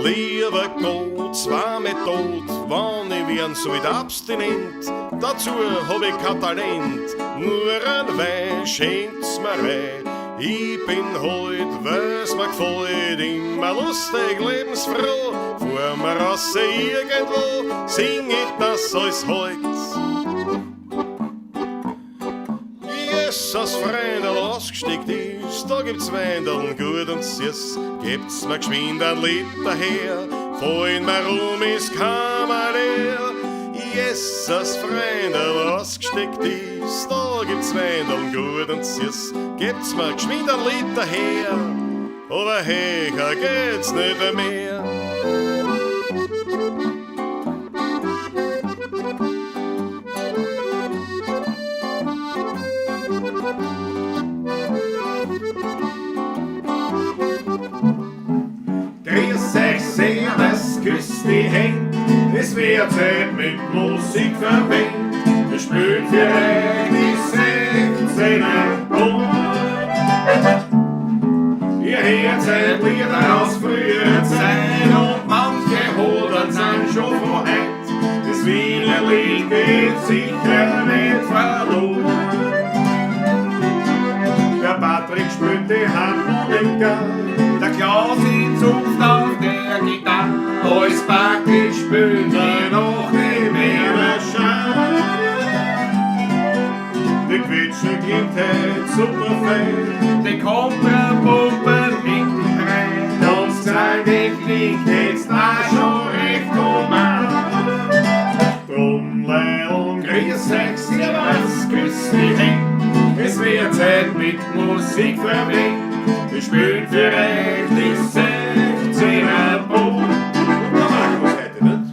Lieber Gott, zwar mit Tod, wann ich wern sollt abstinent, dazu hab ich kein Talent, nur ein Wein schenkt's mir rein. Ich bin heut, weil's mir gefällt, immer lustig, lebensfroh, fahr mir raus irgendwo, sing ich das alles heut. Jesus, Freundl, ausgesteckt ist, da gibt's Weindeln gut und süß. Gebt's mir geschwind ein Liter her, fallen mir rum, ist keiner leer. Jesus, Freundl, ausgesteckt ist, da gibt's Weindeln gut und süß. Gebt's mir geschwind ein Liter her, aber höher geht's nicht mehr. Grüß euch, servus, küss die Händ, es wird Zeit mit Musik verwendet. Wir spielen für euch die 16er Bund. Ihr hört seit Lieder aus früherer Zeit und manche Hodern sind schon von heut. Das Wiener Lied geht sicher nicht verloren. Der Patrick spielt die Harmonika, der Klaus in Zunft auf der Gitarre. Alles Backel spielen sie noch die Meerschein. Die Quetschen klingt heut super fein, die Kontrapumpen hinten rein. Und das Gesang klingt jetzt auch schon recht human. Drum, Leil'n, grüß euch, servus, küss die Händ. Es wird Zeit mit Musik verwendet. Wir spielen für euch die 16er Bund. Der Markus heute, nicht?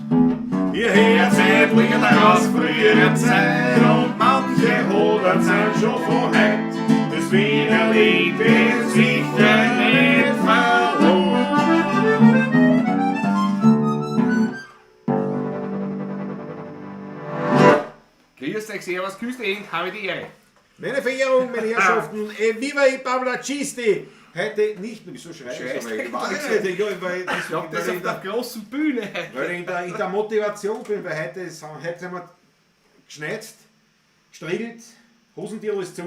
Ihr hört seit Lieder aus früherer Zeit und manche Hodern sind schon von heut. Das Wiener Lied wird sicher nicht verloren. Grüß euch, servus, küss die Hände, habe die Ehre. Meine Verehrung, meine Herrschaften, evviva i Pavlacisti! Heute nicht nur, wieso schreie ich so? Schreist Ich weiß nicht, ja, weil das, Ich glaub, das weil auf ich der großen Bühne. Weil ich in der Motivation bin, weil heute sind wir geschneizt, gestriegelt, Hosentierl ist zu,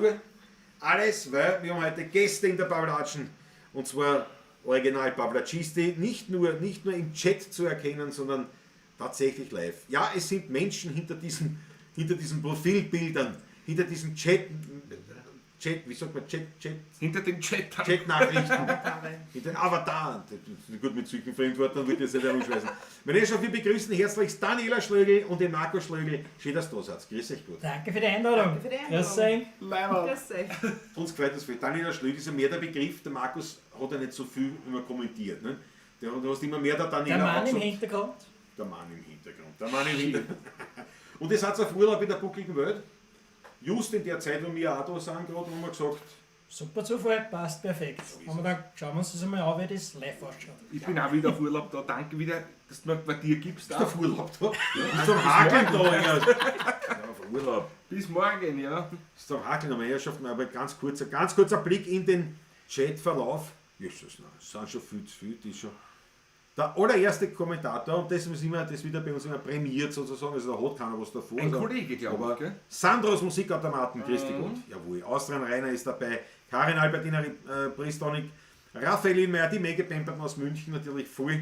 alles, weil wir haben heute Gäste in der Pavlatschen und zwar original Pavlacisti, nicht nur im Chat zu erkennen, sondern tatsächlich live. Ja, es sind Menschen hinter diesen Profilbildern, hinter diesem Chat, Chat, wie sagt man, Chat, Chat? Hinter den Chat. Chat-Nachrichten. Hinter den Avataren. Gut, mit solchen Fremdwörtern würde ich jetzt nicht herumschmeißen. Meine Herrschaften, wir begrüßen herzlichst Daniela Schlögl und den Marco Schlögl. Schön, dass du da seid. Grüß euch gut. Danke für die Einladung. Danke für die Einladung. Grüß euch. Leider. Grüß euch. Uns gefällt das viel. Daniela Schlögl ist ja mehr der Begriff. Der Markus hat ja nicht so viel immer kommentiert. Ne? Du hast immer mehr der Daniela Der Mann auch im gesagt. Hintergrund. Der Mann im Hintergrund. Der Mann im Hintergrund. Und ihr seid auf Urlaub in der buckligen Welt. Just in der Zeit, wo wir auch da sind, gerade, haben wir gesagt, Super Zufall, passt perfekt. Haben wir gedacht, schauen wir uns das einmal an, wie das live ausschaut. Ich bin auch wieder auf Urlaub da. Danke wieder, dass du mir Quartier gibst. Bist du auf Urlaub da? Bist du am Hakeln da? Ja, auf Urlaub. Bis morgen, ja. Bist du am Hakeln, aber Herrschaften, aber ganz kurzer Blick in den Chatverlauf. Jesus, nein, das sind schon viel zu viel, die ist schon. Der allererste Kommentator, und das ist immer, das wird ja bei uns immer prämiert sozusagen, also da hat keiner was davor. Ein also, Kollege, glaub ich, aber gell? Sandros Musikautomaten, grüß dich Gott. Jawohl, Austrian Rainer ist dabei, Karin Albertina Pristonik, Raphael Inmeyer, die Mege Pemperten aus München natürlich voll.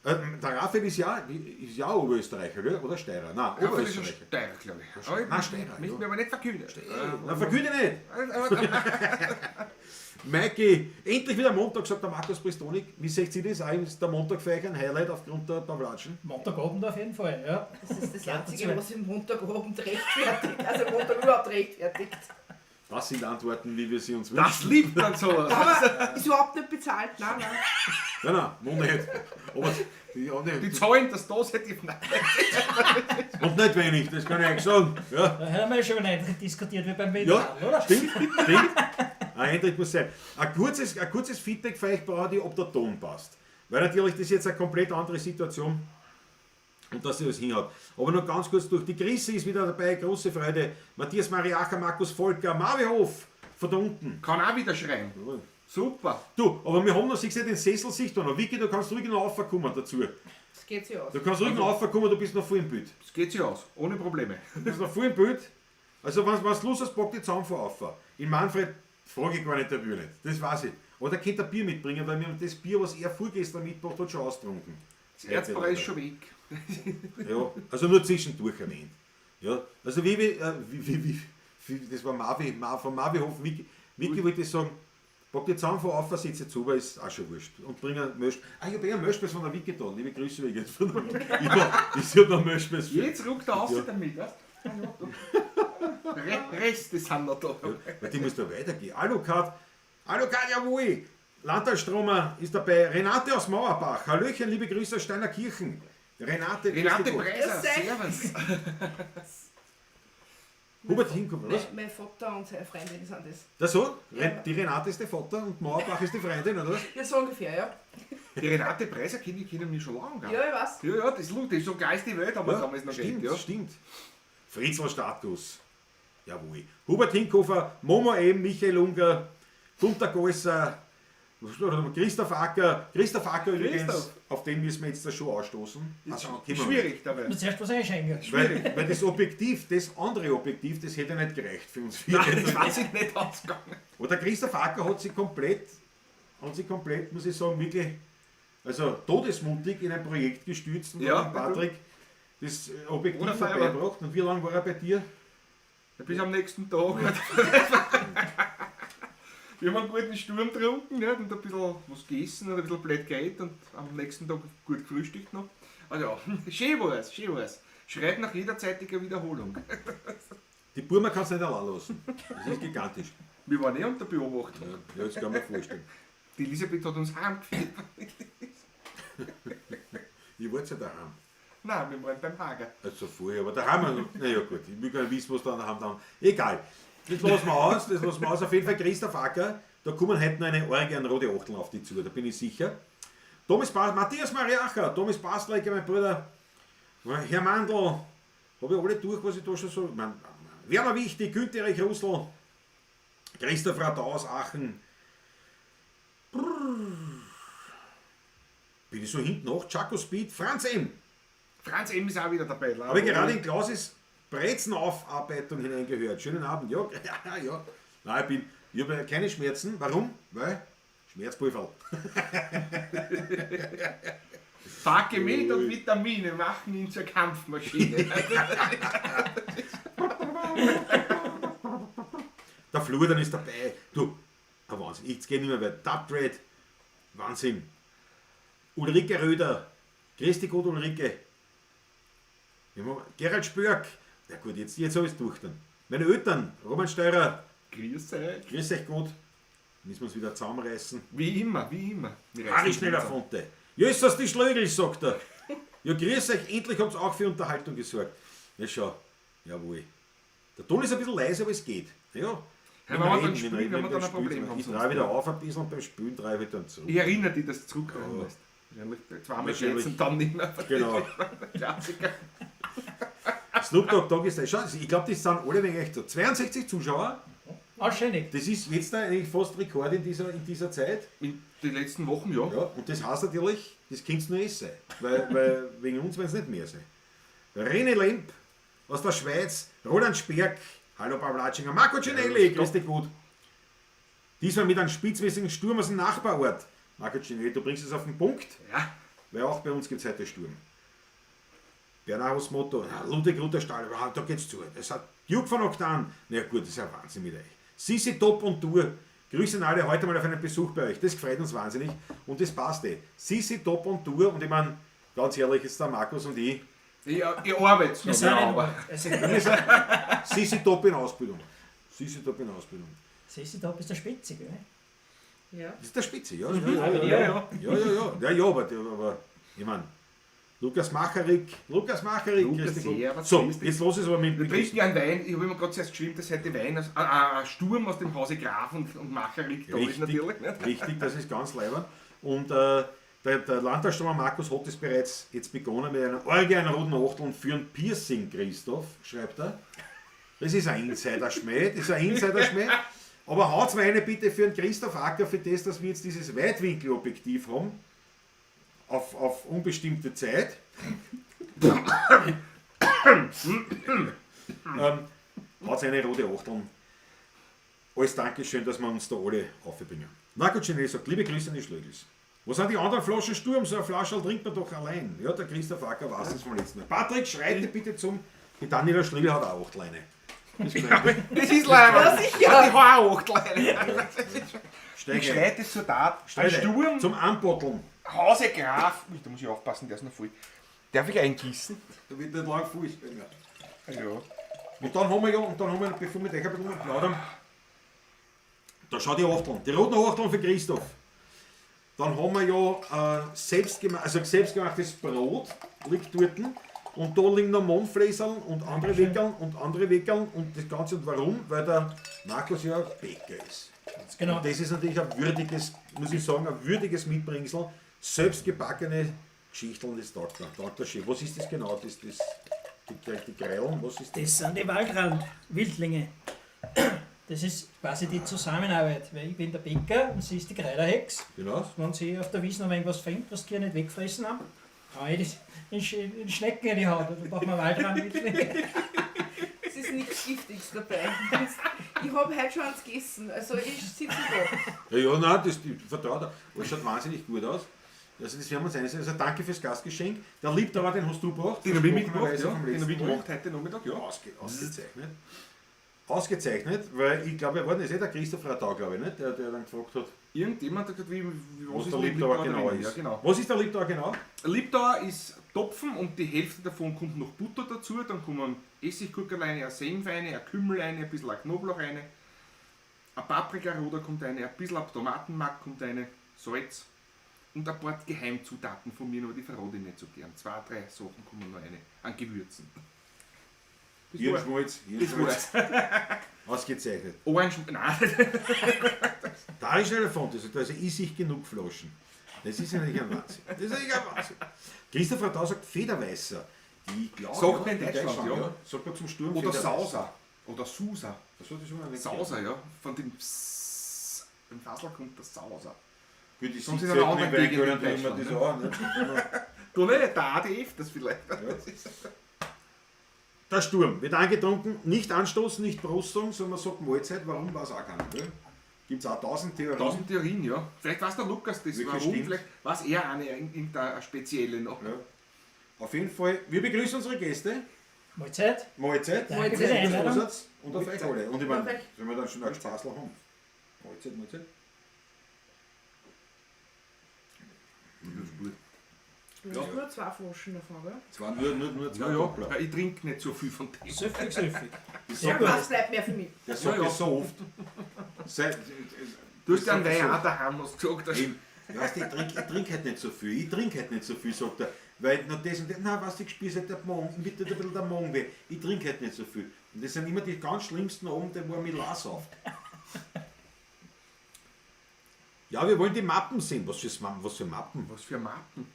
Der Raphael ist ja auch Oberösterreicher, gell? Oder Steirer? Nein, Raphael ist ein Oberösterreicher. Steirer, glaub ich. Aber ich Nein, Steirer, möchte ja. mich aber nicht verkünden. Nein, verkünde nicht! Maiki, endlich wieder Montag, sagt der Markus Pristonik. Wie seht ihr das? Auch ist der Montag für euch ein Highlight aufgrund der Pavlatschen? Montagabend auf jeden Fall, ja. Das ist das Gehört Einzige, dazu. was im Montagabend rechtfertigt. Also Montag überhaupt rechtfertigt. Das sind Antworten, wie wir sie uns wünschen. Das liebt dann sowas. Aber ist überhaupt nicht bezahlt, nein, nein. Nein, nein, noch nicht. Aber die, ja, nicht. Die zahlen das da seit ich. Nein. Und nicht wenig, das kann ich euch sagen. Ja. Da haben wir schon einen Eintritt diskutiert wie beim Veteran, Ja, oder? Stimmt, stimmt. Ein Eintritt muss sein. Ein kurzes Feedback für euch brauche ich, ob der Ton passt. Weil natürlich das ist jetzt eine komplett andere Situation und dass sie das hinhaut. Aber noch ganz kurz durch. Die Chrissy ist wieder dabei, große Freude. Matthias Mariacher, Markus Volker, Marvi Hof von da unten. Kann auch wieder schreien. Jawohl. Super. Du, aber wir haben noch, siehst du, den Sessel siehst du noch. Vicky, du kannst ruhig noch raufkommen dazu. Das geht sich aus. Du kannst ruhig noch raufkommen, du bist noch voll im Bild. Das geht sich aus, ohne Probleme. Du bist noch voll im Bild. Also, wenn du Lust hast, pack die Zaunfahr auf. In Manfred frage ich gar nicht, der will nicht. Das weiß ich. Aber der könnte ein Bier mitbringen, weil wir haben das Bier, was er vorgestern mitgebracht hat, schon austrunken. Das Erzbräu ist schon weg. Ja, also nur zwischendurch erwähnt. Ja, also wie, das war Marvi, von Marvihof, Vicky wollte ich sagen, pack die Zaunfahr auf, setze zu, weil ist auch schon wurscht. Und bring einen Mösch. Ah, ich habe eh einen Möschspeis von der Vicky da. Liebe Grüße übrigens von der Vicky. Ich hab noch Möschspeis. Jetzt ruckt er aus damit, weißt du? Reste sind noch da. Ja, weil die muss da weitergehen. Alucard, Alucard, jawohl! Landtalstromer ist dabei. Renate aus Mauerbach. Hallöchen, liebe Grüße aus Steinerkirchen. Renate, grüß Renate dich Gott. Preiser, Grüß servus. Hubert Hinkomm, was? Mein Vater und seine Freundin sind das. Das so? Die Renate ist der Vater und Mauerbach ist die Freundin, oder was? Ja, so ungefähr, ja. Die Renate Preiser kenne ich wir schon lange. Ja, ich weiß. Ja, ja, das ist lustig, so geil ist die Welt, haben wir damals noch stimmt, geredet, ja. stimmt. Fritzl Status. Jawohl. Hubert Hinkofer, Momo M., Michael Unger, Gunter Geusser, Christoph Acker. Christoph Acker übrigens, Christoph. auf den müssen wir jetzt da schon anstoßen. Ist Also, können wir schwierig dabei. Du zuerst was einschenken. Weil das Objektiv, das andere Objektiv, das hätte nicht gereicht für uns vier. Nein, das weiß ich nicht ausgegangen. Aber der Christoph Acker hat sich komplett, muss ich sagen, wirklich, also todesmutig in ein Projekt gestürzt und Ja, hat Patrick das Objektiv Ohne Feuer. vorbeigebracht. Und wie lange war er bei dir? Bis am nächsten Tag. Wir haben einen guten Sturm getrunken, nicht? Und ein bisschen was gegessen und ein bisschen blöd geredet und am nächsten Tag gut gefrühstückt noch. Also ja, schön war es, schön war es. Schreit nach jederzeitiger Wiederholung. Die Burma kannst du nicht allein lassen. Das ist gigantisch. Wir waren eh unter Beobachtung. Ja, das kann man vorstellen. Die Elisabeth hat uns heimgeführt. Ich war ja daheim. Nein, wir waren beim Hager. Also vorher, aber daheim, naja gut, ich will gar nicht wissen, was da daheim dann. Egal. Das lassen wir aus, das lassen wir aus. Auf jeden Fall Christoph Acker, da kommen heute noch eine Orgie an rote Achteln auf die zu, da bin ich sicher. Matthias Mariacher, Thomas Bastlecker, mein Bruder, Herr Mandl, habe ich alle durch, was ich da schon so. Ich mein, Werner Wichtig, Günther Erich Russl, Christoph Radau aus Aachen. Brrr. Bin ich so hinten noch? Chaco Speed, Franz M. Franz M. ist auch wieder dabei. Habe ich gerade in Klauses Brezenaufarbeitung hineingehört. Schönen Abend. Ja, ja, ja. Nein, ich habe keine Schmerzen. Warum? Weil Schmerzpulver. Starke Met und Vitamine machen ihn zur Kampfmaschine. Der Flur ist dabei. Du, ein Wahnsinn. Ich gehe nicht mehr weit. Dubred, Wahnsinn. Ulrike Röder. Grüß dich Gott, Ulrike. Gerald Spörk. Ja gut, jetzt habe ich es durch dann. Meine Eltern, Roman Steurer. Grüß euch. Grüß euch Gott. Müssen wir uns wieder zusammenreißen. Wie immer, wie immer. Wir Harry reißen Schneller uns zusammen. Fonte. Jössas die Schlögel, sagt er. Ja, grüß euch, endlich habt's auch für Unterhaltung gesorgt. Ja, schau. Jawohl. Der Ton ist ein bisschen leise, aber es geht. Ja. Ja, wenn wir dann spielen, wenn wir dann ein Problem haben. Ich sonst. drehe wieder auf ein bisschen und beim Spülen drehe ich wieder dann zurück. Ich erinnere dich, dass du zurückkommen musst. Wahrscheinlich zweimal Wahrscheinlich. geht's und dann nicht mehr. Genau. Klassiker. Snoop Dogg Dogg ist da. Schau, ich glaube, das sind alle wegen echt so. 62 Zuschauer. Wahrscheinlich. Das ist jetzt eigentlich fast Rekord in dieser Zeit. In den letzten Wochen, ja. Ja, und das heißt natürlich, das könnte nur eh sein. Weil wegen uns werden es nicht mehr sein. René Lemp aus der Schweiz, Roland Sperk, hallo Pavlatschinger, Marco Cinelli, grüß dich gut. Diesmal mit einem spitzmäßigen Sturm aus dem Nachbarort. Marco Cinelli, du bringst es auf den Punkt, Ja. weil auch bei uns gibt es heute Sturm. Bernardos Motto, na, Ludwig Rutterstahl, da geht's zu. Das hat Duke von Oktan. Na ja, gut, das ist ja Wahnsinn mit euch. Sisi Top und Tour. Grüße an alle, heute mal auf einen Besuch bei euch. Das freut uns wahnsinnig und das passt eh. Sisi Top und Tour und ich meine, ganz ehrlich, jetzt der Markus und ich. Ich arbeite Wir noch, sind ja, in aber Also, Sisi Top in Ausbildung. Sisi Top in Ausbildung. Sisi Top ist der Spitze, gell? Ja. Das ist der Spitze, ja. Ja, ja, ja. Ja, Ja, ja, ja. Ja, ja, aber ich meine, Lukas Macharik, Lukas, grüß dich Gott. servus, So, grüß dich. jetzt los ist aber mit Wir trinken einen Wein. Ich habe immer gerade zuerst geschrieben, dass heute Wein aus, ein Sturm aus dem Hause Graf und Macharik da ist Richtig, natürlich. Nicht? richtig, das ist ganz leibend. Und der Landtagsstürmer Markus hat es bereits jetzt begonnen mit einer Orgie, einer roten Achteln für ein Piercing, Christoph, schreibt er. Das ist ein Insider-Schmäh, das ist ein Insider-Schmäh. Aber haut's mir eine bitte für den Christoph Acker, für das, dass wir jetzt dieses Weitwinkelobjektiv haben, auf unbestimmte Zeit. Haut's eine rote Achteln. Als Dankeschön, dass wir uns da alle aufbringen. Marco Cinelli sagt, liebe Grüße an die Schlögls. Wo sind die anderen Flaschen Sturm? So eine Flasche trinkt man doch allein. Ja, der Christoph Acker weiß das vom letzten Mal. Patrick, schreite bitte zum... Die Daniela Schlögl hat auch 8 Leine. Das ist leider. Ja, sicher. Ich hau auch 8 Leine. Steig Ich ein. schreite zur Tat. Steig Ein ein. Sturm. Zum Anbotteln. Hause Graf. Ui, da muss ich aufpassen, der ist noch voll. Darf ich eingießen? Da wird nicht lang Fuß. Ja. Und dann haben wir ja, und dann haben wir, bevor wir mit euch ein bisschen plaudern, da schau die Achteln, die roten Achteln für Christoph. Dann haben wir ja selbstgemachtes Brot liegt dort. Und da liegen noch Mondfläserl und andere Weckerl und andere Weckerl und das Ganze. Und warum? Weil der Markus ja Bäcker ist. Genau. Und das ist natürlich ein würdiges, muss ich sagen, ein würdiges Mitbringsel. Selbstgebackene Geschichteln, das taugt mir. Taugt mir schön. Was ist das genau? Die Greilen, was ist das? Das sind die Waldrand-Wildlinge. Das ist quasi die Zusammenarbeit, weil ich bin der Bäcker und sie ist die Kreiderhex. Genau. Wenn sie auf der Wiese noch irgendwas findet, was die nicht wegfressen haben, kann ich das in Schnecken in die Haut. Da braucht man Waldrand-Wildlinge. Es ist nichts Giftiges dabei. Ich habe heute schon eins gegessen, also ich sitze da. Ja, ja, nein, das ich vertraue da. Das schaut wahnsinnig gut aus. Also das werden wir uns einsehen. Also danke fürs Gastgeschenk. Der Liebtauer, den hast du gebracht. Den habe ich mitgebracht, Versprochenerweise ja. vom Den habe ich letzten Mal. gemacht heute Nachmittag, ja. Ausgezeichnet. Ausgezeichnet, weil ich glaube, er war das eh der Christoph Radau, glaube ich, nicht? Der dann gefragt hat, Irgendjemand hat gesagt, was was der ist Liebtauer genau drin? ist. Ja, genau. Was ist der Liebtauer genau? Liebtauer ist Topfen und die Hälfte davon kommt noch Butter dazu. Dann kommen Essiggurkel rein, ein Senf rein, ein Kümmel rein, ein bisschen ein Knoblauch rein, ein Paprika-Roder kommt rein, ein bisschen ein Tomatenmark kommt rein, Salz und ein paar Geheimzutaten von mir, aber die verrate ich nicht so gern. 2, 3 Sachen kommen noch rein an Gewürzen. Das war- Hirnschmalz, Das Hirnschmalz. war's. Ausgezeichnet. Orange, nein, Da ist eine Font, also da ist sich genug Flaschen. Das ist eigentlich ein Wahnsinn. Das ist eigentlich ein Wahnsinn. Christoph Radau sagt Federweißer. Ich glaube, Sagt man in Deutschland, ja. Sagt man zum Sturm Oder Federweißer. Sauser. Oder Susa. Das sollte schon mal nicht Sauser, ja. Von dem Psss. Im Fassel kommt der Sauser. Gut, ich Sonst sitze in einer halt anderen nicht, Gegend weil in ich immer Deutschland, das ne? auch, ne? Du nicht, der ADF das vielleicht. Das ist Der Sturm wird angetrunken, nicht anstoßen, nicht Prost sagen, sondern man sagt Mahlzeit, warum weiß auch keiner. Gibt es auch 1000 Theorien. 1000 Theorien, ja. Vielleicht weiß der Lukas das, Wirklich warum, stimmt. vielleicht weiß er eine, irgendeine spezielle noch. Ja. Auf jeden Fall, wir begrüßen unsere Gäste. Mahlzeit. Mahlzeit. Danke für die Mahlzeit. Einladung. Vorsatz und auf euch alle. Und ich meine, Auf euch. wenn wir dann schon ein Spaßl haben. Mahlzeit, Mahlzeit. Du hast nur 2 Flaschen davon, gell? Zwar nur zwei Ja, ja, Doppler. weil ich trinke nicht so viel von dem. Süffig, süffig. Ich Sehr sag gut. Was bleibt mehr für mich? Der sagt Ja, ja. das so oft. Seit, Du hast ja einen das Wein so auch daheim, hast du gesagt. Das Eben. Weißt du, ich trink halt nicht so viel, ich trink halt nicht so viel, sagt er. Weil na das und das, nein, weißt du, ich spüre halt der Magen, mir tut ein bisschen der Magen weh, ich trink halt nicht so viel. Und das sind immer die ganz schlimmsten Abende, wo er mit Lars auf. Ja, wir wollen die Mappen sehen. Was für Mappen? Was für Mappen?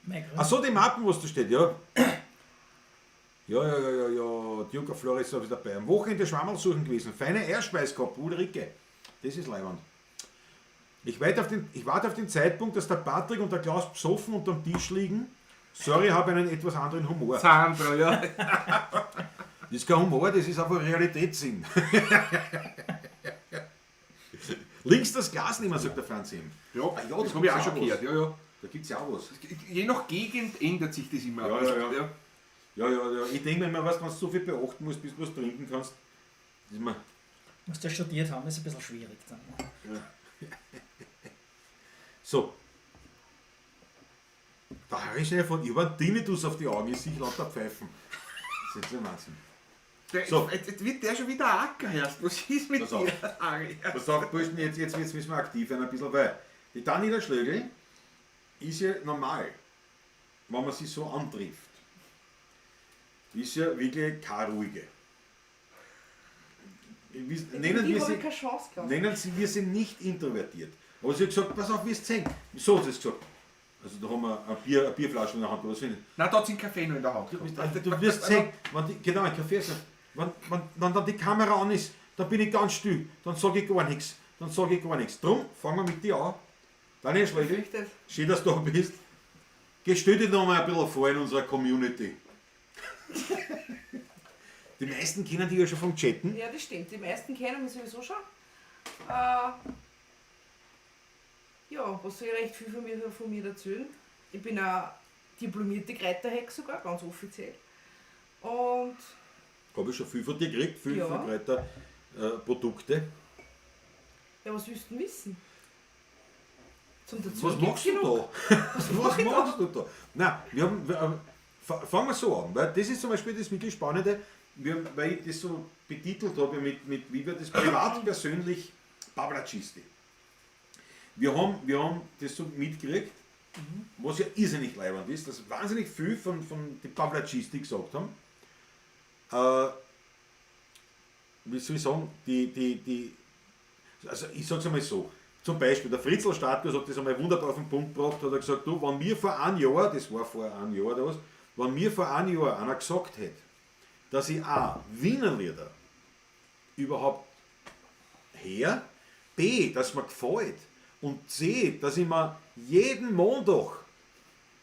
Mein Ach so, die Mappen, was da steht, ja. Ja, ja, ja, ja, ja. Duke of Flores ist dabei. Am Wochenende Schwammerl suchen gewesen. Feine Eierspeis gehabt, Ulrike. Das ist leiwand. Ich warte auf den Zeitpunkt, dass der Patrick und der Klaus besoffen unterm Tisch liegen. Sorry, ich habe einen etwas anderen Humor. Sandra, ja. Das ist kein Humor, das ist einfach Realitätssinn. Links das Glas nehmen, sagt der Franz M. Ja, Ah, ja, das habe ich auch gibt's schon was. gehört. Ja, ja. Da gibt es ja auch was. Je nach Gegend ändert sich das immer. Ja, ja, ja. ja. Ja, ja, ja. Ich denke mir immer, weißt, wenn du so viel beachten musst, bis du was trinken kannst. Das ist mir Musst du ja studiert haben, ist ein bisschen schwierig dann. So. Der Harry schnell von, ich hab einen Tinnitus auf die Augen, ich sehe lauter Pfeifen. Das ist ja Wahnsinn. Der, So. jetzt wird der schon wieder Acker, Herrst. Was ist mit Pass auf. dir, Harry? Pass auf, Burschen, jetzt müssen wir aktiv werden ein bisschen, weil die Daniela Schlögl ist ja normal, wenn man sie so antrifft. Ist ja wirklich keine ruhige. Nennen Die wir habe sie, ich keine Chance gehabt. nennen sie, wir sind nicht introvertiert. Aber sie hat gesagt, pass auf, wir es sehen. So hat sie es gesagt. Also da haben wir eine Bierflasche in der Hand, oder so. Nein, da hat sie einen Kaffee noch in der Hand. Du wirst sehen, wenn die, genau, ein Kaffee, wenn dann die Kamera an ist, Dann bin ich ganz still, dann sage ich gar nichts, dann sage ich gar nichts. Drum fangen wir mit dir an. Daniel Schlegel, Fürchtet. schön, dass du da bist. Geh, stell dich noch mal ein bisschen vor in unserer Community. Die meisten kennen dich ja schon vom Chatten. Ja, das stimmt. Die meisten kennen mich sowieso schon. Ja, was soll ich recht viel von mir erzählen? Ich bin eine diplomierte Kräuterhexe sogar, ganz offiziell. Und Habe ich schon viel von dir gekriegt, viel Ja. von Kräuterprodukte. ja, was willst du denn wissen? Zum Dazu Was gibt's machst du genug. da? Was mach ich da? machst du da? Nein, fangen wir so an, weil das ist zum Beispiel das wirklich Spannende, weil ich das so betitelt habe mit wie wir das privat persönlich Pavlacisti. Wir haben das so mitgekriegt, was ja irrsinnig leibend ist, dass wahnsinnig viel von den Pavlacisti gesagt haben. Wie soll ich sagen, also ich sag's einmal so, zum Beispiel der Fritzl Startkus hat das einmal wunderbar auf den Punkt gebracht, hat er gesagt, du, wenn mir vor einem Jahr, das war vor einem Jahr oder was, wenn mir vor einem Jahr einer gesagt hätte, dass ich A, Wiener Lieder überhaupt her, B, dass mir gefällt und C, dass ich mir jeden Montag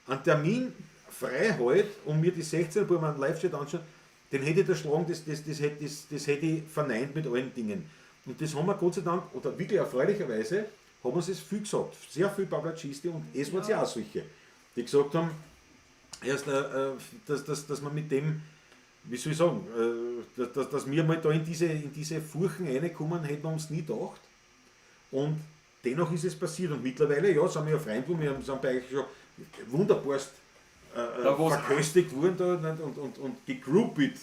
einen Termin frei halte und mir die 16 Uhr einen Live-Chat anschauen, den hätte ich erschlagen, das hätte ich verneint mit allen Dingen. Und das haben wir Gott sei Dank, oder wirklich erfreulicherweise, haben uns das viel gesagt. Sehr viel Pavlacisti und es waren ja auch solche, die gesagt haben, erst, dass man mit dem, wie soll ich sagen, dass wir mal da in diese Furchen reinkommen, hätten wir uns nie gedacht. Und dennoch ist es passiert. Und mittlerweile, ja, sind wir ja Freunde, wir sind bei euch schon wunderbarst verköstigt worden da und gegroupiert.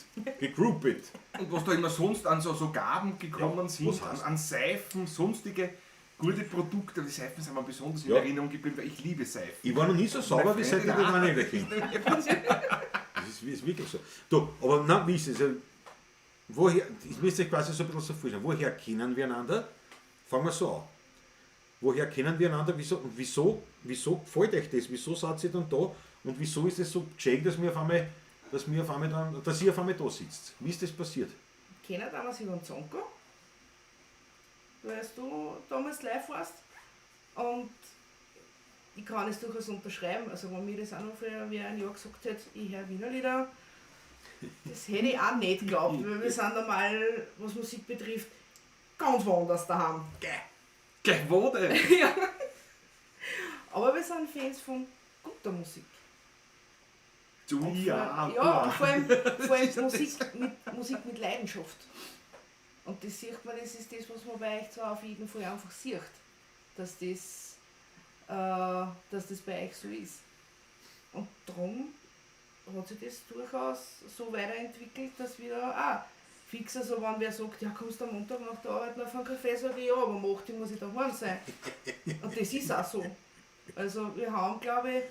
Und was da immer sonst an so Gaben gekommen Ja, sind, was heißt? an Seifen, sonstige gute Produkte. Die Seifen sind mir besonders in Ja. Erinnerung geblieben, weil ich liebe Seifen. Ich war noch nie so sauber, wie seit ich den Mann kenne. Das ist wirklich so. Du, aber nein, wie ist es? Woher, ich müsste euch quasi so ein bisschen so vorstellen, woher kennen wir einander? Fangen wir so an. Woher kennen wir einander? Wieso, und wieso gefällt euch das? Wieso seid ihr dann da? Und wieso ist es so geschehen, dass wir auf einmal, dass wir auf einmal dann, dass ihr auf einmal da sitzt? Wie ist das passiert? Kennen damals über den Zonko, weil du damals live warst. Und ich kann es durchaus unterschreiben. Also wenn mir das auch noch vor ein Jahr gesagt hätte, ich höre Wiener Lieder, das hätte ich auch nicht geglaubt, weil wir sind normal, was Musik betrifft, ganz woanders daheim. Geh, wo denn? Ja. Aber wir sind Fans von guter Musik. Du, ja, Ja, und vor allem Musik mit Leidenschaft. Und das sieht man, das ist das, was man bei euch zwar auf jeden Fall einfach sieht, dass das bei euch so ist. Und darum hat sich das durchaus so weiterentwickelt, dass wir da auch fix, also wenn wer sagt, ja kommst du am Montag nach der Arbeit noch auf einen Kaffee, sage ich, ja, aber um 8 Uhr muss ich daheim sein. Und das ist auch so. Also wir haben, glaube ich,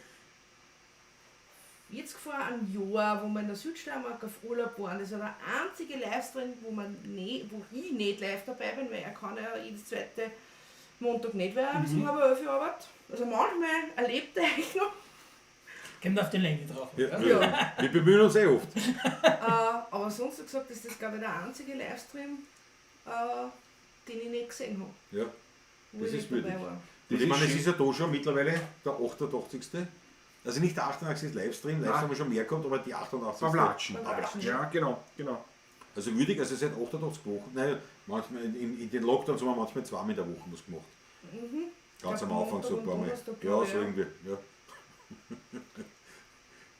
jetzt vor einem Jahr, wo wir in der Südsteiermark auf Urlaub waren, das war der einzige Livestream, wo ich nicht live dabei bin, weil er kann ja jedes zweite Montag nicht, weil er bis um 10:30 arbeitet. Also manchmal erlebt er eigentlich noch. Kommt auf die Länge drauf. Ja, oder? ja. Wir bemühen uns eh oft. Aber sonst hat gesagt, ist das, glaube ich, der einzige Livestream, den ich nicht gesehen habe. Ja, Wo das ich ist nicht dabei würdig. war. Und ich meine, es ist ja da schon mittlerweile der 88. Also nicht der 88. Livestream, Livestream haben wir schon mehr gehabt, aber die 88. Pavlatschen. Pavlatschen. Ja, genau. Also würdig, also seit 88 Wochen, nein, manchmal in den Lockdowns haben wir manchmal zweimal in der Woche was gemacht. Ganz Ich am glaub, Anfang so ein Montag paar und Mal. Donnerstag, Ja, glaub ich, so ja. irgendwie. Ja.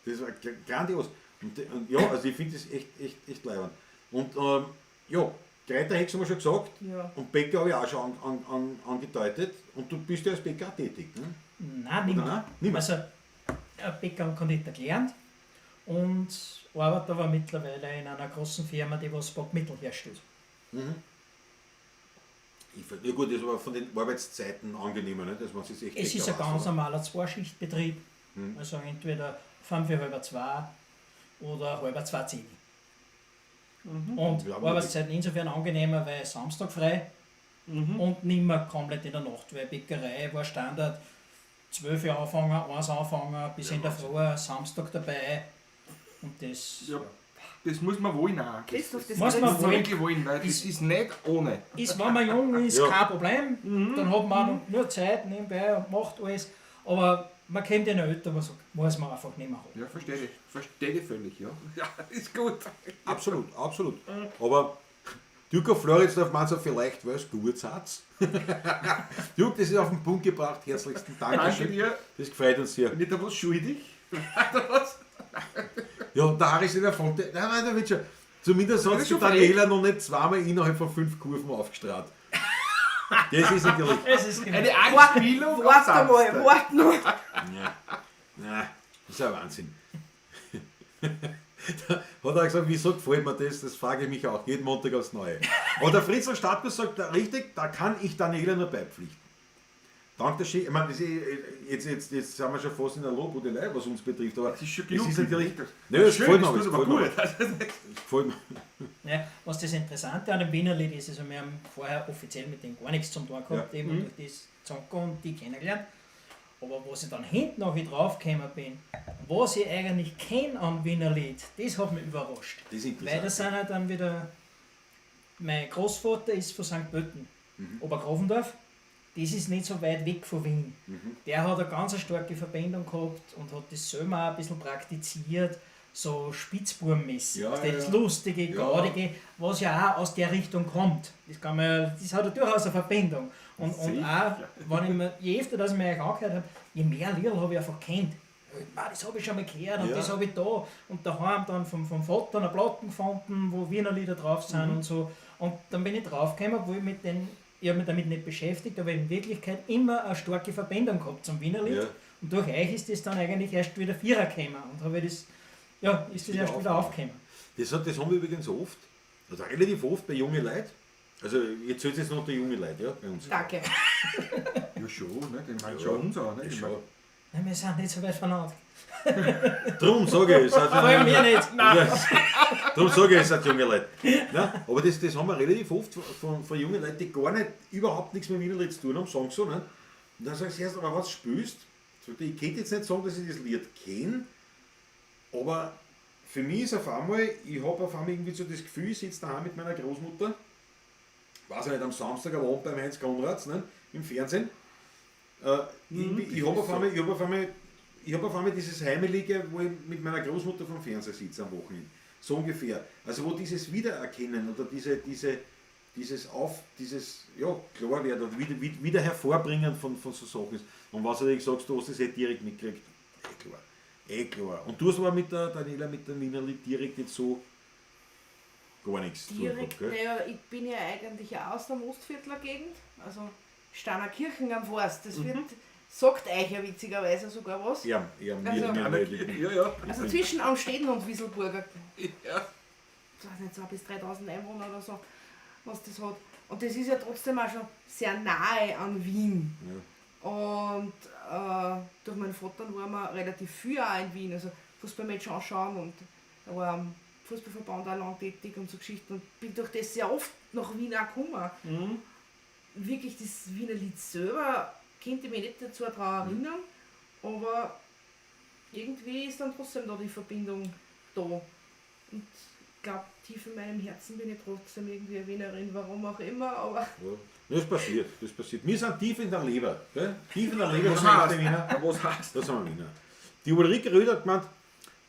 Das war grandios. Und ja, also ich finde das echt leibend. Und ja, Kräuterhex haben wir schon gesagt. Ja. Und Bäcker habe ich auch schon angedeutet. Und du bist ja als Bäcker tätig, ne? Nein, nicht Oder mehr. nein? Nicht mehr. Also, Bäcker und Konditor gelernt und arbeite aber mittlerweile in einer großen Firma, die was Backmittel herstellt. Ja gut, das war von den Arbeitszeiten angenehmer, ne? Dass man sich echt Es ist ein Bäcker ganz weiß, oder? normaler Zweischichtbetrieb. Also entweder 1:25 oder 1:30. Und Ja, Arbeitszeiten insofern angenehmer, weil Samstag frei und nicht mehr komplett in der Nacht, weil Bäckerei war Standard 12 Uhr anfangen, 1 anfangen, bis in der Früh, Samstag dabei. Und das Ja. Das muss man wollen auch. Das, Christoph, das Muss kriegst man muss man wollen. wirklich wollen, weil das ist nicht ohne. Ist, wenn man jung ist, Ja. kein Problem. Dann hat man auch noch nur Zeit nebenbei und macht alles. Aber man kennt ja noch älter, man sagt, muss man einfach nicht mehr haben. Ja, verstehe ich. Verstehe ich völlig, ja. Ja, ist gut. Absolut, absolut. Aber Duke of Floridsdorf meint so vielleicht, weil es gut seid. Duke, das ist auf den Punkt gebracht. Herzlichsten Dank. Danke dir. Das gefreut uns sehr. Bin ich da was schuldig? Oder was? Ja, der Harry ist in der Front. Nein, nein, der wird schon. Zumindest hat ist die schon Daniela noch nicht zweimal innerhalb von 5 Kurven aufgestrahlt. Das ist natürlich. Es ist genau. Eine Anspielung auf Warte mal, Samstag. warte noch. Ja, nein, das ist ein Wahnsinn. Da hat er gesagt, wieso gefällt mir das? Das frage ich mich auch jeden Montag aufs Neue. Aber der Fritzl Stadtbus sagt, da, richtig, da kann ich Daniela nur beipflichten. Dank der Schi ich meine, das ist, jetzt sind wir schon fast in der Lobhudelei, was uns betrifft, aber Das ist schon es genug. ist natürlich. Das Nö, es schön, gefällt mir, das aber, es tut aber gefällt mir. gut. Es gefällt mir. Ja, was das Interessante an dem Wienerlied ist, also wir haben vorher offiziell mit dem gar nichts zum tun gehabt, Ja. eben durch das Zanken und die kennengelernt. Aber was ich dann hinten noch wieder draufgekommen bin, was ich eigentlich kenne an Wienerlied, das hat mich überrascht. Das ist Weil das interessant. sind ja dann wieder. Mein Großvater ist von St. Pölten, Obergrafendorf. Das ist nicht so weit weg von Wien. Der hat eine ganz starke Verbindung gehabt und hat das selber auch ein bisschen praktiziert, so Spitzbubenmäßig. Ja, das ja, ja. Lustige, Ja. Gaudige, was ja auch aus der Richtung kommt. Das, kann man, das hat ja durchaus eine Verbindung. Und auch, wenn ich mir, je öfter dass ich mir euch angehört habe, je mehr Lieder habe ich einfach kennt. Das habe ich schon mal gehört und Ja. das habe ich da. Und daheim dann vom Vater eine Platten gefunden, wo Wiener Lieder drauf sind und so. Und dann bin ich draufgekommen, obwohl ich mit den, ich habe mich damit nicht beschäftigt, aber in Wirklichkeit immer eine starke Verbindung gehabt zum Wiener Lied. Ja. Und durch euch ist das dann eigentlich erst wieder Vierer gekommen und habe ich das, ja, ist das Wieder erst wieder aufgekommen. Das haben wir übrigens oft, also relativ oft bei jungen Leuten. Also, ihr zählt jetzt noch die jungen Leute, ja, bei uns. Danke. Ja, schon, ne? Den meint schon uns auch, ne? Ja, Ich schon. mein, Nein, wir sind nicht so weit voneinander. Drum sage ich, es hat Vor allem wir nicht. Darum sage ich, es sind junge Leute. Ja, aber das haben wir relativ oft von jungen Leuten, die gar nicht, überhaupt nichts mit Wienerlied zu tun haben, sagen so. Ne? Und dann sagst du erst, aber was spielst? Sagt er, ich könnte jetzt nicht sagen, dass ich das Lied kenne, aber für mich ist auf einmal, ich habe auf einmal irgendwie so das Gefühl, ich sitze daheim mit meiner Großmutter, weiß ich nicht, am Samstag am Abend beim Heinz Konrads, ne, im Fernsehen. Irgendwie, ich habe auf einmal, ich hab auf einmal, ich hab auf einmal dieses Heimelige, wo ich mit meiner Großmutter vom Fernseher sitze am Wochenende. So ungefähr. Also wo dieses Wiedererkennen oder dieses Auf, dieses, ja, klar werden und wieder hervorbringen von so Sachen ist. Und was du sagst, du hast es eh direkt mitgekriegt. Eh klar. Eh klar. Und du hast aber mit der Daniela, mit der Wienerlied direkt jetzt so gar nichts zu tun Direkt, gehabt, gell? naja, ich bin ja eigentlich auch aus der Mostviertler Gegend, also Stannerkirchen am Forst. Das wird, sagt euch ja witzigerweise sogar was. Ja, ja, Also- mir, Ja, ja. Also zwischen Amstetten und Wieselburger. Ja. Ich weiß nicht, 2.000 bis 3.000 Einwohner oder so, was das hat. Und das ist ja trotzdem auch schon sehr nahe an Wien. Ja. Und durch meinen Vater waren wir relativ viel auch in Wien, also Fußballmatch anschauen und da war am Fußballverband auch lang tätig und so Geschichten und bin durch das sehr oft nach Wien auch gekommen. Wirklich das Wiener Lied selber könnte ich mich nicht dazu daran erinnern, aber irgendwie ist dann trotzdem da die Verbindung da. Und ich glaube, tief in meinem Herzen bin ich trotzdem irgendwie eine Wienerin, warum auch immer, aber Ja. Das passiert, das passiert. Wir sind tief in der Leber. Gell? Tief in der Leber Was sind heißt? echte Wiener. Was heißt? Das haben wir Wiener. Die Ulrike Röder hat gemeint,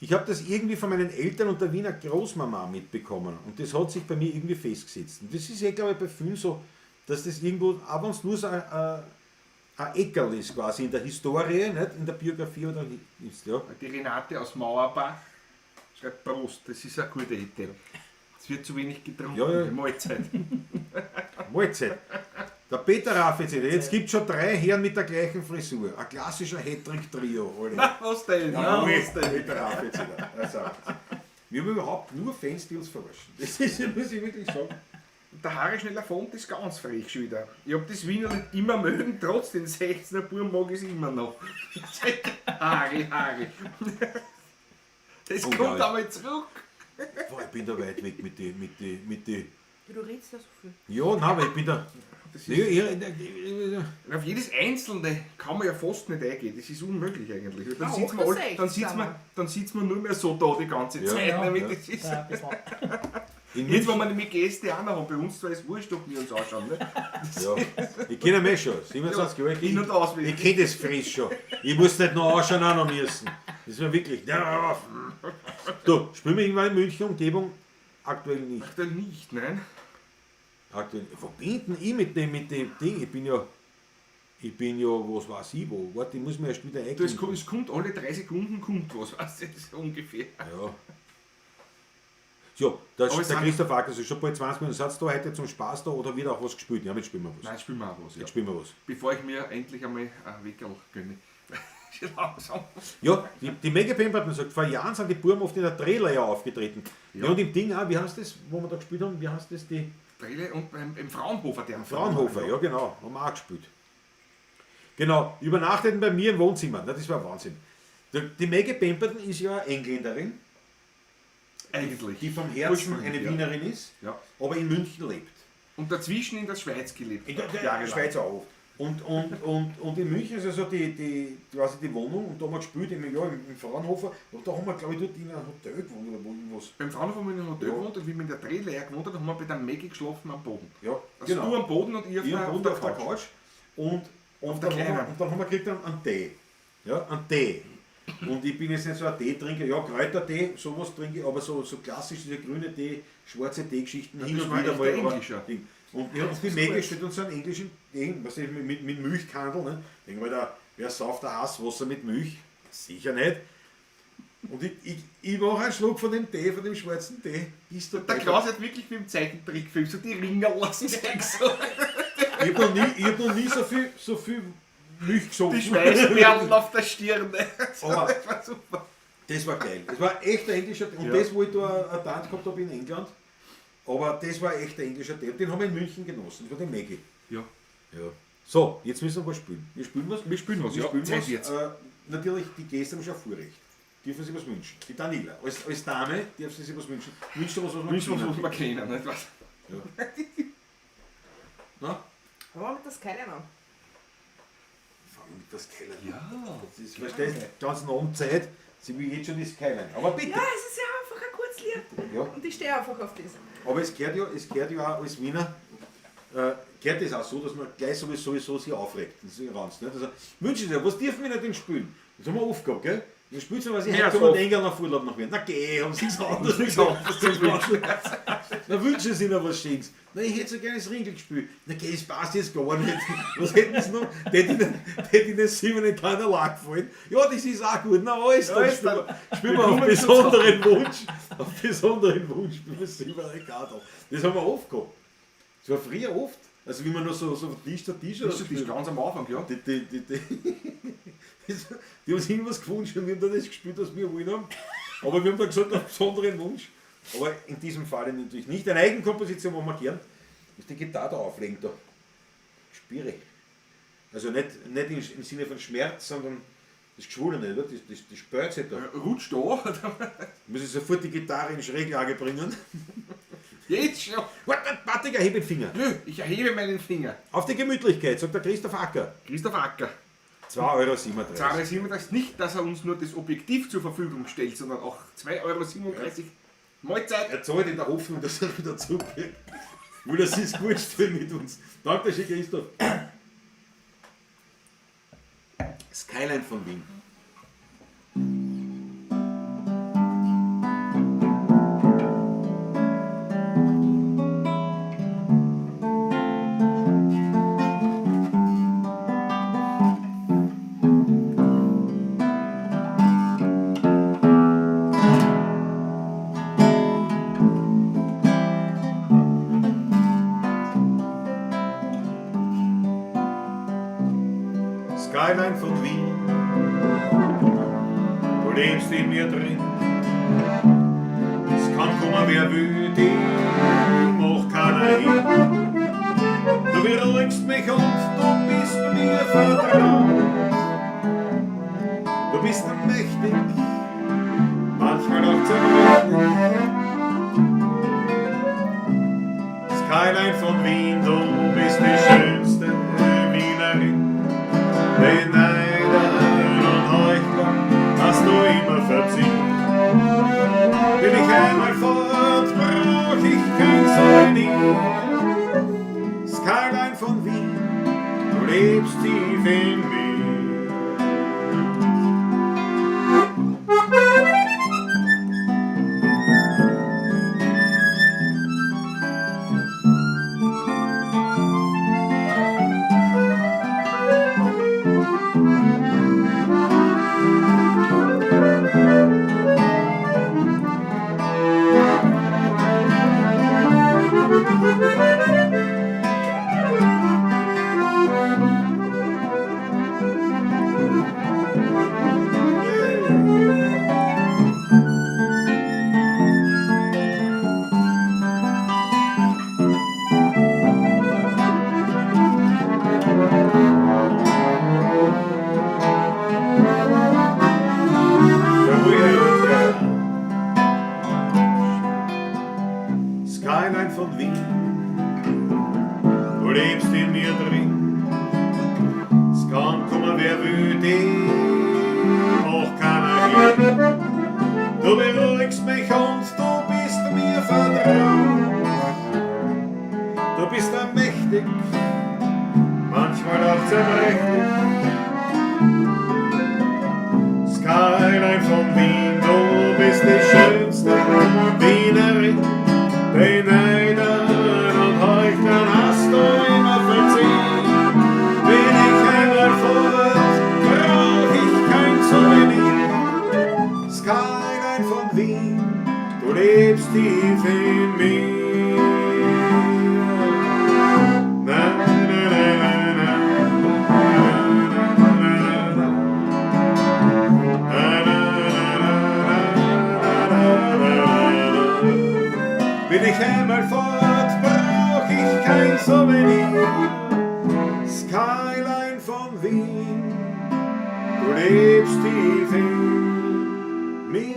ich habe das irgendwie von meinen Eltern und der Wiener Großmama mitbekommen. Und das hat sich bei mir irgendwie festgesetzt. Und das ist ja, glaube ich, bei vielen so, dass das irgendwo, auch wenn es nur so ein Eckerl ist quasi in der Historie, nicht? In der Biografie oder ist, ja. Die Renate aus Mauerbach schreibt Prost, das ist eine gute Idee. Es wird zu wenig getrunken. Ja, ja. Mahlzeit. Mahlzeit. Der Peter Raffetz, jetzt gibt es schon 3 Herren mit der gleichen Frisur. Ein klassischer Hattrick-Trio. alle. Was denn? Ja, Was denn? Peter Raffetz. Also, wir haben überhaupt nur Fans, die uns verarschen. Das ist, muss ich wirklich sagen. Und der Harry Schneller Fond ist ganz frech schon wieder. Ich hab das Wiener nicht immer mögen, trotz den 16er Buben mag ich es immer noch. Harry, Harry. Das kommt Unglaublich. einmal zurück. Boah, ich bin da weit weg mit die. du redest da so viel. Ja, nein, aber ich bin da. Das ist, Ja, ja, Auf jedes Einzelne kann man ja fast nicht eingehen. Das ist unmöglich eigentlich. Dann Ah, sitzt man, alle, 68 dann sitzt man, sind wir. dann sitzt man nur mehr so da die ganze Ja. Zeit. Ja. Nämlich, Ja. das ist, Da ein bisschen. in jetzt, wenn München, wir nämlich Gäste auch noch haben, bei uns zwar ist wurscht, ob wir uns anschauen. Ne? ja. Ich kenne mich schon, 27 Jahre. Ich, In- und auswendig. ich kenne das frisch schon. Ich muss nicht noch anschauen, auch noch müssen. Das ist mir wirklich. Ja, auf. Du, spielen wir irgendwann in München Umgebung? Aktuell nicht. Aktuell nicht, nein. Aktuell. Verbinden ich mit dem Ding? Ich bin ja, was weiß ich wo. Warte, ich muss mir erst wieder Du, es, einklinken. es kommt alle 3 Sekunden kommt was, weißt du, das ist ungefähr. Ja. So, der, Aber es der sind- Christoph Acker ist schon bald 20 Minuten. Satz da heute zum Spaß da oder wird auch was gespielt? Ja, jetzt spielen wir was. Nein, jetzt spielen wir auch was. Ja. Jetzt spielen wir was. Bevor ich mir endlich einmal ein Weckerl gönne. Schon langsam. Ja, die Maggie Pemberton sagt, vor Jahren sind die Buben oft in der Trailer aufgetreten. Ja. Ja. Und im Ding auch, wie heißt das, wo wir da gespielt haben, wie heißt das, die Trailer und beim Fraunhofer Theater. Fraunhofer, ja genau, haben wir auch gespielt. Genau, übernachteten bei mir im Wohnzimmer, na, das war Wahnsinn. Die Maggie Pemberton ist ja eine Engländerin, Eigentlich. die vom Herzen Ursprünglich, eine ja. Wienerin ist, Ja. aber in München lebt. Und dazwischen in der Schweiz gelebt. In der Jahrelang. Schweiz auch oft. Und in München ist also die, quasi die Wohnung und da haben wir gespielt im, ja, im Fraunhofer und da haben wir, glaube ich, dort in einem Hotel gewohnt oder wo irgendwas. Beim Fraunhofer haben wir in einem Hotel Ja. gewohnt und wie wir in der Trailer gewohnt haben, haben wir bei der Maggie geschlafen am Boden. Ja, Also genau. du am Boden und ich auf, Ich der, am Boden auf der Couch. Und Auf der dann haben wir, kleinen. und dann haben wir gekriegt einen Tee. Ja, einen Tee. Und ich bin jetzt nicht so ein Teetrinker, ja, Kräutertee, sowas trinke ich, aber so klassisch diese grüne Tee, schwarze Teegeschichten hin das und war wieder echt mal. der aber englischer. Ding. Und, ja, und die Maggie steht uns so einen englischen Ding, was ich, mit Milchkandel, ne? Denk mal, da, wer sauft der Hasswasser mit Milch? Sicher nicht. Und ich mache einen Schluck von dem Tee, von dem schwarzen Tee. Bist du Der Klaus hat wirklich wie im Zeichentrickfilm so die Ringer lassen sich so. Ich habe noch nie, ich hab noch nie so viel Milch gesoffen. Die Schweißperlen auf der Stirn. Aber Das war super. das war geil. Das war echt ein englischer Tee. Und Ja. das, wo ich da eine Tante gehabt habe in England, aber das war echt ein englischer Tee. Und den haben wir in München genossen. Das war die Maggie. Ja. Ja. So, jetzt müssen wir was spielen. Wir spielen was. Wir spielen was, Wir ja. spielen Zeit was. jetzt. Natürlich, die Gäste haben schon Vorrecht. Dürfen sich was wünschen. Die Daniela, als Dame dürfen sie sich was wünschen. Wünschst du was, was wir Wünschen wir was, kennen? was wir kennen. Nicht was? Na? Fangen wir mit der Skyline an. Fangen wir mit der Skyline an. Ja. Das ist, verstehst du, ganz nah um Zeit, sie will jetzt schon die Skyline. Aber bitte. Ja, es ist ja einfach ein Kurzlied. Ja. Und ich stehe einfach auf das. Aber es gehört ja auch als Wiener, gehört es auch so, dass man gleich sowieso sich aufregt. Das ist ranzt, nicht? Also, wünschen Sie, was dürfen wir nicht denn spielen? Das haben wir oft gehabt, gell? Dann spielt sie, was ich Mehr heute als kommen und oft. England auf Urlaub nach Wien. Na geh, haben sie nichts anderes. Nichts anderes zu wünschen. Na wünschen sie ihnen was Schönes. Na, ich hätte so gerne das Ringel gespielt. Na geh, das passt jetzt gar nicht. Was hätten sie noch? Der ihnen sieben in keiner Lage gefallen. Ja, das ist auch gut. Na, alles, dann alles spielen dann. wir, spielen wir auf besonderen Wunsch. Auf besonderen Wunsch spielen wir sieben in Kadel. Das haben wir oft gehabt. Das war früher oft. Also wie man noch so von Tisch zu Tisch Das ist ganz am Anfang, ja. Die haben sich irgendwas gewünscht und wir haben dann das gespielt, was wir wollen haben. Aber wir haben dann gesagt, auf besonderen Wunsch. Aber in diesem Falle natürlich nicht. Eine Eigenkomposition machen wir gern. Ich muss die Gitarre da auflegen, da. Spüre. Also nicht im Sinne von Schmerz, sondern das Geschwollene, oder? Das spürt sich da. Rutscht da. Muss ich sofort die Gitarre in Schräglage bringen. Jetzt schon. Warte, warte, ich erhebe den Finger. Nö, ich erhebe meinen Finger. Auf die Gemütlichkeit, sagt der Christoph Acker. Christoph Acker. 2,37 Euro. 2,37 Euro. Nicht, dass er uns nur das Objektiv zur Verfügung stellt, sondern auch 2,37 Euro Mahlzeit. Er zahlt in der Hoffnung, dass er wieder zurückkriegt. Will er sich's gut stellen mit uns. Dankeschön, Christoph. Skyline von Wien. Skyline von Wien, du lebst in mir drin. Es kann kommen, wer will, dich macht keiner hin. Du beruhigst mich und du bist mir vertraut. Du bist mächtig, manchmal auch zerbrechlich. Skyline von Wien, du bist die schönste Wienerin. Den Neidern und Heuchlern hast du immer verziehen. Bin ich einmal fort, brauch ich kein Souvenir. Skyline von Wien, du lebst tief in mir. Skyline von Wien, du lebst in mir drin. Es kann kommen, wer will, dem auch keiner hin. Du beruhigst mich und du bist mir vertraut. Du bist allmächtig, manchmal auch zerbrechlich. Skyline von Wien, du bist die schönste Wienerin. Den Neidern und Heuchlern hast du immer verziehen. Bin ich einmal fort, brauch ich kein Souvenir. Skyline von Wien, du lebst tief in mir. Na, na, na, na, na, na, na, na. Na, na, na, na, na, na, na. Bin ich einmal fort, brauch ich kein Souvenir. Skyline von Wien, du lebst tief in mir.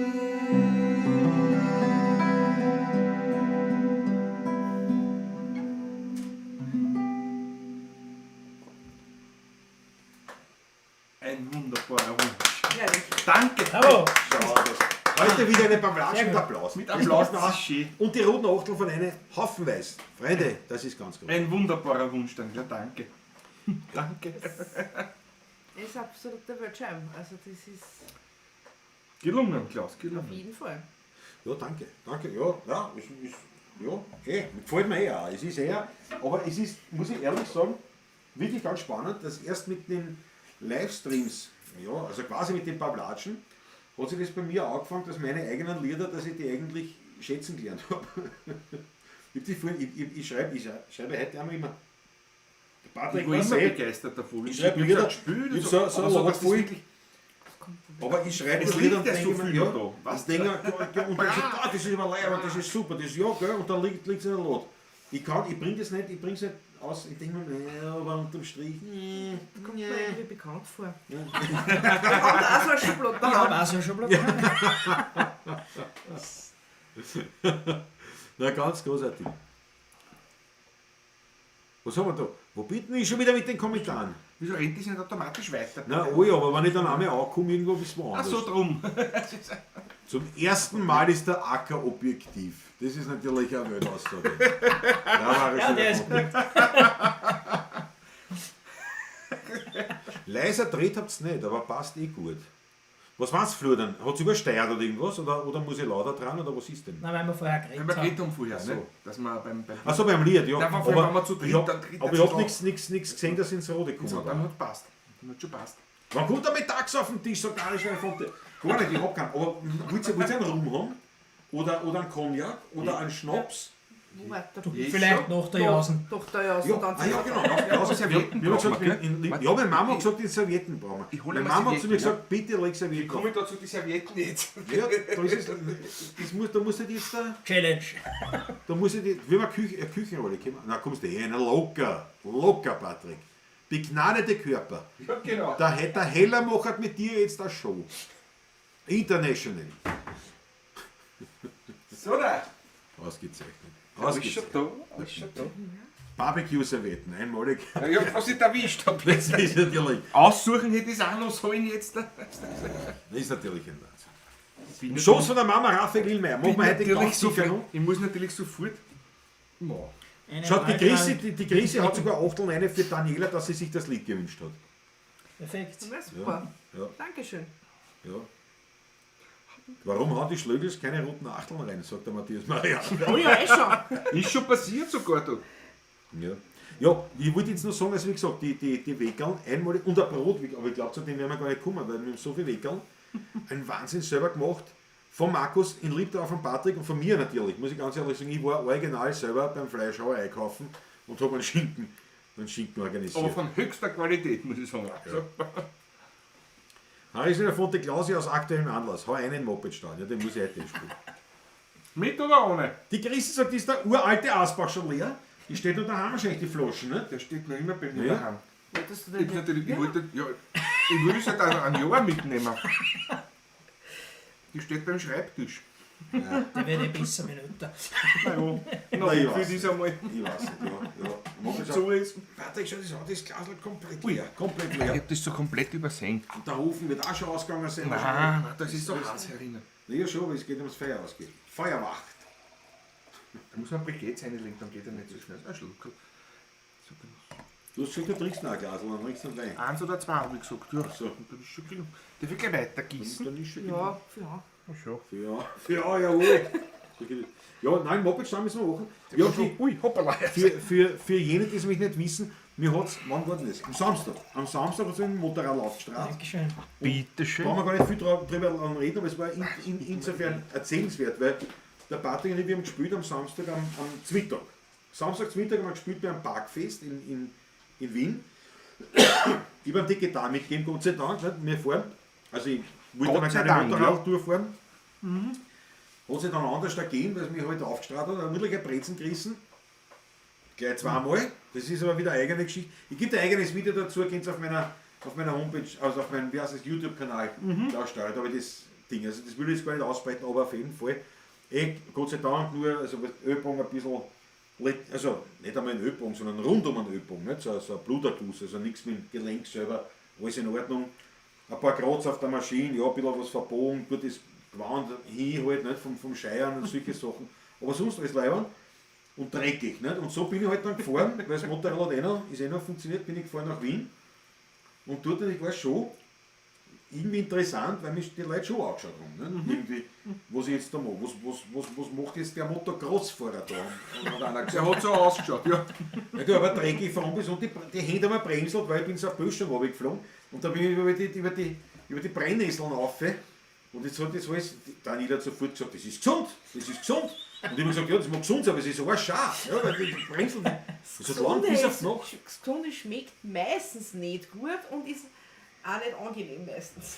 Ein wunderbarer Wunsch. Herrlich. Danke. Bravo. Schau, das. Heute wieder eine Pavlatsch Sehr mit gut. Applaus. Mit Applaus, das ist schön. Und die roten Achtel von einer haufenweise. Freunde, das ist ganz groß. Ein wunderbarer Wunsch, dann. Ja, danke. Danke. Das ist absoluter Weltschein. Also das ist Gelungen, Klaus, auf gelungen. jeden Fall. Ja, danke. Danke. Ja, ja, es ist, ja, eh, gefällt mir eh auch. Es ist eher, aber es ist, muss ich ehrlich sagen, wirklich ganz spannend, dass erst mit den Livestreams, ja, also quasi mit den Pavlatschen, hat sich das bei mir angefangen, dass meine eigenen Lieder, dass ich die eigentlich schätzen gelernt habe. Ich, hab die vorhin, ich, ich, schreibe, ich schreibe heute einmal immer. Der Patrick Ich war weiß immer eh, begeistert davon. Ich schreibe hab Lieder, so gespielt und ich so, hab so aber so, ein dass das voll. wirklich Aber ich schreibe Es das Lied liegt und ja so denke mir, viel ja, noch da. und denke, ja, und dann so, ah, das ist immer leer und das ist super, das ist ja, gell, und dann liegt es in der Lot. Ich kann, ich bring das nicht, ich bring's nicht aus, ich denke mir, ja, aber unterm Strich, nee, Kommt mir nee. irgendwie bekannt vor. Ja. Hat auch so eine Schublade Ich daheim. habe auch so eine Schublade. Na, ganz großartig. Was haben wir da? Wo bin ich schon wieder mit den Kommentaren? Wieso rennt das nicht automatisch weiter? Na, oh ja, aber wenn ich dann einmal ankomme, irgendwo bist du Ach woanders. so, drum. Zum ersten Mal ist der Acker objektiv. Das ist natürlich eine Weltaussage. Da war er Ja, schon der ist gut. Leiser dreht habt's nicht, aber passt eh gut. Was war's, Flur denn? Hat's übersteuert oder irgendwas? Oder muss ich lauter dran oder was ist denn? Nein, weil wir vorher Wenn geredet wir haben. geredet haben vorher, so. ne? Dass wir beim Achso, beim Lied, ja. Nein, vor allem, wenn wir zu dritt, ich hab, dann dritt aber ich dazu hab nichts gesehen, dass ins Rote gekommen So, war. dann hat passt. Dann hat schon passt. Wann kommt der Mittags auf den Tisch, sagt Arisch Fonte. Gar nicht, ich hab keinen. Aber wollt ihr einen Rum haben? Oder einen Cognac? Oder einen Schnaps? Wo weiter? Du, Ich vielleicht schon. nach der Jausen. Doch, der Jausen. Ja, dann ah, ja, genau. Ja, aber Servietten Wir haben brauchen gesagt, wir, gell? ja, meine Mama hat gesagt, in Servietten brauchen wir. Ich hole Meine mir Mama hat zu mir Servietten, gesagt, bitte leg Servietten Komme auf. ich da zu den Servietten jetzt? Ja, da ist es, das muss, da muss ich jetzt da, Challenge. da muss ich die, wie wir Küche, eine Küchenrolle kommen. Na, kommst du eh, na, locker, locker, Patrick. Begnadete Körper. Ja, genau. Der Heller macht mit dir jetzt eine Show. International. So da. Ausgezeichnet. Alles schon da, alles schon da. Barbecue-Servietten, einmalig. Ja, was ich da erwischt habe. Das ist natürlich, Aussuchen hätte ich es auch noch sollen jetzt. das ist natürlich ein Wahnsinn. Im Schoß von der Mama Raphael Illmayer. Machen wir heute ganz sicher noch. Ich muss natürlich sofort. Ma. Einen Schaut, die Balkan. Chrissy, die Chrissy hat sogar Achteln eine für Daniela, dass sie sich das Lied gewünscht hat. Perfekt. Na, super. Ja. Dankeschön. Ja. Warum haben die Schlögels keine roten Achteln rein, sagt der Matthias Maria. Oh ja, eh schon. Ist schon passiert sogar, du. Ja. Ja, ich wollte jetzt nur sagen, also wie gesagt, die Weckerl, einmal und ein Brot, aber ich glaube, zu dem werden wir gar nicht kommen, weil wir haben so viel Weckerl, ein Wahnsinn selber gemacht, von Markus, in Liebdau, von Patrick und von mir natürlich, muss ich ganz ehrlich sagen, ich war original selber beim Fleischhauer einkaufen und habe einen Schinken organisiert. Aber von höchster Qualität, muss ich sagen. Also, Harry ist von der Klausi aus aktuellem Anlass, hau einen Moped stehen, ja, den muss ich heute spielen. Mit oder ohne? Die Christi sagt, ist der uralte Asbach schon leer, die steht noch daheim wahrscheinlich, die Flaschen, ne? Der steht noch immer bei mir Ja. daheim. Wolltest du Ich, denn hab natürlich, ich wollte, ja, ich würde es halt auch ein Jahr mitnehmen. Die steht beim Schreibtisch. Der wird eh besser mit älter. Na ja, Na, ich na, für weiß das einmal Ich weiß nicht, ja. Ja. Moped so ist. Patrick, schau das an, das Glas ist komplett leer. Komplett leer. Ich hab das so komplett übersehen. Und der Ofen wird auch schon ausgegangen sein. Nein, nein, das ist so heiß herinnen. Ja, schon, aber es geht ums Feuer ausgehen. Feuerwacht. Da muss man Briketts reinlegen, dann geht er nicht so schnell. Ein Schluck. So, Du hast gesagt, du trinkst noch ein Glas, dann trinkst du einen Wein. eins oder zwei habe ich gesagt. Ja, So. Und dann ist schon genug. Darf ich gleich weiter gießen? Dann ist schon Ja, ja. Ja, genug. Ja, ja, jawohl. So geht es. Ja, nein, Moped-Stand müssen wir machen. Ja, die, Ui, hoppala. für jene, die es mich nicht wissen, mir hat's, wann war denn das? Am Samstag. Am Samstag hat es mit dem Motorrad aufgestrahlt. Dankeschön. Bitte schön. Brauchen wir gar nicht viel drüber reden, aber es war insofern erzählenswert, weil der Patrick und ich, wir haben gespielt am Samstag am Mittag. Samstag Mittag haben wir gespielt bei einem Parkfest in Wien. Ich habe die Gitarre mitgegeben, Gott sei Dank, nicht? Wir fahren. Also ich wollte Gott dann sei keine Dank, Motorradtour fahren. Hat sich dann anders ergeben, weil es mich halt aufgestrahlt hat. Hat wirklich ein Brezen gerissen. Gleich zweimal. Das ist aber wieder eine eigene Geschichte. Ich gebe ein eigenes Video dazu, könnt ihr auf meiner Homepage, also auf meinem, wie heißt das, YouTube-Kanal, da steuert aber das Ding. Also das will ich jetzt gar nicht ausbreiten, aber auf jeden Fall. Gott sei Dank nur, also was Ölbogen ein bisschen, also nicht einmal ein Ölbogen, sondern rund um einen Ölbogen, nicht? So ein Bluterguss, also nichts mit dem Gelenk selber, alles in Ordnung. Ein paar Kratzer auf der Maschine, ja, ein bisschen was verbogen, gut, das Gewand hin halt, nicht, vom Scheiern und solche Sachen. Aber sonst alles leibend und dreckig, nicht? Und so bin ich halt dann gefahren, weil das Motorrad hat ist eh noch funktioniert, bin ich gefahren nach Wien. Und dort, ich war schon irgendwie interessant, weil mich die Leute schon angeschaut haben. Nicht? Irgendwie, was ich jetzt da mache, was macht jetzt der Motocross-Fahrer da? Und hat einer Der gesagt, hat so ausgeschaut, ja. ja, du, aber dreckig voran bis und die Hände haben mir bremselt, weil ich bin so ein Böschung runtergeflogen. Und da bin ich über die Brennnesseln rauf. Und jetzt hat das alles, Daniela hat sofort gesagt, das ist gesund, das ist gesund. Und ich habe gesagt, ja, das mag gesund sein, aber es ist auch scharf. Ja, weil die Brennseln, das hat lang bis auf die Nacht. Das Gesunde schmeckt meistens nicht gut und ist auch nicht angenehm meistens.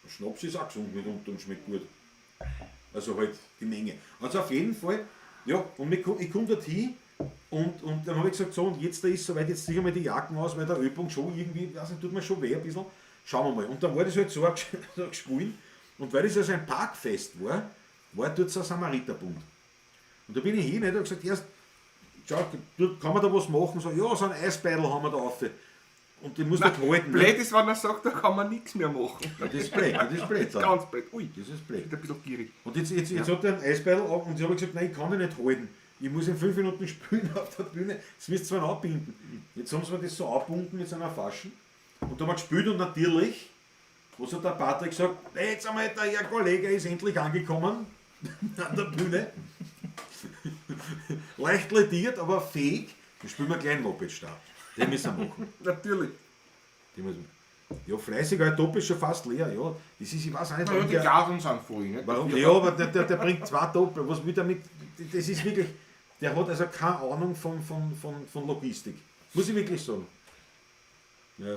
Schnaps ist auch gesund mitunter und schmeckt gut. Also halt die Menge. Also auf jeden Fall, ja, und ich komme dorthin und dann habe ich gesagt, so, und jetzt da ist soweit, jetzt ziehe ich mal die Jacken aus, weil der Ölpunkt schon irgendwie, weiß nicht, tut mir schon weh ein bisschen. Schauen wir mal. Und dann war das halt so, so geschwollen. Und weil das also ein Parkfest war, war dort so ein Samariterbund. Und da bin ich hin, nicht, und habe gesagt, erst, schau, dort kann man da was machen? So, ja, so ein Eisbeidel haben wir da auf. Und den muss man halten. Blöd ist, wenn er sagt, da kann man nichts mehr machen. Ja, das ist blöd, das ist blöd. Dann. Ganz blöd. Ui, Das ist blöd. bin ein bisschen gierig. Und jetzt hat er ein Eisbeidel ab und ich habe gesagt, nein, ich kann ihn nicht halten. Ich muss in 5 Minuten spülen auf der Bühne. Das müsst ihr zwar abbinden. Jetzt haben sie mir das so abgebunden mit so einer Faschen. Und da haben wir gespült und natürlich, was hat der Patrick gesagt, jetzt einmal, der Herr Kollege ist endlich angekommen an der Bühne. Leicht lediert, aber fähig. Dann spielen wir gleich einen Moped-Stab. Den müssen wir machen. Natürlich. Den müssen wir. Ja, fleißig, weil Top ist schon fast leer. Ja, das ist, ich weiß auch nicht, Ja, warum die der, Glasen sind voll, nicht? warum, ja, aber der bringt 2 Doppel. Was will der mit? Das ist wirklich, der hat also keine Ahnung von Logistik. Muss ich wirklich sagen. Ja.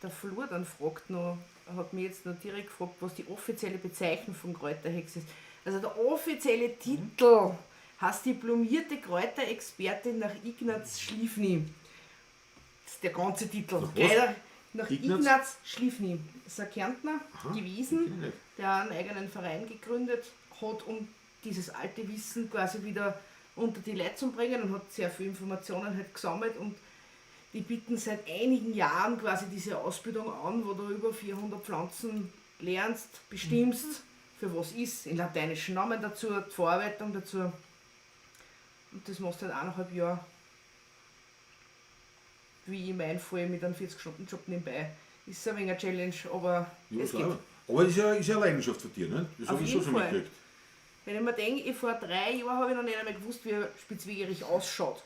Der Flur dann fragt noch, hat mich jetzt noch direkt gefragt, was die offizielle Bezeichnung von Kräuterhex ist. Also der offizielle Titel heißt diplomierte Kräuterexpertin nach Ignaz Schlieffny. Das ist der ganze Titel. Nach was? Kräuter, nach Ignaz? Ignaz Schlieffny. Das ist ein Kärntner Aha, gewesen, kenn ich nicht. der einen eigenen Verein gegründet hat, um dieses alte Wissen quasi wieder unter die Leute zu bringen und hat sehr viel Informationen halt gesammelt und die bieten seit einigen Jahren quasi diese Ausbildung an, wo du über 400 Pflanzen lernst, bestimmst, für was ist, in lateinischen Namen dazu, die Verarbeitung dazu. Und das machst du halt 1,5 Jahre, wie ich mein Fall mit einem 40-Stunden-Job nebenbei. Ist ein wenig eine Challenge, aber Ja, es klar. geht. Aber das ist ja eine Leidenschaft von dir, ne? Das Auf habe ich schon jeden so Fall. mitgekriegt. Wenn ich mir denke, vor 3 Jahren habe ich noch nicht einmal gewusst, wie Spitzwegerich ausschaut.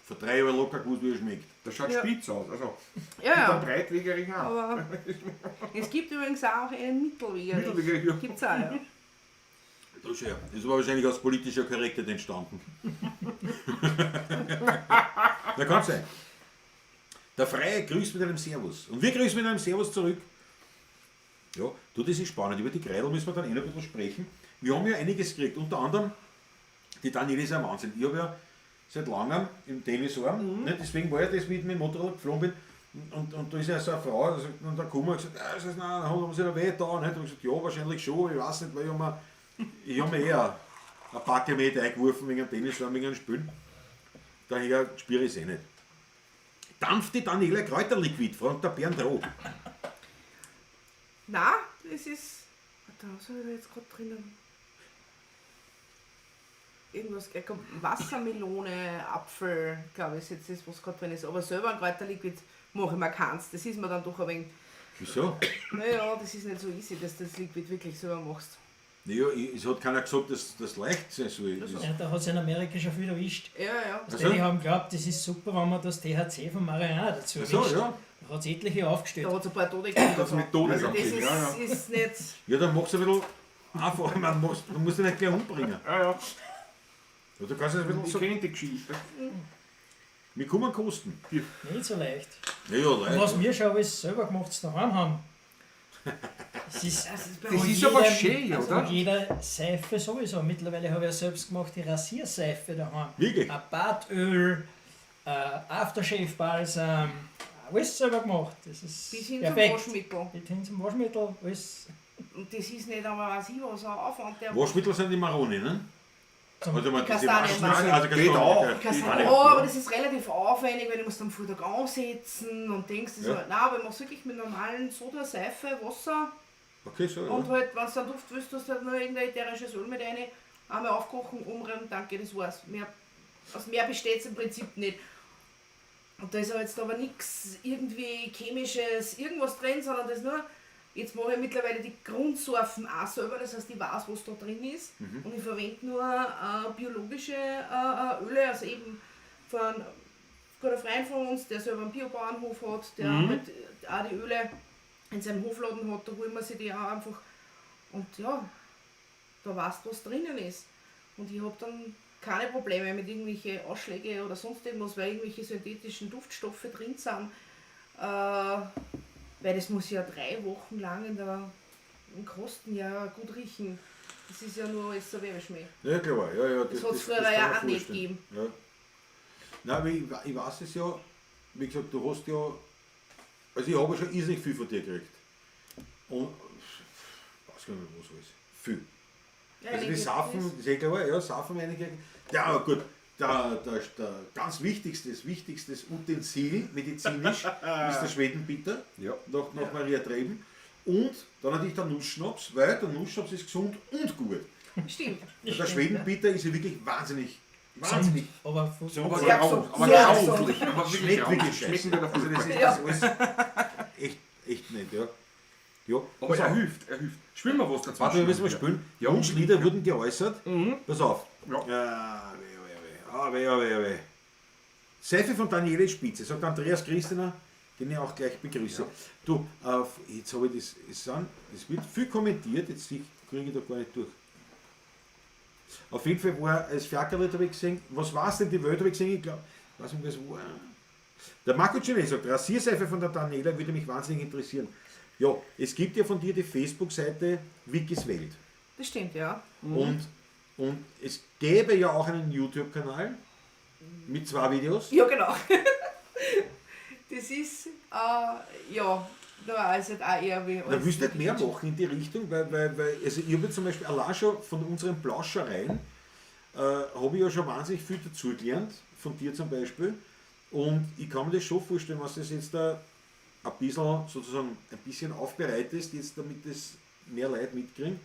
Vor 3 Jahren locker gewusst, wie er schmeckt. Das schaut Ja. spitz aus. Also, Ja, und ja. der Breitwegerich auch. Aber es gibt übrigens auch einen Mittelwegerich. Mittelwegerich, ja. Gibt's auch, ja. Das ist ja. Das war wahrscheinlich aus politischer Korrektheit entstanden. Da kann sein. Der Freie grüßt mit einem Servus. Und wir grüßen mit einem Servus zurück. Ja, du, das ist spannend. Über die Kreidel müssen wir dann eh noch ein bisschen sprechen. Wir haben ja einiges gekriegt. Unter anderem, die Daniela ist ja ein Wahnsinn. Ich habe ja seit langem im Tennisarm, ne, deswegen war ja das, wie ich mit dem Motorrad geflogen bin. Und da ist ja so eine Frau, also, und da gekommen und gesagt, ja, das ist, nein, haben sie da weh da? Und ich gesagt, ja, wahrscheinlich schon, ich weiß nicht, weil ich hab mir eher ein paar Kilometer eingeworfen wegen dem Tennisarm, wegen dem Spielen. Daher spüre ich es eh nicht. Dampft die Daniela Kräuterliquid, fragt der Bernd Roh. Nein, das ist. Warte, was habe ich da jetzt gerade drinnen? Irgendwas, Wassermelone, Apfel, glaube ich, ist jetzt das, was gerade drin ist. Aber selber ein Kräuterliquid mache ich mir keins. Das ist mir dann doch ein wenig. Wieso? Naja, das ist nicht so easy, dass du das Liquid wirklich selber machst. Naja, es hat keiner gesagt, dass das leicht sein soll. Das Ja, da hat es in Amerika schon viel erwischt. Ja, ja. Also? Die haben geglaubt, das ist super, wenn man das THC von Marihuana dazu Ach so, mischt. ja. Da hat es etliche aufgestellt. Da hat es ein paar Tote gegeben. Das mit Todes Also das abgegeben, ist, ja, ja. ist nicht. Ja, dann machst du ein bisschen einfach. Man muss, du musst dich nicht gleich umbringen. Ja, ja. Ja, du kannst es ein bisschen Ich so. kenne die Geschichte. Wir kommen kosten. Nicht so leicht. Ja, ja, Und leicht. was wir schon alles selber gemacht daheim haben. Das ist, Das ist bei Das uns ist aber schön, also oder? Jeder Seife sowieso. Mittlerweile habe ich ja selbst gemacht die Rasierseife daheim. Wirklich? Ein Badöl, Aftershave-Balsam, alles selber gemacht. Das ist bis hin perfekt. zum Waschmittel. Bis hin zum Waschmittel, alles. Und das ist nicht einmal, weiß ich was, ein Aufwand, der Waschmittel sind die Maroni, ne? Zum Also, man, diese Kastanien. Waschmittel, also Geht Kastanien, auch. okay. Kastanien. Oh, aber das ist relativ aufwendig, weil du musst am Vortag ansetzen und denkst, das Ja. ja. Nein, aber ich mach's wirklich mit normalen Soda, Seife, Wasser Okay, so, und ja. halt, wenn du dann Duft willst, tust du halt nur irgendein ätherisches Öl mit rein, einmal aufkochen, umrühren, danke, das war's. Mehr, aus mehr besteht's im Prinzip nicht. Und da ist aber jetzt aber nichts irgendwie chemisches, irgendwas drin, sondern das nur, jetzt mache ich mittlerweile die Grundsorten auch selber, das heißt, ich weiß, was da drin ist. Und ich verwende nur biologische Öle, also eben von einem guter Freund von uns, der selber einen Biobauernhof hat, der halt auch die Öle in seinem Hofladen hat, da holen wir sich die auch einfach. Und ja, da weißt du, was drinnen ist. Und ich habe dann keine Probleme mit irgendwelchen Ausschläge oder sonst irgendwas, weil irgendwelche synthetischen Duftstoffe drin sind. Weil das muss ja 3 Wochen lang in der, im Kosten ja gut riechen. Das ist ja nur alles so Werbeschmäh. Ja, klar, ja, ja. Das hat's früher kann ja man auch nicht vorstellen. gegeben. Ja. Nein, aber ich weiß es ja, wie gesagt, du hast ja, also ich habe ja schon irrsinnig viel von dir gekriegt. Und, ich weiß gar nicht mehr, was alles. Viel. Ja, Also ich die denke, Safen, das das ist eh klar, ja, Safen einige. Ja, aber gut, der ganz wichtigste, das wichtigste Utensil medizinisch ist der Schwedenbitter, Ja. nach Maria Treben. Und dann natürlich der Nussschnaps, weil der Nussschnaps ist gesund und gut. Stimmt. Der Schwedenbitter ist ja wirklich wahnsinnig, wahnsinnig. Aber Aber Sehr graus, gesund. aber Sehr grauslich. Aber wirklich Schmeckt wirklich grauslich. scheiße. Schmecken wir Also davon. das ist Ja. das alles echt nicht, ja. Ja, Aber pass er auf. hilft, er hilft. Spielen wir was dazu. Warte, wir müssen mal spielen. Ja. Wunschlieder wurden geäußert. Pass auf. Ja. Ah, weh, weh, weh. Ah, weh, weh, weh. Seife von Daniele Spitze, sagt Andreas Christiner, den ich auch gleich begrüße. Du, jetzt habe ich das, es wird viel kommentiert, jetzt kriege ich da gar nicht durch. Auf jeden Fall war als Fiakerl, habe ich gesehen, was war es denn, die Welt habe ich gesehen, ich glaube, weiß nicht, was war. Der Marco Cine sagt, Rasierseife von der Daniela würde mich wahnsinnig interessieren. Ja, es gibt ja von dir die Facebook-Seite Wikis Welt. Das stimmt, ja. Und es gäbe ja auch einen YouTube-Kanal mit 2 Videos. Ja, genau. Das ist, ja, da ist halt auch eher wie Da willst du nicht mehr machen in die Richtung, weil also ich habe zum Beispiel allein schon von unseren Plauschereien, habe ich ja schon wahnsinnig viel dazugelernt, von dir zum Beispiel. Und ich kann mir das schon vorstellen, was das jetzt da ein bisschen, sozusagen, ein bisschen aufbereitest, jetzt damit das mehr Leute mitkriegen,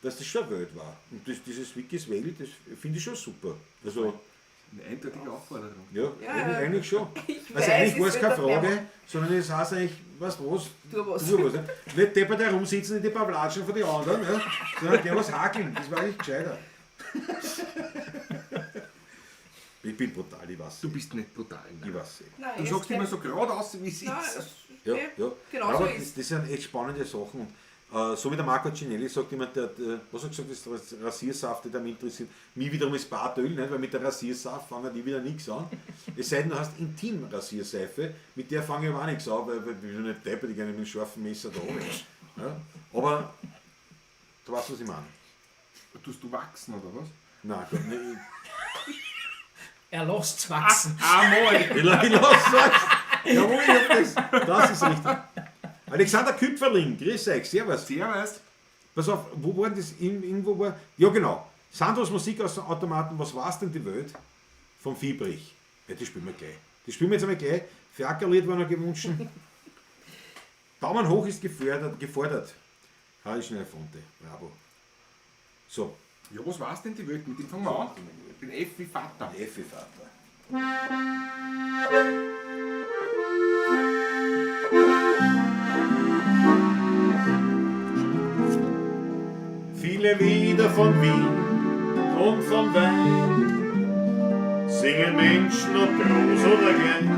dass das schon eine Welt war. Und das, dieses Wikis Welt, das finde ich schon super. Also, Eine eindeutige Aufforderung. ja, Ja, eigentlich, ja. eigentlich schon. Ich Also weiß, eigentlich war es es keine wird dann Frage, sondern es heißt eigentlich, weißt du was? Tu was. Tu was, ne? Nicht deppert herumsitzen in die Pavlatschen von den anderen, ja? Sondern geh was hakeln, das war eigentlich gescheiter. Ich bin brutal, ich weiß. Du bist nicht brutal. Nein. Ich weiß. Nein, Du es sagst kein- immer so geradeaus, wie es Nein, ist. es- Ja, eh, ja. Genau Aber so das, ist das sind echt spannende Sachen. Und, so wie der Marco Cinelli sagt immer, der, was hat er gesagt, das Rasiersaft, der mich interessiert. Mich wiederum ist Bartöl, nicht? Weil mit der Rasiersaft fangen die wieder nichts an. Es sei denn, du hast Intim-Rasierseife, mit der fange ich aber auch nichts an, weil ich bin nicht deppert, ich gehe nicht mit dem scharfen Messer da runter. Ja? Aber du weißt, was ich meine. Tust du wachsen oder was? Nein, Gott, nicht. Er lässt's wachsen. Einmal! Ich lass sag's. Jawohl, ich hab das. Das ist richtig. Alexander Küpferling, grüß euch, servus. Servus! Pass auf, wo war denn das? Irgendwo war. Ja, genau. Sandros Musik aus dem Automaten, was war's denn die Welt? Vom Fiebrich. Ja, die spielen wir gleich. Die spielen wir jetzt einmal gleich. Fiakerlied war noch gewünscht. Daumen hoch ist gefordert. Harry Schnell-Fonte. Bravo. So, Ja, was war's denn die Welt? Mit dem fangen wir an. Den F wie Vater. Effi Vater. Viele Lieder von Wien und vom Wein singen Menschen, ob groß oder klein.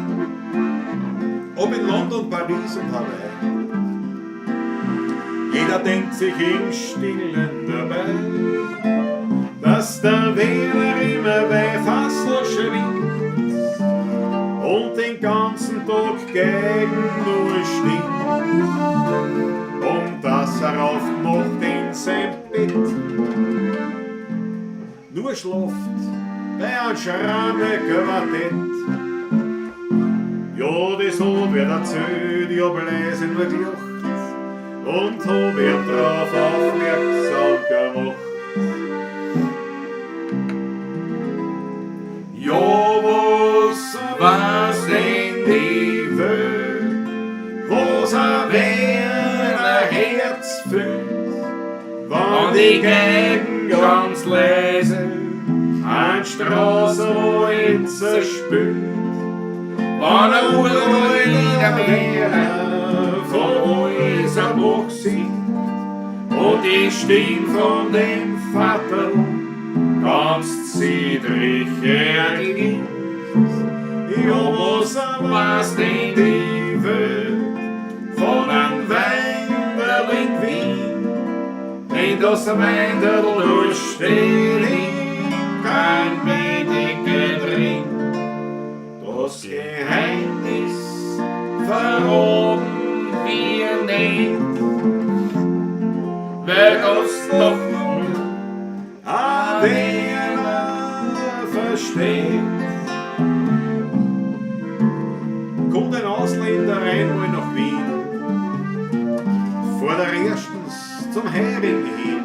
Ob in London, Paris und Hawaii. Jeder denkt sich im Stillen dabei, dass der Wiener immer bei Fassel schwingt und den ganzen Tag gegen nur stinkt. Und dass er oft noch in sein Bett Nur schlaft bei einem Schramme-Quartett. Ja, das hab ich erzählt, ich hab leise nur gelacht und hab ihn drauf aufmerksam gemacht. Ja, was war's denn die Welt, was ein Wiener Herz fühlt, wenn die Gegend ganz leise an Straßenwalzer spült. Wann ein uralter Wiener von Häuserbach singt und die Stimme von dem Vater ganz zittrig erklingt. Ja, was war's denn die Welt von einem Weinderl in Wien, denn das Weinderl nur steht in kein Bedecke drin. Das Geheimnis verraten wir nicht, weil das doch nur Ein Wiener versteht. Kommt ein Ausländer einmal nach Wien, fährt er erstens zum Hering hin,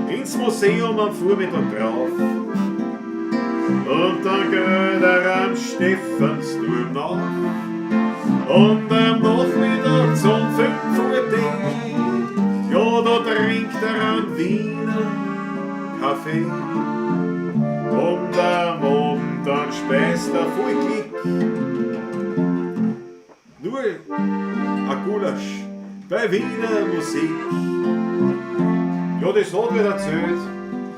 ins Museum am Vormittag drauf, und dann geht er am Stephansturm nach, und am Nachmittag zum 5 Uhr, ja, da trinkt er einen Wiener Kaffee. Und am Abend dann speist er voll Glück. Nur ein Gulasch bei Wiener Musik. Ja, das hat wer erzählt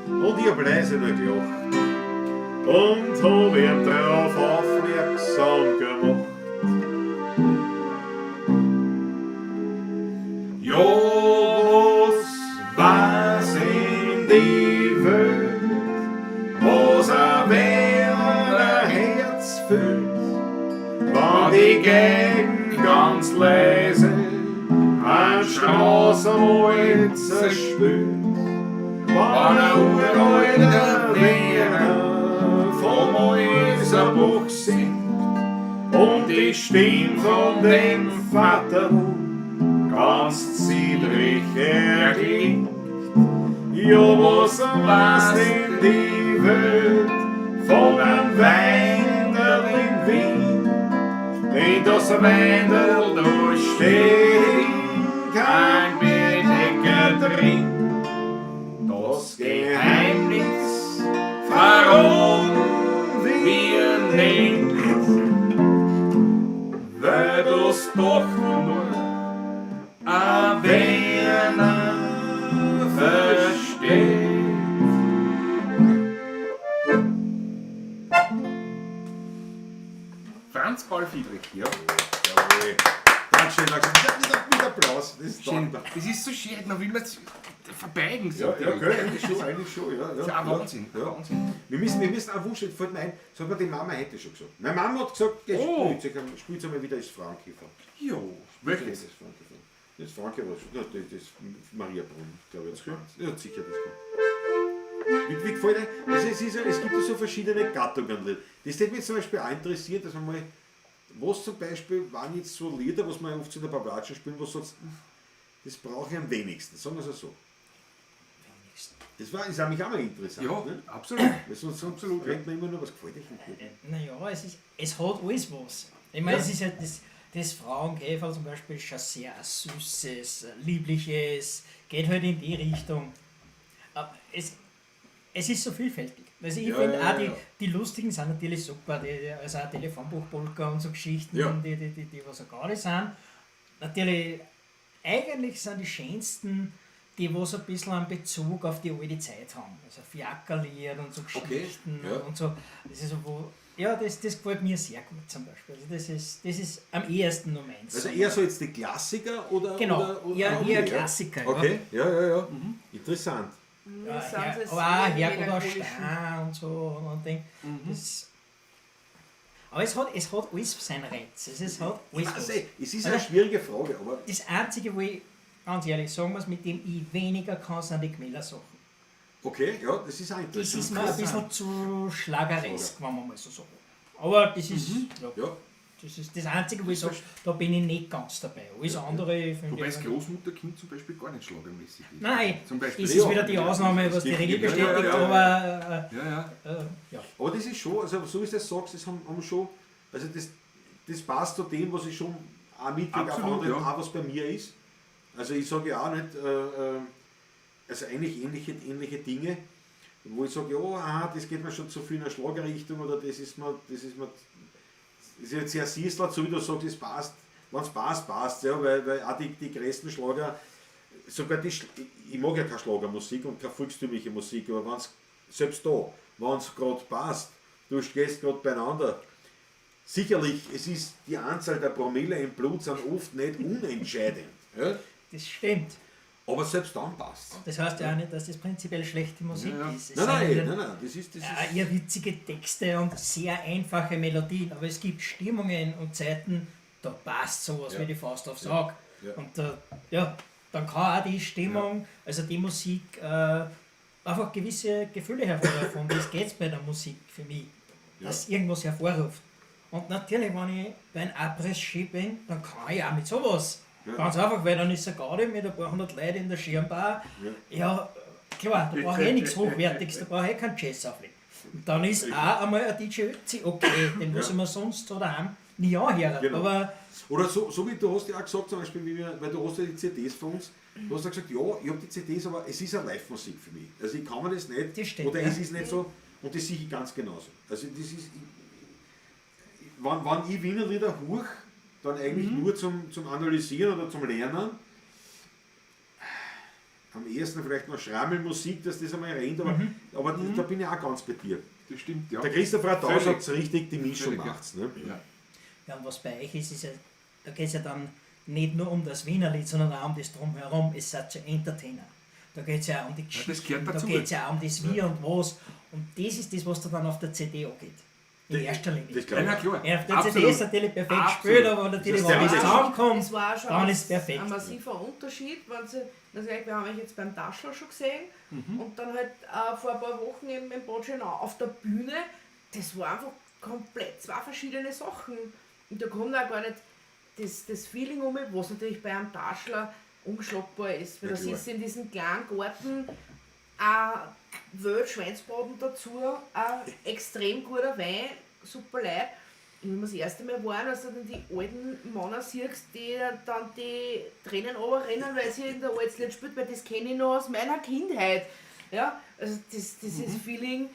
und ich hab leise nur gelacht und hab ihn drauf aufmerksam gemacht. Ja, was war's in die Welt, was ein Wiener Herz füllt, wenn die Gegend ganz leise an Straßenwalzer spült, wenn ein uralter Wiener vom Häuserbuch singt und die Stimme von dem Vater ganz zittrig erklingt. Ja, was war's denn die Welt von einem Weinderl in Wien. In das Weinderl, da steht kein Bedecker drin. Das Geheimnis verraten wir nicht, weil das doch nur ein Werner versteht. Franz Paul Friedrich, ja. Jawohl. Dankeschön, Dankeschön. Mit Applaus. Das ist Schön. toll. Das ist so schön, man will man verbeigen. Ja, ja, okay, eigentlich schon, ja. Ja, Das ist auch ja, Wahnsinn. Ja. Wahnsinn. Wir müssen auch wurscht, fällt mir ein, das hat mir die Mama heute schon gesagt. Meine Mama hat gesagt, geh, Oh. spielt's einmal wieder das Frauenkäfer. Jo, welches? Das Frauenkäfer. Das Frauenkäfer, ja, das Mariabrunn, glaube ich. Okay. Ja, sicher, das kommt. Wie gefällt dir? Also es gibt ja so verschiedene Gattungen. Das hätte mich zum Beispiel auch interessiert, dass man mal, was zum Beispiel waren jetzt so Lieder, was man oft in der Pavlatschen spielen, was sagst, das brauche ich am wenigsten, sagen wir es so. Das war, ist auch mich auch mal interessant. Ja, Ne? absolut. Weil sonst absolut, rennt man immer nur, was gefällt euch nicht gut. Naja, es hat alles was. Ich meine, Ja. es ist halt das Frauenkäfer zum Beispiel schon sehr süßes, liebliches, geht halt in die Richtung. Aber es ist so vielfältig. Also ich Ja, finde ja, auch ja. die lustigen sind natürlich super, also auch Telefonbuchpolka und so Geschichten, Ja. die was auch gar sind. Natürlich, eigentlich sind die schönsten, die was ein bisschen einen Bezug auf die alte Zeit haben. Also Fiakerlied und so Okay, Geschichten ja. und so. Das ist so, wo, ja, das gefällt mir sehr gut zum Beispiel. Also das ist am ehesten nur meins. Also eher so jetzt die Klassiker oder? Genau, oder, eher, okay, eher ja. Klassiker. Okay, ja, ja, ja. Interessant. Ja. Ja, Ja, aber auch Herr oder Stein und so und Ding. Das, aber es hat alles seinen Reiz. Also es hat alles Ich weiß was. eh, es ist eine schwierige Frage, aber Das Einzige, wo ich, ganz ehrlich sagen muss, mit dem ich weniger kann, sind die Gmeller-Sachen. okay, ja, das ist auch Das interessant. ist mir ein bisschen zu schlageresk, wenn man mal so sagen. Aber das ist, ja, Ja, das ist das Einzige, wo ich sage, da bin ich nicht ganz dabei. Alles andere finde Wobei ich. das Großmutterkind zum Beispiel gar nicht schlagermäßig ist. Nein, zum Beispiel. das ist wieder die Ausnahme, was die Regel bestätigt, ja. aber Ja, ja. ja. aber das ist schon, also so wie du das sagst, das haben schon, also das passt zu dem, was ich schon auch mitkriege, auf anderen, ja. auch was bei mir ist. Also ich sage ja auch nicht, also eigentlich ähnliche Dinge, wo ich sage, ja, aha, das geht mir schon zu viel in der Schlagerrichtung oder das ist mir, das ist jetzt sehr siesler, so wie du sagst, es passt, wenn es passt, passt, ja, weil auch die größten Schlager, sogar die, ich mag ja keine Schlagermusik und keine volkstümliche Musik, aber wenn's, selbst da, wenn es gerade passt, du stehst gerade beieinander, sicherlich, es ist die Anzahl der Promille im Blut sind oft nicht unentscheidend. Ja? Das stimmt. Aber selbst dann passt. Das heißt ja auch nicht, dass das prinzipiell schlechte Musik Ja, ja. ist. Es Nein, sind nein, nein, nein, das ist, eher witzige Texte und sehr einfache Melodien, aber es gibt Stimmungen und Zeiten, da passt sowas Ja. wie die Faust aufs Auge. Ja. Und da, ja, dann kann auch die Stimmung, also die Musik, einfach gewisse Gefühle hervorrufen. Und das geht bei der Musik für mich, dass irgendwas hervorruft. Und natürlich, wenn ich beim Abriss-Ski bin, dann kann ich auch mit sowas. Ja. Ganz einfach, weil dann ist eine Gaudi mit ein paar hundert Leuten in der Schirmbar. Ja, klar, da brauche ich eh nichts Hochwertiges, da brauche ich eh keinen Jazz auflegen. Und dann ist auch einmal ein DJ Ötzi okay, den muss ich mir sonst so daheim nie anhören. Genau. Aber Oder so wie du hast ja auch gesagt, zum Beispiel, wie wir, weil du hast ja die CDs von uns, du hast ja gesagt, ja, ich habe die CDs, aber es ist eine Live-Musik für mich. Also ich kann mir das nicht, Das stimmt, oder ja. es ist nicht so, und das sehe ich ganz genauso. Also das ist, wenn ich Wiener Lieder huch, dann eigentlich nur zum Analysieren oder zum Lernen. Am ehesten vielleicht noch Schrammelmusik, dass das einmal rennt, aber, aber da bin ich auch ganz bei dir. Das stimmt, ja. Der Christopher Radau Völlig. sagt es richtig, die Mischung Völlig, ja. macht's. Ne? Ja. Ja, und was bei euch ist, ist ja, da geht es ja dann nicht nur um das Wienerlied, sondern auch um das Drumherum. Es sind ja Entertainer. Da geht es ja auch um die Ja, das Geschichten, gehört da dazu. geht es ja auch um das Wie und Was. Und das ist das, was da dann auf der CD angeht. In erster Linie. Das glaube Ja, ich. na klar. Ja, auf der Absolut. CD ist natürlich perfekt Absolut. gespielt, aber natürlich, Das ist wenn der was Unterschied. zusammenkommt, Das war schon dann ist es perfekt. ein massiver Unterschied. Wenn sie, also wir haben euch jetzt beim Daschl schon gesehen und dann halt vor ein paar Wochen eben im Bad Schönau auf der Bühne. Das war einfach komplett zwei verschiedene Sachen. Und da kommt auch gar nicht das Feeling um, was natürlich bei einem Daschler unschlagbar ist. Weil Ja, da klar. sitzt in diesem kleinen Garten Ein Wildschweinsbraten dazu, ein extrem guter Wein, super Leid. Und wenn wir das erste Mal waren, als du dann die alten Männer siehst, die dann die Tränen runterrennen, weil sie in der alten Lied spielt, weil das kenne ich noch aus meiner Kindheit. Ja, also dieses Feeling,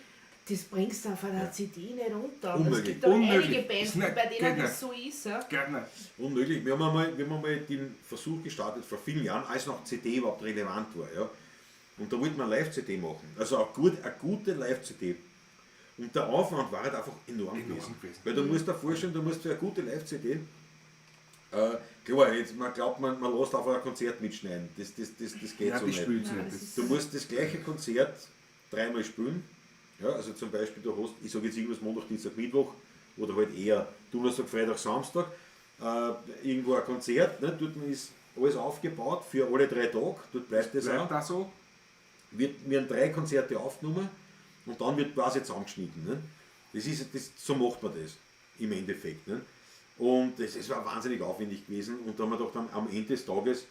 das bringst du auf einer CD nicht runter. Und es Unmöglich. gibt auch Unmöglich. einige Bands, Ist nicht- bei denen geht das so ist. Ja. Gerne. Unmöglich. Wir haben einmal den Versuch gestartet vor vielen Jahren, als noch CD überhaupt relevant war. Ja. Und da wollte man Live-CD machen. Also eine gute Live-CD. Und der Aufwand war halt einfach enorm gewesen. gewesen. Weil du musst dir vorstellen, du musst für eine gute Live-CD, klar, jetzt, man glaubt, man lässt einfach ein Konzert mitschneiden. Das geht Ja, so das nicht. spielt's Nein, nicht. das Das ist- Du musst das gleiche Konzert dreimal spielen. Ja, also zum Beispiel, du hast, ich sage jetzt irgendwas Montag, Dienstag, Mittwoch oder halt eher Donnerstag, Freitag, Samstag, irgendwo ein Konzert, ne? Dort ist alles aufgebaut für alle 3 Tage, dort bleibt das bleibt auch. auch so. Werden 3 Konzerte aufgenommen und dann wird quasi zusammengeschnitten. Ne? So macht man das im Endeffekt. Ne? Und es war wahnsinnig aufwendig gewesen und da haben wir gedacht, am Ende des Tages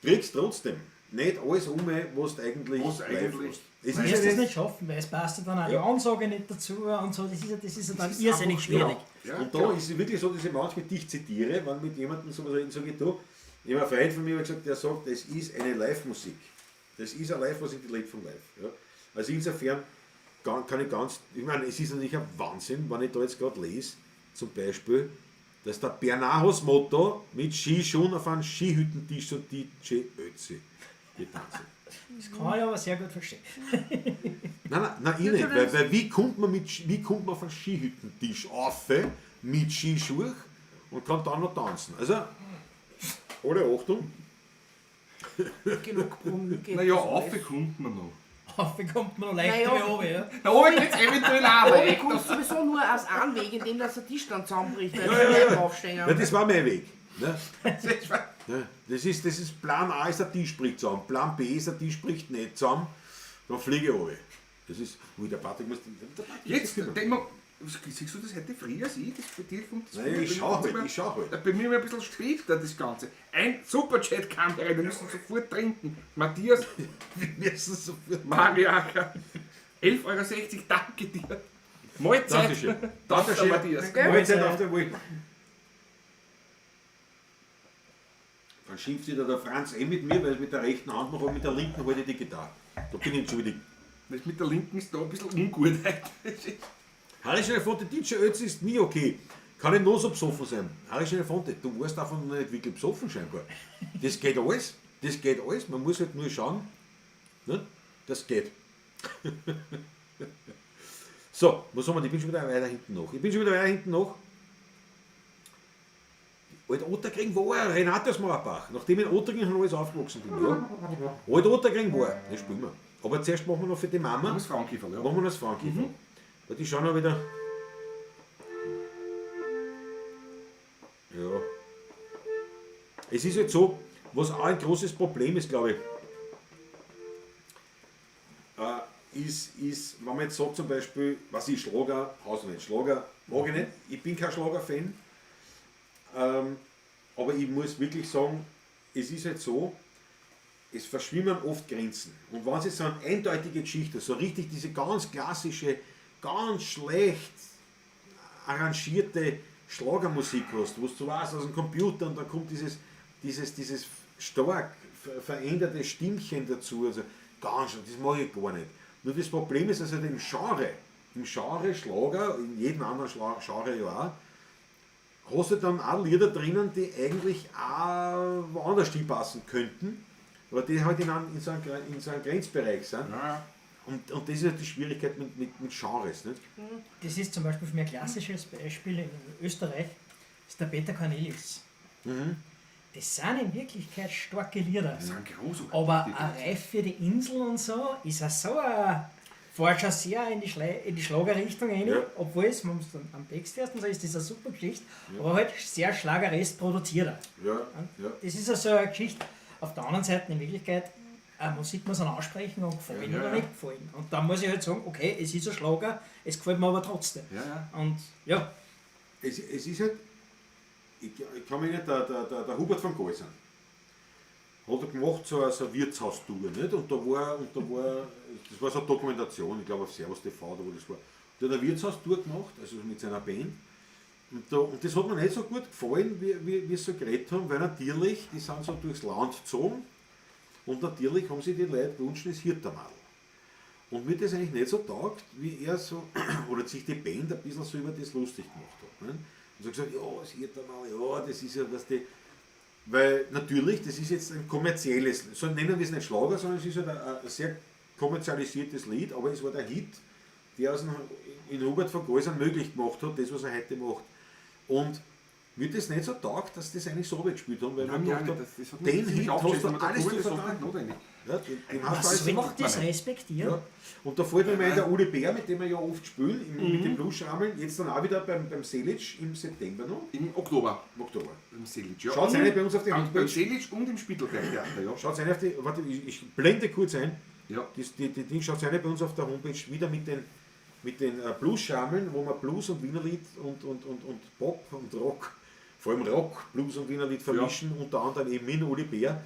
kriegst du trotzdem nicht alles um, was du eigentlich Was live eigentlich- hast. Es Du ist wirst ja das nicht schaffen, weil es passt ja dann auch die Ja. Ansage nicht dazu und so. Das ist ja dann ist irrsinnig einfach- schwierig. Ja, und da genau. ist es wirklich so, dass ich manchmal dich zitiere, wenn mit jemandem sowas reden, sage ich, du, ich habe einen Freund von mir gesagt, der sagt, das ist eine Live-Musik. Das ist eine Live-Musik, die lebt von Live. Ja. Also insofern kann ich ganz, ich meine, es ist natürlich ein Wahnsinn, wenn ich da jetzt gerade lese, zum Beispiel, dass der Bernardos Motto mit Skischuhen auf einem Skihüttentisch und DJ Ötzi getanzt hat. Das kann ich aber sehr gut verstehen. Nein, ich nicht. Weil wie kommt man auf einen Skihüttentisch auf mit Skischuhen und kann dann noch tanzen? Also, alle Achtung. Genug Brummen geht. Naja, das auf alles. kommt man noch. Auf kommt man noch leichter Naja. wie oben, ja. Na, oben geht's eventuell auch, aber Oben echt kommst du sowieso nur aus einem Weg, indem dass der Tisch dann zusammenbricht, weil Ja, die ja, Leute ja. aufstehen. Ja, das war mein Weg. Ne? das war- Ne? Das ist Plan A ist der Tisch bricht zusammen, Plan B ist der Tisch bricht nicht zusammen, dann fliege ich runter. Das ist, ui, der Patrick muss. Der Patrick Jetzt, muss denk mal, siehst du das heute früher als ich? Das, bei dir kommt das Nein, ich schau halt, ich schau halt. Bei mir war ein bisschen später das Ganze. Ein Superchat kam herein, wir müssen sofort trinken. Matthias Wir müssen sofort. Mariacher, 11,60 Euro, danke dir. Mahlzeit. Dankeschön. Danke, Dankeschön. Matthias. Danke. Mahlzeit auf der Wohl. Dann schimpft sich da der Franz eh mit mir, weil ich mit der rechten Hand noch, aber mit der linken halte ich die Gitarre. Da bin ich entschuldigt. Das mit der linken ist da ein bisschen ungut heute. Harry Schnefonte, DJ Ötzi ist nie okay. Kann ich nur so besoffen sein. Harry Schnefonte, du warst davon noch nicht wirklich besoffen scheinbar. Das geht alles. Das geht alles. Man muss halt nur schauen. Ne? Das geht. So, was haben wir? Ich bin schon wieder weiter hinten noch. Alt Otterkring war Renate aus Mauerbach. Nachdem ich in Otterkring schon alles aufgewachsen bin. Ja. Alt Otterkring war. Das spielen wir. Aber zuerst machen wir noch für die Mama. Das Frauenkieferl, ja. Machen wir das Frauenkiefer. Weil die schauen auch wieder. Ja. Es ist jetzt so, was auch ein großes Problem ist, glaube ich, ist, wenn man jetzt sagt zum Beispiel, was ich Schlager, Haus nicht, Schlager mag ich nicht, ich bin kein Schlager-Fan, aber ich muss wirklich sagen, es ist halt so, es verschwimmen oft Grenzen. Und wenn es jetzt so eine eindeutige Geschichte, so richtig diese ganz klassische, ganz schlecht arrangierte Schlagermusik hast, wo du weißt, aus dem Computer und da kommt dieses stark veränderte Stimmchen dazu, also ganz, das mag ich gar nicht. Nur das Problem ist also im Genre Schlager, in jedem anderen Genre ja auch, hast du dann auch Lieder drinnen, die eigentlich auch woanders hinpassen könnten, aber die halt in so einem Grenzbereich sind. Ja. Und das ist halt die Schwierigkeit mit Genres. Nicht? Das ist zum Beispiel für mich ein klassisches Beispiel in Österreich, ist der Peter Cornelius. Mhm. Das sind in Wirklichkeit starke Lieder. Das sind großartige Aber Lieder. ein Reif für die Insel und so ist auch so ein, fährt schon sehr in die Schlagerrichtung rein, Ja. obwohl es, man muss dann am Text erst und so, ist das eine super Geschichte, aber halt sehr schlageresk produziert. Ja, ja. Das ist also eine Geschichte. Auf der anderen Seite in Wirklichkeit, Musik muss man ansprechen und gefallen Ja, oder ja. nicht gefallen. Und da muss ich halt sagen, okay, es ist ein Schlager, es gefällt mir aber trotzdem. Ja, ja. Und ja, Es ist halt, ich kann mich nicht, der Hubert von Goisern. Hat er gemacht, so eine Wirtshaustour, nicht? Und da war, das war so eine Dokumentation, ich glaube auf Servus TV, da wo das war. Der hat eine Wirtshaustour gemacht, also mit seiner Band. Und das hat mir nicht so gut gefallen, wie wir so geredet haben, weil natürlich, die sind so durchs Land gezogen und natürlich haben sich die Leute gewünscht, das Hirtermadel. Und mir das eigentlich nicht so taugt, wie er so, oder sich die Band ein bisschen so über das lustig gemacht hat. Ne? Und so gesagt, ja, das Hirtermadel, ja, das ist ja, was die. Weil natürlich, das ist jetzt ein kommerzielles, so nennen wir es nicht Schlager, sondern es ist halt ein sehr kommerzialisiertes Lied, aber es war der Hit, der aus in Hubert von Goisern möglich gemacht hat, das, was er heute macht. Und mir das nicht so taugt, dass das eigentlich so gespielt haben, weil Nein, man mir gedacht auch hat, nicht. Das hat mich den ziemlich Hit hast aufgeschissen, du aber alles der zu Kohl, das hat nicht verdanken. notwendig. Ja, den Man hast du alles sollte macht man das nicht. respektieren. Ja. Und da fällt mir mal der Uli Bär, mit dem wir ja oft spielen, mit dem Blues-Schrammeln, jetzt dann auch wieder beim Selic im September noch, Im Oktober. im Oktober. Beim Selic, ja. Schaut rein bei uns auf die Beim Homepage. Selic und im Spittelberg-Theater, ja. Schaut rein auf die, warte, ich blende kurz ein. Ja. Die Ding schaut rein bei uns auf der Homepage wieder mit den Blues-Schrammeln, wo man Blues und Wienerlied und Pop und Rock, vor allem Rock, Blues und Wienerlied vermischen, unter anderem eben mit Uli Bär,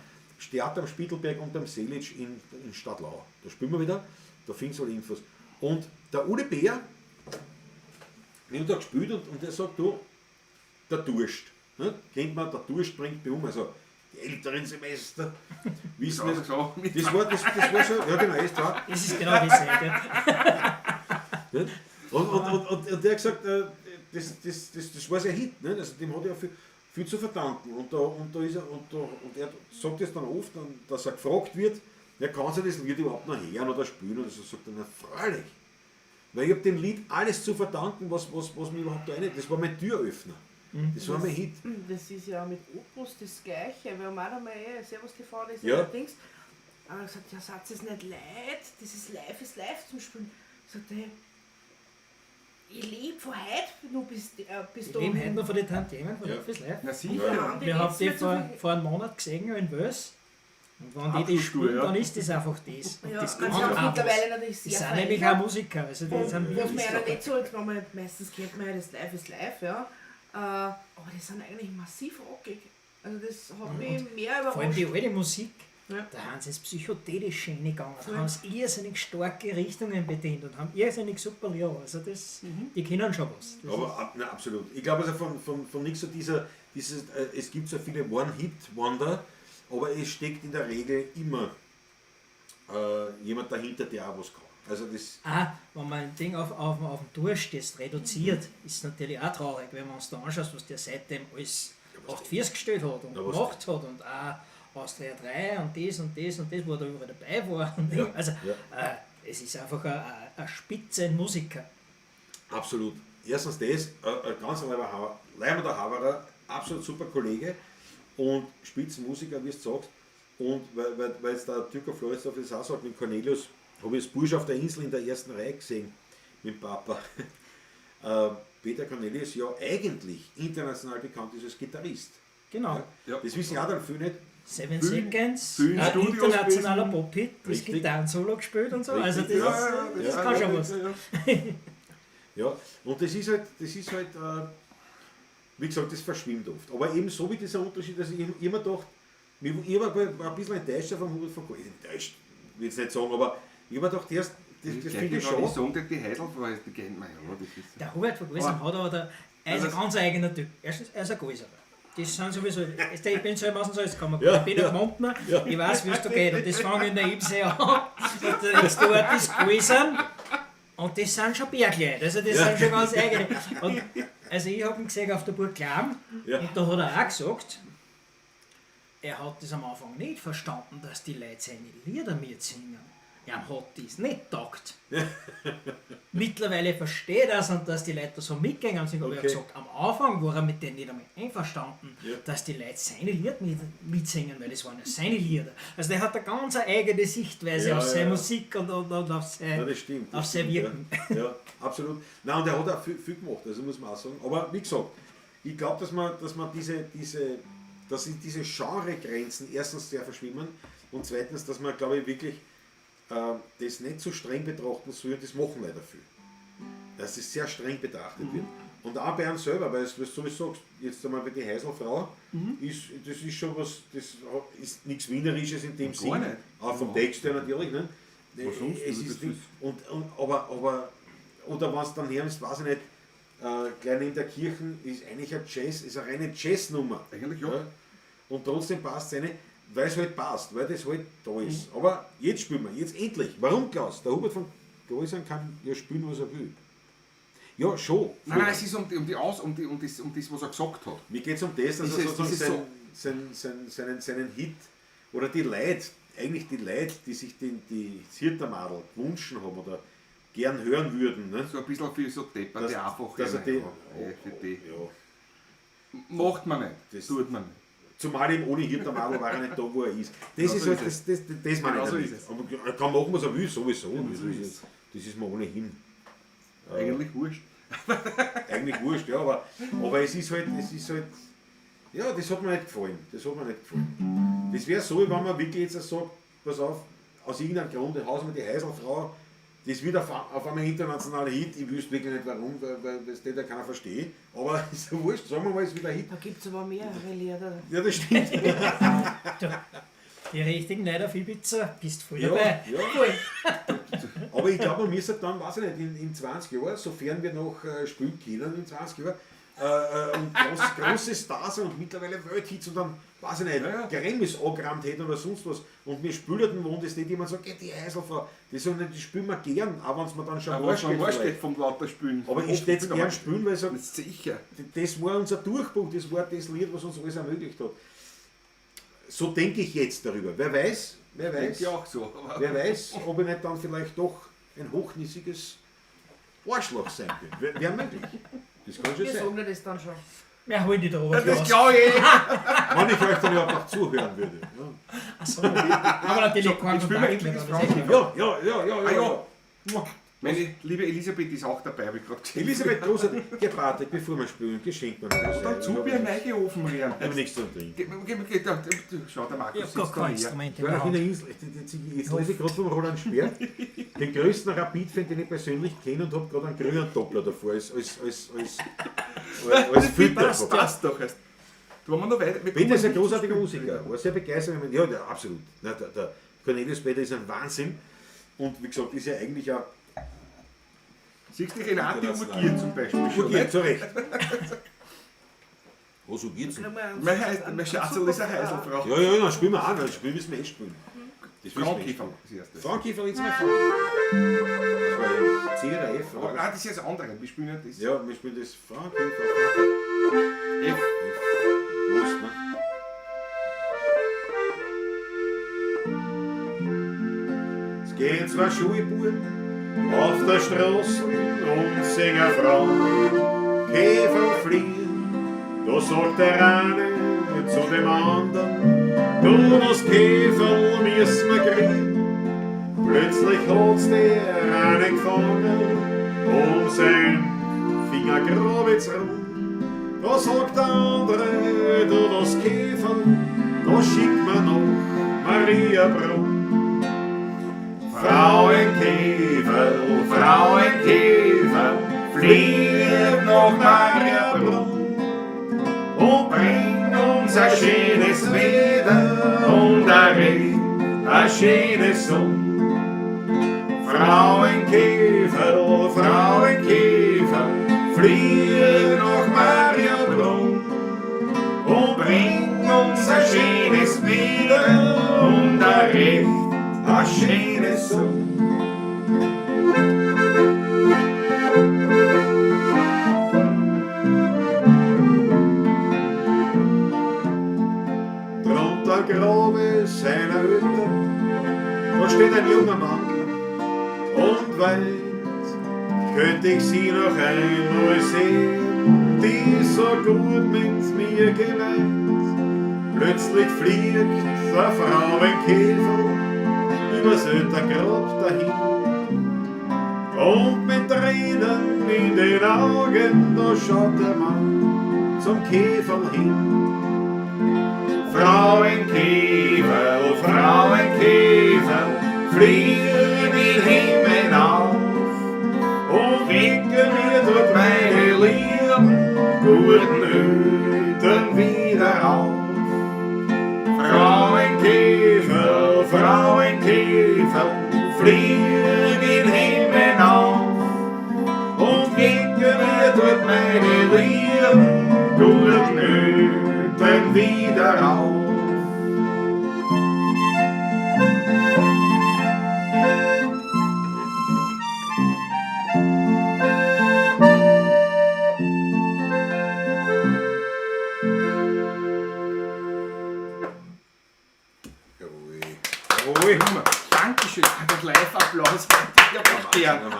Theater am Spittelberg und am Selic in Stadlau. Da spielen wir wieder, da findest du alle Infos. Und der Uli Bär, wir haben da gespielt und der sagt, du, der Durst. Ne? Kennt man, der Durst bringt mich um. Also die älteren Semester wissen Ja, das. so. Das war so, ja genau, ist klar. Das ist genau das. Ja. Nicht? Und der hat gesagt, das war sein Hit, nicht? Also dem hat er viel, viel zu verdanken. Und er sagt es dann oft, dass er gefragt wird, ja, kann sich das Lied überhaupt noch hören oder spielen? Und so sagt er, na freilich. Weil ich habe dem Lied alles zu verdanken, was mir überhaupt da rein. Das war mein Türöffner. Das war mein Hit. Das ist ja mit Opus das Gleiche. Wir haben auch einmal Servus TV, das Ja. Dings. Aber er hat gesagt, ja, seid es nicht leid, das ist live zum Spielen. Sagt er, ich lebe von heute noch bis Ich da. lebe heute noch von den Tantiemen von Ja. Live is Live. Na sicher. Ja. Wir haben die vor einem Monat gesehen in Wels. Und wenn die das spielen, ja. dann ist das einfach das. Und Ja, das man kann sie haben auch was. mittlerweile natürlich Die sehr sind nämlich auch Musiker. Also die sind Was man ja wirklich nicht so, jetzt man, meistens kennt man ja das Live is Live, ja. Aber die sind eigentlich massiv rockig. Also das hat mich mehr Vor allem die überrascht. alte Musik, Ja. da haben sie ins Psychedelische reingegangen, da haben sie irrsinnig starke Richtungen bedient und haben irrsinnig super Lieder. Also das, die kennen schon was. Das Aber na, absolut. Ich glaube also von nichts so dieses, es gibt so viele One-Hit-Wonder, aber es steckt in der Regel immer jemand dahinter, der auch was kann. Also das, wenn man ein Ding auf dem Durst das reduziert, ist natürlich auch traurig, wenn man uns da anschaut, was der seitdem alles 48 gestellt hat und gemacht hat und auch Austria 3 und das und das und das, wo er da überall dabei war. Und Ja, also ja. Es ist einfach ein Spitzenmusiker. Absolut. Erstens das, ein ganz leibender Haberer, absolut super Kollege und Spitzenmusiker, wie du sagst. Und weil jetzt der Türker Floridsdorf das auch sagt, mit Cornelius, habe ich das Bursch auf der Insel in der ersten Reihe gesehen, mit dem Papa. Peter Cornelius ja eigentlich international bekannt ist als Gitarrist. Genau. Ja. Das wissen ja auch dann viele nicht. Seven Seconds, viel ein Studios internationaler gewesen. Pop-Hit, das Richtig. Gitarren-Solo gespielt und so. Richtig. Also das, das kann schon was. Ja, und das ist halt, wie gesagt, das verschwimmt oft. Aber eben so wie dieser Unterschied, dass ich immer dachte, ich war ein bisschen enttäuscht von Hubert von Goisern. Enttäuscht, will ich jetzt nicht sagen, aber ich habe mir gedacht, erst, das finde ich schon. Ich sage, die Heidel, die kennt man ja. Das ist Der Hubert von Goisern hat aber er ist ein ganz eigener Typ. Erstens, er ist ein Goiserer. Das sind sowieso, ich bin selber aus dem Salzkammer, Ja, ich bin ein Gmundner, ich weiß, wie es da geht. Und das fange ich in der Ebsee an. Und der nächste Ort ist Goisern. Und das sind schon Bergleute, also das sind schon ganz eigene. Und also ich habe ihn gesehen auf der Burg Clam und da hat er auch gesagt, er hat das am Anfang nicht verstanden, dass die Leute seine Lieder mitsingen. Er hat das nicht getaugt. Mittlerweile versteht er es und dass die Leute da so mitgehen. Aber er hat Okay. gesagt, am Anfang war er mit denen nicht einmal einverstanden, dass die Leute seine Lieder mitsingen, weil das waren ja seine Lieder. Also der hat eine ganz eigene Sichtweise Ja, auf seine ja. Musik und auf sein, Ja, das stimmt. auf Das sein stimmt, Wirken. Ja. Ja, absolut. Nein, und er hat auch viel, viel gemacht, also muss man auch sagen. Aber wie gesagt, ich glaube, dass man dass diese Genregrenzen erstens sehr verschwimmen und zweitens, dass man, glaube ich, wirklich das nicht so streng betrachten soll, und das machen leider viele. Dass es sehr streng betrachtet wird. Und auch bei einem selber, weil du so wie du sagst, jetzt einmal bei die Heiselfrau, ist, das ist schon was, das ist nichts Wienerisches in dem Gar Sinn. nicht. Auch vom Überhaupt Text her natürlich, ne? Was sonst? Es Also ist das nicht, ist- und, aber, oder wenn es dann hernimmst, weiß ich nicht, gleich neben der Kirche ist eigentlich ein Jazz, ist eine reine Jazznummer. Eigentlich ja. Und trotzdem passt es eine, weil es halt passt, weil das halt da ist. Mhm. Aber jetzt spielen wir, jetzt endlich. Warum, Klaus? Der Hubert von Goisern kann ja spielen, was er will. Ja, schon. Nein, nein, es ist um die, um die Aus, um die, um das, um das, was er gesagt hat. Mir geht es um das, dass Ist er es- sozusagen ist es seinen Hit oder die Leute, eigentlich die Leute, die sich die Zirtermadel gewünscht haben oder gern hören würden. Ne? So ein bisschen für so depperte Dass- einfach. dass er die- ja, für die. Ja. Macht man nicht, Das- tut man nicht. Zumal eben ohne Hirtermadel war er nicht da, wo er ist. Das Genau ist so halt, ist das meine Genau ich so damit. ist es. Aber er kann machen, was er will, sowieso. Genau Das so ist ist, es. das ist mir ohnehin Eigentlich wurscht. eigentlich wurscht, ja, aber es ist halt, ja, das hat mir nicht gefallen. Das hat mir nicht gefallen. Das wäre so, wenn man wirklich jetzt sagt, pass auf, aus irgendeinem Grund, hauen wir die Heiselfrau, das wird auf einmal internationaler Hit, ich wüsste wirklich nicht warum, weil das ja keiner versteht, aber ist ja wurscht, sagen wir mal, es wird ein Hit. Da gibt es aber mehrere Lieder. Ja, das stimmt. Die richtigen Leute auf Ibiza, bist voll Ja, dabei. ja. Voll. Aber ich glaube, man müsste dann, weiß ich nicht, in 20 Jahren, sofern wir noch spielen können in 20 Jahren, und große Stars sind und mittlerweile Welthits und dann, weiß ich nicht, Ja, ja. Grammys angerammt hätten oder sonst was. Und wir spielten, wo das nicht jemand sagt, geht die Heiselfrau, das, die spielen wir gern, auch wenn es mir dann schon Aber wurscht schon geht wurscht vielleicht. geht vom lauter Spielen. Aber ich hätte es gern spielen, weil ich sage, Das ist sicher. das war unser Durchbruch, das war das Lied, was uns alles ermöglicht hat. So denke ich jetzt darüber. Wer weiß, wer Denke weiß. ich auch so. Aber Wer weiß, ob ich nicht dann vielleicht doch ein hochnäsiges Arschloch sein könnte. Wäre möglich. Das kann schon Wir sein. sagen dir das dann schon. Wir holen die da oben das raus. glaube ich. Wenn ich euch dann überhaupt noch zuhören würde. Ja, Ach so. Aber natürlich keinen Jetzt spielen wir Kontakt endlich mehr. das dann ist eh Frauenkäfer. ja. Ah, ja. Meine liebe Elisabeth ist auch dabei, habe ich gerade gesehen. Elisabeth, großartig. Ja, Patrick, bevor wir spielen, geschenkt mir noch was. Und dann zu mir Neigeofen rein. Ich habe nichts zu trinken. Geh, schau, der Markus Ich hab gar sitzt da kein her. Instrument Ich in war der noch in der Hand. Insel. Jetzt lese ich gerade vom Roland Speer, den größten Rapid-Fan, den ich persönlich kenne und habe gerade einen grünen Doppler davor als Filter. Das passt doch erst. Du, wollen wir noch weiter. Wir Peter ist ein kommen nicht zum großartiger Spielen. Musiker, war sehr begeistert. Ja, der, absolut. Na, der Cornelius Peter ist ein Wahnsinn. Und wie gesagt, ist ja eigentlich auch. Siehst du, Renate International. Urgier zum Beispiel schon. Urgier, nicht? zu Recht. Was urgiert denn? Mein Schatzel ist eine Heiselfrau. Ja, ja, dann spielen wir auch. Dann spielen müssen wir eh spielen. Das müssen wir eh Frauenkäfer spielen. das erste. Frauenkäfer, jetzt mal Frauenkäfer. Das war ja C oder F, Aber oder? nein, das ist das andere. Wir spielen ja das. Ja, wir spielen das Frauenkäfer. F. F. Prost, ne? Es gehen zwei Schulbuben auf der Straße und singen Frau Käfer fliehen. Da sagt der eine zu dem anderen, du, das Käferl müssen wir kriegen. Plötzlich hat's der eine gefangen, um sein Finger grabet's rum. Da sagt der andere, du, das Käferl, da schickt man noch Maria Brunn. Frauenkäfer, Frauenkäfer, flieg nach Mariabrunn und bring uns ein schönes Wetter und ein Regen, ein schönes Sonn. Frauenkäfer, Frauenkäfer, flieg nach Mariabrunn und bring uns ein schönes Wetter und ein Recht, ein schönes Sonn. Drunter Grabe seiner Hütte, da steht ein junger Mann und weint. Könnte ich sie noch einmal sehen, die so gut mit mir gemeint. Plötzlich fliegt der Frauenkäfer übers Grab dahin. Und mit Tränen in den Augen, da schaut der Mann zum Käferl hin. Frauenkäfer, oh Frauenkäfer, flieg in den Himmel auf und winke mir dort meine Liebe. guten Eltern wieder auf. Frauenkäfer, Frauenkäfer, flieg in Himmel auf. Und winke mir dort meine lieben guten Eltern wieder auf. Jawohl. Jawohl. Dankeschön. Der Live-Applaus. Ich hab auch gern.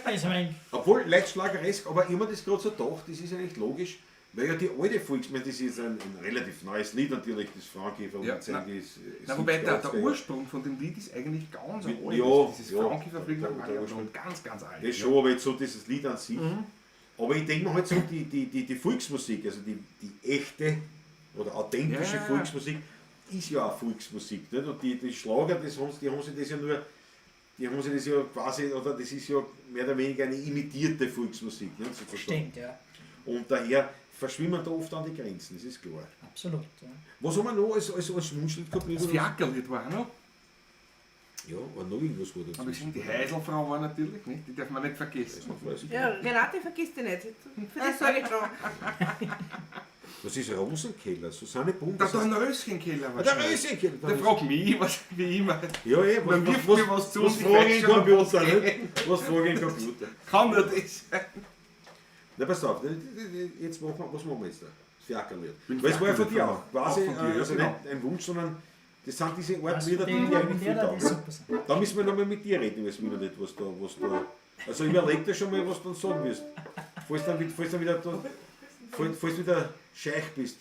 Also mein, Obwohl, leicht schlageresk, aber immer das gerade so gedacht, das ist eigentlich logisch, weil ja die alte Volksmusik, das ist ein relativ neues Lied natürlich, das Frauenkäfer Ja, und sein, die ist Na, wobei 70er, der 80er Jahre. Ursprung von dem Lied ist eigentlich ganz alt. Ja, Dieses ja. Frauenkäfer fliegt nach Der- der Mariabrunn. Ursprung. Ganz, ganz alt. Das schon, aber jetzt so dieses Lied an sich. Aber ich denke mir halt so, die Volksmusik, also die echte oder authentische Ja. Volksmusik, ist ja auch Volksmusik. Nicht? Und die Schlager, das haben, die haben sich das ja nur, die haben sich das ja quasi, oder das ist ja mehr oder weniger eine imitierte Volksmusik. Nicht, sozusagen. stimmt, ja. Und daher verschwimmen da oft an die Grenzen, das ist klar. Absolut. Ja. Was haben wir noch als Wunschlied gehabt? Das Fiakerlied war auch noch. Ja, aber noch irgendwas war da. Aber ich die Heiselfrau war natürlich, nicht? Die darf man nicht vergessen. Ja, Renate vergisst dich nicht. Für das sage ich schon. Was ist Rosenkeller? Susanne Bund. Der Dornröschenkeller Der wahrscheinlich. Röschenkeller. Der fragt mich, was, wie immer. Ja, eh, Man wirft mir was zu Was und ich frage weiß ich schon, den Computer? was Nicht? Was frage ich den Computer? Kann nur das sein. Na, pass auf, jetzt machen wir, was machen wir jetzt da? Das Fiakerlied. Bin Weil es war ja von dir auch. Quasi, Auch von dir, ja, also genau. nicht ein Wunsch, sondern das sind diese Art Das Lieder, die die dir eigentlich viel Lieder, die taugen. super sind. Da müssen wir nochmal mit dir reden, was wieder nicht, was da, was da. Also überleg dir schon mal, was du dann sagen wirst. Falls dann wieder da, falls wieder scheich bist.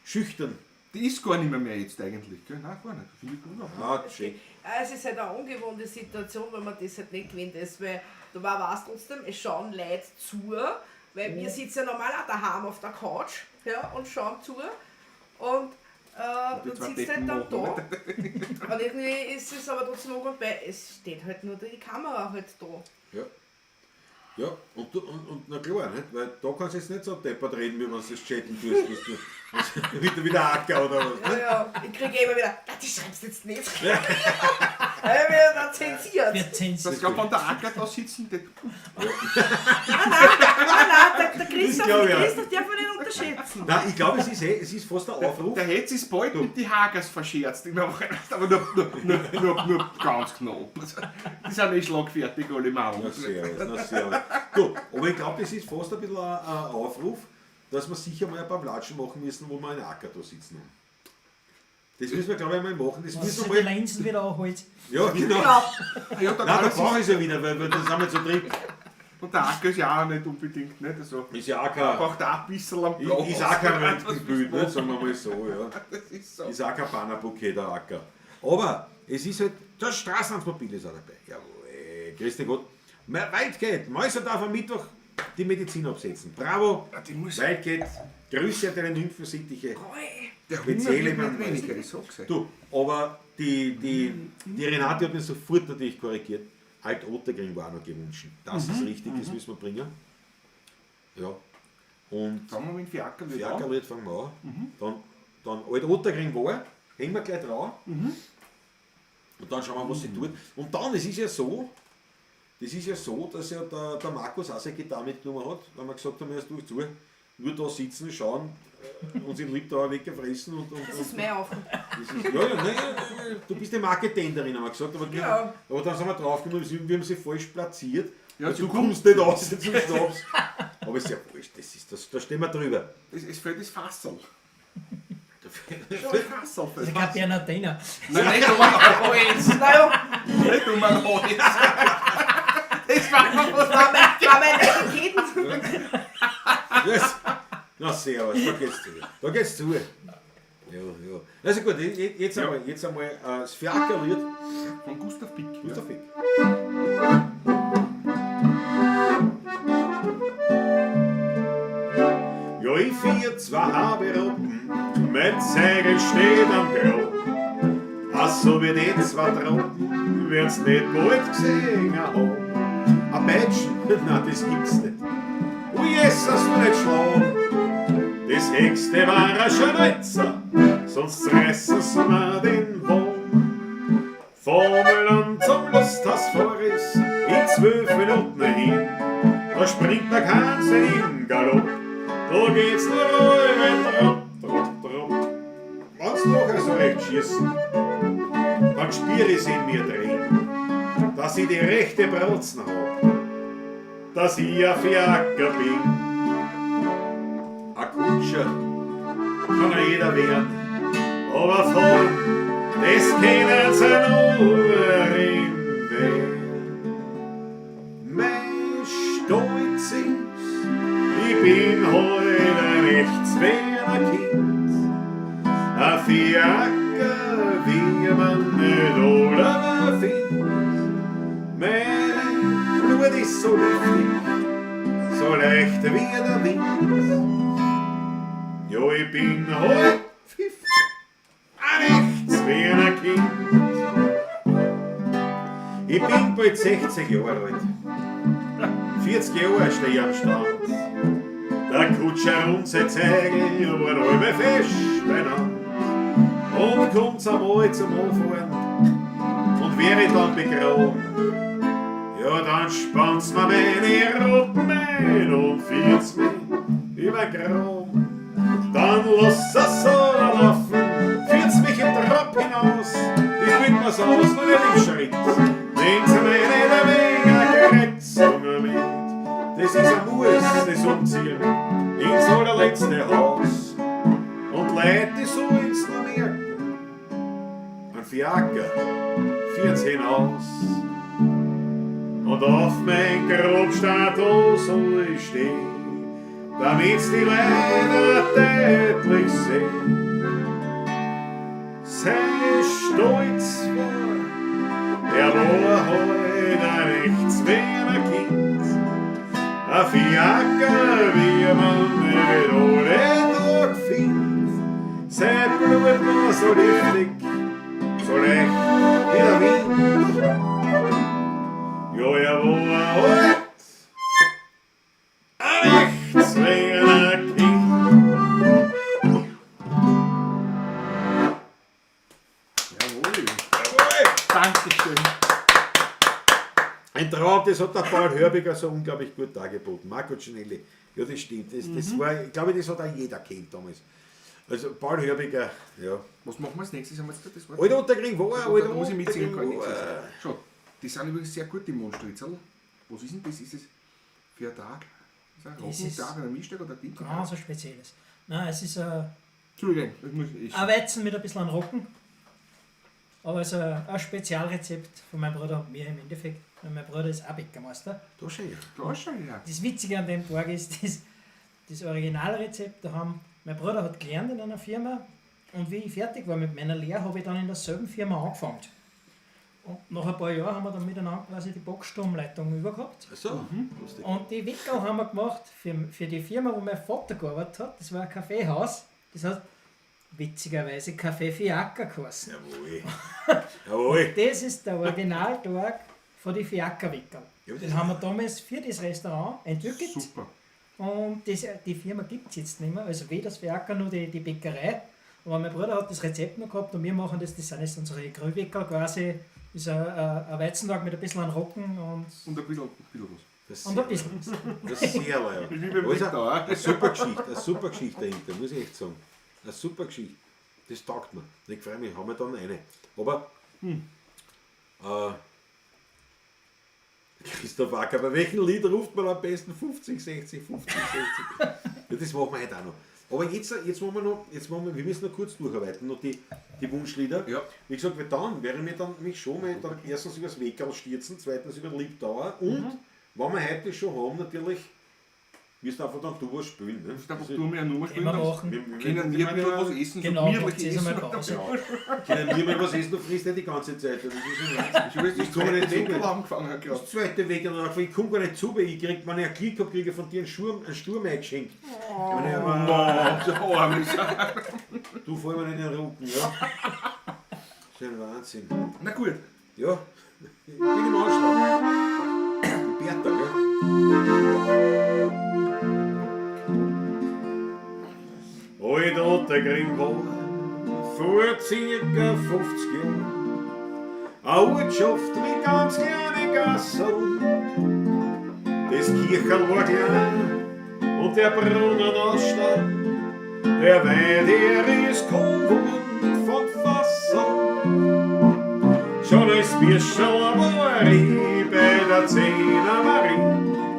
Schüchtern. Die ist gar nicht mehr jetzt eigentlich, gell? Nein, gar nicht. Finde ich gut. Ah, schön. Es ist halt eine ungewohnte Situation, wenn man das halt nicht gewöhnt ist, weil da war es trotzdem, es schauen Leute zu, weil wir sitzen ja normal auch daheim auf der Couch, ja, und schauen zu und die dann zwei sitzt halt Deppen dann da machen, und irgendwie ist es aber trotzdem ungewohnt, weil es steht halt nur die Kamera halt da. Ja. Ja, und na klar, nicht? Weil da kannst du jetzt nicht so deppert reden, wie wenn du das chatten tust, was du, wieder wieder Acker oder was. Ja, ja, ich kriege immer wieder, "Na, das schreibst du jetzt nicht." Ja. Ich werde dann zensiert. Wird zensiert. Das glaub, wenn der Acker da sitzen, der, Nein, nein, der Christoph, glaub ich auch. Christoph darf man nicht unterschätzen. Nein, ich glaube, es ist fast ein Aufruf. der hätte sich bald mit die Hagers verscherzt. Ich meine, aber nur ganz knapp. Die sind eh schlagfertig, alle Mann. Na servus, na servus. Du, aber ich glaube, das ist fast ein bisschen ein Aufruf, dass wir sicher mal ein paar Platschen machen müssen, wo wir einen Acker da sitzen haben. Das müssen wir, glaube ich, mal machen. Das Was müssen sich wir die mal. Linsen wieder anholt. Ja, genau. Genau. Ja, da Nein, kann da er sich- brauche ich es ja wieder, weil das sind wir zu dritt. Und der Acker ist ja auch nicht unbedingt, nicht? Also, Ist ja auch kein, braucht auch ein bisschen am Platz. ist auch kein Röntgenbild, ne? Sagen wir mal so, ja. Das ist so. Ist auch kein Bannerbouquet, der Acker. Aber es ist halt, das Straßenmobil ist auch dabei. Jawohl, grüß dich Gott. Weit geht, Mäuser darf am Mittwoch die Medizin absetzen. Bravo, Ja, die muss- weit geht. Grüße an deine Nymphensittiche. Der Hunger Spezielle wird nicht Mann. weniger, ich sag's euch. Du, aber die Renate hat mich sofort natürlich korrigiert. Alt-Ottergring war auch noch gewünscht. Das ist richtig, das müssen wir bringen. Ja. Und Fangen wir mit dem Fiaker wieder an. Fiakerlied fangen wir an. Dann Alt-Ottergring war, hängen wir gleich dran. Und dann schauen wir, was sie tut. Und dann, es ist ja so, das ist ja so, dass ja der Markus auch seine Gitarre mitgenommen hat, weil wir gesagt haben, er ist durch zu. Nur da sitzen, schauen, uns in Liebtauer weggefressen. Das ist mein Aufruf. Das ist, ja, ja, nein, ja, ja, du bist die Marketenderin, haben wir gesagt. Aber, Ja. aber dann sind wir draufgekommen, wir haben sie falsch platziert. Ja, Und du du kommst nicht raus zum Schnaps. Aber ist ja wurscht, da stehen wir drüber. Es fehlt das Fassel. Das Fassel Das fehlt. ist kein Bernardiner. Nein, nicht um einen Hals. Naja, Nicht um einen Hals. Das war mir was. war mein Etiketten. Yes. Na servus, da geht's zu. Da geht's zu. Ja, ja. Also gut, jetzt einmal das Fiakerlied. Von Gustav Pick. Gustav Pick. Ja, ich vier zwei Haberoppen, mein Segel steht am Grab. Ach so wie die zwei Truppen, werden's nicht bald gesehen haben. Ein Peitschen, nein, das gibt's nicht. Oh Jesus, nur nicht schlagen. Das höchste war ein Scharneuzer, sonst reißen sie mir den Wurm. Vom Land zum Lusthaus fahr ich's in 12 Minuten hin. Da springt der Kahn im Galopp, da geht's nur ruhig, dropp, dropp, dropp. Wenn's nachher so recht schießen, dann spür ich's in mir drin, dass ich die rechte Bratzen hab, dass ich ein Fiaker bin. Ein Kutscher kann ja jeder werden, aber fahren, das können sie nur in Wien. Mein Stolz ist, ich bin heute ein echtes Wiener Kind. Ein Fiaker, wie man nicht alle findet. Mein Blut ist so luftig, so leicht wie der Wind. Ja, ich bin heute ein echtes Wiener Kind. Ich bin bald 60 Jahre alt. 40 Jahre stehe ich am Stand. Der Kutscher und sein Zeigel waren alle fest beieinander. Und kommt's einmal zum Anfahren und wäre dann begraben, ja, dann spannt's mir meine Roppen ein und führt's mich über Graben. Dann lasst es so laufen, führt's mich im Trab hinaus. Ich bind mir's aus, nur nicht im Schritt. Nehmt's mir nicht ein wenig Kreuzung mit. Das ist ein Muss, das Umziehen ins allerletzte Haus. Und Leute, die sollen's noch merken, ein Fiaker führt's hinaus. Und auf mein Grabstein da soll ich stehen, damit's die Leute deutlich sehen. Sein Stolz war, er war heut ein echtes Wiener Kind. Ein Fiaker, wie man nicht alle Tag findet. Sein Blut war so luftig, so leicht wie der Wind. Ja, er war heut ein echtes Wiener Kind. Jawohl. Jawohl. Dankeschön. Ein Traum, das hat der Paul Hörbiger so unglaublich gut dargeboten. Marco Cinelli. Ja, das stimmt. Das war, ich glaube, das hat auch jeder kennt damals. Also Paul Hörbiger, ja. Was machen wir als nächstes? Haben wir jetzt das war? Alter Ottakring war, Da Alter muss ich mitsingen, kann ich Ottakring nichts war. sagen. Schau, die sind übrigens sehr gut, die Mondstritzel. Was ist denn das? Ist es für ein Tag? Ist das ein Das ist Rockentag, ein Mischstück oder ein Ding? Ganz ein spezielles. Nein, es ist ein Entschuldigung, das muss ich. Weizen mit ein bisschen Rocken. Aber es ist ein Spezialrezept von meinem Bruder und mir im Endeffekt. Weil mein Bruder ist auch Bäckermeister. Da schau her. Da schau her. Das Witzige an dem Tag ist, das Originalrezept, da haben, mein Bruder hat gelernt in einer Firma und wie ich fertig war mit meiner Lehre, habe ich dann in derselben Firma angefangen. Und nach ein paar Jahren haben wir dann miteinander quasi die Backstubenleitung übergehabt. Ach so, lustig. Und die Wickel haben wir gemacht für die Firma, wo mein Vater gearbeitet hat. Das war ein Kaffeehaus. Das hat witzigerweise Café Fiaker geheißen. Jawohl. Jawohl. Das ist der Originaltag von den Fiakerwickel. Ja, aber das Den haben wir damals für das Restaurant entwickelt. Super. Und die Firma gibt es jetzt nicht mehr. Also weder das Fiaker noch die Bäckerei. Aber mein Bruder hat das Rezept noch gehabt und wir machen das. Das sind jetzt unsere Grillwickel quasi. Das ist ein Weizentag mit ein bisschen an Rocken Und ein bisschen was. Das und ein bisschen was. Das ist sehr leer. Wie beim Also, Liptauer. eine super Geschichte, eine super Geschichte dahinter, muss ich echt sagen. Eine super Geschichte. Das taugt mir. Ich freue mich, haben wir dann eine. Aber Christoph Acker, bei welchem Lied ruft man am besten 50, 60, 50, 60? Ja, das machen wir heute auch noch. Aber jetzt machen wir noch, jetzt machen wir müssen noch kurz durcharbeiten, noch die Wunschlieder. Ja. Wie gesagt, weil dann werde ich mir dann mich schon mal dann erstens über das Weckerl stürzen, zweitens über den Liptauer und wenn wir heute schon haben, natürlich, wirst du einfach dann du was spielen. Ne? Du einfach du mir eine Nummer spielen. Immer dann machen. Können wir ein bisschen was essen, so Genau, gemütlich macht jetzt einmal essen. Pause. Genau. Können wir mal was essen, du frisst nicht die ganze Zeit. Das ist ein Wahnsinn. Ich habe jetzt das Ich komme nicht zweite zu. Weckerl angefangen gerade. Das zweite Weckerl, ich komme gar nicht zu, weil ich krieg, wenn ich einen Klick habe, kriege ich von dir einen Sturm eingeschenkt. Ich meine, aber, Oh, so arm ist er. du fall mir nicht in den Rücken, ja. Das ist ein Wahnsinn. Na gut. Ja, ich bin im Anschlag. Die Bertha, gell? Ottergring war vor circa 50 Jahren eine Ortschaft mit ganz kleinen Gassen. Das Kircherl war klein und der Brunnen aus Stein. Der Wein, der ist gekommen von Fassern. Schon als Birscherl war ich bei der Zehner Marie,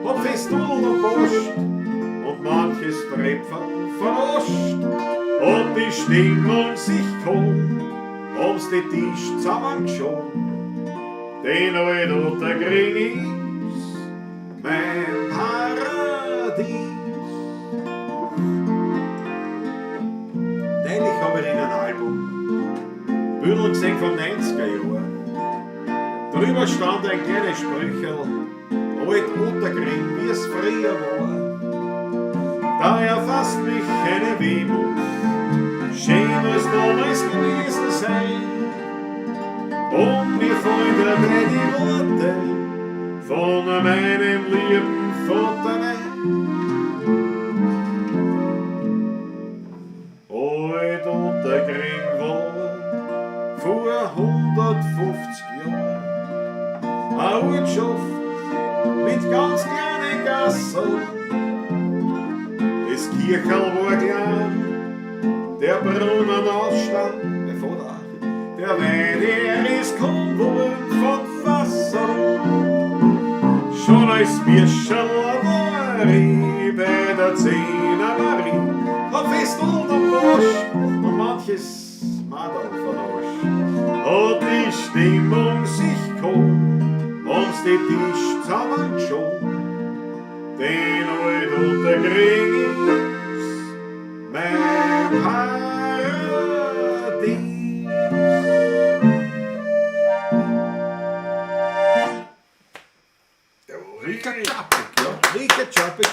hab Festool und Post und manches Trepferl verarscht. Und die Stimmung sich gehoben, haben's die Tisch zusammengeschoben. Den alt Ottergring ist mein Paradies. Neulich hab ich in einem Album Büdel gesehen von 90er Jahren. Drüber stand ein kleines Sprüchel, alt Ottergring, wie es früher war. Da erfasst mich eine Wehmut, schön muss damals gewesen sein. Und mir fallen dabei die Worte von meinem lieben Vater ein. Alt Ottergring war vor 150 Jahren eine Ortschaft mit ganz kleinen Gassen. Das Kircherl war klein, der Brunnen aus Stein, der Vater, der Wein, der ist gekommen von Fassern. Schon als Birscherl war ich bei der Zehner Marie, hab Fest und Bosch und manches Madel verarscht. Hat die Stimmung sich gehoben, haben's die Tisch zusammengeschoben. Den alt Ottergring ist mein Paradies. Richard Czapek, ja. Richard Czapek.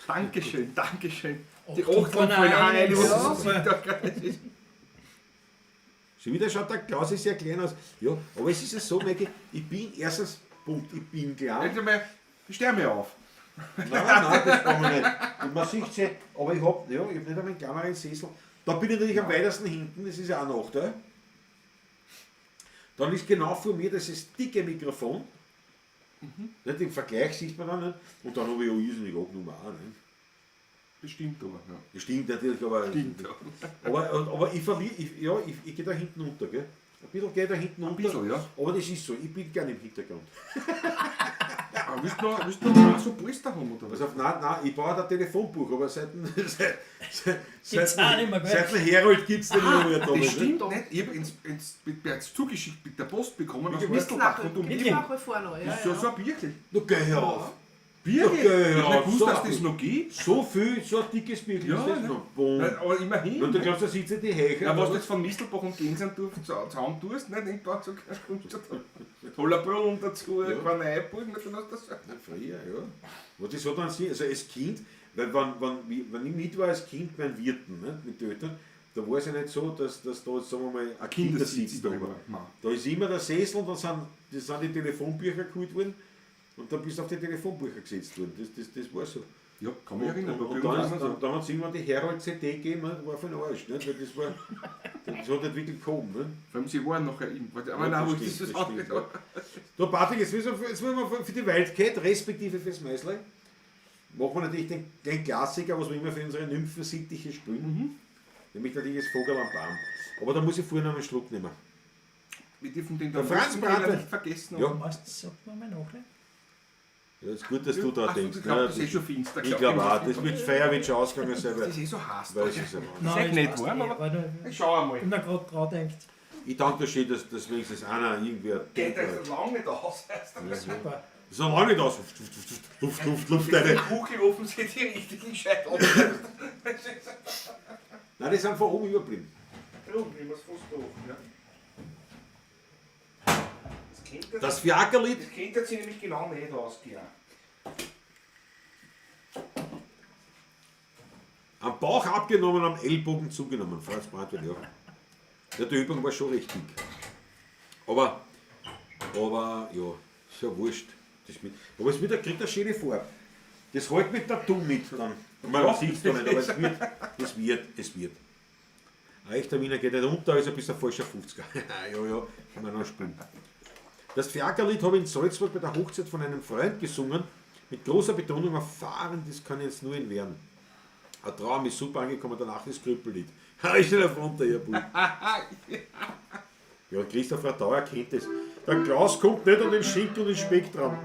Dankeschön, Dankeschön. Die Achtung, Achtung vorne fallen auch rein, rein, was ja. das ist. Da, das ist. Schon wieder schaut der Klaus ist sehr klein aus. Ja, aber es ist ja so, Michael, ich bin erstens, Punkt, ich bin klein. Jetzt einmal, steh mir auf. Nein, nein, das kann man nicht. Und man sieht sie, aber ich hab, ja, ich hab nicht einmal einen kleineren Sessel. Da bin ich natürlich am weitesten hinten, das ist ja auch ein Nachteil. Dann ist genau vor mir dieses dicke Mikrofon. Nicht, im Vergleich sieht man dann nicht. Und dann habe ich ja irrsinnig abgenommen auch. Nicht? Das stimmt aber, ja. Das stimmt natürlich, aber. Stimmt, ja. Aber ich verliere, ich, ja, ich gehe da hinten unter, gell? Ein bisschen gehe ich da hinten unter. bisschen, ja. Aber das ist so, ich bin gerne im Hintergrund. Aber willst du noch so Polster haben, oder was? Also, nein, nein, ich brauche ein Telefonbuch, aber seit dem Gibt's auch nicht mehr, gell? seit dem Herold gibt es den nicht mehr. Das stimmt nicht. Ich habe ins zugeschickt mit der Post bekommen aus Mistelbach und um Wirklich? Auch vorher noch, ja, Das ist ja ja. so ein Bierchen. Du geh hör auf. Bierchen? geh Ich hab auf, nicht gewusst, so dass ein das noch gibt. So viel, so ein dickes Bierchen Ja, ist das ne? noch. Boom. Nein, aber immerhin. Und du ne? glaubst, da sitzen die Hecher. Ja, was du jetzt von Mistelbach und Gensendorf zusammen tust, ne? Denk da so, kommst du da. Toller Brunnen dazu, Ja. ja. Korneiburg, ne, dann hast du das. Na, früher, ja. Aber das hat dann Sinn, also als Kind, weil wenn ich mit war als Kind beim Wirten, ne, mit den Eltern, da war es ja nicht so, dass da, jetzt, sagen wir mal, ein Kindersitz da war. Nein. Da ist immer der Sessel und dann sind die Telefonbücher geholt worden und dann bist du auf die Telefonbücher gesetzt worden. Das war so. Ja, kann mich erinnern. Und War bei dann, uns auch so. dann hat es irgendwann die Herold-CD gegeben, ne, das war für den Arsch, ne? Weil das hat nicht wirklich gehoben. Ne? Vor allem, sie waren nachher im. Aber Ja, nein, das wurscht, stimmt, das ist das auch stimmt, nicht. ja. So, Patrick, jetzt müssen wir für die Wildcat, respektive fürs Meißle, machen wir natürlich den Klassiker, was wir immer für unsere Nymphensittiche spielen. Nämlich natürlich das Vogel am Baum. Aber da muss ich vorher noch einen Schluck nehmen. Wir dürfen den Der Franz Brandl. nicht vergessen. Ja. Meistens sagt man mal nach, ne? Ja, ist gut, dass du da Ach so, denkst. ich glaub, Ja, das ist eh schon finster. Ich glaube auch, das wird Feier wird schon ausgegangen sein. Das ist eh so heiß. Weil es ist ja Nein, Ist echt nicht das passt warm, eh, aber- aber nur- Ich schau einmal. Ich bin da gerade dran denkt. Ich danke dir schön, dass wenigstens einer irgendwie ein Geht das lange nicht aus. Ja, Super. Das ist noch lange nicht aus. Luft, Luft, Luft, Luft, Luft, eine. Die Kuchelofen sieht hier richtig gescheit aus. Nein, die sind von oben überblieben. Drum, ich muss fast durch. Ja. Das kennt Das Fiakerlied. das kennt sich nämlich genau nicht aus, ja. Am Bauch abgenommen, am Ellbogen zugenommen. Franz Brandwein, ja. Ja, die Übung war schon recht dick. Aber ja, ist ja wurscht. Das mit, aber es wird, kriegt eine schöne Farbe. Das hält mit der Tattoo mit dann. Man sieht es noch nicht, aber es wird, es wird, es wird. Ein echter Wiener geht nicht unter, also bist du ein falscher 50er. Ja, ja, kann man noch spielen. Das Fiakerlied habe ich in Salzburg bei der Hochzeit von einem Freund gesungen, mit großer Betonung auf Fahren, das kann jetzt nur in werden. Ein Traum ist super angekommen, danach das Krüppellied. Ha, ist schon runter, ihr Bub. Ja, Christoph Radauer kennt das. Der Klaus kommt nicht an den Schinken und den Speck dran.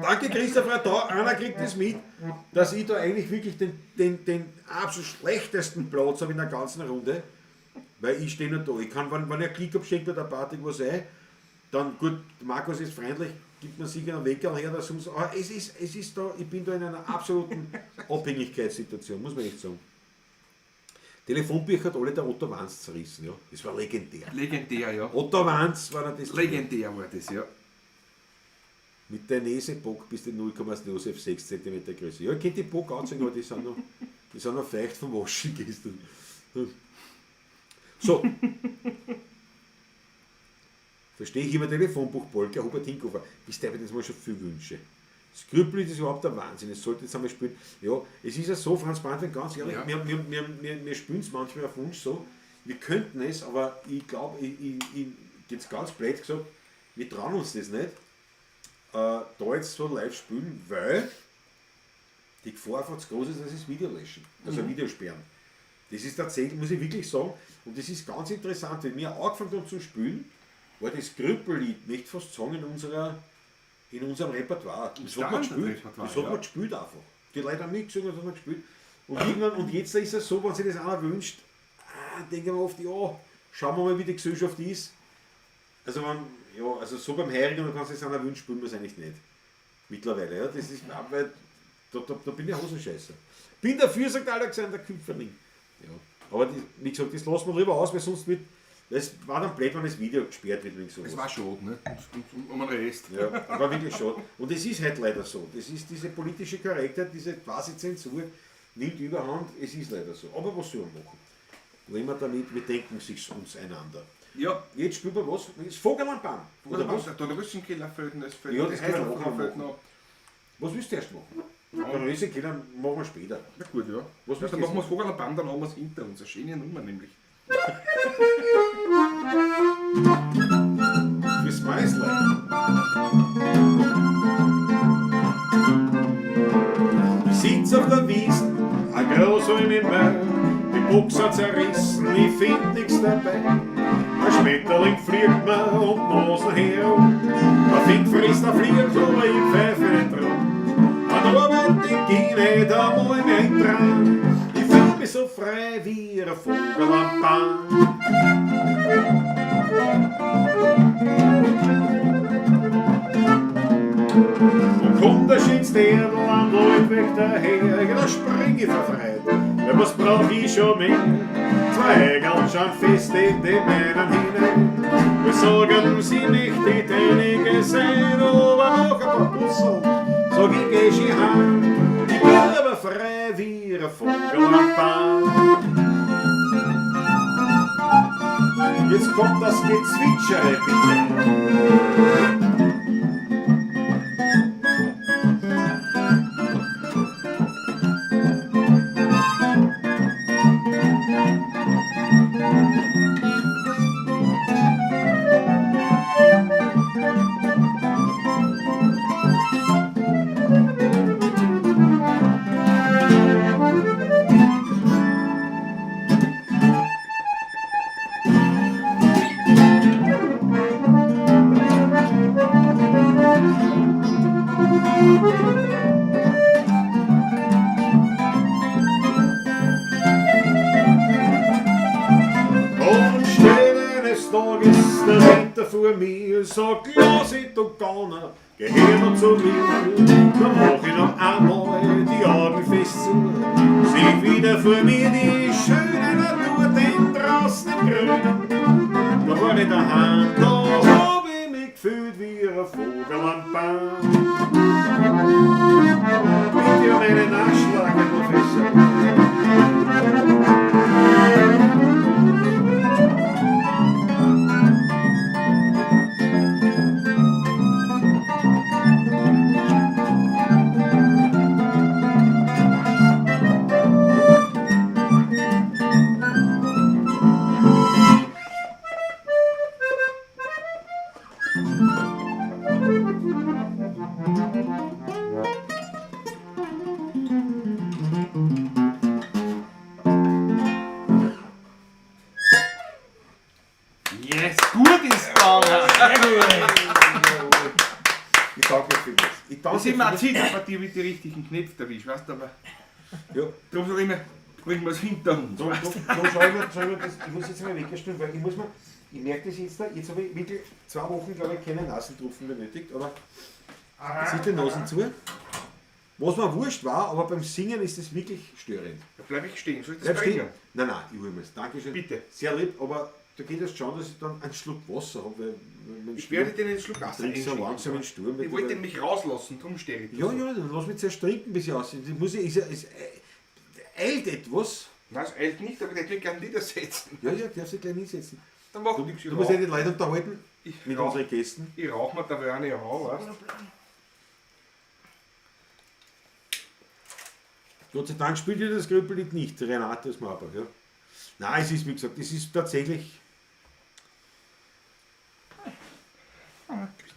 Danke, Christoph Radauer. Einer kriegt das mit, dass ich da eigentlich wirklich den absolut schlechtesten Platz habe in der ganzen Runde. Weil ich stehe nur da. Ich kann, wenn ich einen Klick habe, schenkt mir der Party was ein. Dann, gut, Markus ist freundlich, gibt mir sicher einen Weckerl her, dass uns. Aber es ist da, ich bin da in einer absoluten Abhängigkeitssituation, muss man echt sagen. Telefonbücher hat alle der Otto Wanz zerrissen, ja. Das war legendär. Legendär, ja. Otto Wanz war das. Legendär war das, ja. Mit der Nese-Bock bist du 0,06 cm Größe. Ja, ich könnte die Bock anziehen, aber die sind noch feucht vom Waschen gestern. So. Verstehe ich immer Telefonbuch Polka, Hubert Hinkofer. Bist du das mal schon viel Wünsche. Das Krüppel ist überhaupt der Wahnsinn. Es sollte jetzt einmal spielen. Ja, es ist ja so, Franz Brandwein, ganz ehrlich, ja. Wir spielen es manchmal auf Wunsch so. Wir könnten es, aber ich glaube, ich jetzt ganz blöd gesagt, wir trauen uns das nicht, da jetzt so live spielen, weil die Gefahr einfach zu groß ist, dass sie das Video löschen, also Video sperren. Das ist tatsächlich, muss ich wirklich sagen, und das ist ganz interessant, wenn wir angefangen haben zu spielen, war das Krüppellied, nicht fast sagen, in unserem Repertoire. Das hat man gespielt. Das hat man gespielt einfach. Die Leute haben mitgesungen, das hat man gespielt. Und irgendwann, und jetzt ist es so, wenn sich das einer wünscht, denke ich mir oft, ja, schauen wir mal, wie die Gesellschaft ist. Also, wenn, ja, also so beim Heirigen, dann kannst du das einer wünschen, spielen wir es eigentlich nicht. Mittlerweile, ja. Das ist, weil da bin ich Hosenscheißer. Bin dafür, sagt Alexander Küpferling. Ja. Aber die, wie gesagt, das lassen wir lieber aus, weil sonst wird. Das war dann blöd, wenn das Video gesperrt wird wegen sowas. Es war schade, ne? Um den Rest. Ja, war wirklich schade. Und es ist halt leider so. Das ist diese politische Korrektheit, diese quasi Zensur nimmt überhand. Es ist leider so. Aber was soll man machen? Leben wir damit, wir denken sich uns einander. Ja. Jetzt spielen wir was? Das Vogel am Baum. Oder was? Der Rössenkeller fällt noch. Ja, das können wir auch noch machen. Was willst du erst machen? Den Rössenkeller machen wir später. Na gut, ja. Was dann machen wir das Vogel am Baum, dann haben wir es hinter uns. Eine schöne Nummer nämlich. Fürs Meißle. Ich sitz auf der Wiesn, ein großer im Himmel, die Buchse zerrissen, ich find nix dabei. Ein Schmetterling fliegt mir um die Nase herum, ein Fink frisst ein Flieger, aber ich pfeife nicht drum. An der Arbeit, ich geh nicht einmal mehr dran. Ich fühl mich so frei wie ein Vogel am Baum. Und kommt der schönste Erdl am Waldweg daher, ja, da spring ich verfreit, weil was brauch ich schon mehr? Zwei Eigeln schon fest in die meinen hinein. Wir sagen, sie nicht die deinige sein, aber noch ein paar Bussel, sag ich, geh schon heim. Ich bin aber frei wie ein Vogel am Baum. Jetzt kommt das Gezwitschere, bitte. Und steht eines Tages der Winter vor mir, sagt, lass ich du Gauner, geh her zu mir. Dann mach ich noch einmal die Augen fest zu, sieh wieder vor mir die schöne Natur, denn draußen im Grünen, da war ich daheim, da hab ich mich gefühlt wie ein Vogel am Baum. Bitte um einen Nachschlag, Herr Professor. Yes, gut ist gegangen. Ich danke dir vielmals. Ich danke Das ist immer ein vielmals. Ziel, bei dir mit die richtigen Knöpfe erwischt, weißt du, aber Ja. darum sag ich immer, bringen wir es hinter uns. So, so, so schau ich mir, schau ich mir das, ich muss jetzt mal wegstellen, weil ich muss mir, ich merke das jetzt da, jetzt habe ich wirklich 2 Wochen, glaube ich, keine Nasentropfen benötigt, aber jetzt sind die Nasen zu. Was mir wurscht war, aber beim Singen ist das wirklich störend. Da bleib ich stehen, soll ich das Bleib stehen. bringen? Nein, nein, ich hole mir's. Dankeschön. Bitte. Sehr lieb, aber da geht es schon, dass ich dann einen Schluck Wasser habe, weil mein Ich werde dir einen Schluck Wasser trinke so einschenken. langsam in Sturm. Ich wollte mich rauslassen, darum stehe ich da Ja, so. ja, dann lass mich zuerst trinken, bis ich aussieht. Das muss ich, ist, es eilt etwas. Nein, es eilt nicht, aber ich hätte mich gerne niedersetzen. Ja, ja, darfst dich gleich hinsetzen. Dann macht Du, nichts. du musst ja die Leute unterhalten Ich mit rauch- unseren Gästen. Ich rauche mir dabei eine an, weißt du? Gott sei Dank spielt ihr das Grüppellied nicht, Renate aus Marbach. Ja. Nein, es ist, wie gesagt, es ist tatsächlich.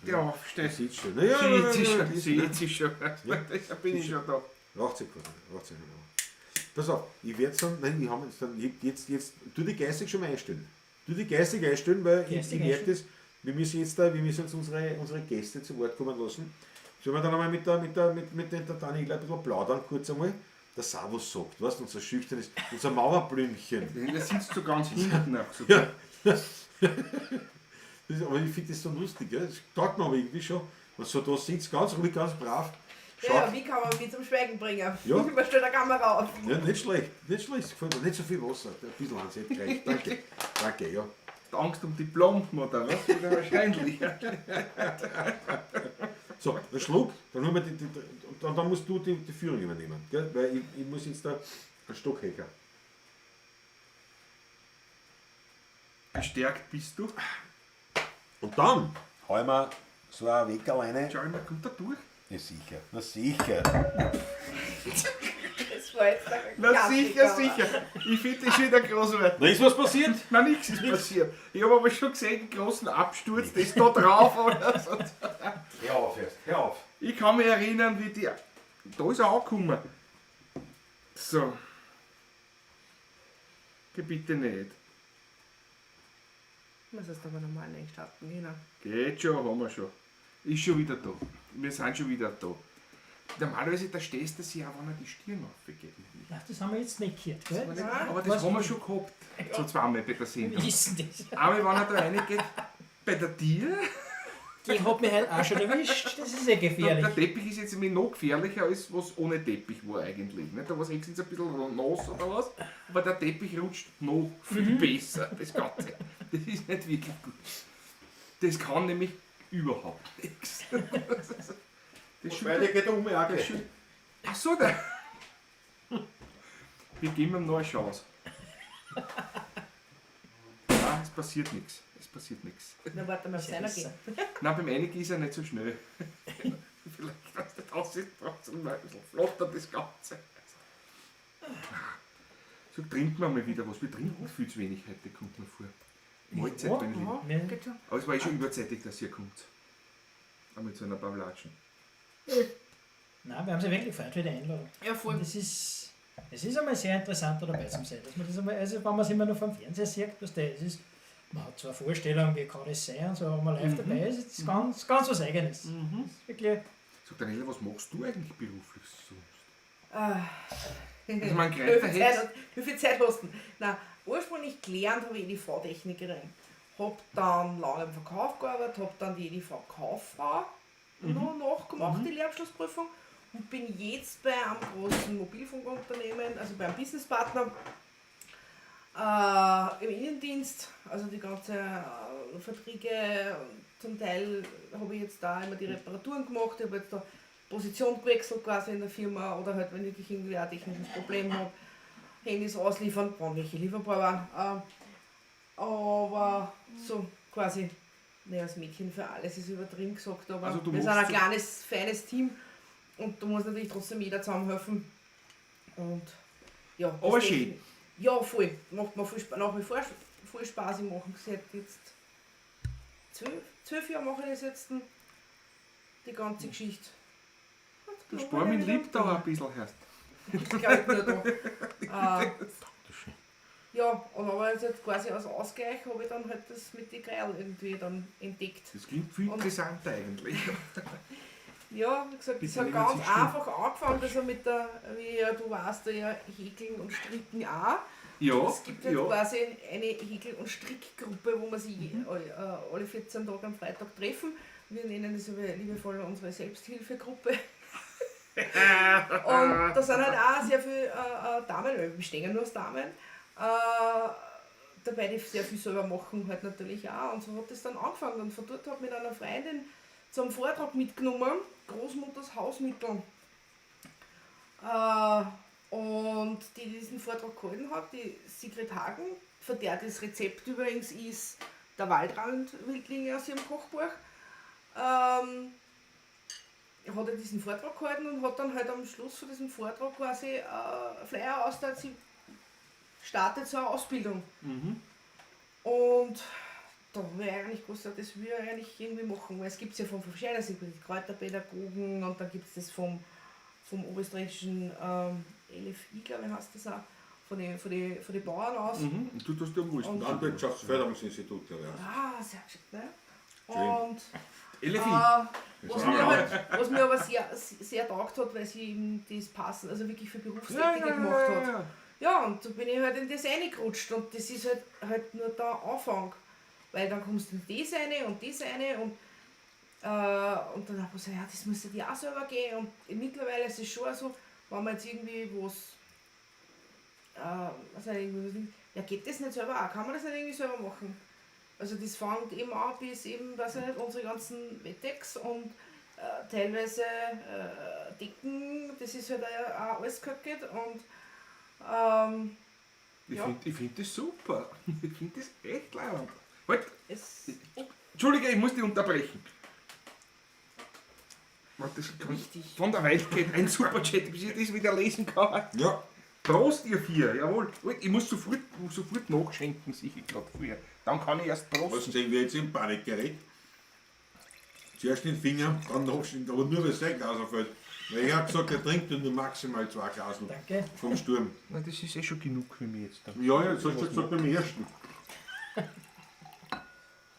Bitte aufstehen. Sieht schon. Naja, Sie ist schon, ja, sie ist schon. Da bin ich schon da. Raucht sich quasi, raucht sich nicht. Pass auf, ich werde dann, nein, ich habe jetzt dann, jetzt, tu die geistig schon mal einstellen. Tu die geistig einstellen, weil ich Geistig merke das, wir müssen jetzt da, wir müssen jetzt unsere Gäste zu Wort kommen lassen. Sollen wir dann einmal mit der, mit der, mit, mit der Daniela ein bisschen plaudern, kurz einmal? Der Servus sagt, weißt du, unser schüchternes, unser Mauerblümchen. Der sitzt so ganz hinten auch so. Ja. Das ist, aber ich finde das so lustig, gell? Das taugt mir aber irgendwie schon. Und so da sitzt ganz ruhig, ganz brav. Schaut, Ja, wie kann man mich zum Schweigen bringen? Ja. Man stellt eine Kamera auf. Ja, nicht schlecht, nicht schlecht. Gefällt mir. Nicht so viel Wasser, ein bisschen ans hätte gereicht. Danke, danke, ja. Die Angst um die Plomben oder was? Oder wahrscheinlich. So, einen Schluck, dann, holen wir die, und dann musst du die Führung übernehmen, gell? Weil ich muss jetzt da einen Stock hacken. Gestärkt bist du. Und dann hauen wir so ein Wecker rein. Schau mal, kommt da durch? Ja, sicher, na sicher. Das war jetzt der Na Klassiker. sicher, sicher. Ich finde das wieder großartig. Na, ist was passiert? Nein, nichts ist passiert. Ich habe aber schon gesehen, einen großen Absturz, das ist da drauf. Oder so. Hör auf erst, hör auf. Ich kann mich erinnern, wie die. Da ist er angekommen. So. Geh bitte nicht. Muss es aber nochmal einstarten, genau. Geht schon, haben wir schon. Ist schon wieder da. Wir sind schon wieder da. Normalerweise, da stehst du sich auch, wenn er die Stirn aufgeht. Ach, das haben wir jetzt nicht gehört, gell? Aber das haben wir schon gehabt. So zweimal bei der Sendung. Wie ist denn das? Einmal, wenn er da reingeht, bei der Tier. Die hat mich halt auch schon erwischt. Das ist ja Der gefährlich. Teppich ist jetzt nämlich noch gefährlicher, als was ohne Teppich war eigentlich. Nicht? Da war es höchstens ein bisschen nass oder was, aber der Teppich rutscht noch viel besser, das Ganze. Das ist nicht wirklich gut. Das kann nämlich überhaupt nichts. Das Weil der geht um, ja, der gleich. Ach so, der. Wir geben ihm noch eine Chance. Nein, es passiert nichts. Es passiert nichts. Na, warte mal, ob es einer geht. Nein, beim Einigen ist er nicht so schnell. Vielleicht, wenn es nicht aussieht, braucht es mal ein bisschen flotter, das Ganze. So, trinken wir mal wieder was. Wir trinken viel zu wenig heute, kommt mir vor. Mahlzeit, meine Lieben. Ja, Ja. geht schon. Aber es war eh schon überzeitig, dass ihr kommt. Auch mit so einer Pavlatschen. Nein, wir haben sie wirklich gefreut für die Einladung. Ja, voll. Und es ist einmal sehr interessant, da dabei zu sein. Dass man das einmal, also wenn man es immer nur vom Fernseher sieht, was der, es ist, man hat zwar eine Vorstellung, wie kann das sein und so, aber wenn man live dabei ist, ist es ganz, ganz was Eigenes. Das ist wirklich, Sag Daniela, was machst du eigentlich beruflich sonst? Ah. Also man Wie greift viel da Zeit, wie viel Zeit hast du? Nein, ursprünglich gelernt habe ich EDV-Technikerin. Hab dann lange im Verkauf gearbeitet, hab dann die EDV-Kauffrau noch nachgemacht, die Lehrabschlussprüfung. Und bin jetzt bei einem großen Mobilfunkunternehmen, also bei einem Businesspartner, im Innendienst, also die ganze Verträge, zum Teil habe ich jetzt da immer die Reparaturen gemacht, ich habe jetzt da Position gewechselt quasi in der Firma oder halt, wenn ich wirklich irgendwie ein technisches Problem habe, Handys ausliefern, wann welche lieferbar waren. Aber so quasi, naja, das Mädchen für alles ist übertrieben gesagt, aber Also du wir sind ein machst so- kleines, feines Team und da muss natürlich trotzdem jeder zusammenhelfen. Und ja, das Aber Techn- schön. Ja, voll. Macht mir voll, nach wie vor voll Spaß. Ich mache seit jetzt 12 Jahre mache ich das jetzt, die ganze Geschichte. Du Spar mich liebt da ein bisschen, hörst. Ich glaube nur da. Ja, und aber jetzt halt quasi als Ausgleich habe ich dann halt das mit den Greil irgendwie dann entdeckt. Das klingt viel interessanter eigentlich. Ja, wie gesagt, das Bitte hat nehmen ganz Sie still. einfach angefangen, dass er mit der, wie ja, du weißt ja, Häkeln und Stricken auch. Ja, Es gibt halt ja. quasi eine Häkel- und Strickgruppe, wo wir sich alle 14 Tage am Freitag treffen. Wir nennen das aber liebevoll unsere Selbsthilfegruppe. Und da sind halt auch sehr viele Damen, weil wir bestehen ja nur aus Damen, dabei, die sehr viel selber machen, halt natürlich auch. Und so hat das dann angefangen. Und von dort hat mich dann eine Freundin zum Vortrag mitgenommen, Großmutters Hausmittel. Und die diesen Vortrag gehalten hat, die Sigrid Hagen, von der das Rezept übrigens ist, der Waldrandwildling aus ihrem Kochbuch, hat er diesen Vortrag gehalten und hat dann halt am Schluss von diesem Vortrag quasi Flyer ausgeteilt, sie startet so eine Ausbildung. Und da habe ich eigentlich gewusst, ja, das will ich eigentlich irgendwie machen, weil es gibt es ja von verschiedenen, es gibt die Kräuterpädagogen und dann gibt es das vom oberösterreichischen LFI, glaube ich, heißt das auch, von den Bauern aus. Mhm. Und du tust dir am wohlsten. Und- Landwirtschaftsförderungsinstitut, glaube ich. Ah, sehr geschickt, ne? Schön. Und LFI. was mir aber sehr, sehr taugt hat, weil sie eben das passen, also wirklich für Berufstätige gemacht hat. ja. Ja, und so bin ich halt in das reingerutscht und das ist halt nur der Anfang. Weil dann kommst du in das rein und das rein und dann hab ich gesagt, ja, das muss ja dir auch selber gehen. Und mittlerweile ist es schon so, wenn man jetzt irgendwie was, also irgendwie was nicht, ja, geht das nicht selber auch? Kann man das nicht irgendwie selber machen? Also das fängt eben an bis eben, weiß ich nicht, unsere ganzen Wettex und teilweise Decken, das ist halt auch alles gehackt und Ich ja. finde find das super. Ich finde das echt leibend. Halt, es Entschuldige, ich muss dich unterbrechen. Warte, das kann Wichtig. Von der Welt geht ein Superchat, bis ich das wieder lesen kann. Ja. Prost, ihr vier, jawohl. Halt, ich muss sofort nachschenken, sicher gerade früher. Dann kann ich erst Was prosten. sehen wir jetzt in Panik gerät? Zuerst den Finger, dann nachschenken, aber nur weil sein Glas auffällt. Weil ich habe gesagt, er trinkt nur maximal 2 Glasen Danke. vom Sturm. Na, das ist eh schon genug für mich jetzt. Dann. Ja, ja, das hast du schon gesagt beim ersten.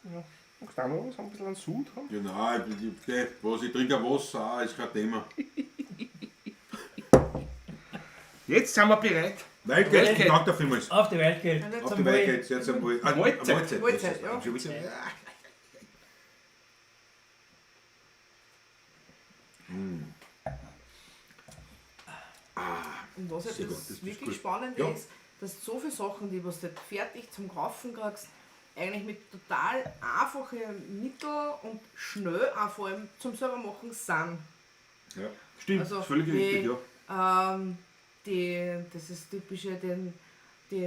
Ja. Magst du auch noch was? Ein bisschen einen Sud haben? Ja, nein, ich trinke Wasser auch, ist kein Thema. Jetzt sind wir bereit. Waldgeld, Waldgeld. danke vielmals. Auf die Waldgeld. Auf die Waldgeld, sehr zum Wohl. Ah, Mahlzeit. Mahlzeit. Mahlzeit, ja. Entschuldigung. Und was halt Sehr gut, das das ist wirklich gut. spannend Ja. ist, dass so viele Sachen, die was du halt fertig zum Kaufen kriegst, eigentlich mit total einfachen Mitteln und schnell auch vor allem zum selber machen sind. Ja. Stimmt, Also, völlig die- richtig, ja. Das ist typische, den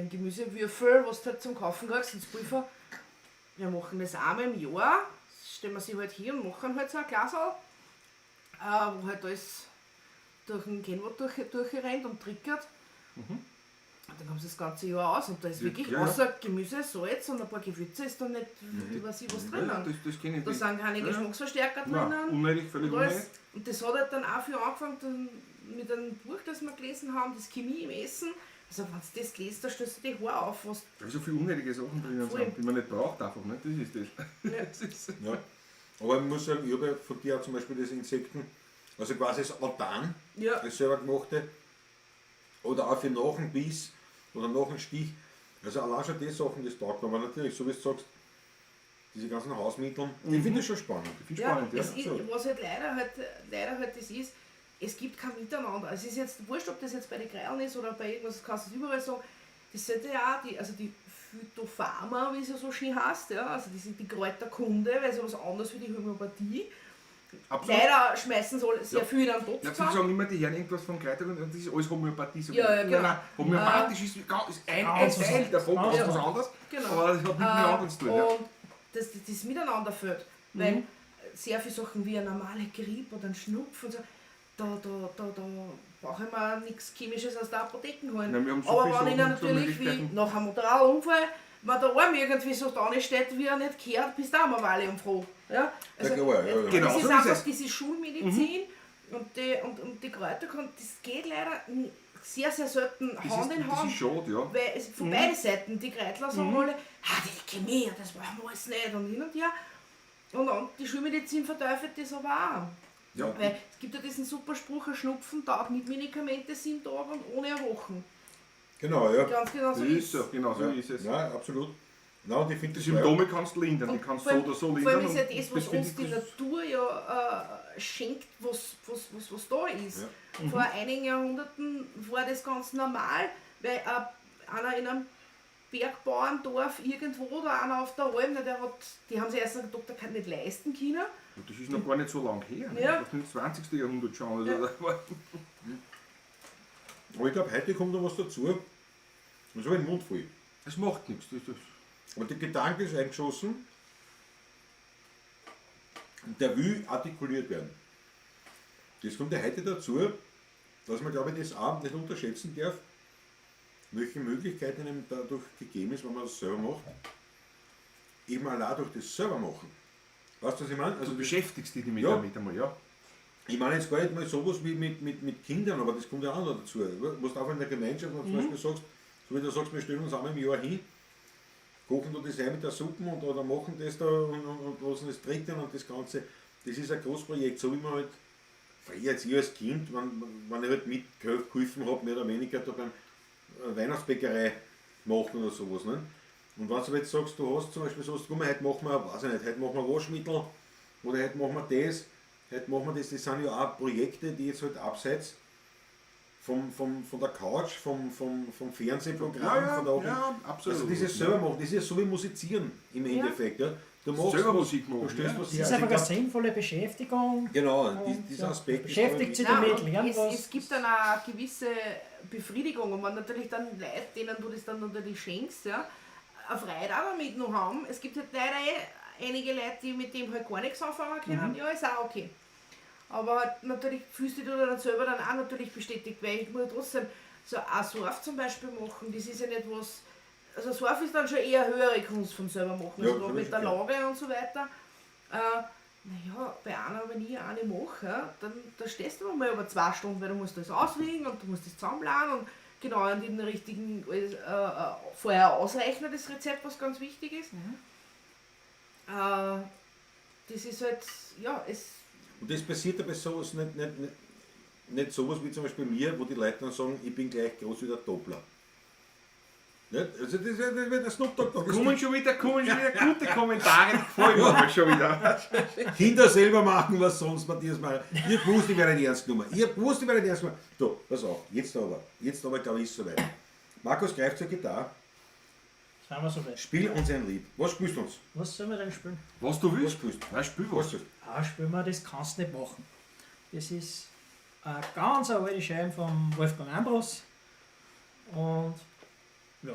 Gemüsewürfel, was du halt zum Kaufen kriegst, ins Pulver. Wir machen das einmal im Jahr, stellen wir sie halt hier und machen halt so ein Glasl, wo halt alles durch den Kenwood durchrennt und trickert. Und dann kommst du das ganze Jahr aus und da ist wirklich ja, ja. außer Gemüse, Salz und ein paar Gewürze ist da nicht, weiß ich was drinnen. Ja, das kenne ich. Da sind keine Ja, ja. Geschmacksverstärker Nein, drinnen. unnötig, völlig Und, alles. unnötig. Und das hat halt dann auch viel angefangen dann mit einem Buch, das wir gelesen haben, das Chemie im Essen. Also wenn du das liest, da stößt du die Haare auf. Was Da so viele unnötige Sachen drinnen Voll. sind, die man nicht braucht einfach, ne? Das ist das. Ja. Das ist Ja. Aber ich muss sagen, ich habe ja von dir auch zum Beispiel das Insekten, also quasi das Autan, ja. das selber gemachte, oder auch für nach dem Biss oder nach dem Stich. Also allein schon die Sachen, das taugt mir. Aber natürlich, so wie du sagst, diese ganzen Hausmittel, ich finde das schon spannend. Ich finde Ja, spannend, ja. es ist, was halt leider halt das ist, es gibt kein Miteinander. Es ist jetzt wurscht, ob das jetzt bei den Krähen ist oder bei irgendwas, das kannst du überall sagen. Das sollte ja auch die, also die Phytopharma, wie es ja so schön heißt, ja, also die sind die Kräuterkunde, weil es ja was anderes wie die Homöopathie. Absolut. Leider schmeißen sie alle sehr Ja. viel in einen Topf Ja, sie zusammen. sagen immer, die hören irgendwas von Kräutern und das ist alles Homöopathie. So Ja, ja, genau. Nein, nein, homöopathisch ist ein Ganz was Teil anderes. davon, Ganz ganz was was anderes, Genau. aber das hat nichts mit anderen zu tun. Ja. Und das Miteinander fehlt. Weil sehr viele Sachen wie eine normale Grippe oder ein Schnupfen und so, da brauche ich mir nichts Chemisches aus der Apotheke holen. Nein, wir haben so Aber viele wenn ich Sachen, so natürlich wie Möglichkeiten. nach einem Motorradunfall Wenn der Arm irgendwie so da steht, wie er nicht gehört, bist du auch mal Wale und froh. Ja? Also, Ja, klar, ja, ja. Genau das so ist ist einfach es. diese Schulmedizin und die Kräuter, das geht leider sehr, sehr selten Das Hand ist, in das Hand. ist schade, ja. Weil es von beiden Seiten, die Kräutler sagen alle, ah, die Chemie, das brauchen wir alles nicht und hin und her. Und die Schulmedizin verteufelt das aber auch. Ja. Weil es gibt ja diesen super Spruch, ein Schnupfen taugt mit Medikamente 7 Tage und ohne Wochen. Genau, ja. Ganz genau so Das ist ist so, genau so Ja, ist es. Ja, absolut. Nein, und ich finde Die das Symptome kannst du lindern, die Und kannst du vor so allem- oder so lindern. Vor allem ist ja und das, was finde uns ich die Natur ja schenkt, was da ist. Ja. Vor einigen Jahrhunderten war das ganz normal, weil einer in einem Bergbauerndorf irgendwo oder einer auf der Alm, na, die haben sich erst einen Doktor nicht leisten können. Und das ist noch gar nicht so lange her. Ne? Ja. Das ist 20. Jahrhundert schon. Also Ja. da war- Aber ich glaube, heute kommt noch was dazu. Und so ein Mund voll. Das macht nichts. Das Aber der Gedanke ist eingeschossen und der will artikuliert werden. Das kommt ja heute dazu, dass man, glaube ich, das auch nicht unterschätzen darf, welche Möglichkeiten einem dadurch gegeben ist, wenn man das selber macht. Eben allein durch das selber machen. Weißt du, was ich meine? Also du das, beschäftigst dich damit, Ja. damit einmal, ja. ich meine jetzt gar nicht mal sowas wie mit Kindern, aber das kommt ja auch noch dazu. Was du auch in der Gemeinschaft, wenn du zum Beispiel sagst, so wie du sagst, wir stellen uns einmal im Jahr hin, kochen da das ein mit der Suppe und oder machen das da und lassen das trocknen und das Ganze. Das ist ein Großprojekt, so wie man halt früher jetzt ich als Kind, wenn ich halt mitgeholfen habe, mehr oder weniger da beim Weihnachtsbäckerei machen oder sowas. Ne? Und wenn du jetzt sagst, du hast zum Beispiel so, guck mal, heute machen wir, weiß ich nicht, heute machen wir Waschmittel oder heute machen wir das, heute machen wir das, das sind ja auch Projekte, die jetzt halt abseits von der Couch, vom Fernsehprogramm, Ja, ja, von der ja, absolut. Also dieses selber machen, das ist ja so wie Musizieren im Endeffekt. Ja. Du machst Selber was, Musik machen, du stellst ja. was Es her. ist Also ich einfach eine glaub, sinnvolle Beschäftigung. genau, Und, dieser ja, Aspekt ist, beschäftigt sich glaub ich, damit, Nein, lernt es, was. es gibt dann auch eine gewisse Befriedigung und wenn natürlich dann Leute, denen du das dann natürlich schenkst, ja, eine Freude auch damit noch haben. Es gibt halt leider einige Leute, die mit dem halt gar nichts anfangen können, ja, ist auch okay. Aber halt natürlich fühlst du dich dann selber dann auch natürlich bestätigt, weil ich muss ja trotzdem so ein Surf zum Beispiel machen, das ist ja nicht was, also Surf ist dann schon eher höhere Kunst vom selber machen, Ja, also das mit ist der klar. Lage und so weiter. Naja, bei einer, wenn ich eine mache, dann da stehst du mal über 2 Stunden, weil du musst das auswiegen und du musst das zusammenplanen und genau an den richtigen, vorher ausrechnen, das Rezept, was ganz wichtig ist. Das ist halt, ja, es... Und das passiert aber sowas nicht sowas wie zum Beispiel mir, wo die Leute dann sagen, ich bin gleich groß wie der Doppler. Nicht? Also das ist ja der Snoop Dogg. da. Kommen schon wieder gute Kommentare, die gefallen mir aber schon wieder. Kinder selber machen, was sonst, Matthias Meier. Ich hab gewusst, ich werde nicht ernst genommen. Ich hab gewusst, ich werde nicht ernst genommen. So, pass auf, jetzt aber, glaube ich, ist es soweit. Markus greift zur Gitarre, Sind wir soweit. spiel uns ein Lied. Was spielst du uns? Was sollen wir denn spielen? Was du Was willst? spielst du? Nein, spiel Was was. spielst du? Ah, spielen wir, das kannst du nicht machen. Das ist eine ganz alte Scheibe von Wolfgang Ambros. Und ja,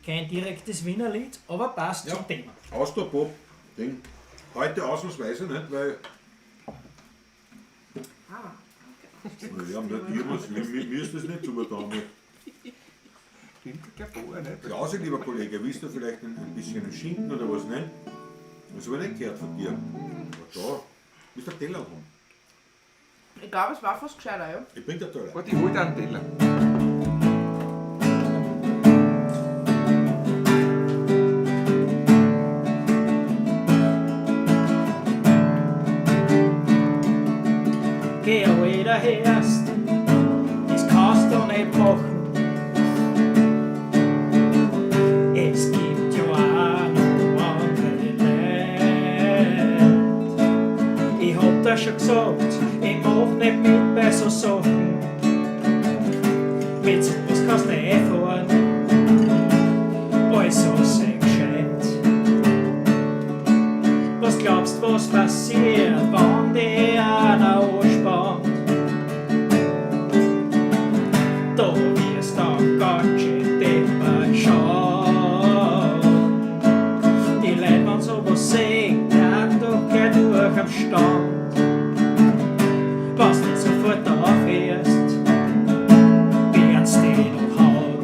kein direktes Wiener Lied, aber passt Ja. zum Thema. Austropop, Ding. Heute ausnahmsweise nicht, weil. Ah, Ja, nicht, mir ist das nicht zugetan. Stimmt, geboren, nicht? Klausi, lieber Kollege, willst du vielleicht ein bisschen Schinken oder was, ne? Das habe ich nicht gehört von dir. Aber da, willst du einen Teller haben? Ich glaube, es war fast gescheiter, ja. Ich bring dir Teller. Warte, ich hol dir einen Teller. Geh wieder herst, das kannst du nicht machen. Es gibt ja auch noch andere Leute. Ich hab dir schon gesagt, ich mach nicht mit bei so Sachen. Mit sowas kannst du einfahren, also sei gescheit. Was glaubst, was passiert, wenn die einer anspannt? Da wirst du ganz schön deppert schauen. Die Leute, wenn sowas sehen, tragen doch gleich durch am Stand. Wenn's nicht sofort aufhörst, werden's dich noch hauen.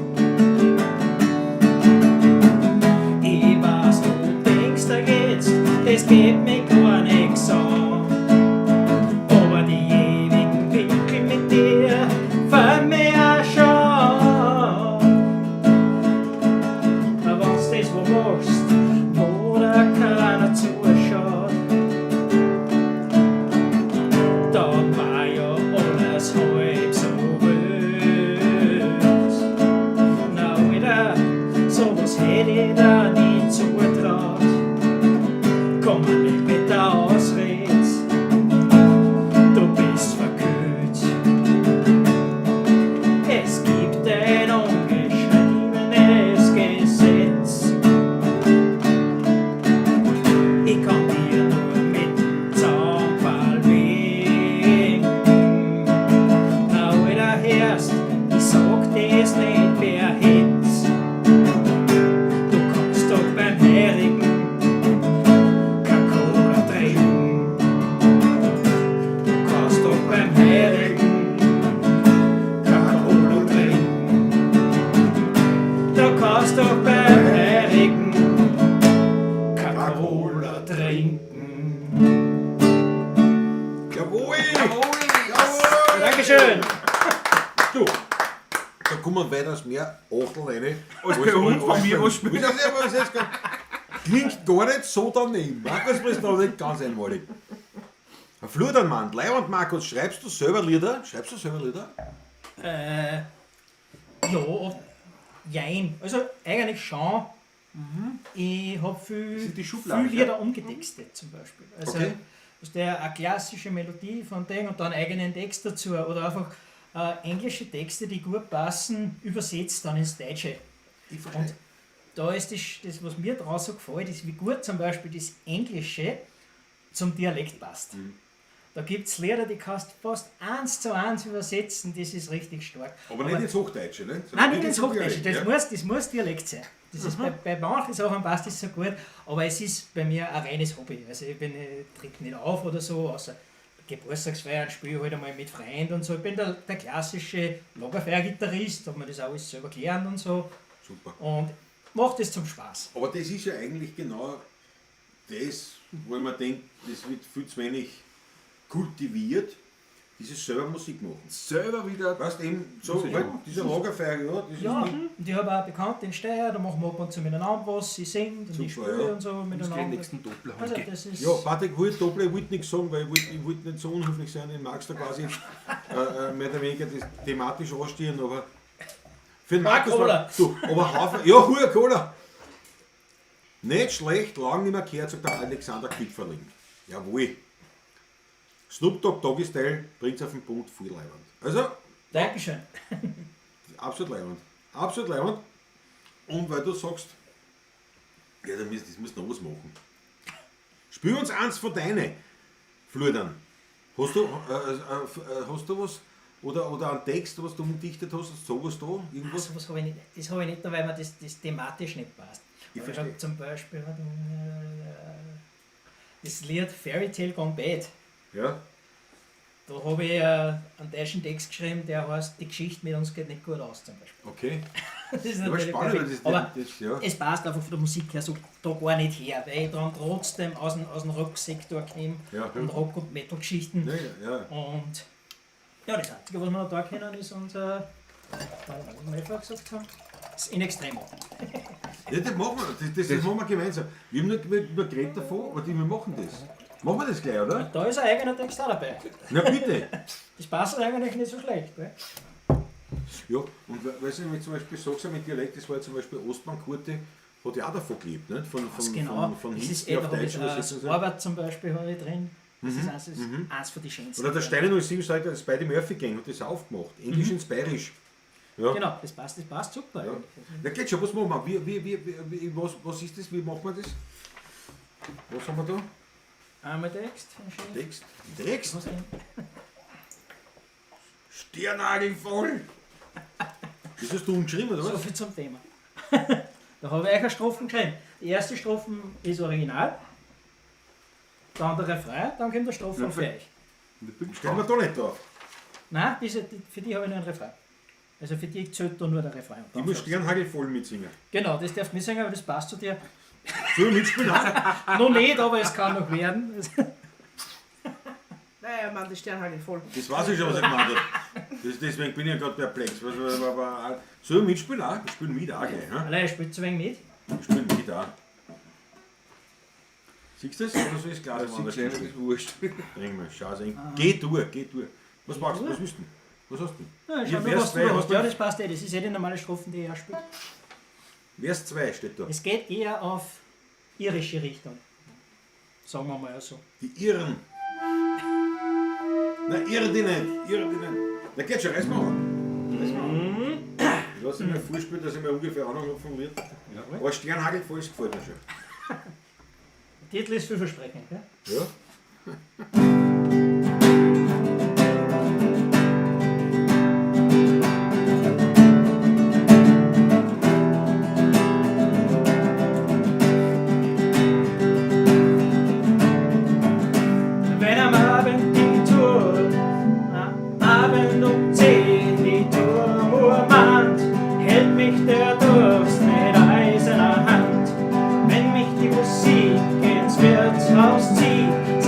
Jawohl! Jawohl! Dankeschön! Du, da kommen weitaus mehr Achtel rein. Als bei uns, von mir was spielen. Das ist ja, was jetzt grad- Klingt gar nicht so daneben. Markus bist da nicht ganz einmalig. Ein Fludernmann, Leiband Markus, schreibst du selber Lieder? Schreibst du selber Lieder? Ja, oft- jein. Also eigentlich schon. Ich habe viel, sind die Schubladen, viel Lieder umgetextet zum Beispiel. Also Okay. ist der eine klassische Melodie von Ding und dann eigenen Text dazu. Oder einfach englische Texte, die gut passen, übersetzt dann ins Deutsche. Ich verstehe. Und da ist das, was mir draus so gefällt, ist, wie gut zum Beispiel das Englische zum Dialekt passt. Da gibt es Lieder, die kannst du fast eins zu eins übersetzen, das ist richtig stark. Aber nicht ins Hochdeutsche, ne? Nein, nicht ins Hochdeutsche, Dialekt, das, ja. muss Dialekt sein. Das ist bei manchen Sachen passt das so gut, aber es ist bei mir ein reines Hobby. Also ich bin, ich tritt nicht auf oder so, außer Geburtstagsfeiern spiele ich halt einmal mit Freunden und so. Ich bin der klassische Lagerfeuer-Gitarrist, hab mir das auch alles selber gelernt und so. Super. Und mache das zum Spaß. Aber das ist ja eigentlich genau das, wo ich mir denke, das wird viel zu wenig kultiviert, dieses selber Musik machen. Selber wieder. Weißt du, eben so, Muss ich halt, auch. dieser Lagerfeuer, ja, das Ja, ist nicht. und ich habe auch Bekannte in Steyr, da machen wir ab und zu miteinander was, sie singt und ich Super, spiele ja. und so Muss gleich den miteinander. nächsten Doppler Also holen. das ist Ja, Patrick, ich wollte Doppler, ich wollte nichts sagen, weil ich wollt nicht so unhöflich sein, ich mag's da quasi mehr oder weniger das thematisch anstehen, aber für den Markus Cola. war, du, aber Haufen, ja, Hure Cola. Nicht schlecht, lang nicht mehr gehört, sagt der Alexander Kipferling. Jawohl. Snoop Dogg Doggy Style bringt's auf den Punkt, voll leiwand. Also, Dankeschön. absolut leiwand. Absolut leiwand. Und weil du sagst, ja, dann müssen, das muss noch was machen. Spiel uns eins von deinen Fludern. Hast du, hast du was? Oder einen Text, was du umdichtet hast, hast du sowas da? Irgendwas? Also, was hab ich nicht, das habe ich nicht, weil mir das thematisch nicht passt. Ich Aber verstehe. hab zum Beispiel das Lied Fairy Tale Gone Bad. Ja. Da habe ich einen deutschen Text geschrieben, der heißt, die Geschichte mit uns geht nicht gut aus zum Beispiel. Okay. Das ist Aber natürlich spannend, perfekt. das, Aber das, ja. es passt einfach von der Musik her so da gar nicht her, weil ich dann trotzdem aus dem Rocksektor komme Ja. und Rock- und Metal-Geschichten. Ja, ja, ja. Und ja, das Einzige, was wir noch da kennen, ist unser, was wir vorher gesagt haben, das In Extremo. Ja, das machen wir, das machen wir gemeinsam. Wir haben nur geredet davon, aber wir machen das. Machen wir das gleich, oder? Da ist ein eigener Text auch dabei. Na bitte. Das passt eigentlich nicht so schlecht. Gell? Ja, und weißt du, wenn ich zum Beispiel sagst, mit Dialekt, das war ja zum Beispiel Ostbahnkurte, hat ja auch davon gelebt, nicht? Ganz genau. Von das Hits, ist die eh, auf da habe Deutsch ich übersetzt sind. Arbeit zum Beispiel habe ich drin. Das ist eins von den schönsten. Oder der Steine 07 sagt, das Spidey Murphy Gang hat das aufgemacht. Englisch ins Bayerisch. Ja. Genau, das passt super. Ja. eigentlich. Na geht schon, was machen wir? Was ist das? Wie machen wir das? Was haben wir da? Einmal Text. schön. Text. Text? Was denn? Sternagel voll! Das hast du umgeschrieben, oder So was? viel zum Thema. Da habe ich euch eine Strophen geschrieben. Die erste Strophe ist original, dann der Refrain, dann kommt der Strophen Ja, für euch. Stellen wir da nicht drauf. Nein, für die habe ich nur einen Refrain. Also für die zählt da nur der Refrain. Und Ich dann muss fängt's. Sternhagel voll mitsingen. Genau, das darfst du mitsingen, aber das passt zu dir. Soll ich mitspielen? auch? Noch nicht, aber es kann noch werden. Naja, Mann, die Sternhagel voll. Das weiß ich schon, was er gemeint hat. Deswegen bin ich ja gerade perplex. Soll ich mitspielen auch? Ich spiele mit auch gleich. Ne? Allein, spielt zu wenig mit. Ich spiele mit auch. Siehst du das? Oder soll ich das Glas Das woanders ist das hinstellen? ist wurscht. Trink mal, schau es Geh durch, geh durch. Was magst du? Was willst du denn? Was hast du denn? Ja, Hier, schau nur, Vers was du 2, da hast hast. du Ja, das passt eh. Das ist eh die normale Strophen, die er spielt. Vers 2 steht da. Es geht eher auf irische Richtung. Sagen wir mal so. Die Irren. Na, irren die nicht. Irren die nicht. Na, geht schon, reiß mal an. Reiß mal an. Ich lasse mir vorspielen, dass ich mir ungefähr Ahnung habe vom Lied. Aber Sternhagel voll gefällt mir schon. Der Titel ist vielversprechend. Gell? Ja. Wenn am Abend die Tour, am Abend um 10 die Turmuhr mahnt, hält mich der Durst mit eiserner Hand. Wenn mich die Musik ins Wirtshaus zieht,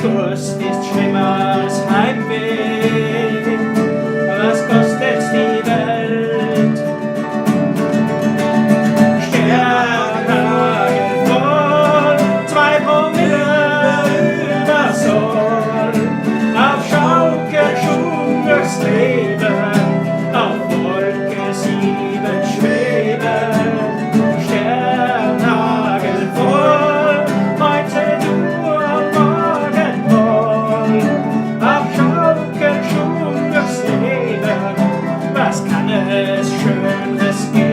Durst ist schlimmer als Heimweh. Was kostet's die Welt? Sternhagelvoll, 2 Promille über Soll. Auf Schaukel schon durchs Leben, auf Wolke 7 schweben. Sternhagelvoll, heute nur, morgen voll. Auf Schaukel schon durchs Leben, was kann es Schöneres geben?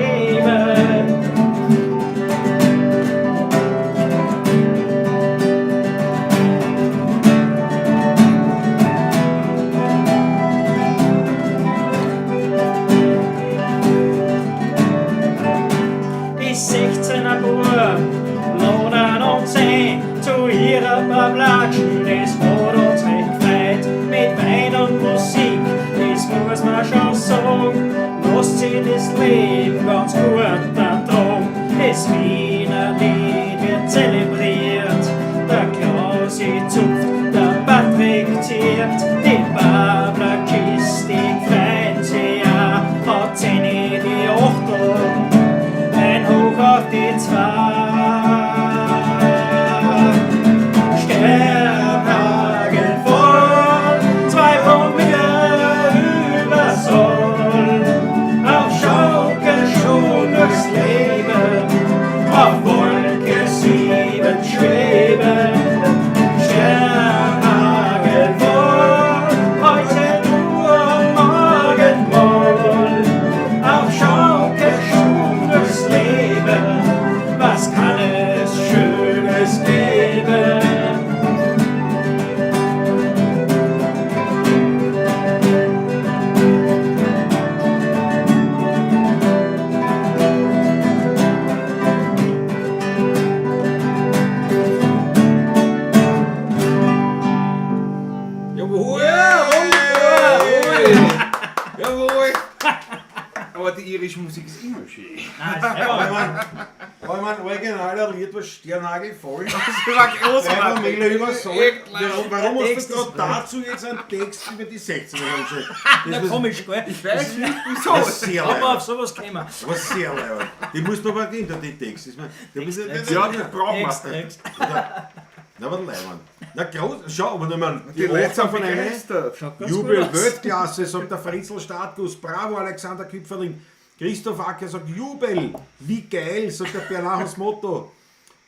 Die 16er Bub laden uns ein zu ihrer Pavlatschen, das hat uns recht gefreut. Mit Wein und Musik, das muss man schon sagen, lasst sich das Leben ganz gut ertragen. Das Wiener Lied wird zelebriert, der Klausi zupft, der Patrick zirkt, die Pavlatschistik freut sich auch, hat 10 die Achtel, ein Hoch auf die 2. Sternhagelvoll, 2 Promille über Soll. Auf Schaukel schon durchs Leben, auf Wolke 7 schweben. Sternhagelvoll, heute nur, morgen wohl. Auf Schaukel schon durchs Leben, was kann es Schönes geben? Jawohl! Jawohl! Jawohl! Aber die irische Musik ist immer schön. Nein, ist einfach. Aber ich mein, original ein Lied war Sternhagelvoll. Das war großartig. 3 Promille über Soll. Echt Warum Der hast Text du ist gerade dazu jetzt einen Text über die 16er geschrieben? Na, komisch, gell? Ich weiß nicht, wieso. Das ist sehr Aber auf leibend. sowas kommen. Das war sehr leibend. Die musst du aber geben, den Text. Ich mein, der muss ja, Ja, das brauchen Text, wir. Text. Na, aber leibend. Na, groß, schau, aber ich mein, Die Leute sind von einer. begeistert. Schaut ganz Jubel gut aus. Weltklasse, sagt der Fritzl Startguss. Bravo, Alexander Küpferling. Christoph Acker sagt Jubel. Wie geil, sagt der Bernhardus Motto.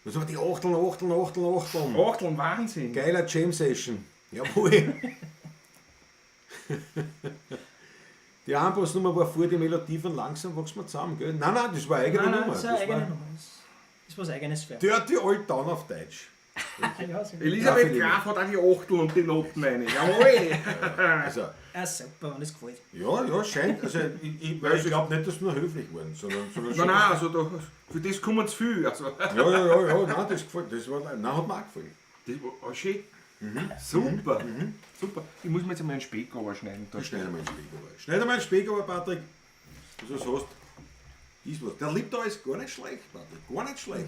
Was war die Achteln, Achteln, Achteln, Achteln. Achteln, Wahnsinn. Geiler Jam Session. Jawohl. Die Anpassnummer war vor, die Melodie von langsam wächst man zusammen, gell? Nein, nein, das war eigene Nein, nein, Nummer. das ist eine Das eigene war Nummer. Das ist was Eigenes für. Dirty Old Town auf Deutsch. Ja, sehr gut. Elisabeth Ja, Graf hat auch die Achtel und die Noten rein. Jawohl! Also, Ja, super, wenn es gefällt. ja, ja, scheint. Also, ich glaube nicht, dass wir nur höflich waren, sondern schon. Nein, nein, also da, für das kommen zu viel. Also, Ja, ja, ja, ja, nein, das gefällt. Das war, nein, hat mir auch gefallen. das war schön. Super. Super. Ich muss mir jetzt einmal einen Speck schneiden. Da. Schneid einmal einen Speck runter. Schneid einmal einen Speck runter, Patrick. Was du hast, ist was. Der liebt da ist gar nicht schlecht, Patrick. Gar nicht schlecht.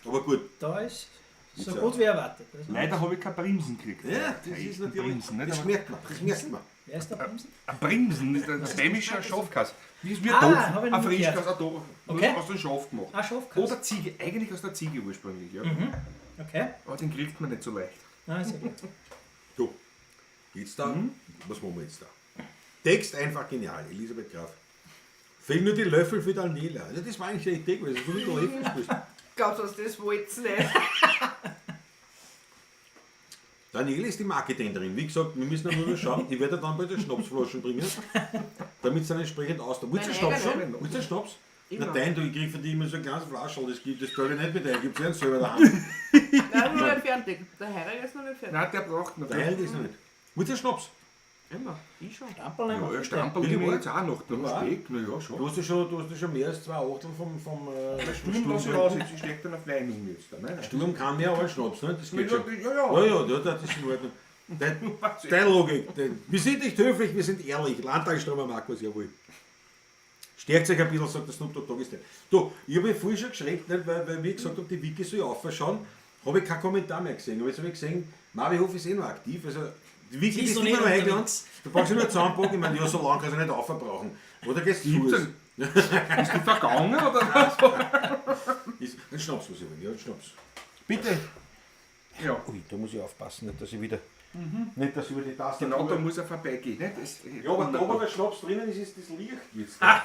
Aber gut. Da ist so Ist ja- gut wie erwartet. Also, Leider habe ich keine Bremsen gekriegt. Ja, das ist natürlich. Bremsen, nicht? Das Aber merkt man. Das merkt man. Wer ist der Bremsen? Ein Bremsen ist ein heimischer Schafkäse. Wie ist mir Ah, Topf, hab ich noch ein nie Frischkäse, ein Topf. Nur Okay. aus dem Schaf gemacht. Ah, Schafkäse. Oder Ziege, eigentlich aus der Ziege ursprünglich. Ja. Okay. Aber den kriegt man nicht so leicht. Nein, sehr gut. Du, jetzt da, was machen wir jetzt da? Text einfach genial, Elisabeth Graf. Fehlen nur die Löffel für Daniela. Ja, das war eigentlich die Idee gewesen, dass du mit Löffel spielst. Glaubst du, das wollt's nicht? Daniela ist die Marketingerin. Wie gesagt, wir müssen nur noch schauen. Ich werde dann bald die Schnapsflaschen bringen, damit es dann entsprechend aussieht. Willst du einen Meine Schnaps eigene. schon? Willst du einen Schnaps? Immer. Na dein, du, ich krieg von dir immer so ein kleines Flaschel, das gibt das stelle ich nicht mit ein, gibt's ja einen selber daheim. Nein, noch nicht fertig. Der Heiriger ist noch nicht fertig. Nein, der braucht noch. Der Heilige ist noch nicht. Willst du einen Schnaps? Immer. Ich schon. Stamperl nehmen Ja, wir, ja, bitte. Stamperl Bitte nehme ich wohl. jetzt auch noch. Noch Ja. Speck, na ja, schon. Du hast ja schon, du hast ja schon mehr als 2 Achtel vom Sturm lasse ich raus, jetzt. Ich steck dann auf Wein um jetzt. Da, ne? Sturm kann mehr als Schnaps, ne? Das geht Ja, schon. ja, ja. Ja, ja, ja, das ist in Ordnung. Deine Logik. Wir sind nicht höflich, wir sind ehrlich. Landtagsstürmer Markus, jawohl. Stärkt sich ein bisschen, sagt der Snoop Dogg Doggy Style. Du, ich habe vorhin schon geschreckt, nicht, weil wie ich gesagt habe, die Wiki soll aufschauen. Habe ich keinen Kommentar mehr gesehen. Aber jetzt habe ich gesehen, Marvi Hof ist eh noch aktiv. Also, die Wiki Sie ist ist noch immer nicht noch eingeladen. unterwegs. Du brauchst sie nur zusammenpacken. Ich meine, ja, so lange kannst du nicht aufbrauchen. Oder gehst du Gibt's Bist du vergangen oder was? Ist ein Schnaps, was ich will. Ja, ein Schnaps. Bitte. Ja. Ui, da muss ich aufpassen, nicht, dass ich wieder. Nicht, dass ich über die Tastatur. Genau, da muss er vorbeigehen. Nicht? Das, Ja, aber da, wo der Schnaps drinnen ist, ist das Licht jetzt. Na,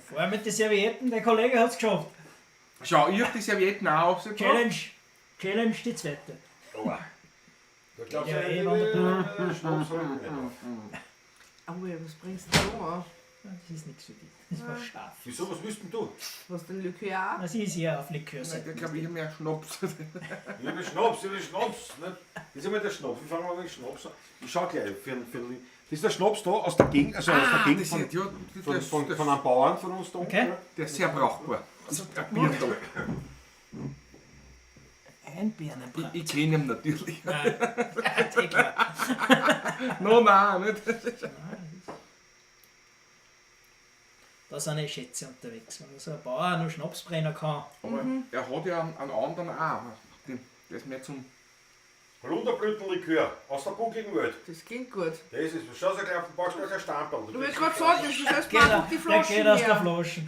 vorher mit den Servietten, der Kollege hat es geschafft. Schau, ich hab die Servietten auch aufgebracht. Challenge. Challenge die zweite. Da glaubst Ja, du, eh, nicht, wunderbar. Schnaps hab ich nicht auf. Oh, ja, was bringst du da an? Das ist nichts für dich. Das war scharf. Wieso, was willst denn du? Was denn Likör auch? Na, sie ist eher auf Likörseite. Ich glaube, ich hab mehr Schnaps. Ich habe Schnaps, ich habe Schnaps. Ne? Das ist einmal der Schnaps. Wir fangen mal mit dem Schnaps an. Ich schau gleich. Das ist der Schnaps da aus der Gegend, also aus der Gegend das von, ist, ja, das, das, von einem Bauern von uns da. unten. Okay. der ist sehr brauchbar. Das ist ein Birndl. Ein Birnenbrand. Ich kenne ihn natürlich. Nein, eh klar. No, nein, nicht. Da sind eh Schätze unterwegs. Wenn so ein Bauer noch Schnaps brennen kann, Aber er hat ja einen anderen auch. Der ist mehr zum. Holunderblütenlikör aus der buckligen Welt. Das klingt gut. Das ist, schau dir gleich auf den brauchst gleich ein Stamperl. Du willst gerade sagen, das ist erst geht mal er, einfach die der Flaschen geht aus der her. Flasche.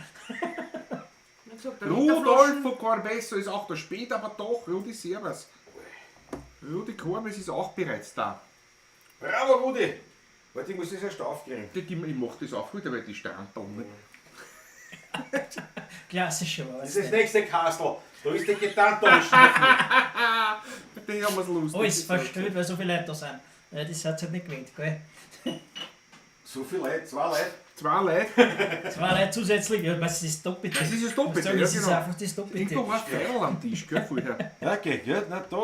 Ich hab gesagt, der Literflaschen. Rudolfo Corbesso ist auch da spät, aber doch. Rudi, servus. Rudi Korbes ist auch bereits da. Bravo, Rudi! Warte, ich muss das erst aufkriegen. Ich mach das auch wieder, weil die Standel. Ne? Klassische war Das es ist das nicht. nächste Kastel. Da ist die Gedanke. Die haben wir's lustig. Alles verstellt, weil so viele Leute da sind. Ja, das hat halt nicht gewöhnt, gell? So viele Leute, zwei Leute. Zwei Leute. Zwei Leute zusätzlich, ja, was ist das Doppelte? Das ist das Doppelte, Sagen, ja, das ist genau. einfach das Doppelte. Irgendwo war Pfeil am Tisch, gell, vorher. Ja, okay, ja, na, da,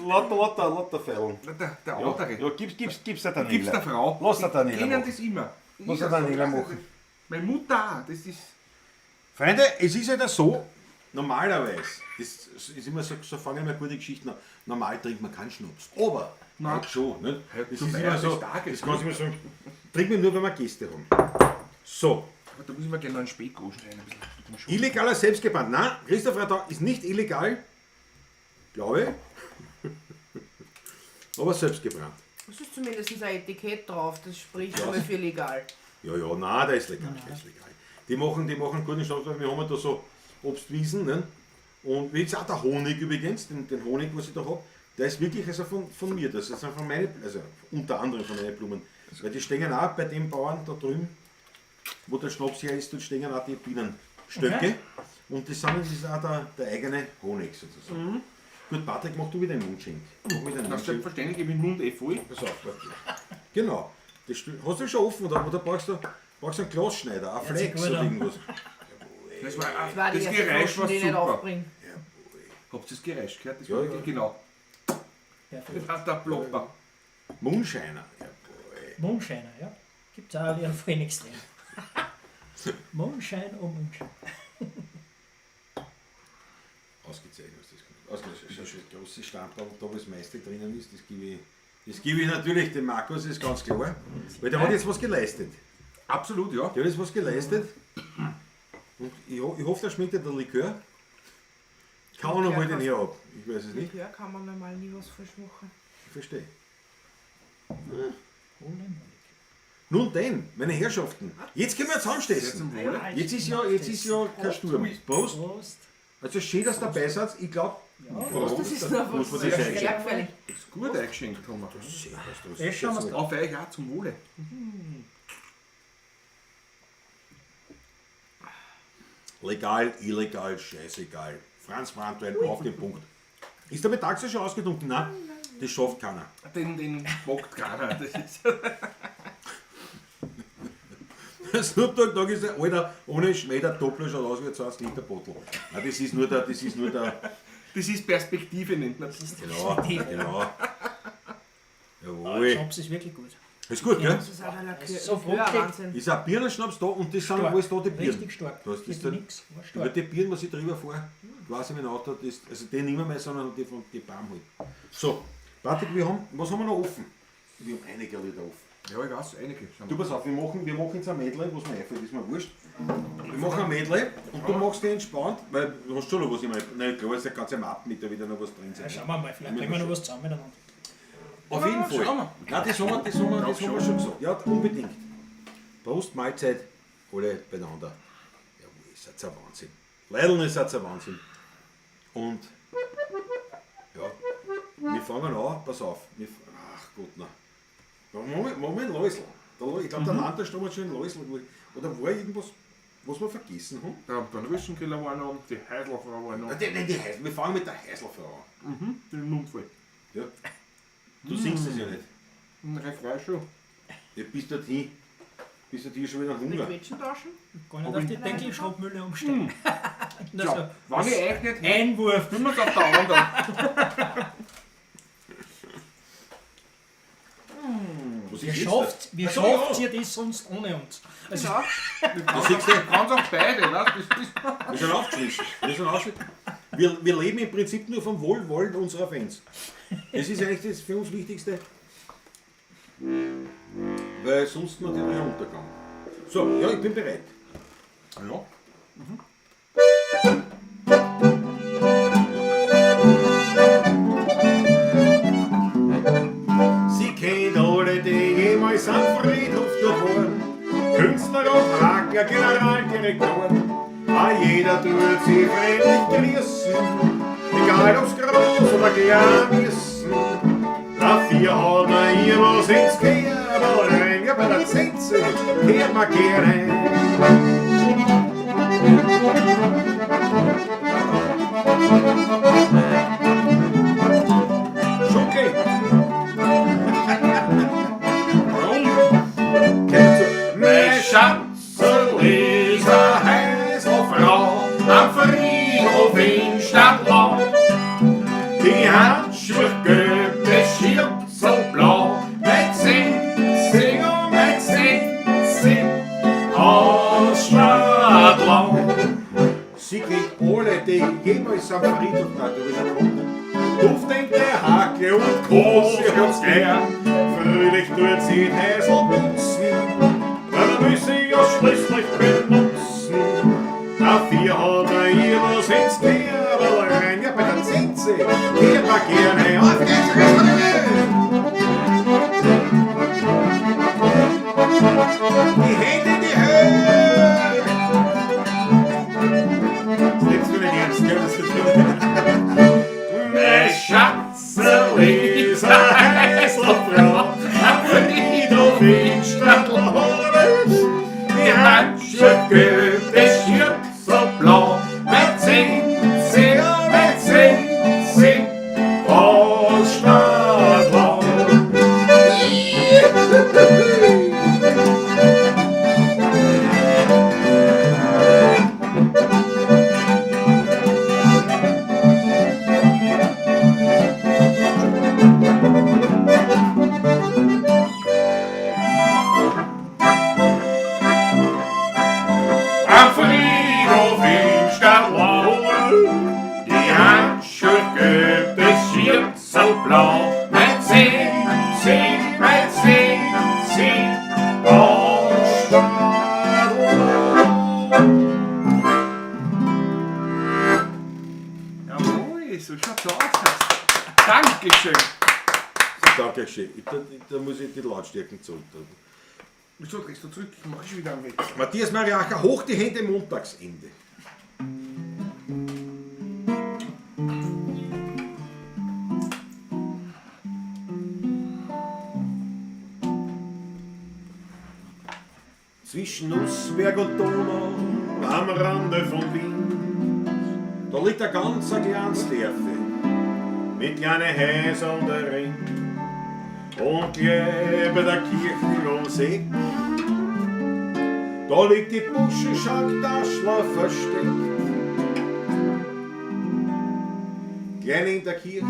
lauter, lauter, lauter Pfeilen. Na, Der andere. Ja, gib's der Daniela. Gib's der Frau. Lass der Daniela Kennen machen. das immer. Lass der Daniela machen. Meine Mutter auch, das ist. Freunde, es ist ja so, normalerweise, das ist immer so, so fangen immer gute Geschichten an, normal trinkt man keinen Schnaps, aber Nein. heute schon, nicht? Heute Das zur ist Feier immer so, des Tages. das kannst du immer sagen, trinkt man nur, wenn wir Gäste haben. So, Aber da muss ich mir gleich noch einen Speckgroschen rein. Ein bisschen mit dem Schuh. illegaler Selbstgebrannt. Nein, Christoph Radau ist nicht illegal, glaube ich, aber selbstgebrannt. Es ist zumindest ein Etikett drauf, das spricht immer für legal. Ja, ja, nein, der ist legal, der ist legal. Die machen guten Schnaps, weil wir haben ja da so Obstwiesen, ne? Und wie gesagt, auch der Honig übrigens, den Honig, was ich da hab, der ist wirklich also von mir, das ist von meine, also unter anderem von meinen Blumen. Weil die stehen auch bei dem Bauern da drüben, wo der Schnaps her ist, dort stehen auch die Bienenstöcke. Okay. Und das, sind, das ist auch der eigene Honig sozusagen. Gut, Patrick, mach du wieder den Mundschenk. Mach wieder den Na, Mundschenk. selbstverständlich, ich bin den Mund eh voll. Pass auf, warte. Genau. Das, hast du schon offen oder brauchst du einen Glasschneider, ein Hört sich Flex gut oder an. irgendwas? Das, war, Das war die das erste Geräusch Flaschen, war die ich nicht super. aufbringe. Habt ihr das Geräusch gehört? Das Ja, war ja. wirklich genau. Perfekt. Das hat der Plopper. Moonshiner. Jawohl. Moonshiner, ja. Gibt es auch wieder voll extrem. Moonshine oh Moonshine. Ausgezeichnet, was das kommt. Ausgezeichnet. Schau, schau, große Stamperl, da wo das meiste drinnen ist, das gebe ich natürlich dem Markus, ist ganz klar. Weil der hat jetzt was geleistet. Absolut, ja. Der hat jetzt was geleistet. Und ich hoffe, der schmeckt dir der Likör. Keine Ahnung, wo ich den her hab. Ich weiß es nicht. Likör kann man normal nie was falsch machen. Ich verstehe. Nun denn, meine Herrschaften, jetzt können wir zusammenstessen. Zum Wohle. Jetzt ist ja kein Sturm. Prost. Prost. Also schön, dass ihr dabei seid. Ich glaube, Prost. Das ist noch Muss was man das sehr einschenken. gefährlich. Das ist gut eingeschenkt haben wir. Schön, dass du Das schauen wir's Auf euch auch zum Wohle. Legal, illegal, scheißegal. Franz Brandwein auf den Punkt. Ist der Metaxa schon ausgetrunken? Nein, das schafft keiner. Den bockt keiner. Das ist Snoop Dogg Dogg ist der Alter, ohne Schmäh, der Doppler schaut aus wie ein 20 Liter Bottle. Nein, das ist nur der, das ist nur der, das ist Perspektive, nennt man das. genau, genau. Jawohl. Schnaps ist wirklich gut. Ist gut, gell? Das ist auch der Likör. So Likör, fruchtig. Wahnsinn. Ist ein Birnenschnaps da und das sind Stark. alles da die Birnen. Richtig stark. Das ist Geht dann, nix, war über stark. die Birnen, was ich drüber fahre, quasi mit dem Auto, das, also die nicht mehr, sondern die von die Baum halt. So, Patrick, was haben wir noch offen? Wir haben einige Liter offen. Ja, ich weiß, einige. Schauen Du wir. pass auf, wir machen jetzt ein Medley, was mir einfällt, ist mir wurscht. Ich mache ein Medley und du machst die entspannt, weil du hast schon noch was immer. Nein, klar ist der ganze Mappen mit da wieder noch was drin Ja, sein. schauen wir mal, vielleicht bringen wir noch was zusammen miteinander. Auf jeden Ja, Fall. schauen wir. Nein, das haben wir, das haben wir, das haben wir schon gesagt. Ja, unbedingt. Prost, Mahlzeit, alle beieinander. Jawohl, ist ein Wahnsinn. Leideln ist ein Wahnsinn. Und ja, wir fangen an, pass auf. Wir, ach Gott, na. Moment, Moment, Läusl. Ich glaube, der Landesstrom hat schon ein Läusl. Oder war irgendwas, was wir vergessen haben? Der Dornröschenkeller war noch, die Heiselfrau war noch. Nein, die, die Heisel, wir fangen mit der Heiselfrau an. Mhm, den Mund voll. Ja. Du singst das ja nicht. Ein Refrain schon. Ja, bis dorthin. Bis dorthin schon wieder Mit Hunger. Quetschen tauschen? Gar nicht auf die Deckelschraubmühle umsteigen. Na Ja, so. wenn ich euch nicht hätte, Einwurf. tun wir's auf der anderen. Was Wie ist jetzt schafft, wie Ach so, schafft ja. ihr das sonst ohne uns? Also, Genau. Da siehst du, Ganz auf beide, ne? Das ist wir sind aufgeschmissen. Wir sind aufgeschmissen. Wir leben im Prinzip nur vom Wohlwollen unserer Fans. Das ist eigentlich das für uns Wichtigste. Weil sonst natürlich ein Untergang. So, ja, ich bin bereit. Ja. Sie kennt alle, die jemals am Friedhof dort waren. Künstler und Hakler, Generaldirektoren. A jeder tut sie freundlich grüßen, egal ob's groß oder klein müssen. Dafür hat man ihr was ins Kerl rein, ja bei der Zenze hört man gerne. Schunkel! Warum? Kennt Mein Schatzel ist a Heiselfrau am Friedhof in Stadtlau. Die Handschuhe gelb, das Schürzel blau, mein Zenzi, oh mein Zenzi aus Stadtlau. Sie kennt alle, die jemals am Friedhof waren, da ist schon Duft der Hacke und Groß Kose hat's gern, fröhlich tut sie die Häsel putzen, weil man muss sie ja schließlich benutzen. Dafür hat er ihr was ins Kerl rein, Ja, bei der Zenze hört man gerne. Auf geht's, geht's, Die Hände in die Höhe! Das nimmst du nicht ernst, gell? Das ist Mein Schatzel ist a Heiselfrau am Friedhof in Stadtlau. Die Handschuhe gelb, das Schürzel blau, mein Zenzi, mein Zenzi aus Stadtlau. Am Friedhof in Stadtlau, die Handschuhe gelb, das Schürzel blau, mein Zenzi, mein Zenzi aus Stadtlau. Jawohl, so schaut's aus. Dankeschön. Danke schön. Da muss ich die Lautstärken zurück. Wieso drehst du zurück? Ich mach schon wieder einen Wechsel. Matthias Mariacher, hoch die Hände, Montagsende. Zwischen Nussberg und Donau, Am Rande von Wien, da liegt ein ganz ein kleines Dörfli. mit kleinen Häusern darin und gleich bei der Kirche ums Eck. Da liegt die Buschenschank Taschler versteckt. Klein in der Kirche,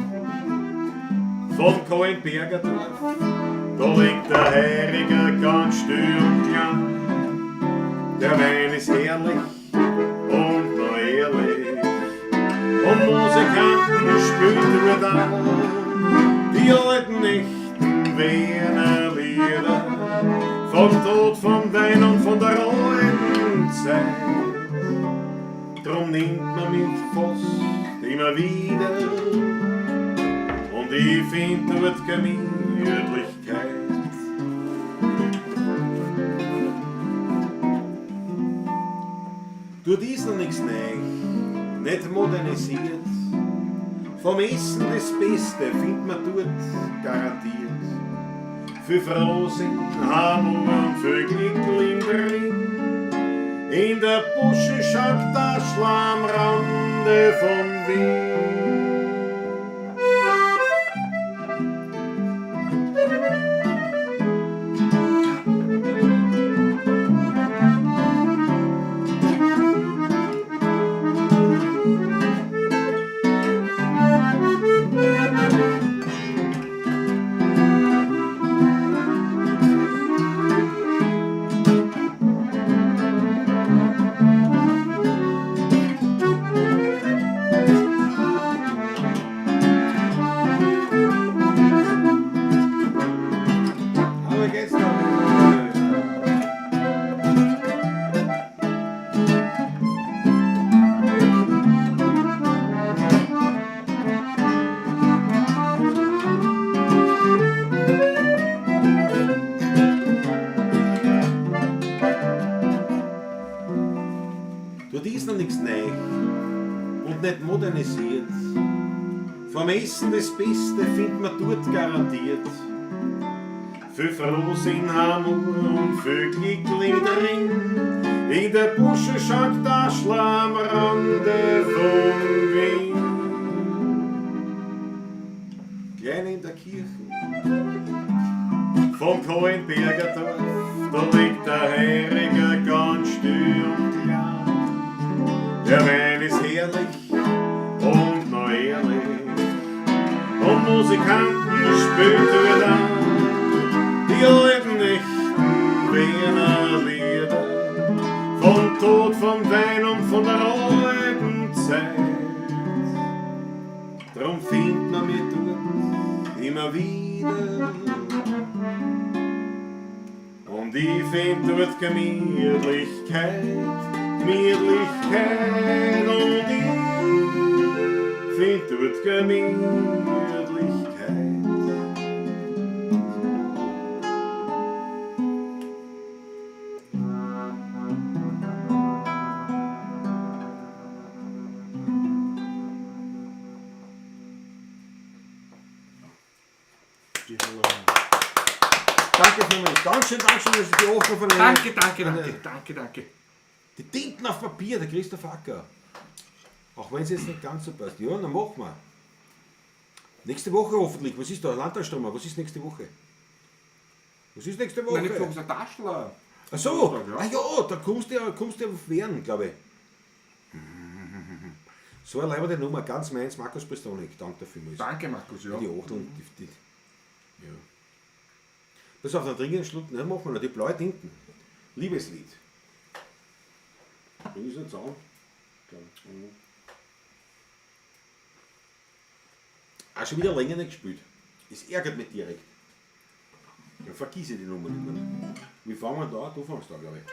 Vom Kohlenberger Dorf, da liegt der Heiriger ganz still und klein. Der Wein ist herrlich und noch ehrlich und Musikanten spielt nur da die alten echten Wiener Lieder vom Tod, vom Wein und von der alten Zeit. Drum nimmt man mich fast immer wieder. Und ich find dort Gemütlichkeit. Dort ist noch nichts neu, nicht modernisiert. Vom Essen das Beste findet man dort garantiert. Für Frohsinn, Hammer und für Glück drin. In der Buschenschank der Schlammrande vom Wien. Aber geht's noch. Dort ist noch nichts neu und nicht modernisiert. Vom Essen das Beste findet man dort garantiert. Für Frohsinn, Hammer und für Glückling drin. In der Buschenschank der Schlammrande vom Wien. Klein in der Kirche vom Kohlenberger Dorf, da liegt der Heiriger ganz still und klar. Der Wein ist herrlich und noch ehrlich und Musikanten spielt wieder die alten echten Wiener Lieder vom Tod, vom Wein und von der alten Zeit. Drum findet man mich dort immer wieder. Und ich find dort Gemütlichkeit, Gemütlichkeit. Und ich find dort Gemütlichkeit. Danke vielmals. Dankeschön, Dankeschön, das ist die Achtung von Danke, danke, danke, danke, danke. Die Tinten auf Papier, der Christoph Acker. Auch wenn es jetzt nicht ganz so passt. Ja, dann machen wir. Nächste Woche hoffentlich. Was ist da? Landtagsstürmer. Was ist nächste Woche? Was ist nächste Woche? Nein, nächste Woche ist ein Taschler. Ach so. Samstag, ja. Ah ja, da kommst du ja auf Werden, glaube ich. So eine leibende Nummer, ganz meins, Markus Prestonik. Danke dafür. Danke, Markus, ja. Die Achteln, die, ja. Pass auf, dann trinke ich einen Schluck. Nein, machen wir noch. Die blaue Tinten. Liebeslied. Bring ich es nicht zusammen? Mhm. Auch schon wieder länger nicht gespielt. Das ärgert mich direkt. Dann vergiss ich die Nummer nicht mehr. Wie fangen wir da an? Du fängst da, glaube ich.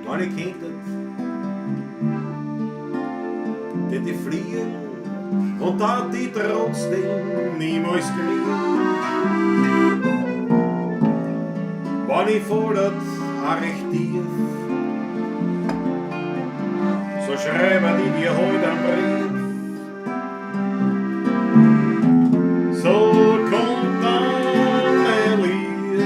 Wenn ich könnte, denn die fliehen und da die trotzdem niemals kriegen. Wenn ich fordert, auch recht tief, so schreiben die dir heut einen Brief. So kommt dann mein Lied,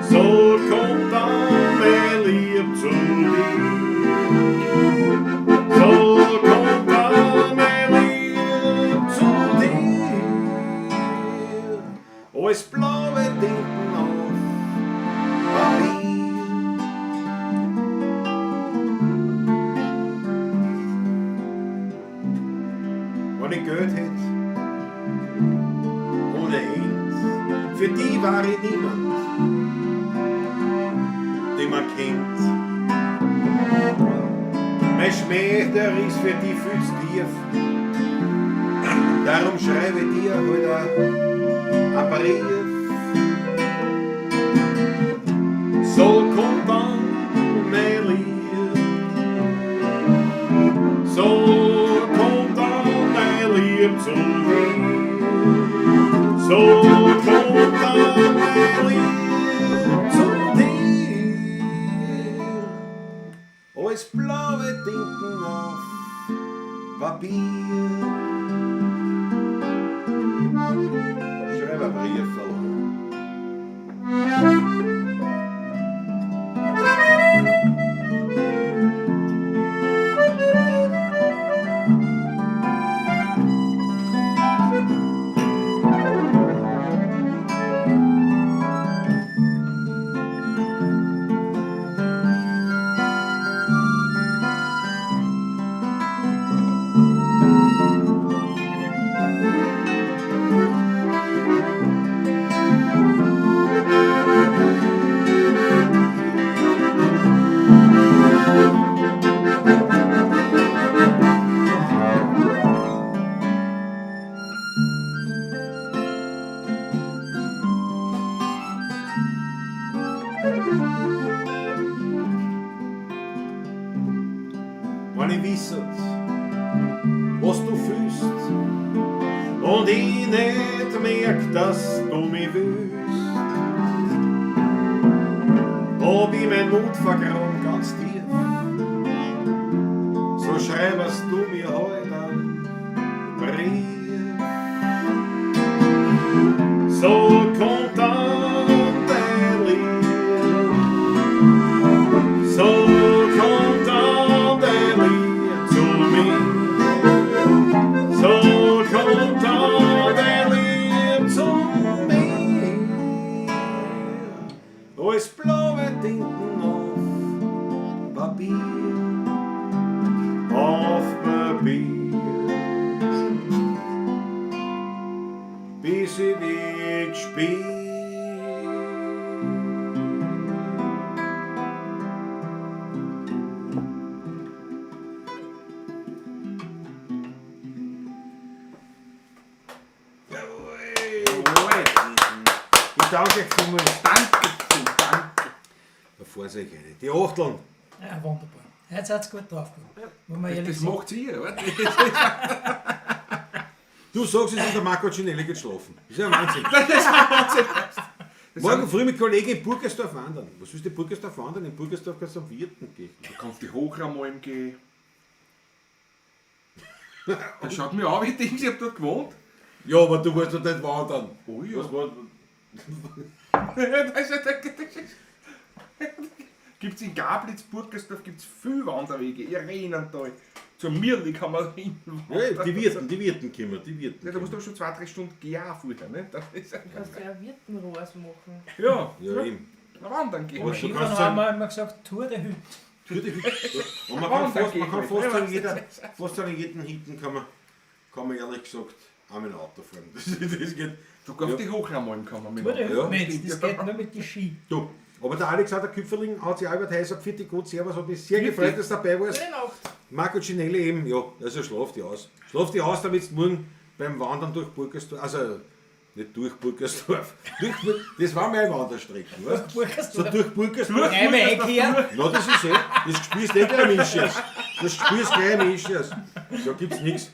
so kommt dann mein Lieb zu dir. So kommt dann mein Lieb zu dir. Alles blaue Tinten auf Papier. Wenn ich Geld hätt, ohne End, für die war ich niemand, den man kennt. Mein Schmäh, der ist für die viel zu tief. Darum schreibe ich dir heute ein Brief. So kommt dann mein Lieb, so kommt dann mein Lieb zu mir, so kommt dann mein Lieb zu dir. Alles blaue Tinten auf Papier. Schreib ein Brief verloren. Wenn ich wisset, was du fühlst und ich nicht merk, dass du mich willst, ob ich mein Mut vergraben ganz tief, so schreibst du mir heut einen Brief. So kommt dann dein Lieb, so kommt dann dein Lieb zu mir, so kommt dann dein Lieb zu mir. Alles blaue Tinten auf Papier. Auf Papier, Bis ich dich spür. Jawohl. Ich danke euch vielmals. Danke, danke. Da fahren sie euch eine. Die Achteln. Ja, wunderbar. Heute seid ihr gut drauf. Muss man ehrlich Das sagen. macht ihr, oder? Du sagst es und der Marco Cinelli geht schlafen. Das ist ja Wahnsinn. Das ist Wahnsinn. Das Morgen früh mit Kollegen in Burgersdorf wandern. Was ist in Burgersdorf wandern? In Burgersdorf kannst du am Wirten gehen. Du kannst die Hochramalm gehen. Das schaut mir an, wie ich denke, ich hab dort gewohnt. Ja, aber du wolltest doch nicht wandern. Oh ja. Was war Das ist, das ist, gibt's in Gablitz, Burgersdorf gibt's viele Wanderwege, Irenental. Zur Mirli kann man hin. Ja, die Wirten, die Wirten kommen, die Wirten. Ja, da musst du aber schon 2-3 Stunden gehen vorher, ne? Das ist, Du kannst ja Wirtenrohrs machen. ja, Ja, eben. na, wandern gehen. Aber du Skifahren kannst haben sagen, wir immer gesagt, Tour de Hütte. Tour de Hütte. Und man kann fast, man kann fast sagen, jeder, fast sagen, jeden Hitten kann man ehrlich gesagt auch mit dem Auto fahren. Das geht. Sogar auf die Hochramalm kann man mit Tour de Hütte Ja. nicht, das geht nur mit den Ski. Du, aber der Alexander Küpferling hat sich auch über die Häuser Pfiat gut, servus, hat mich sehr gefreut, dass du dabei warst. Gute Nacht. Marco Cinelli eben, ja, also schlaf dich aus. Schlaf dich aus, damit du morgen beim Wandern durch Burgersdorf, also nicht durch Burgersdorf, durch, das war meine Wanderstrecke, weißt du? So Burgersdorf. durch Burgersdorf. Einmal einkehren. Na, das ist eh, das spürst eh gleich im Ischias. Das spürst gleich im Ischias. Da gibt's nichts.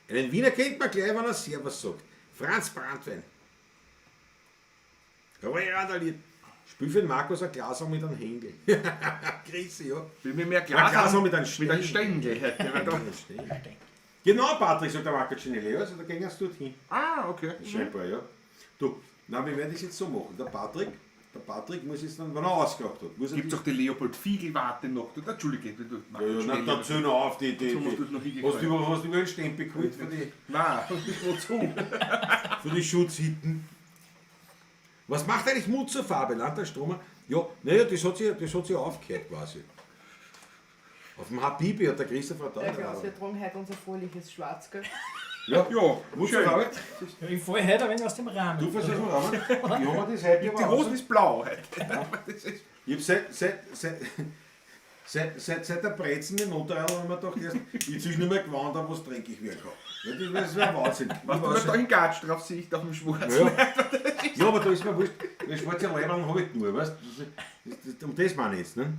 Einen Wiener kennt man gleich, wenn er Servus sagt. Franz Brandwein. Randaliert. Spiel für den Markus ein Glas mit einem Händel. Grüße, ja. Will mir mehr Ein Glas Glas haben, mit einem mit einem Stängel. Stängel heute. weil da- Genau, Patrick, sagt der Marco Cinelli. Also da gehen sie dorthin. Ah, okay. Scheinbar, ja. Du, na, wir werden das jetzt so machen. Der Patrick muss jetzt dann, wenn er ausgekocht hat, muss er Gibt es auch die Leopold-Fiegel-Warte noch? Du, Entschuldige, du, du, Ja, ja, na, dann zähl noch auf die. Dazu musst du noch hingefallen. Hast du über einen Stempel geholt für die, Nein, wozu? für die Schutzhitten? Was macht eigentlich Mut zur Farbe? Land der Stromer? Ja, naja, das hat sich aufgehört quasi. Auf dem Habibi hat der Christopher da. Ja, Klaus, wir tragen heute unser fröhliches Schwarz, gell? Ja, Ja, Mut zur schön. Farbe. Ja, ich falle heute ein wenig aus dem Rahmen. Du fährst aus dem Rahmen. Ich hab mir das heute Die aber Hosen ist blau heute. Das ist Ich hab Seit der Brezen im Notariat haben wir gedacht, erst, jetzt ist nicht mehr gewandt, was dreckig werden kann. Ja, das wäre Wahnsinn. Was du Ich weiß da in Gatsch drauf siehst, auf dem Schwarzen. Ja. Ja, aber da ist mir wurscht, weil schwarze Leiberl habe ich nur, weißt du? Um das meine ich jetzt, ne?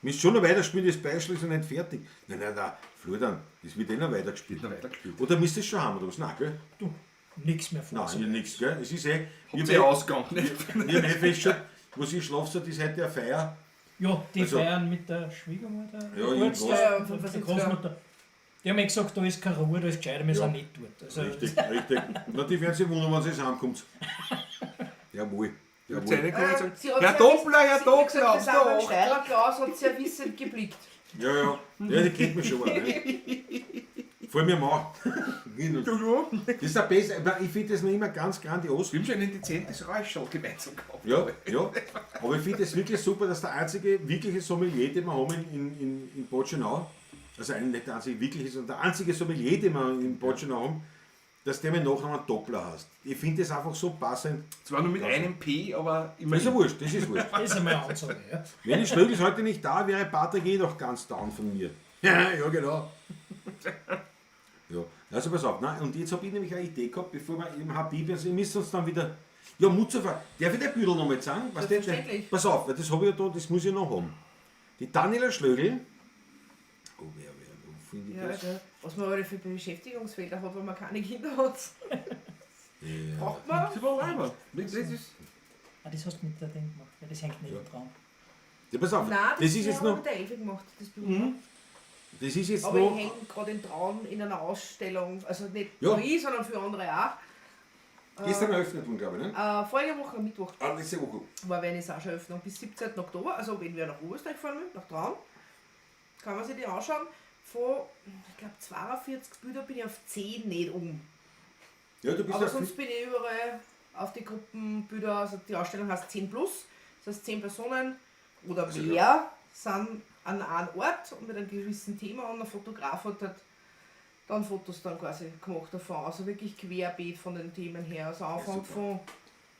Müsst schon noch weiterspielen, das Beispiel ist noch nicht fertig. Nein, nein, nein, Florian, das wird eh noch weitergespielt. Noch weitergespielt. Oder müsst ihr es schon haben, oder was? Nein, gell? Du, nix mehr vor. Nein, ja, nix, gell? Es ist eh. Habt ihr Ausgang, nicht? Wir haben eh festgestellt, was ich schlafe, das ist heute eine Feier. Ja, die Also- feiern mit der Schwiegermutter, Ja, Geburtstag, irgendwas. Ja, ja, und der 75er. Großmutter. Die haben eh gesagt, da ist keine Ruhe, da ist gescheiter, wir Ja. sind nicht dort. Also, Richtig, richtig. Na, die werden sich wundern, wenn sie es heimkommt. Jawohl. Habt Jawohl. ihr reingekommen und gesagt, Sie hat Herr sehr Doppler, Herr sie hat gesagt, Doppler, wir sind beim da. Steirer Klaus hat sehr wissend geblickt. Ja, ja. Ja, die kennt mich schon. Ne? Vor allem auch. Du, Das ist der Beste. Ich finde das noch immer ganz grandios. Wir haben schon ein dezentes Räuschel gemeinsam gehabt. Ja, ja. Aber ich finde es wirklich super, dass der einzige wirkliche Sommelier, den wir haben in Bad also nicht der einzige wirkliche, sondern der einzige Sommelier, den wir in Bad haben, dass der mit Nachnamen Doppler heißt. Ich finde das einfach so passend. Zwar nur mit einem P, aber Das ist ja immerhin. wurscht, das ist wurscht. Das ist einmal eine Ansage, ja. Wenn die Schlögl ist heute nicht da, wäre Patrick eh noch ganz down von mir. Ja, ja, genau. Ja, also pass auf. Nein, und jetzt habe ich nämlich eine Idee gehabt, bevor wir im Habibi, also ihr müsst uns dann wieder. Ja, Mutzofer, darf ich den Büdel nochmal zeigen? Was der, Selbstverständlich. pass auf, weil das habe ich ja da, das muss ich noch haben. Die Daniela Schlögl. Oh, wo finde ich Ja, das? gell. Was man alle für Beschäftigungsfelder hat, wenn man keine Kinder hat. Ja. Braucht man? Das war leider. Das ist Ah, das hast du mit der Ding gemacht, weil das hängt nicht dran. Ja, pass auf, Nein, das ist jetzt haben wir noch. mit der Elfe gemacht, das Bild. Das ist jetzt Aber noch. ich hänge gerade in Traun in einer Ausstellung, also nicht Ja. nur ich, sondern für andere auch. Gestern eröffnet worden, glaube ich, ne? Vorige Woche am Mittwoch Ah, letzte Woche. war Vernissage-Eröffnung bis 17. Oktober, also wenn wir nach Oberösterreich fahren will, nach Traun, kann man sich die anschauen. Von, ich glaube, 42 Bilder bin ich auf 10 nicht um. Ja, du bist Aber ja sonst bin ich überall auf die Gruppenbilder, also die Ausstellung heißt 10 plus, das heißt 10 Personen oder Also mehr sind an einem Ort und mit einem gewissen Thema und ein Fotograf hat halt dann Fotos dann quasi gemacht davon. Also wirklich querbeet von den Themen her. Also Anfang super. von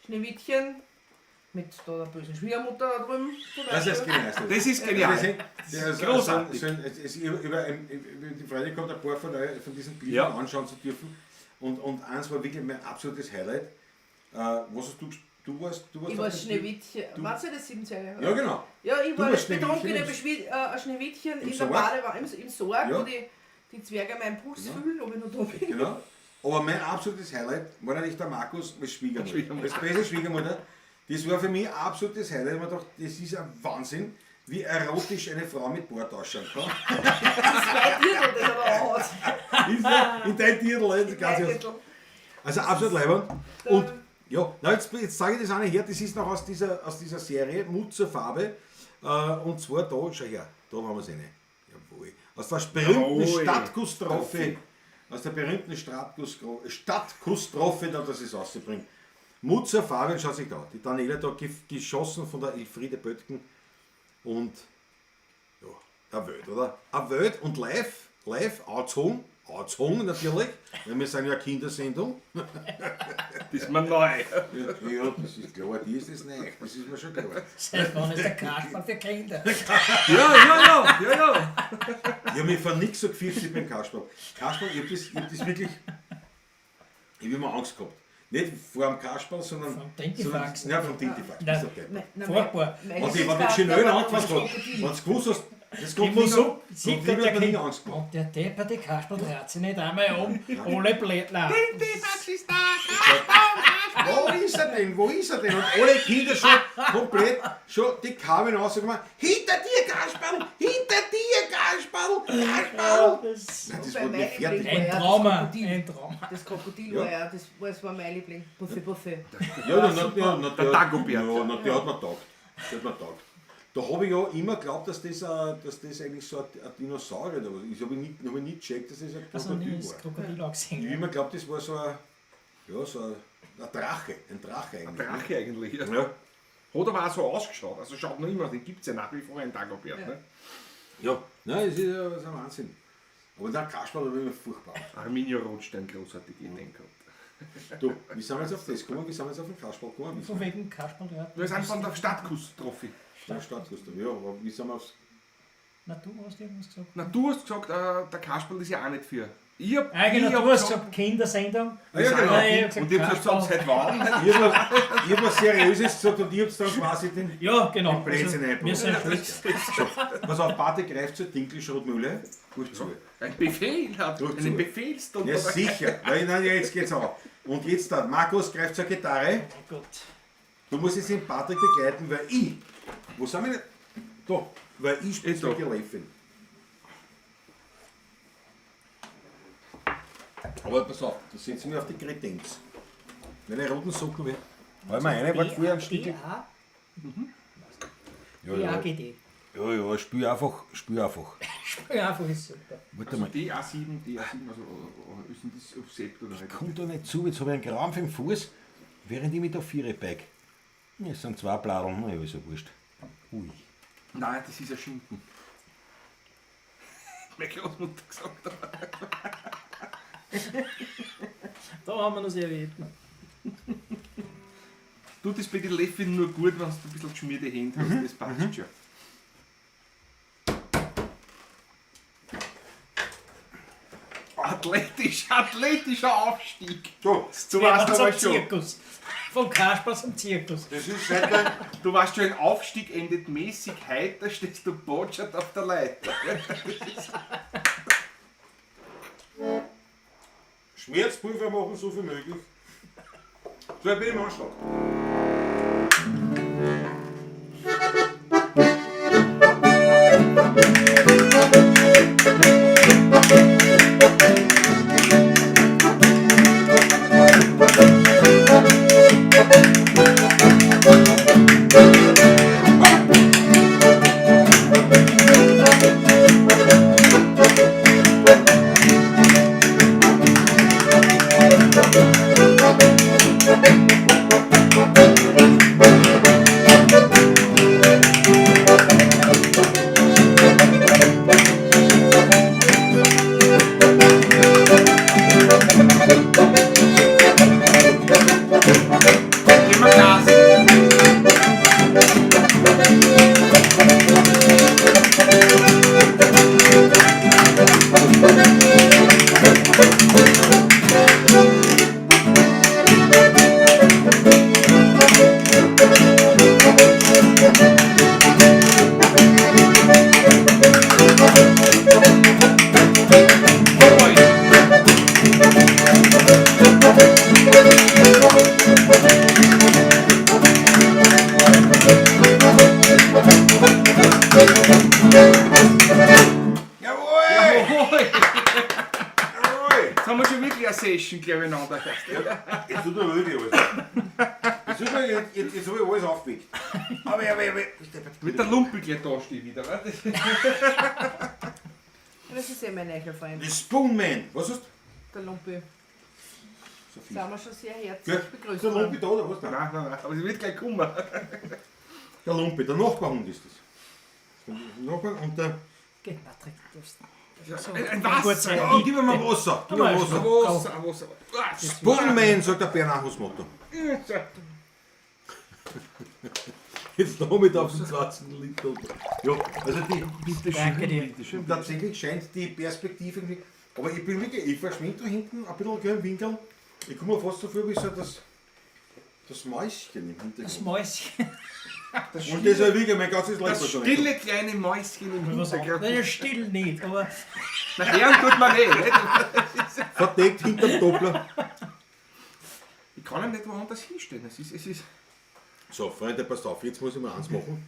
Schneewittchen mit da der bösen Schwiegermutter da drüben zum Das ist Beispiel. genial. Das ist genial. Das ist Großartig. Es über die Freude gehabt, ein paar von diesen Bildern Ja. anschauen zu dürfen. Und eins war wirklich mein absolutes Highlight. Was hast du ges- Du warst, du warst Ich auf war dem Schneewittchen. du- Meinst du das Siebenzwerge? Bild? Ja, genau. Ja, ich Du war warst das betrunkene Schneewittchen Schneewittchen Im in der Sorg? Badewanne, im Sorg, Ja. wo die Zwerge meinen Puls Genau. fühlen, ob ich noch da bin. Genau. Aber mein absolutes Highlight war natürlich der Markus als Schwiegermutter. Schwiegermutter. Als beste Schwiegermutter. Das war für mich ein absolutes Highlight. Ich hab mir gedacht, das ist ein Wahnsinn, wie erotisch eine Frau mit Bart ausschauen kann. Das ist mein Dirndl, das aber auch hat. Ist ja in dein Dirndl, ne? Ganz Mein ernst. Dirndl. Also absolut leibend. Und ja, na jetzt zeige ich das eine her, das ist noch aus dieser Serie Mut zur Farbe. Und zwar da, schau her, da haben wir es eine. Jawohl. Aus der berühmten Jawohl. Stadtkusstrophe. Aus der berühmten Stadtkusstrophe, da dass ich es rausbringe. Mut zur Farbe, schaut sich da. Die Daniela da geschossen von der Elfriede Böttgen. Und ja, eine Welt, oder? Eine Welt und live, angezogen, angezogen natürlich, weil wir sind ja eine Kindersendung. Das ist mir neu. Ja, das ist klar, die ist das nicht, das ist mir schon klar. Seit wann ist der Kasperl für Kinder? Ja. Ich habe mich vor nichts so gefürchtet beim Kasperl. Kasperl, ich hab das wirklich, ich hab immer Angst gehabt. Nicht vor dem Kasperl, sondern... Vom Tintifax. Ja, vom Tintifax. Nein. bist du deppert. Nein, nein, Furchtbar. mein Wenn die Lieblingscharakter Chinöl war angefasst das hat, Krokodil. wenn du gewusst hast, das Ich kommt muss nie, so, kommt sieht nie, der hat man nie Kind. Angst gehabt. Und der depperte Kasperl dreht sich nicht einmal um. Alle Blättler. Wo ist er denn? Wo ist er denn? Und alle Kinder schon komplett, schon die kamen raus und gemacht, hinter dir, Kasperl! Hinter dir, Kasperl! Kasperl! Das Nein, das Wobei wurde mein mir fertig. Liebling ein war ja das Trauma, Krokodil. ein Trauma. Das Krokodil Ja. war ja, das war mein Liebling. Buffet, Buffet. Ja, na, na, na, Der Dagobert. Ja, na, der hat mir taugt. Der hat mir taugt. Da habe ich ja immer geglaubt, dass das eigentlich so ein Dinosaurier oder was ist. Ich habe nie gecheckt, dass das ein Also Krokodil nie das war. Krokodil auch Ich habe gesehen. immer geglaubt, das war so ein, ja, so ein Drache. Ein Drache eigentlich. Drache eigentlich. Ja. Ja. Hat aber auch so ausgeschaut. Also schaut noch immer, den gibt es ja nach wie vor, einen Dagobert. Ja. Ne? Ja, nein, das ist ja das ist ein Wahnsinn. Aber der Kasperl war immer furchtbar. Arminio Rothstein, großartige Ideen gehabt. Du, wie sind wir jetzt auf das gekommen? Wie sind wir jetzt auf den Kasperl gekommen? Von wegen Kasperl, ja. Wir sind von der Stadtkuss-Trophy. Der Stadtgustav, ja, aber wie sind wir aufs. Na, du hast irgendwas gesagt. Na, du hast gesagt, der Kasperl ist ja auch nicht für. Ich hab, Ah, genau, ich hab du hast gesagt, Kindersendung. Ah, ja, genau. Ja, ich hab gesagt, Und ich hab gesagt, Kasperl. seit wann? Ich hab was Seriöses gesagt und ich hab's dann quasi den. Ja, genau. Den Blödsinn Also, wir sind eingebracht. schuld. Pass auf, Patrick greift zur Dinkelschrotmühle. Gut zu. Ein Befehl hat, Durch einen zu. Befehlston. Ja, sicher. Nein, nein, ja, jetzt geht's auch. Und jetzt dann, Markus greift zur Gitarre. Oh Gott. Du musst jetzt den Patrick begleiten, weil ich. Wo sind wir denn? Da, weil ich spiele Eh, da. die Leffin. Aber pass auf, da setzen wir auf die Kredenz. Meine roten Socken weg. Wollen wir eine, warte, vorher einen Stickel. D-A? Ja, ja. D-A-G-D. Ja, ja, spül einfach, spül einfach. Spül einfach, ist super. Warte Also mal, DA7, DA7, also ist denn das auf Sept oder ich nicht? komm da nicht zu, jetzt habe ich einen Krampf im Fuß, während ich mit der Viere bike. Ja, Es sind zwei Bladeln, na ja, ist ja wurscht. Ui. Nein, das ist ein Schinken. Meine Großmutter gesagt. Da haben wir noch Servietten. Tut es bei den Leffin nur gut, wenn du ein bisschen geschmierte Hände hast, das passt schon. Athletisch, athletischer Aufstieg. So, Du Wir weißt waren aber zum schon, Zirkus. Vom Kasperl zum Zirkus. das ist seit der, du weißt schon, ein Aufstieg endet mäßig heiter, stehst du botschert auf der Leiter. Schmerzpulver machen, so viel möglich. So, jetzt bin ich im Anschlag. Gib mir Gas. Voll. Jawohl! Jawohl. Jawohl! Jetzt haben wir schon wirklich eine Session, glaube ich, einander. Jetzt tut mir wirklich alles. Jetzt, tut mir, jetzt, jetzt, jetzt habe ich alles aufgeweckt. Aber, aber, aber. Mit der Lumpe gleich da stehe ich wieder. wa? Das ist eh mein neuer Freund, The Spoonman. Was ist? der Lumpi. Sophie. Sind wir schon sehr herzlich Gell? begrüßt Ist der Lumpi worden. da oder was? Nein. Nein, nein, nein, aber sie wird gleich kommen. Der Lumpi, der Nachbarhund ist das. Der Nachbar und der. Geh, Patrick, du darfst. So, Ein gut Wasser. sein. Ja, gib mir mal Wasser. Gib mir mal Wasser. Wasser, Wasser. Ah, Spoonman, sagt der Bernhardus Motto. Jetzt noch mit auf den 20 Liter. Ja, also die. Bitte Danke dir. bitte schön. Tatsächlich scheint die Perspektive irgendwie. Aber ich bin wirklich, ich verschwinde da hinten ein bisschen gell, im Winkel. Ich komme mir fast so vor, wie so das, das Mäuschen im Hintergrund. Das Mäuschen. Das Und das ist ja wirklich mein ganzes Leben Das schon. stille kleine Mäuschen im Was Hintergrund. Naja, still nicht, aber Na, Herren tut man nicht. nicht? Verdeckt hinterm Doppler. Ich kann ihn nicht woanders hinstellen. Es ist, es ist. So, Freunde, passt auf, jetzt muss ich mal eins machen.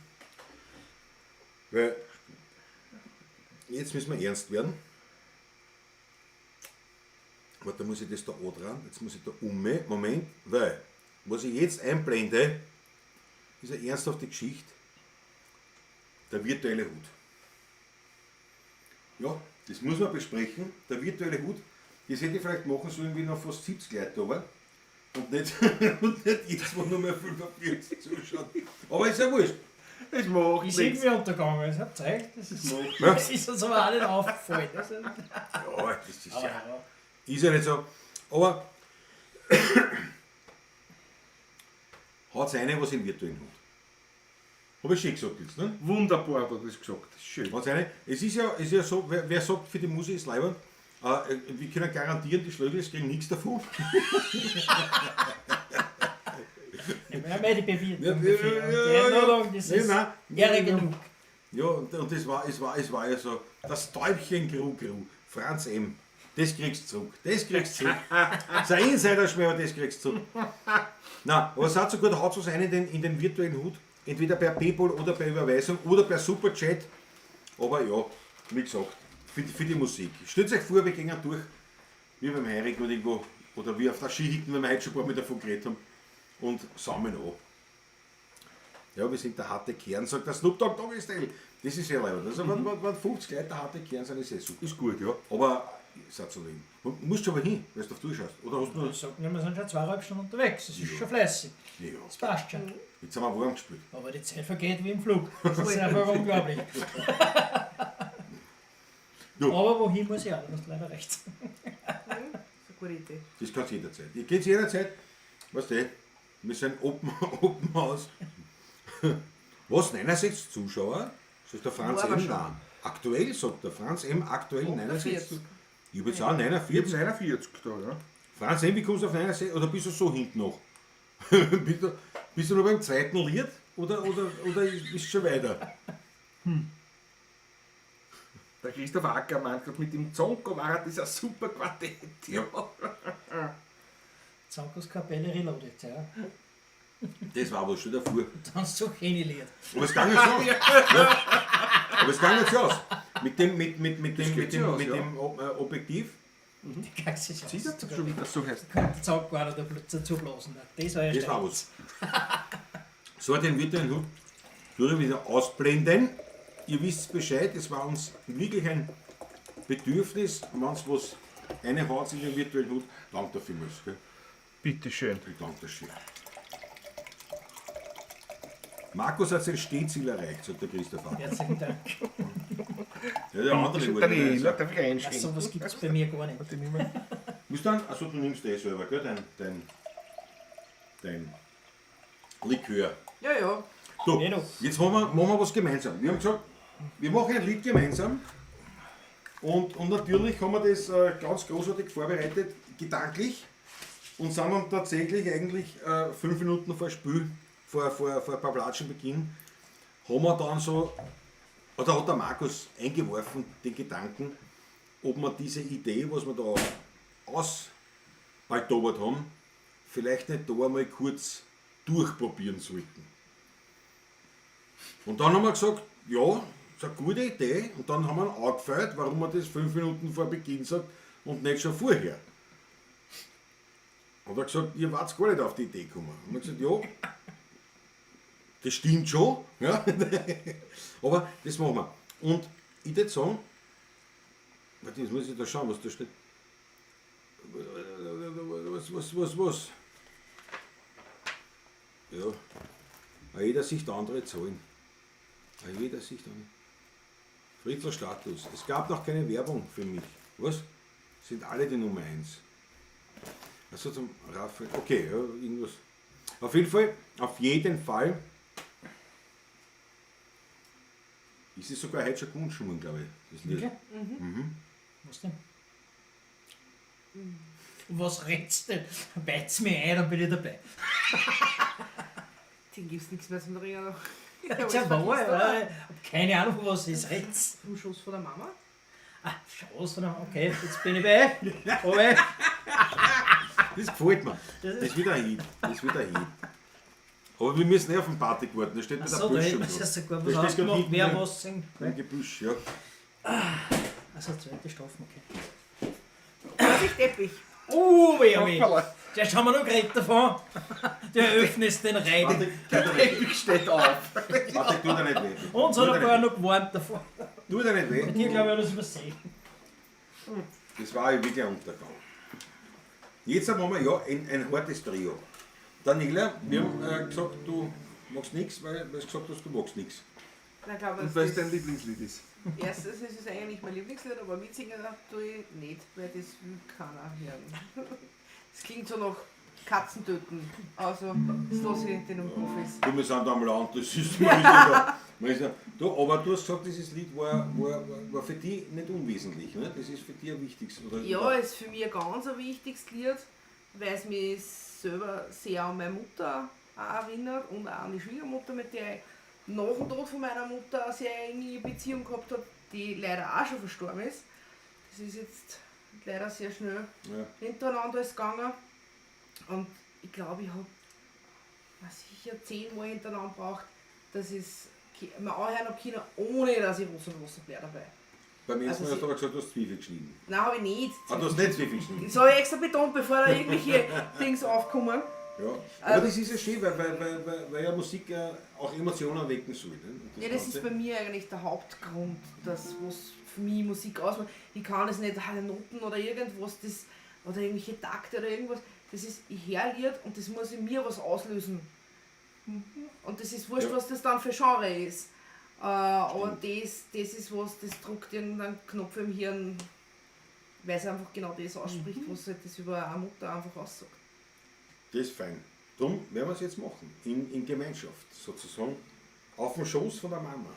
Weil jetzt müssen wir ernst werden. Warte, da muss ich das da dran. Jetzt muss ich da um. Moment, weil was ich jetzt einblende, ist eine ernsthafte Geschichte. Der virtuelle Hut. Ja, das muss man besprechen. Der virtuelle Hut, das hätte ich vielleicht machen sollen, wie noch fast 70 Leute da waren. Und nicht, und nicht jetzt, wo nur mehr 45 zuschauen. Aber ist ja wurscht. Das macht ist nichts. irgendwie untergegangen. Es hat zeigt, das ist, Ja. das ist uns aber auch nicht aufgefallen. Also, Ja, das ist aber ja, ja. ist ja nicht so. Aber hat eine was im virtuellen Hut. Habe ich schön gesagt jetzt, ne? Wunderbar hat er das gesagt. Schön. Was eine, es ist ja so, wer sagt, für die Musik ist leibend, wir können garantieren, die Schlögels kriegen nichts davon. Ja, wir haben die Bewirtung Ja, dafür. ja, Und ja, die ja. Erinnerung, das Ja, ist nein. Ehre genug. Ja, und das war, es war ja so, das Täubchen Gru Gru, Franz M., das kriegst du zurück, das kriegst du zurück. Das ist ein Insider-Schmäh, aber das kriegst du zurück. Nein, aber es hat so gut, haut was rein in den virtuellen Hut, entweder per PayPal oder per Überweisung oder per Superchat. Aber ja, wie gesagt, für die Musik. Stellt euch vor, wir gehen durch, wie beim Heirig oder irgendwo, oder wie auf der Skihütte, wenn wir heute schon ein paar Mal davon geredet haben, und sammeln an. Ja, wir sind der harte Kern, sagt der Snoop Dogg Doggy Style. Das ist ja leibend. Also, wenn 50 Leute der harte Kern sind, ist eh super. Ist gut, ja. Aber ist auch zu leben. Du musst schon aber hin, weil du auf du schaust. Oder hast du noch. Ich sag nur, wir sind schon 2,5 Stunden unterwegs. Das ist schon fleißig. Ja, Das passt schon. jetzt haben wir warm gespielt. Aber die Zeit vergeht wie im Flug. Das ist einfach unglaublich. Du. Aber wohin muss ich auch? Du hast leider recht. Das ist eine gute Idee. Das kannst du jederzeit. Ihr geht jederzeit. Weißt du, wir sind Open House. Was? 69 Zuschauer? Sagt der Franz War aber M. schon. Nein. Aktuell, sagt der Franz M. Aktuell 69. 48. Ich habe jetzt auch 49. 49 da, ja. Franz M., wie kommst du auf 69? Oder bist du so hinten noch? Bist du noch beim zweiten Lied? Oder bist du schon weiter? Der Christoph Ackermann hat mit dem Zonko war das ein super Quartett. Ja. Zankos Kapelle Reloaded, ja. Das war aber schon davor. Dann so schöne Lied. Aber es ging jetzt aus. Ja. Aber es ging jetzt aus. Mit dem, mit, mit, mit dem, geht mit dem, sich aus, mit ja. dem Objektiv. Die Gaxe ist Siehst du schon, wie das so heißt? Der Zank gar nicht dazu blasen. Das war ja Das war steil. was. So, den virtuellen Hut tue ich wieder ausblenden. Ihr wisst Bescheid, es war uns wirklich ein Bedürfnis, wenn es was reinhaut in den virtuellen Hut. Danke dafür, gell? Bitte schön. Ich danke dir schön. Markus hat sein Stehziel erreicht, sagt der Christopher. Herzlichen Dank. Ja, der andere wollte Daniela, nicht. darf ich Ach, einschenken? sowas gibt es bei mir gar nicht. Musst dann, also du nimmst eh selber, gell? Dein Likör. Ja, ja. Du, Ja, du. jetzt machen wir was gemeinsam. Wir haben gesagt, wir machen ein Lied gemeinsam. Und natürlich haben wir das ganz großartig vorbereitet, gedanklich. Und sind dann tatsächlich eigentlich 5 Minuten vor Spiel, vor Pavlatschenbeginn, haben wir dann so, oder hat der Markus eingeworfen, den Gedanken, ob wir diese Idee, was wir da ausbaltobert haben, vielleicht nicht da einmal kurz durchprobieren sollten. Und dann haben wir gesagt, ja, ist eine gute Idee. Und dann haben wir ihn angefeuert, warum man das 5 Minuten vor Beginn sagt und nicht schon vorher. Und er hat gesagt, ihr wart gar nicht auf die Idee gekommen. Und wir haben gesagt, ja, das stimmt schon. Ja. Aber das machen wir. Und ich würde sagen, warte, jetzt muss ich da schauen, was da steht. Was? Ja, jeder sieht andere Zahlen. Jeder sieht andere. Fritzl Status. Es gab noch keine Werbung für mich. Was? Sind alle die Nummer 1. Also zum Raphael. Okay, ja, irgendwas. Auf jeden Fall ist es sogar heute schon gewünscht, glaube ich. Das Lied. Okay. Was denn? Was redst du denn? Weit's mir ein, dann bin ich dabei. Den gibt's nichts mehr zum Trinken. Ja, wahr, ja. Ich hab keine Ahnung, was ist. Red's. Vom Schoß von der Mama. Ah, Schoß von der Mama. Okay, jetzt bin ich bei euch. Okay. Das gefällt mir. Das Das ist- wird ein Hit. Das wird ein Hit. Aber wir müssen eh auf den Party warten. Da steht Ach mit der so, da Büsch hätten schon wir ja sogar Da was steht grad ausgemacht, hinten wer im- was singt. Im Gebüsch, ja. Also zweite Strophe, okay. Vorsicht, Teppich. Oh, weh, weh. Zuerst haben wir noch geredet davon. Du eröffnest den Reigen. Warte, tut dir nicht weh. Ich steht auf. Warte, tut dir nicht weh. Uns hat Tut er dir gar nicht noch gewarnt davor. weh. Tut dir nicht Bei weh. dir, glaube ich, hat das übersehen. Das war ja wirklich ein Untergang. Jetzt haben wir ja ein hartes Trio. Daniela, wir haben gesagt, du magst nichts, weil du gesagt hast, du magst nichts. Na, glaub, Und weil es dein Lieblingslied ist. Erstens ist es eigentlich mein Lieblingslied, aber mitsingen tue ich nicht, weil das will keiner hören. Das klingt so nach Katzen töten. Also, das lasse ich den Profis. Du, wir sind da am Land, das ist, man ist ja da, man ist ja, du, aber du hast gesagt, dieses Lied war für dich nicht unwesentlich, ne? Das ist für dich ein wichtiges, oder? Ja, ist für mich ein ganz ein wichtiges Lied, weil es mich selber sehr an meine Mutter auch erinnert und auch an die Schwiegermutter, mit der ich nach dem Tod von meiner Mutter eine sehr enge Beziehung gehabt habe, die leider auch schon verstorben ist. Das ist jetzt leider sehr schnell hintereinander ist gegangen. Und ich glaube, ich habe sicher 10 Mal hintereinander gebraucht, dass ich es mir anhören habe können, ohne dass ich Rosenwasser dabei. Beim ersten Also Mal hast sie- du aber gesagt, du hast Zwiebeln geschnitten. Nein, habe ich nicht. Ah, du hast nicht Zwiebeln geschnitten. Das habe ich extra betont, bevor da irgendwelche Dings aufkommen. Ja. Aber das ist ja schön, weil ja Musik auch Emotionen wecken soll. Ne? Und Ja, das ist Ganze- bei mir eigentlich der Hauptgrund, das, was für mich Musik ausmacht. Ich kann das nicht, alle Noten oder irgendwas, das, oder irgendwelche Takte oder irgendwas. Das ist, ich höre Lied und das muss in mir was auslösen. Und das ist wurscht, Ja. was das dann für Genre ist. Aber das ist was, das drückt irgendeinen Knopf im Hirn, weil es einfach genau das ausspricht, was halt das über eine Mutter einfach aussagt. Das ist fein. Darum werden wir es jetzt machen. In Gemeinschaft sozusagen. Auf dem Schoß von der Mama.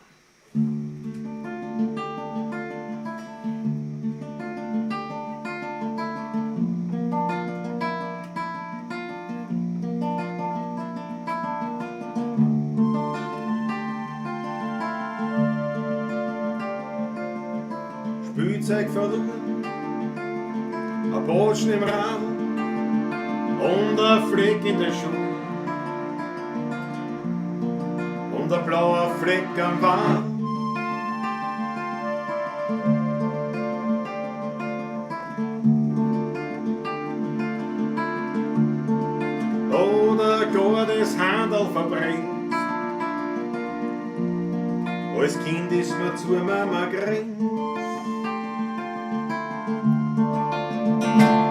Spielzeug verloren, ein Burschen im Radl und ein Fleck in der Schuhe und ein blauer Fleck am Wand. Oder gar das Handel verbrennt. Als Kind ist man zur Mama gerannt.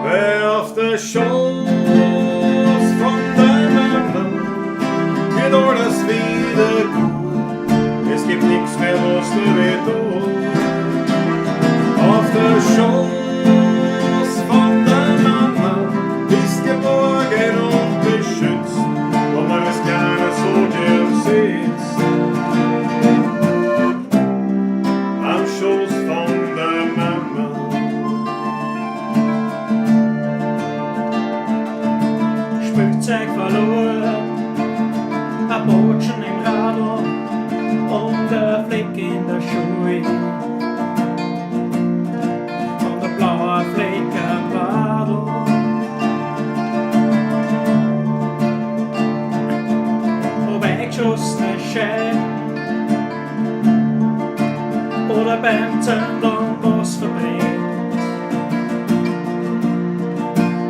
Weil auf der Schoß von der Mama wird alles wieder gut. Es gibt nichts mehr, was dir weh tut. Auf der Schoß von der Mama bist geborgen und beschützt, wo man als Kleiner so gern sitzt. Am Schoß von der Mama. Spielzeug verloren, ein Botschen im Radl und ein Fleck in der Schuhe und ein blauer Fleck am Radl. Ob eingeschossene Scheiben oder beim Zündeln was verbrennt.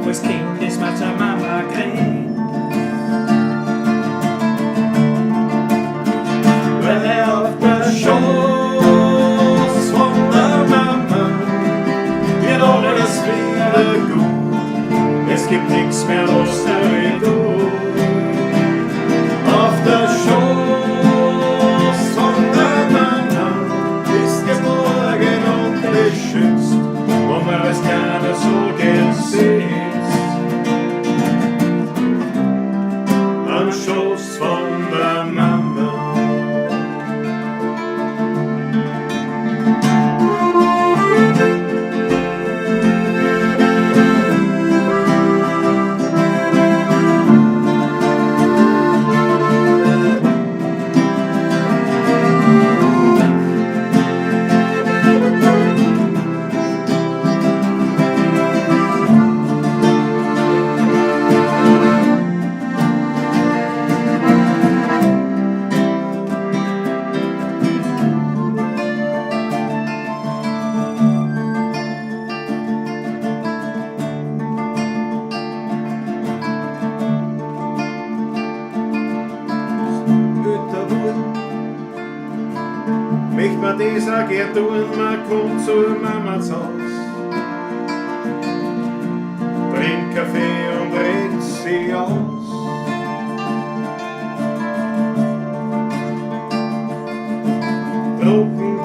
Als Kind ist man zur Mama gerannt. Weil auf der Schoß von der Mama wird alles wieder gut. Es gibt nichts mehr, was dir weh tut. Auf der Schoß von der Mama ist geborgen und beschützt, wo man als Kleiner so gern sitzt. Am Schoß von der Mama. Älter wurden, möcht man das auch gern tun, man kommt zur Mama ins Haus, trinkt Kaffee und redet sie aus. Drucken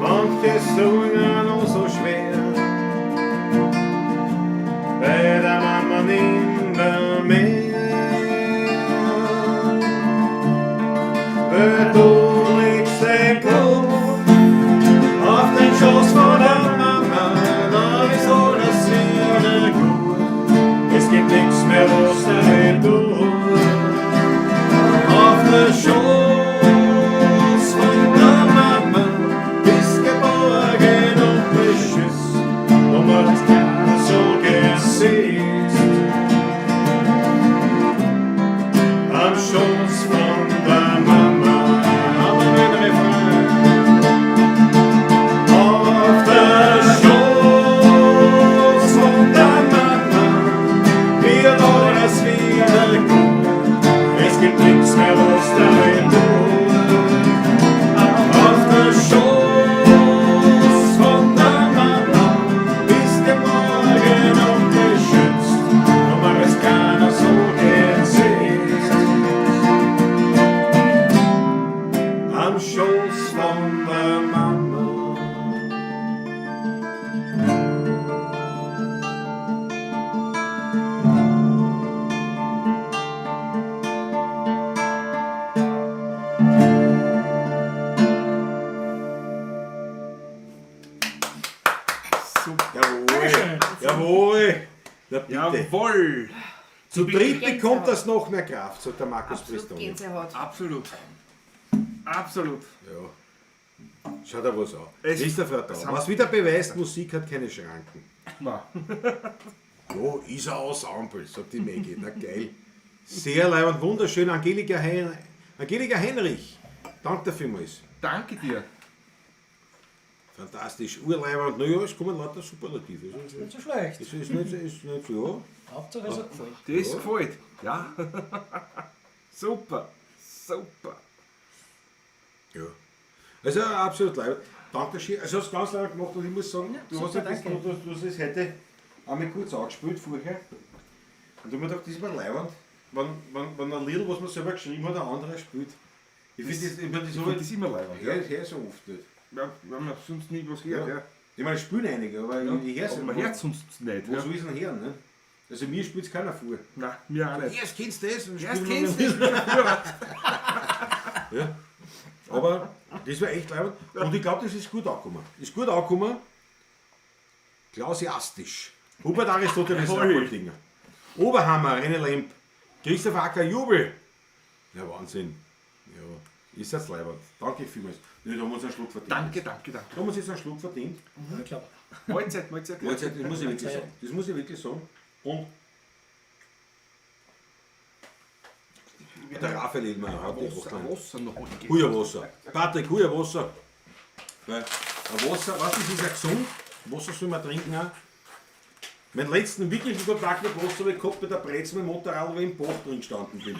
manche sagen noch so schwer. nicht tut. Auf der Schoß von der Mama bist geborgen und beschützt, und man das keiner so gern sieht. Am Schoß von der Mama haben wir den Refrain. Auf der Schoß von der Mama wird alles wieder gut. Es gibt nichts mehr, was da weh tut. Auf der Schoß von der Mama bist geborgen und beschützt, und man es keiner so gern sieht. Am Schoß von der Mama. Super. Jawohl. Jawohl. Na bitte. Jawohl. Zu dritt Gänsehaut. bekommt das noch mehr Kraft, sagt der Markus Absolut Pristoni. Gänsehaut. Absolut. Absolut. Ja. Schau dir was an. Es- Christopher es da. haben- Was wieder beweist, Musik hat keine Schranken. Nein. Ja, ist ein Ensemble, sagt die Maggie. Na geil. Sehr leibend, wunderschön. Angelika, Angelika Heinrich. Danke vielmals. Danke dir. Fantastisch. Urleibend. Naja, es kommen lauter Superlative. Es ist, Nicht so schlecht. es ist nicht, ist nicht so, ja. Hauptsache es hat gefallen. Das gefällt. Ja. Super. Super. Ja. Also absolut leibend. Danke schön. Also hast du ganz leibend gemacht und ich muss sagen, du, super, hast ja das, danke. du hast es heute einmal kurz angespielt vorher. Und ich hab mir gedacht, das ist mir leibend, wenn ein Lied, was man selber geschrieben hat, ein anderer spielt. Ich finde das, ich mein, das Ich hab finde ich das immer leibend. ja, ich hör so oft nicht. Ja, wenn man sonst nie was hört. Ja. Ja. Ich meine, spielen einige, aber ich hör's Aber man nicht. hört sonst nicht. Wo Ja. soll ich denn hören? Ne? Also mir spielt es keiner vor. Nein, mir auch nicht. Erst kennst du das und Erst spielen kennst wir du das. Ja. Aber das war echt leibend. Und ich glaube, das ist gut angekommen. Ist gut angekommen. Klausiastisch. Hubert Aristoteles Jawohl. Rapoldinger. Oberhammer, René Lemp. Christoph Acker, Jubel. Ja, Wahnsinn. Ja, ist das leibend. Danke vielmals. Nee, da haben wir uns einen Schluck verdient. Danke, danke, danke. Da haben wir uns jetzt einen Schluck verdient. Ich glaube. Mahlzeit, Mahlzeit. Mahlzeit, das muss ich wirklich sagen. Das muss ich wirklich sagen. Und der Raphael Illmer hat die Wasser, auch Wasser noch. Huja Wasser. Patrick, Huja Wasser. Weil ein Wasser, weißt du, das ist ja gesund. Wasser soll man trinken auch. Meinen letzten wirklichen Kontakt mit Wasser habe ich gehabt bei der Brezel mit dem Motorrad, wo ich im Bach drin gestanden bin.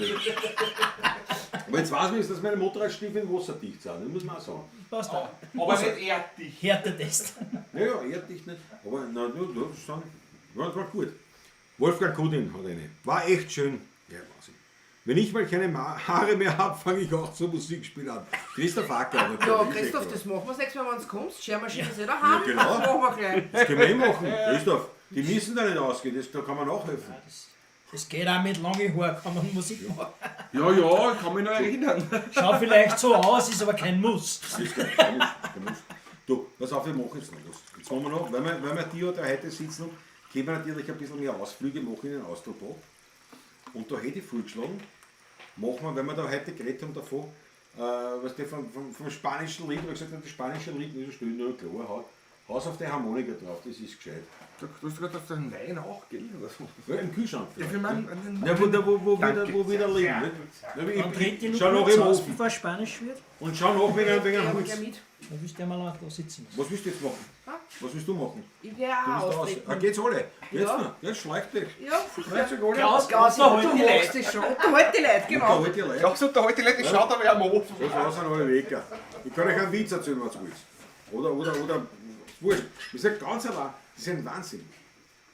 Aber jetzt weiß man, dass meine Motorradstiefel wasserdicht sind, das muss man auch sagen. Passt auch. Aber nicht erddicht. Härtetest. Ja, ja, erddicht nicht. Aber na, ja, das sind, ja, das war gut. Wolfgang Kudin hat eine. War echt schön. Ja, Wahnsinn. Wenn ich mal keine Haare mehr habe, fange ich auch zum Musikspielen an. Christoph Acker. natürlich, Ja, ist eh Christoph, klar. das machen wir das nächste Mal, wenn du kommst. Schermaschine ist ja daheim. Ja, genau. Das machen wir gleich. Das können wir eh machen. Christoph, die müssen da nicht ausgehen, das, da kann man nachhelfen. Das geht auch mit langen Haaren, kann man Musik machen. Ja, ja, ich kann mich noch erinnern. Schaut vielleicht so aus, ist aber kein Muss. Das ist kein Muss, kein Muss. Du, pass auf, wir machen jetzt noch was. Jetzt machen wir noch, weil wir die da heute sitzen, können wir natürlich ein bisschen mehr Ausflüge machen in den Austropop. Und da hätte ich vorgeschlagen, machen wir, weil wir da heute geredet haben davon, was der vom spanischen Lied, wo ich gesagt habe, das spanische Lied nicht so still, nur klar, Haus auf die Harmonika drauf, das ist gescheit. Du hast gerade auf den Wein auch, gell? Oder so. Ja, im Kühlschrank. Ja, vielleicht, für ne? meinen. Ja, wo Danke. wieder, wo wieder leben. Ne? Ja, Dann dreht die ich, noch schau nach kurz im aus, Ofen. bevor es Spanisch wird. Und schau nach wegen, wegen Ja, einem aber Holz. gleich mit. Dann willst du ja mal da sitzen. Was willst du jetzt machen? Ha? Was willst du machen? Ich werde Du auch willst da aus. auftreten. Ah, geht's alle? Jetzt Ja. noch? Jetzt schleicht dich. Ja, sicher. Schleicht euch alle. Klaus, Klaus, noch du halt die machst Leute. das schon. Unterhalt die Leute, genau. Unterhalt die Leute. Ja, so der alte Leute, schaut aber am Ofen. So sind alle weg. Ich kann euch einen Witz erzählen, wenn ihr wollt. Oder, wurscht. Ich sag ganz allein, das ist ein Wahnsinn.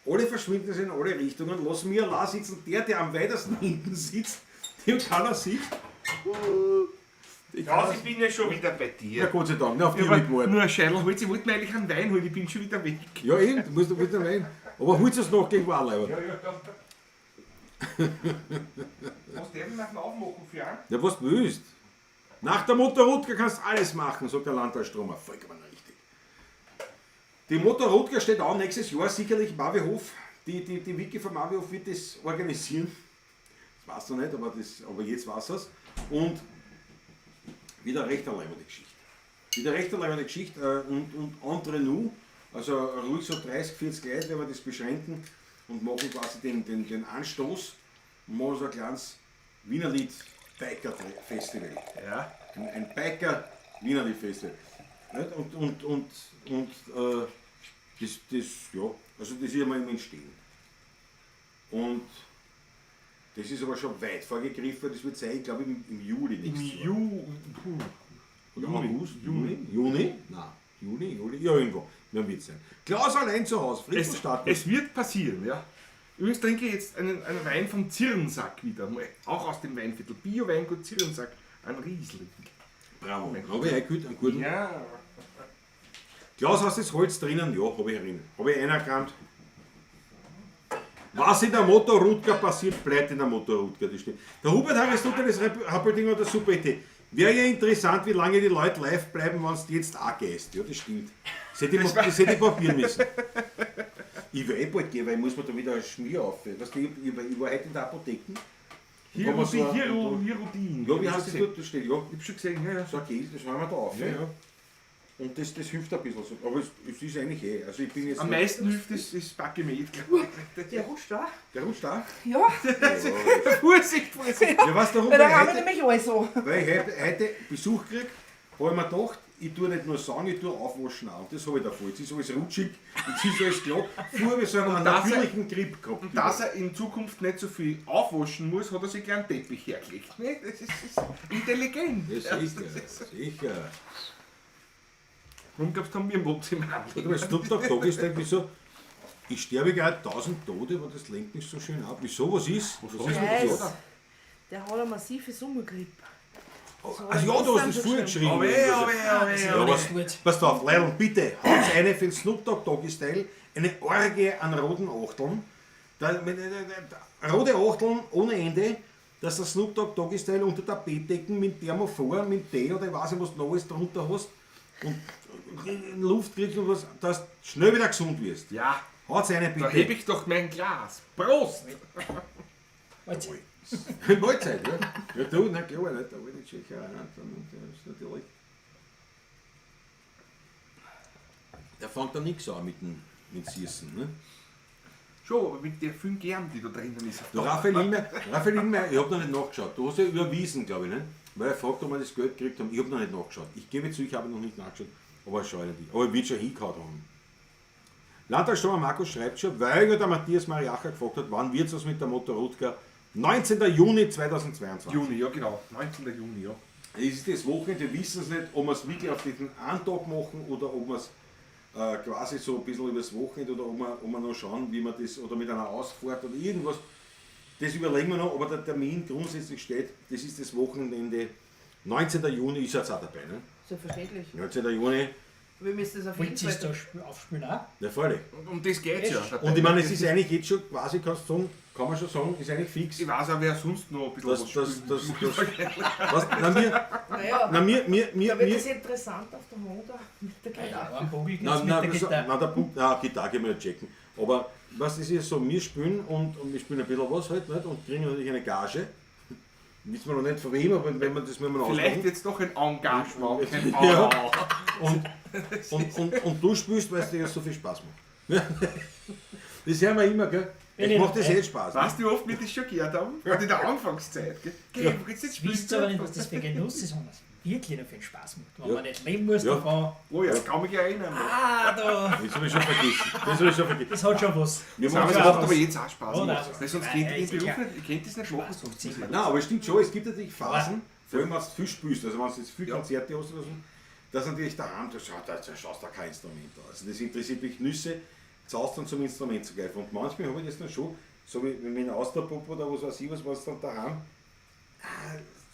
Alle verschwinden sich in alle Richtungen, lass mir allein sitzen, der am weitesten hinten sitzt, dem keiner sieht. Ich Klaus, ich bin ja schon wieder bei Ja, dir. Gott sei Dank, auf die Ich hab nicht gewartet. nur ein Scheitel Holz, ich wollte mir eigentlich einen Wein holen, ich bin schon wieder weg. Ja, eben, du musst du bitte rein. Aber holst es noch gegen Wahlleiber. Ja, ja, ja. Was der denn nach dem Aufmachen für einen? Ja, was du willst. Nach der Motorrodka kannst du alles machen, sagt der Landtag Stromer. Vollkommen richtig. Die Motorrodka steht an, nächstes Jahr sicherlich Mavihof. Die Wiki von Mavihof wird das organisieren. Das weiß er nicht, aber jetzt weiß er's. Und wieder recht eine leibende Geschichte. Wieder recht eine leibende Geschichte und entre nous, also ruhig so 30, 40 Leute, wenn wir das beschränken und machen quasi den Anstoß und machen so ein kleines Wienerlied Biker Festival. Ja. Ein Biker Wienerlied Festival. Nicht? Und das, ja, also das ist einmal im Entstehen. Und das ist aber schon weit vorgegriffen, das wird sein, ich glaube im Juli nächstes Jahr. Oder Juni. August? Juni? Juni? Nein, Juni, Juli, ja irgendwo. Dann wird es sein. Klaus allein zu Hause, Friedrich Stadtgut. Es wird passieren, ja. Übrigens trinke ich jetzt einen Wein vom Zirnsack wieder, auch aus dem Weinviertel. Bio-Weingut Zirnsack, ein Riesling. Bravo. Habe ich einen guten. Ja. Klaus, hast du das Holz drinnen? Ja, habe ich erinnert. Habe ich einerkannt. Was in der Motorrutka passiert, bleibt in der Motorrutka. Das stimmt. Der Hubert Aristoteles Rappeldinger hat eine super Idee. Wäre ja interessant, wie lange die Leute live bleiben, wenn du jetzt auch gehst. Ja, das stimmt. Das hätte ich probieren müssen. Ich will eh bald gehen, weil ich muss mir da wieder ein Schmier auf. Weißt du, ich war heute in der Apotheke. Hirudin. Ja, wie heißt das dort? Das steht, ja. Ich hab schon gesehen, ja, ja. So ein Gel, das haben wir da auf. Ja, ja. Und das hilft ein bisschen. So. Aber es ist eigentlich eh. Also ich bin jetzt Am meisten hilft das Backgemäht, glaube ich. Der rutscht da. Der rutscht auch? Ja. Ja. Vorsicht, Vorsicht. Ja, weißt du warum? Weil da haben wir nämlich alle so. Weil ich heute Besuch kriege, habe ich mir gedacht, ich tue nicht nur sagen, ich tue aufwaschen auch. Und das habe ich davor. Jetzt ist alles rutschig, jetzt ist alles klar. Vorher habe ich so einen natürlichen Grip gehabt. Und dass er in Zukunft nicht so viel aufwaschen muss, hat er sich gleich einen Teppich hergelegt. Ne? Das ist intelligent. Ja, sicher, sicher. Warum glaubst du, haben wir im Wohnzimmer anlegen? Aber Snoop Dogg Dogg ist irgendwie so, ich sterbe gerade 1000 Tote, aber das lenkt mich so schön ab. Wieso, was ist? Was ist mit dir? Der hat eine massive Sommergrippe. Also ja, du hast das vorher geschrieben. Aber Pass auf, Leidl, bitte, haut's eine für den Snoop Dogg Doggy Style, eine Orgie an roten Achteln. Rote Achteln ohne Ende, dass der Snoop Dogg Doggy Style unter Tapetdecken mit Thermophor, mit Tee oder ich weiß nicht, was du noch alles drunter hast und Luft kriegst und was, dass du schnell wieder gesund wirst. Ja. Haut's eine bitte. Da heb ich doch mein Glas. Prost! Mahlzeit. Mahlzeit, ja. Ja, du, na klar, nicht, da wollte ich sicher auch nicht, natürlich. Der fängt da nichts an mit dem Süßen, ne? Schon, aber mit der vielen Gern, die da drinnen ist. Du, Raphael Lindmeier, ich hab noch nicht nachgeschaut. Du hast ja überwiesen, glaube ich, ne? Weil er fragt, ob wir das Geld gekriegt haben. Ich hab noch nicht nachgeschaut. Ich gebe zu, ich habe noch nicht nachgeschaut. Aber schau nicht. Aber ich wird schon hingehauen haben. Landtagsstürmer Markus schreibt schon, weil ja der Matthias Mariacher gefragt hat, wann wird's was mit der Motorrutka? 19. Juni 2022. Juni, ja genau. 19. Juni, ja. Es ist das Wochenende, wir wissen es nicht, ob wir es wirklich auf diesen einen Tag machen oder ob wir es quasi so ein bisschen übers Wochenende oder ob wir noch schauen, wie wir das, oder mit einer Ausfahrt oder irgendwas. Das überlegen wir noch, aber der Termin grundsätzlich steht, das ist das Wochenende. 19. Juni ist jetzt auch dabei, ne? Selbstverständlich. 19. Juni. Wir müssen das auf jeden Wollt ihr Fall. da aufspielen auch? Ja, freilich. Und um das geht's ja. Und ich meine, es ist eigentlich jetzt schon quasi, kannst du sagen, kann man schon sagen, ist eigentlich fix. Ich weiß auch, wer sonst noch ein bisschen Das, was das, spielt. das, was, na, mir, Naja, na, mir, mir, mir, da wird mir, es interessant auf der Honda mit der Gitarre. Ja, am Vogel geht's nein, mit nein, der das, Gitarre. nein, der Punkt, nein, Gitarre können wir nicht checken. Aber was ist jetzt so, wir spielen und wir spielen ein bisschen was halt, nicht? Und kriegen natürlich eine Gage. Wissen wir noch nicht von wem, aber wenn wir das müssen wir noch Vielleicht ausmachen. jetzt doch ein Engagement, kein Ja. Engagement. Und du spielst, weil es dir ja so viel Spaß macht. Das hören wir immer, gell? Bin Ich ich macht das dabei. eh Spaß. Ne? Weißt du, wie oft wir das schon gehört haben? Gerade in der Anfangszeit. Gell? Geh, wo geht's jetzt Wisst spielst ihr aber nicht, was das für Genuss ist, wenn man es wirklich noch viel Spaß macht. Wenn Ja. man nicht leben muss Ja. davon. Oh ja, kann mich erinnern. Ah, da. Das habe ich schon vergessen. Das habe ich schon vergessen. Das hat schon was. Wir Das machen macht das aber auch. jetzt auch Spaß. Oh, nein, Weil sonst nein, kennt ich ist den Beruf klar. nicht, ich kennt das nicht machen sonst. Nein, aber es stimmt schon, es gibt natürlich Phasen, vor allem wenn du viel spielst, also wenn du jetzt viel Ja. Konzerte hast oder so, dass natürlich daheim, da schaust du kein Instrument an. Also das interessiert mich Nüsse, zahlst dann zum Instrument zu greifen. Und manchmal habe ich das dann schon, so wie mit einem Austerpuppe oder was weiß ich was, was dann daheim,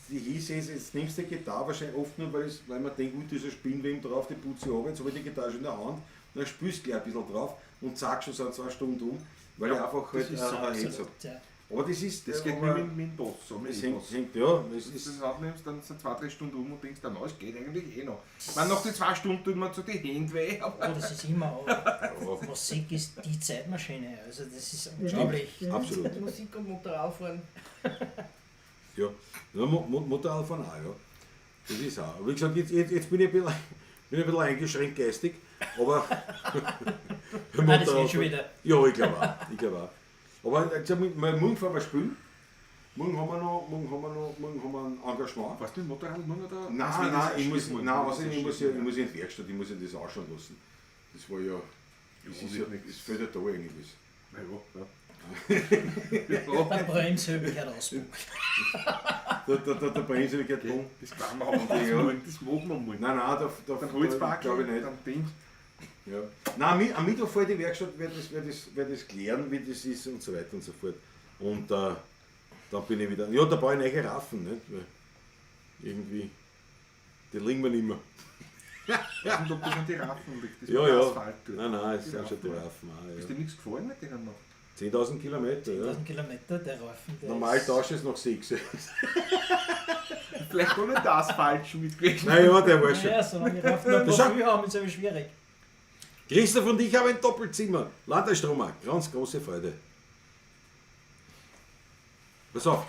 die hieß es, jetzt nimmst du die Gitarre wahrscheinlich oft nur, weil man denkt, gut, dieser Spinnweben drauf, die putze ich ab, jetzt habe ich die Gitarre schon in der Hand, dann spielst du gleich ein bisschen drauf und zack, schon sind 2 Stunden um, weil ich einfach halt das ist so ein Herz habe. Absolut, ja. Aber das ist... Das geht aber mir mit dem Boss so. Mit Es dem hängt, Boss. hängt, ja, es Wenn ist... du das aufnimmst, dann sind 2-3 Stunden um und denkst, dann, es geht eigentlich eh noch. Ich meine, nach den 2 Stunden tut man so die Hände weh. Aber Oh, das ist immer. Aber Musik ist die Zeitmaschine. Also das ist unglaublich. Absolut. Musik und Motorradfahren. Ja, ja Motorradfahren auch, ja. Das ist auch. Aber wie gesagt, jetzt bin ich ein bisschen, eingeschränkt geistig, aber... Nein, das geht schon wieder. Ja, ich glaube auch. Ich glaub auch. Aber ich sag, morgen fahren wir spielen. Morgen haben wir noch, morgen haben wir ein Engagement. Warst du mit dem Motorrad morgen oder? Nein, nein, ich muss, morgen. nein, Das außerdem, ist ich muss ja, schief ich muss in die Werkstatt, ich muss ja das ausschauen lassen. Das war ja, das ist ja, das fehlt ja da einiges. Ja, ja. Ja. Der Bremshöbel gehört auspackt. Der Bremse geht um. Das machen wir aber Ja. morgen, das machen wir morgen. Nein, nein, da Dann Holzbackel, glaube ich nicht. dann Ding. Ja. Nein, am Mittwoch vor die Werkstatt werde ich das klären, wie das ist und so weiter und so fort. Und dann bin ich wieder. Ja, da brauche ich neue Raffen, nicht? Weil irgendwie. Die liegen mir nicht mehr. Ich weiß nicht, ob das an die Raffen liegt. Das Ja, war ja. Asphalt dort. Nein, nein, es Die sind schon die Raffen. Raffen auch, Ist ja. dir nichts gefallen mit denen noch? 10.000 Kilometer, ja. 1000 Kilometer, der Reifen. Der Normal ist, tausche ich es nach 6. Vielleicht auch nicht der Asphalt schuld gewesen. Naja, der war schon. Naja, solange die Reifen noch Das schau- Profil haben, ist es aber schwierig. Christoph und ich haben ein Doppelzimmer. Landestromer, ganz große Freude. Pass auf.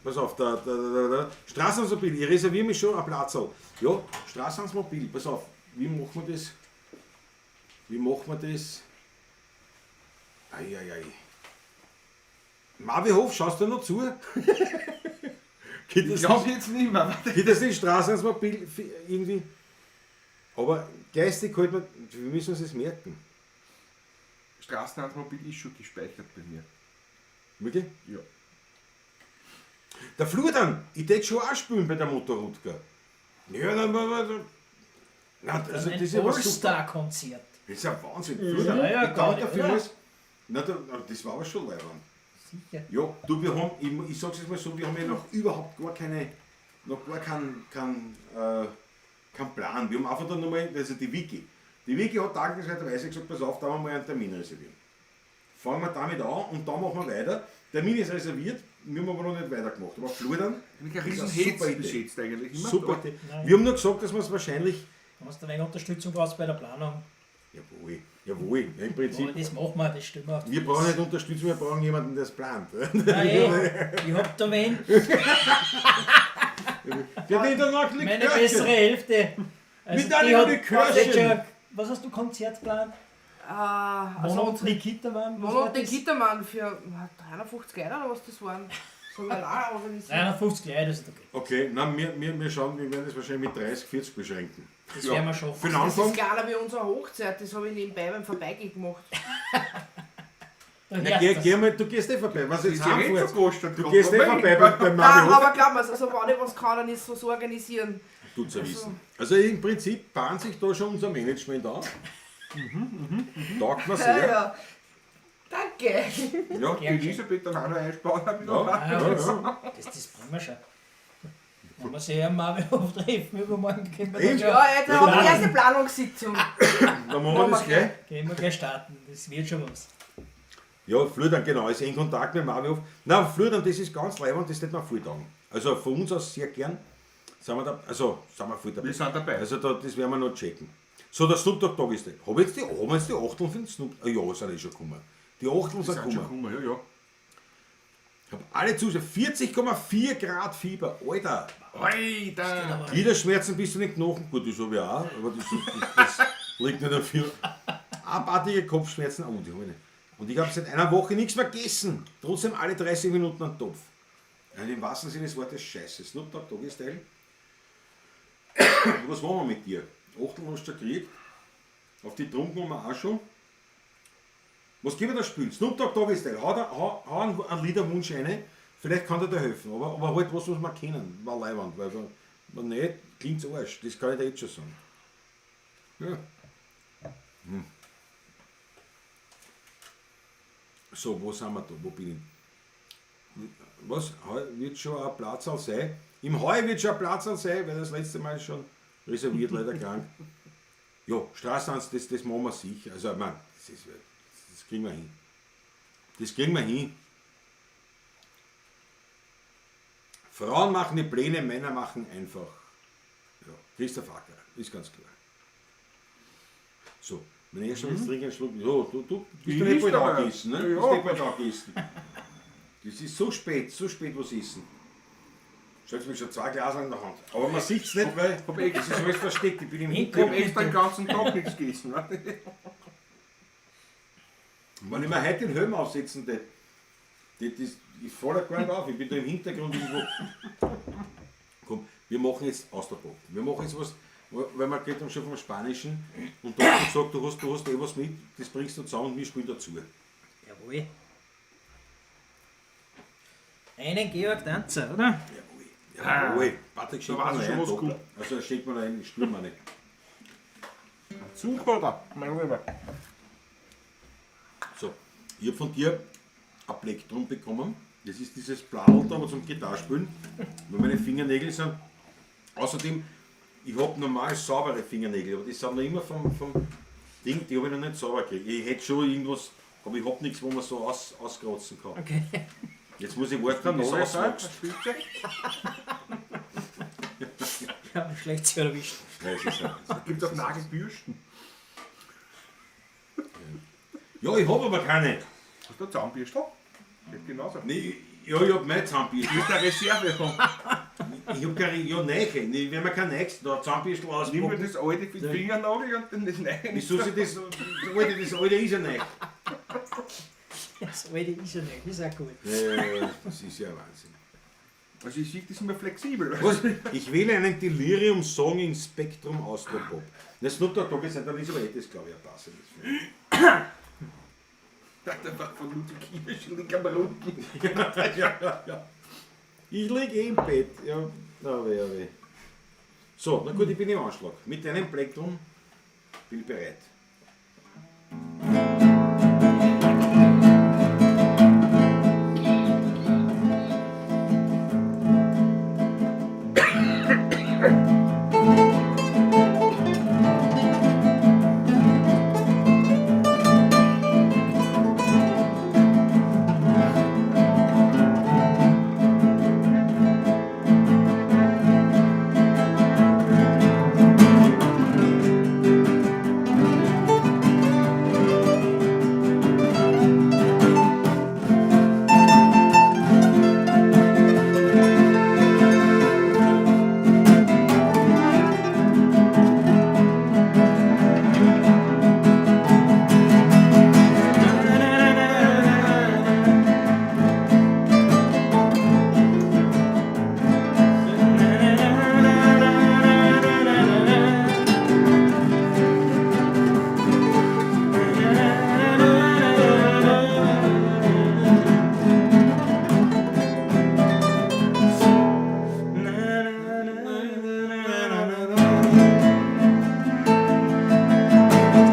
Pass auf, da. Straßensmobil, ich reserviere mich schon ein Platzl. Ja, Straßensmobil, pass auf. Wie machen wir das? Wie machen wir das? Eieiei. Marvi Hof, schaust du noch zu? Geht Ich das glaube nicht, jetzt nicht mehr. Warte. geht das nicht Straßensmobil irgendwie? Aber geistig halt man, wir müssen uns das merken. Straßenhansmobil ist schon gespeichert bei mir. Wirklich? Ja. Der Flur dann, ich tät schon auch spielen bei der Motorrudka. Ja, dann, dann, na, also Ein das ist ja was super. All-Star-Konzert. Das ist ja Wahnsinn. Flur Ja, ja, ich danke gar dafür nicht, alles. Na, das war aber schon leibend. Sicher. Ja, du, wir haben, ich sag's jetzt mal so, wir haben ja noch überhaupt gar keine, noch gar keinen kein Plan. Wir haben einfach dann nochmal, also die Wiki. Die Wiki hat dankenswerterweise gesagt, pass auf, da haben wir mal einen Termin reservieren. Fangen wir damit an und dann machen wir weiter. Termin ist reserviert, wir haben aber noch nicht weitergemacht. Aber Fludern, Ein ist eine riesen super Hetz Idee. bis jetzt eigentlich immer. Super Idee. Wir haben nur gesagt, dass wir es wahrscheinlich. Du hast ein wenig Unterstützung brauchst bei der Planung. Jawohl, jawohl, ja, im Prinzip. Aber das machen wir, das stimmt auch. Wir brauchen nicht Unterstützung, wir brauchen jemanden, der es plant. Nein, ich hab da wen, Der den danach liegt. meine bessere Hälfte. Also Mit einem die hat Likörchen. schon- Was hast du Konzertplan? Also Mono und Nikita waren. was Mono war und das? Nikita Mann für 350 Euro oder was das waren. So habe ich auch organisiert. 350 Leute, also okay. Okay, nein, wir schauen, wir werden das wahrscheinlich mit 30, 40 beschränken. Das werden wir schaffen. Für den Das ist Anfang. kleiner wie unsere Hochzeit, das habe ich nebenbei beim Vorbeigehen gemacht. Da Na, hört geh, das. geh mal, du gehst eh vorbei. Was Das jetzt ist ja nicht heimfährst. so kostet. Du gehst eh vorbei beim Nein, Mario. aber glaub mir's, also wenn ich was kann, dann ist so organisieren. Tut's ja wissen. Also im Prinzip bahnt sich da schon unser Management an. Taugt mir Ja, sehr. ja. Danke. Ja, Die Elisabeth dann auch noch einsparen. ja, Ah, ja, ja. Das bringen wir schon. Wenn wir sich am Marvel treffen, übermorgen können wir Eben. dann schon, Ja, jetzt haben wir die Nein. erste Planungssitzung. Dann machen wir das gleich. können wir gleich starten. Das wird schon was. Ja, Flödern, genau, ist in Kontakt mit Marvin. Nein, Flödern, das ist ganz leibend, das tät mir voll taugen. Also von uns aus sehr gern. Sind wir da, also sind wir voll dabei. Wir sind dabei. Also da, das werden wir noch checken. So, der Snoop Dogg Dogg ist der. Hab jetzt die, haben wir jetzt die Achteln für den Snoop? Ah, ja, sind eh schon gekommen. Die Achteln sind sind schon gekommen. gekommen, ja, ja. Ich hab alle Zuschauer, 40,4 Grad Fieber, Alter. Alter! Gliederschmerzen bis zu den Knochen, gut, das habe ich auch, aber das liegt nicht dafür. Abartige Kopfschmerzen, oh, die habe ich nicht. Und ich habe seit einer Woche nichts mehr gegessen. Trotzdem alle 30 Minuten einen Topf. Ja, im wahrsten Sinne des Wortes Scheiße. Snoop Dogg Doggy Style. Was machen wir mit dir? Achteln hast du schon gekriegt. Auf die Trunken haben wir auch schon. Was geben wir da spielen? Snoop Dogg Doggy Style. Hau einen Liederwunsch rein. Vielleicht kann der dir helfen. Aber halt was, was wir kennen. War leiwand. Weil wenn nicht, klingt's Arsch. Das kann ich dir jetzt schon sagen. Ja. Hm. So, wo sind wir da? Wo bin ich? Was? Heu wird schon ein Platz sein. Im Heu wird schon ein Platz sein, weil das letzte Mal schon reserviert, leider krank. Ja, Straßentanz, das machen wir sicher. Also, ich mein, das kriegen wir hin. Das kriegen wir hin. Frauen machen die Pläne, Männer machen einfach. Ja, Christoph Acker, ist ganz klar. So, wenn ich schon jetzt trinke einen Schluck. So, du bist ja nicht bald angegessen, ne? Ja. Bist nicht bald angegessen. Das ist so spät was essen. Schaut mir schon zwei Glas in der Hand. Aber man sieht es nicht, weil das ist alles versteckt. Ich bin im Ich habe Hintergrund. extra den ganzen Tag nichts gegessen. Ne? Wenn ich mir heute den Helm aufsetzen tät, ich falle gar nicht auf. Ich bin da im Hintergrund irgendwo. Komm, wir machen jetzt aus der Pop. Wir machen jetzt was, weil wir geredet haben schon vom Spanischen und da hat gesagt, du hast eh was mit, das bringst du zusammen und wir spielen dazu. Jawohl. Einen Georg Danzer, oder? Jawohl. Jawohl. Patrick, schenk Da mir weiß ich noch schon, einen was Doppler. Also schenk mir noch einen Sturm eine. Super, da, mein Lieber. So, ich habe von dir ein Plektrum bekommen. Das ist dieses Bladel da, was zum Gitarre spielen, weil meine Fingernägel sind. Außerdem, ich habe normal saubere Fingernägel, aber die sind noch immer vom Ding, die habe ich noch nicht sauber gekriegt. Ich hätte schon irgendwas, aber ich habe nichts, wo man so auskratzen kann. Okay. Jetzt muss ich warten, bis es Nagel sein, auswächst. das Spielzeug. Ja, schlecht zu erwischt. Ja, es ist ja- Gibt auch Nagelbürsten. Ja, ich habe aber keine. Hast du eine Zahnbürste? Geht genauso. Nee, ja, ich habe meine Zahnbürste. Du musst eine Reserve haben. Ich habe keine, ja, neue. Nee, wenn man kein neues, da Zahnbürstel Nimm mir auspacken. das alte für den Fingernagel und dann das neue. Wieso sie das, das alte ist ja neu. Das alte ist ja nicht, ist auch gut. Ja, das ist ja Wahnsinn. Also ich sehe, das ist immer flexibel. Was? Ich wähle einen Delirium-Song in Spektrum Austropop. Das ist nur der Tag, dann ist aber eh das, glaube ich, ein passendes. Der war von Ludwig Kirsch in den Kamerun. Ja. Ich liege eh im Bett. Ja, na weh, weh. So, na gut, ich bin im Anschlag. Mit deinem Plektrum bin ich bereit.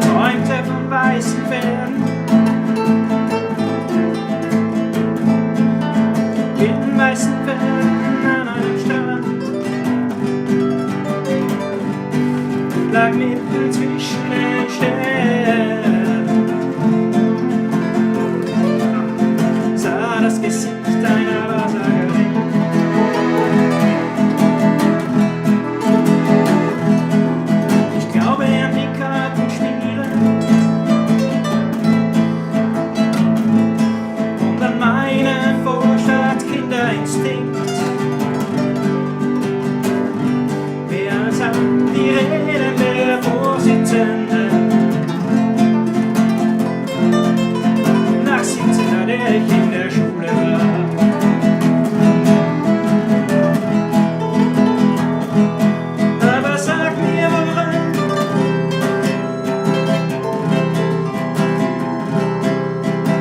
Träumte von weißen Pferden. In weißen Pferden an einem Strand. Lag mitten zwischen den Sternen. Sah das Gesicht einer Wahrsagerin. Ich glaube an die Kartenspiele und an meinen Vorstadtkinderinstinkt. Mehr als an die Reden der Vorsitzenden. Nach 17, der ich in der Schule war. Aber sag mir, woran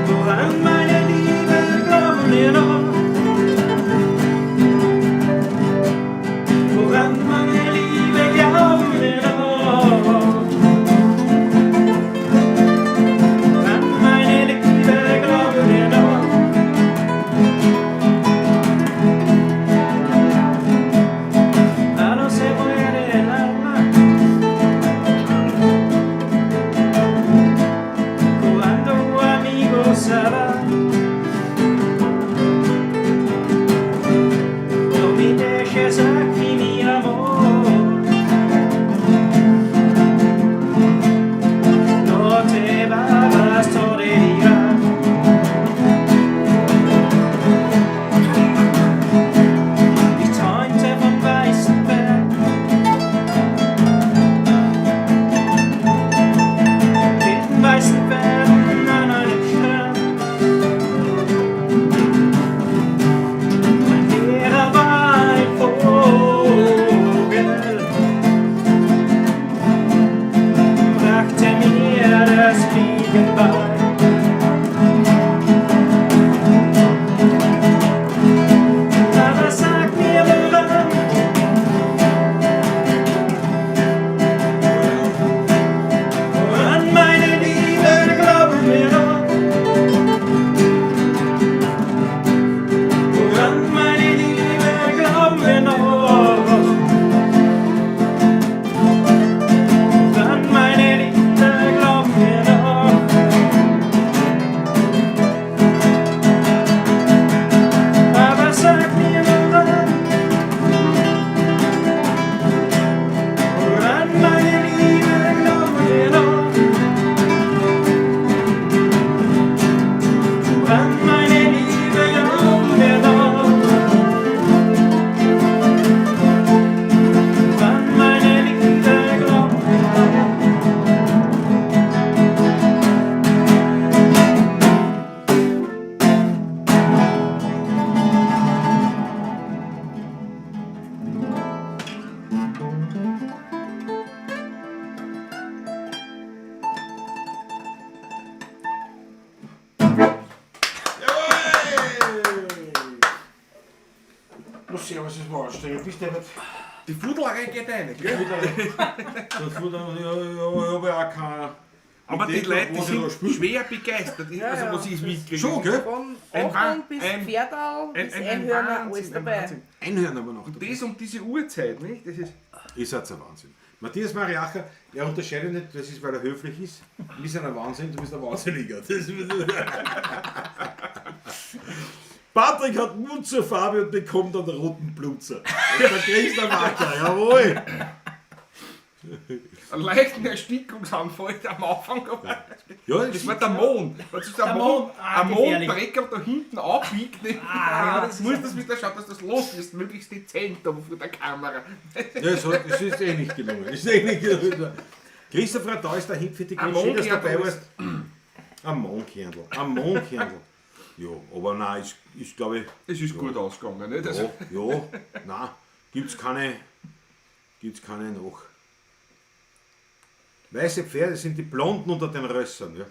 Woran, meine Liebe, glauben wir noch? Na, servus, das war anstrengend. Bist du nicht? Die Fudelerei geht rein, gell? Das Fuder, ja, ja, ich habe ja auch keine. Aber die Idee Leute gehabt, was ich da sind spiel. schwer begeistert, also ja. was ich mitkriege. Schon, gell? Von Ein Achtung bis Pferdal, bis Einhörner, alles Wahnsinn, ein dabei. Wahnsinn. Einhörner aber noch. Und das um diese Uhrzeit, nicht? Das ist Ist halt ein Wahnsinn. Matthias Mariacher, er unterscheidet nicht, das ist, weil er höflich ist. Wir sind ein Wahnsinn, du bist ein Wahnsinniger. Das ist Patrick hat Mut zur Farbe und bekommt einen roten Blutzer. Und da kriegst du einen Wacker, jawohl. einen leichten Erstickungsanfall am Anfang. Aber Ja, das war der Mond. Das ist der Der Mond. Mond. Ah, Ein gefährlich. Mondbrecker da hinten abbiegt. Nicht? Ah, ja, das ist muss das wieder schauen, dass das los ist, möglichst dezent, aber vor der Kamera. Ja, es ist eh nicht gelungen. Es ist eh nicht gelungen. Christopher, da ist der Hipfittig. Ein Schön, dass du dabei Mondkernl warst. Ein Mondkernl. Ein Mondkernl. Ja, aber nein, ist glaube ich. Es ist gut ausgegangen, nicht? Also, Ja, ja, nein, gibt's keine nach. Weiße Pferde sind die Blonden unter den Rössern, ja.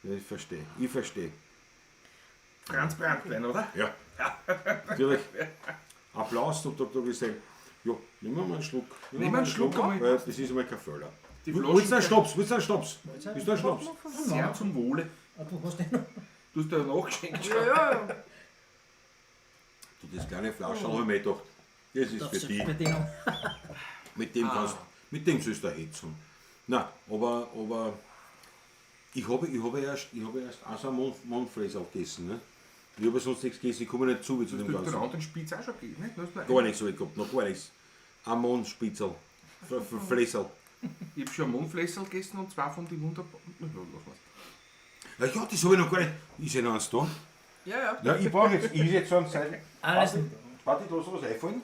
Ja, ich verstehe, ich verstehe. Franz Brandwein, oder? Ja. Natürlich. Applaus, und Dr. Gesell. Ja, nehmen wir mal einen Schluck. Nehmen wir einen Schluck einmal. weil das ist einmal kein Fehler. Die Willst du einen Flaschen Schnaps? Willst du einen Schnaps? Willst du einen Schnaps? sehr zum Wohle. Ah, du hast den noch. Du hast da nachgeschenkt. Ja, ja, ja. Du, das kleine Flasche habe ich mir gedacht. Das ist für dich. Selbstbedienung. Mit dem kannst, mit dem sollst du hetzen. Nein, aber ich habe erst auch so ein Mondfläsal gegessen. Ne? Ich habe sonst nichts gegessen, ich komme nicht zu, wie zu Du dem hast den Ganzen. anderen Spitz auch schon gegeben, nicht? Du hast nur Gar nichts habe ich gehabt, noch gar nichts. Ein Mondspitzel, Fläsal. Ich habe schon ein Mondflässerl gegessen und zwei von den wunderbaren. Na, lass mal's. Ja, ja, das habe ich noch gar nicht. Ist ja noch eins da? Ja, ja. Ja, ich brauche jetzt, ich ist jetzt so am Seite. Alles in Warte, ich lass was einfallen.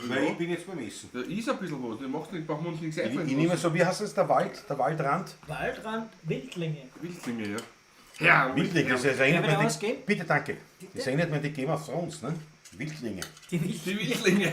Weil ich bin jetzt beim Essen. Da ist ein bisschen was, du machst nicht, brauchen wir uns nichts Ich, einfallen. ich nehme so, wie heißt das, der Wald, der Waldrand? Waldrand, Wildlinge. Wildlinge, ja. Ja, Wildlinge, das erinnert Darf ich mich da ausgehen? Bitte, danke. Das erinnert mich an die Game of Thrones, ne? Wildlinge. Die Wildlinge. Die Wildlinge.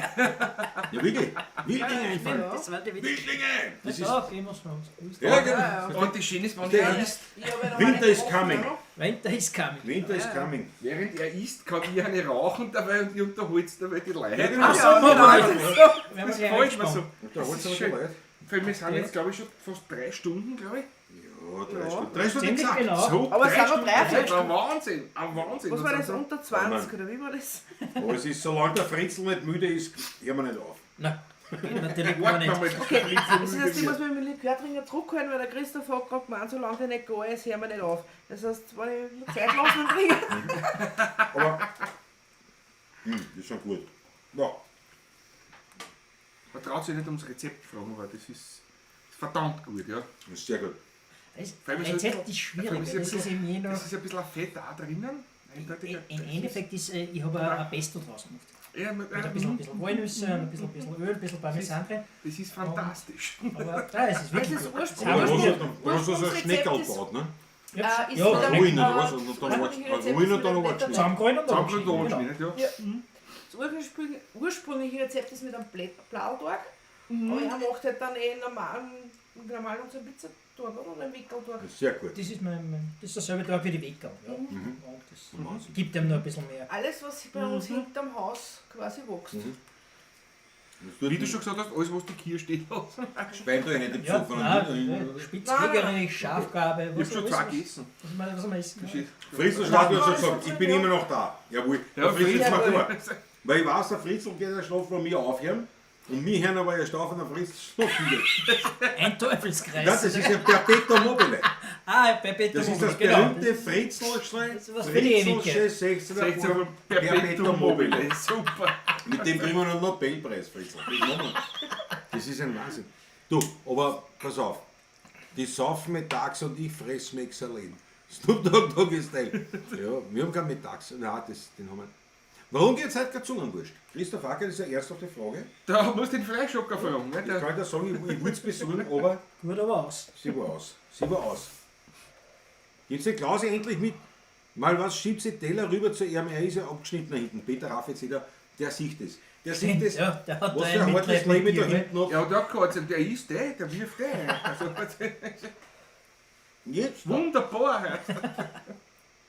Ja, wirklich. Wildlinge einfallen. Das waren die Wildlinge. Wildlinge! Das ist, Da, Game of Thrones. ja, genau. Ja, ja. Und das Schöne ist, wenn Der er ist- isst, Ich habe ja noch Winter eine is gekocht, coming. oder? Winter is coming. Winter is coming. während er isst, kann ich eine rauchen dabei und ich unterhalte dabei die Leute. Ja, genau. Ach so, Ja, genau. machen wir. Das ist so. Wir haben Das sich gefällt mir so. eingespannt. Und da holst du Das ist aber die schön. Leute. Weil wir sind jetzt, glaube ich, schon fast 3 Stunden, glaube ich. Ja, 3 Stunden. 3 Stunden Ziemlich exakt. genau. So, Aber es drei sind noch Stunden, drei das ist Stunden. ein Wahnsinn, ein Wahnsinn. Was war Und das? sind Unter 20 oder wie war das? Aber es ist, solange der Fritzel nicht müde ist, hören wir nicht auf. Nein, geht natürlich gar Warten wir nicht. mal, Okay, Fritzel das ist müde das Ding, wird. was wir mit Likör trinken zurückholen, weil der Christoph hat gerade gemeint, solange der nicht gar ist, hören wir nicht auf. Das heißt, wenn ich noch Zeit lassen und trinke. Aber, das ist schon gut. Ja, Man traut sich nicht ums Rezept fragen, aber das ist verdammt gut, ja. das ist sehr gut. Das Vor allem ist Rezept ist vor allem schwierig. ist ein Das ist bisschen- eben je nach. Das ist ein bisschen ein Fett auch drinnen. Eindeutig. Im Endeffekt ist, ich habe ein Pesto draus gemacht. Ja, mit, Mit ein bisschen Walnüsse, ein bisschen Öl, ein bisschen Parmesan drin. Das ist fantastisch. Aber ja, es ist wirklich Das ist gut. ursprünglich- Aber Das du haben hast wir dann hast du so ein Ursprungsrezept Schneckerl ist- gebaut, ne? Ja, Ist ja, mit einem, Ruin oder was? Und dann das ursprüngliche Rezept Ruin ist und dann mit einem noch Blätterteig. Zusammengerollt und Zusammengerollt und genau. angeschnitten, ja. Ja. Das ursprüngliche Rezept ist mit einem Blauteig. Aber er macht halt dann eh normal unseren Pizzateig oder einen Wickelteig. Das ist sehr gut. Das ist, das ist derselbe Tag wie die Weckerl. Ja. Und das Wahnsinn. gibt ihm noch ein bisschen mehr. Alles, was bei uns hinterm Haus quasi wächst. Das tut Wie du schon gesagt hast, alles, was die Kirche steht, lassen. Speint euch nicht im Ja, Sofa. nein, Spitzwegerich, Schafgarbe, Ich was hab schon alles, zwei was, gegessen. was man essen kann. Fritzl Stadler hat schon gesagt, ich bin immer noch da. Jawohl. Ja, Der Fritzl ist mir Fritzl. klar. Weil ich weiß, der Fritzl geht ja schlafen von mir aufhören. Und mir hören aber erst auf und der Fritzl schlaft wieder. Ein Teufelskreis. Nein, das ist ein Perpetuum mobile. Ah, Perpetuum Das ist das mobile, genau. berühmte Fritzlsche Das ist was für die Fritzlsche 16 16 Uhr Perpetuum mobile. Super. Mit dem kriegen wir einen Nobelpreis, Fritzl. Das machen wir. Das ist ein Wahnsinn. Du, aber pass auf. Die saufen mittags und ich fress Mexalen. Snoop Dogg Doggy Style. Ja, wir haben keinen Mittags. Nein, das, den haben wir. Warum geht es heute keine Zungenwurst? Christoph Acker, das ist eine ernsthafte Frage. Da musst du den Freischocker fragen. Ne? Ich Der, kann dir sagen, ich wollte es besuchen, aber Gut, aber aus. sie war aus. Sie war aus. Gibt's den Klausi endlich mit? Mal was, schiebt sie Teller rüber zu ihm, er ist ja abgeschnitten da hinten. Peter Raffetziger, der sieht es. Der sieht es. Ja, der hat Was da für ein ein hartes Mitleid Leben mit da dir. hinten hat. ja, der hat keins, der isst eh, der wirft eh. Also, Jetzt wunderbar.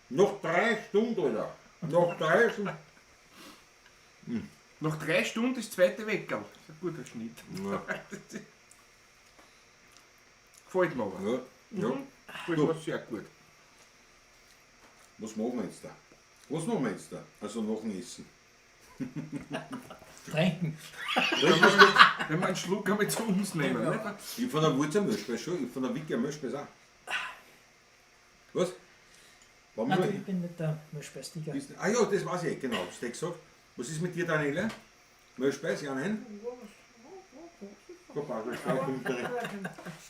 noch 3 Stunden, Alter. Noch 3 Stunden. Nach 3 Stunden das zweite Weckerl. Das ist ein guter Schnitt. Ja. Gefällt mir aber. Ja. Ja. Gefällt mir sehr gut. Was machen wir jetzt da? Was machen wir jetzt da? Also nach dem Essen. Trinken. Wenn wir einen Schluck einmal zu uns nehmen. Nicht? Ich von der Wurzel Möschspeis schon, ich von der Wicke Möschspeis auch. Was? Wollen wir Nein, mal- ich bin nicht der Milchspeistiger. Ah ja, das weiß ich, genau, das hast du gesagt. Was ist mit dir, Daniela? Möschspeis, ja, nein?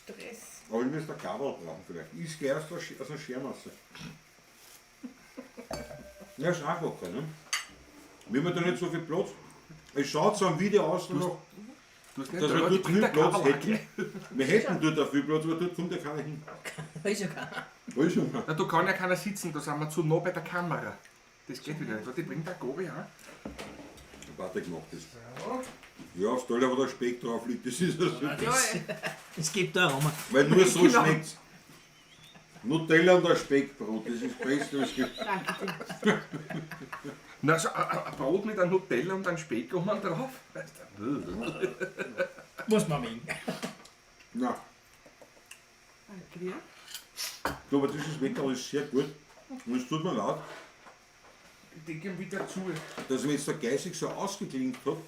Stress. Aber ich müsste eine Gabel brauchen vielleicht. Ich gleich aus der Schermasse. Ja, ist einfacher, ne? Wir haben da nicht so viel Platz. Es schaut so am Video aus, noch, Du hast nicht dass wir aber die dort viel bringt Platz eine Gabel hätten. Wir hätten dort auch viel Platz, aber dort kommt ja keiner hin. Da ist ja keiner. Da ist schon keiner. Na, da kann ja keiner sitzen, da sind wir zu nah bei der Kamera. Das geht wieder nicht. Die bringt eine Gabel auch. Patrick macht das. Ja, aufs Teller, wo der Speck drauf liegt, das ist das. Ja, Es gibt da Aroma. Weil nur so Genau. schmeckt's. Nutella und ein Speckbrot, das ist das Beste, was es gibt. danke dir. Na, so ein Brot mit einem Nutella und einem Speck oben drauf. Weißt du? Muss man mögen. Na, Danke dir. du, aber dieses Weckerl ist sehr gut. Und es tut mir leid, Ich denke wieder zu. dass ich mich jetzt da geistig so ausgeklinkt habe.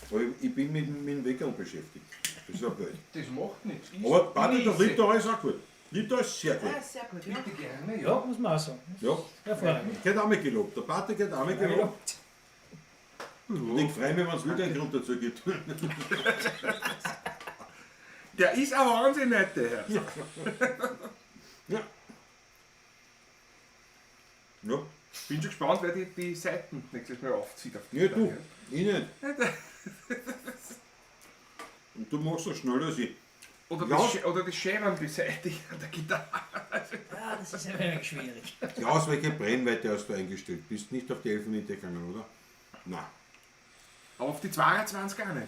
Aber ich bin mit dem Weckerl beschäftigt. Das ist ja blöd. Das macht nichts. Ich- Aber Patrick, der ich esse. Liptauer ist auch gut. Liptauer ist sehr gut. Ah, sehr gut. Ja. Bitte gerne, ja. Ja, muss man auch sagen. Ja, Hervorragend. ich hätte auch mal gelobt. Der Patrick hat auch mal gelobt. Und ich freue mich, wenn es wieder einen Grund dazu gibt. Der ist ein Wahnsinn heute, Herr. Ja. Ja. Ja. Bin schon gespannt, wer die Seiten nächstes Mal aufzieht. Auf die Ja, du. Gitarre. Ich nicht. Und du machst das schneller als ich. Oder, Ja. das, das Scheren beseitigen an der Gitarre. Ja, das ist ein wenig schwierig. Klaus, welche Brennweite hast du eingestellt? Bist nicht auf die 11 Meter gegangen, oder? Nein. Aber auf die 22 auch nicht.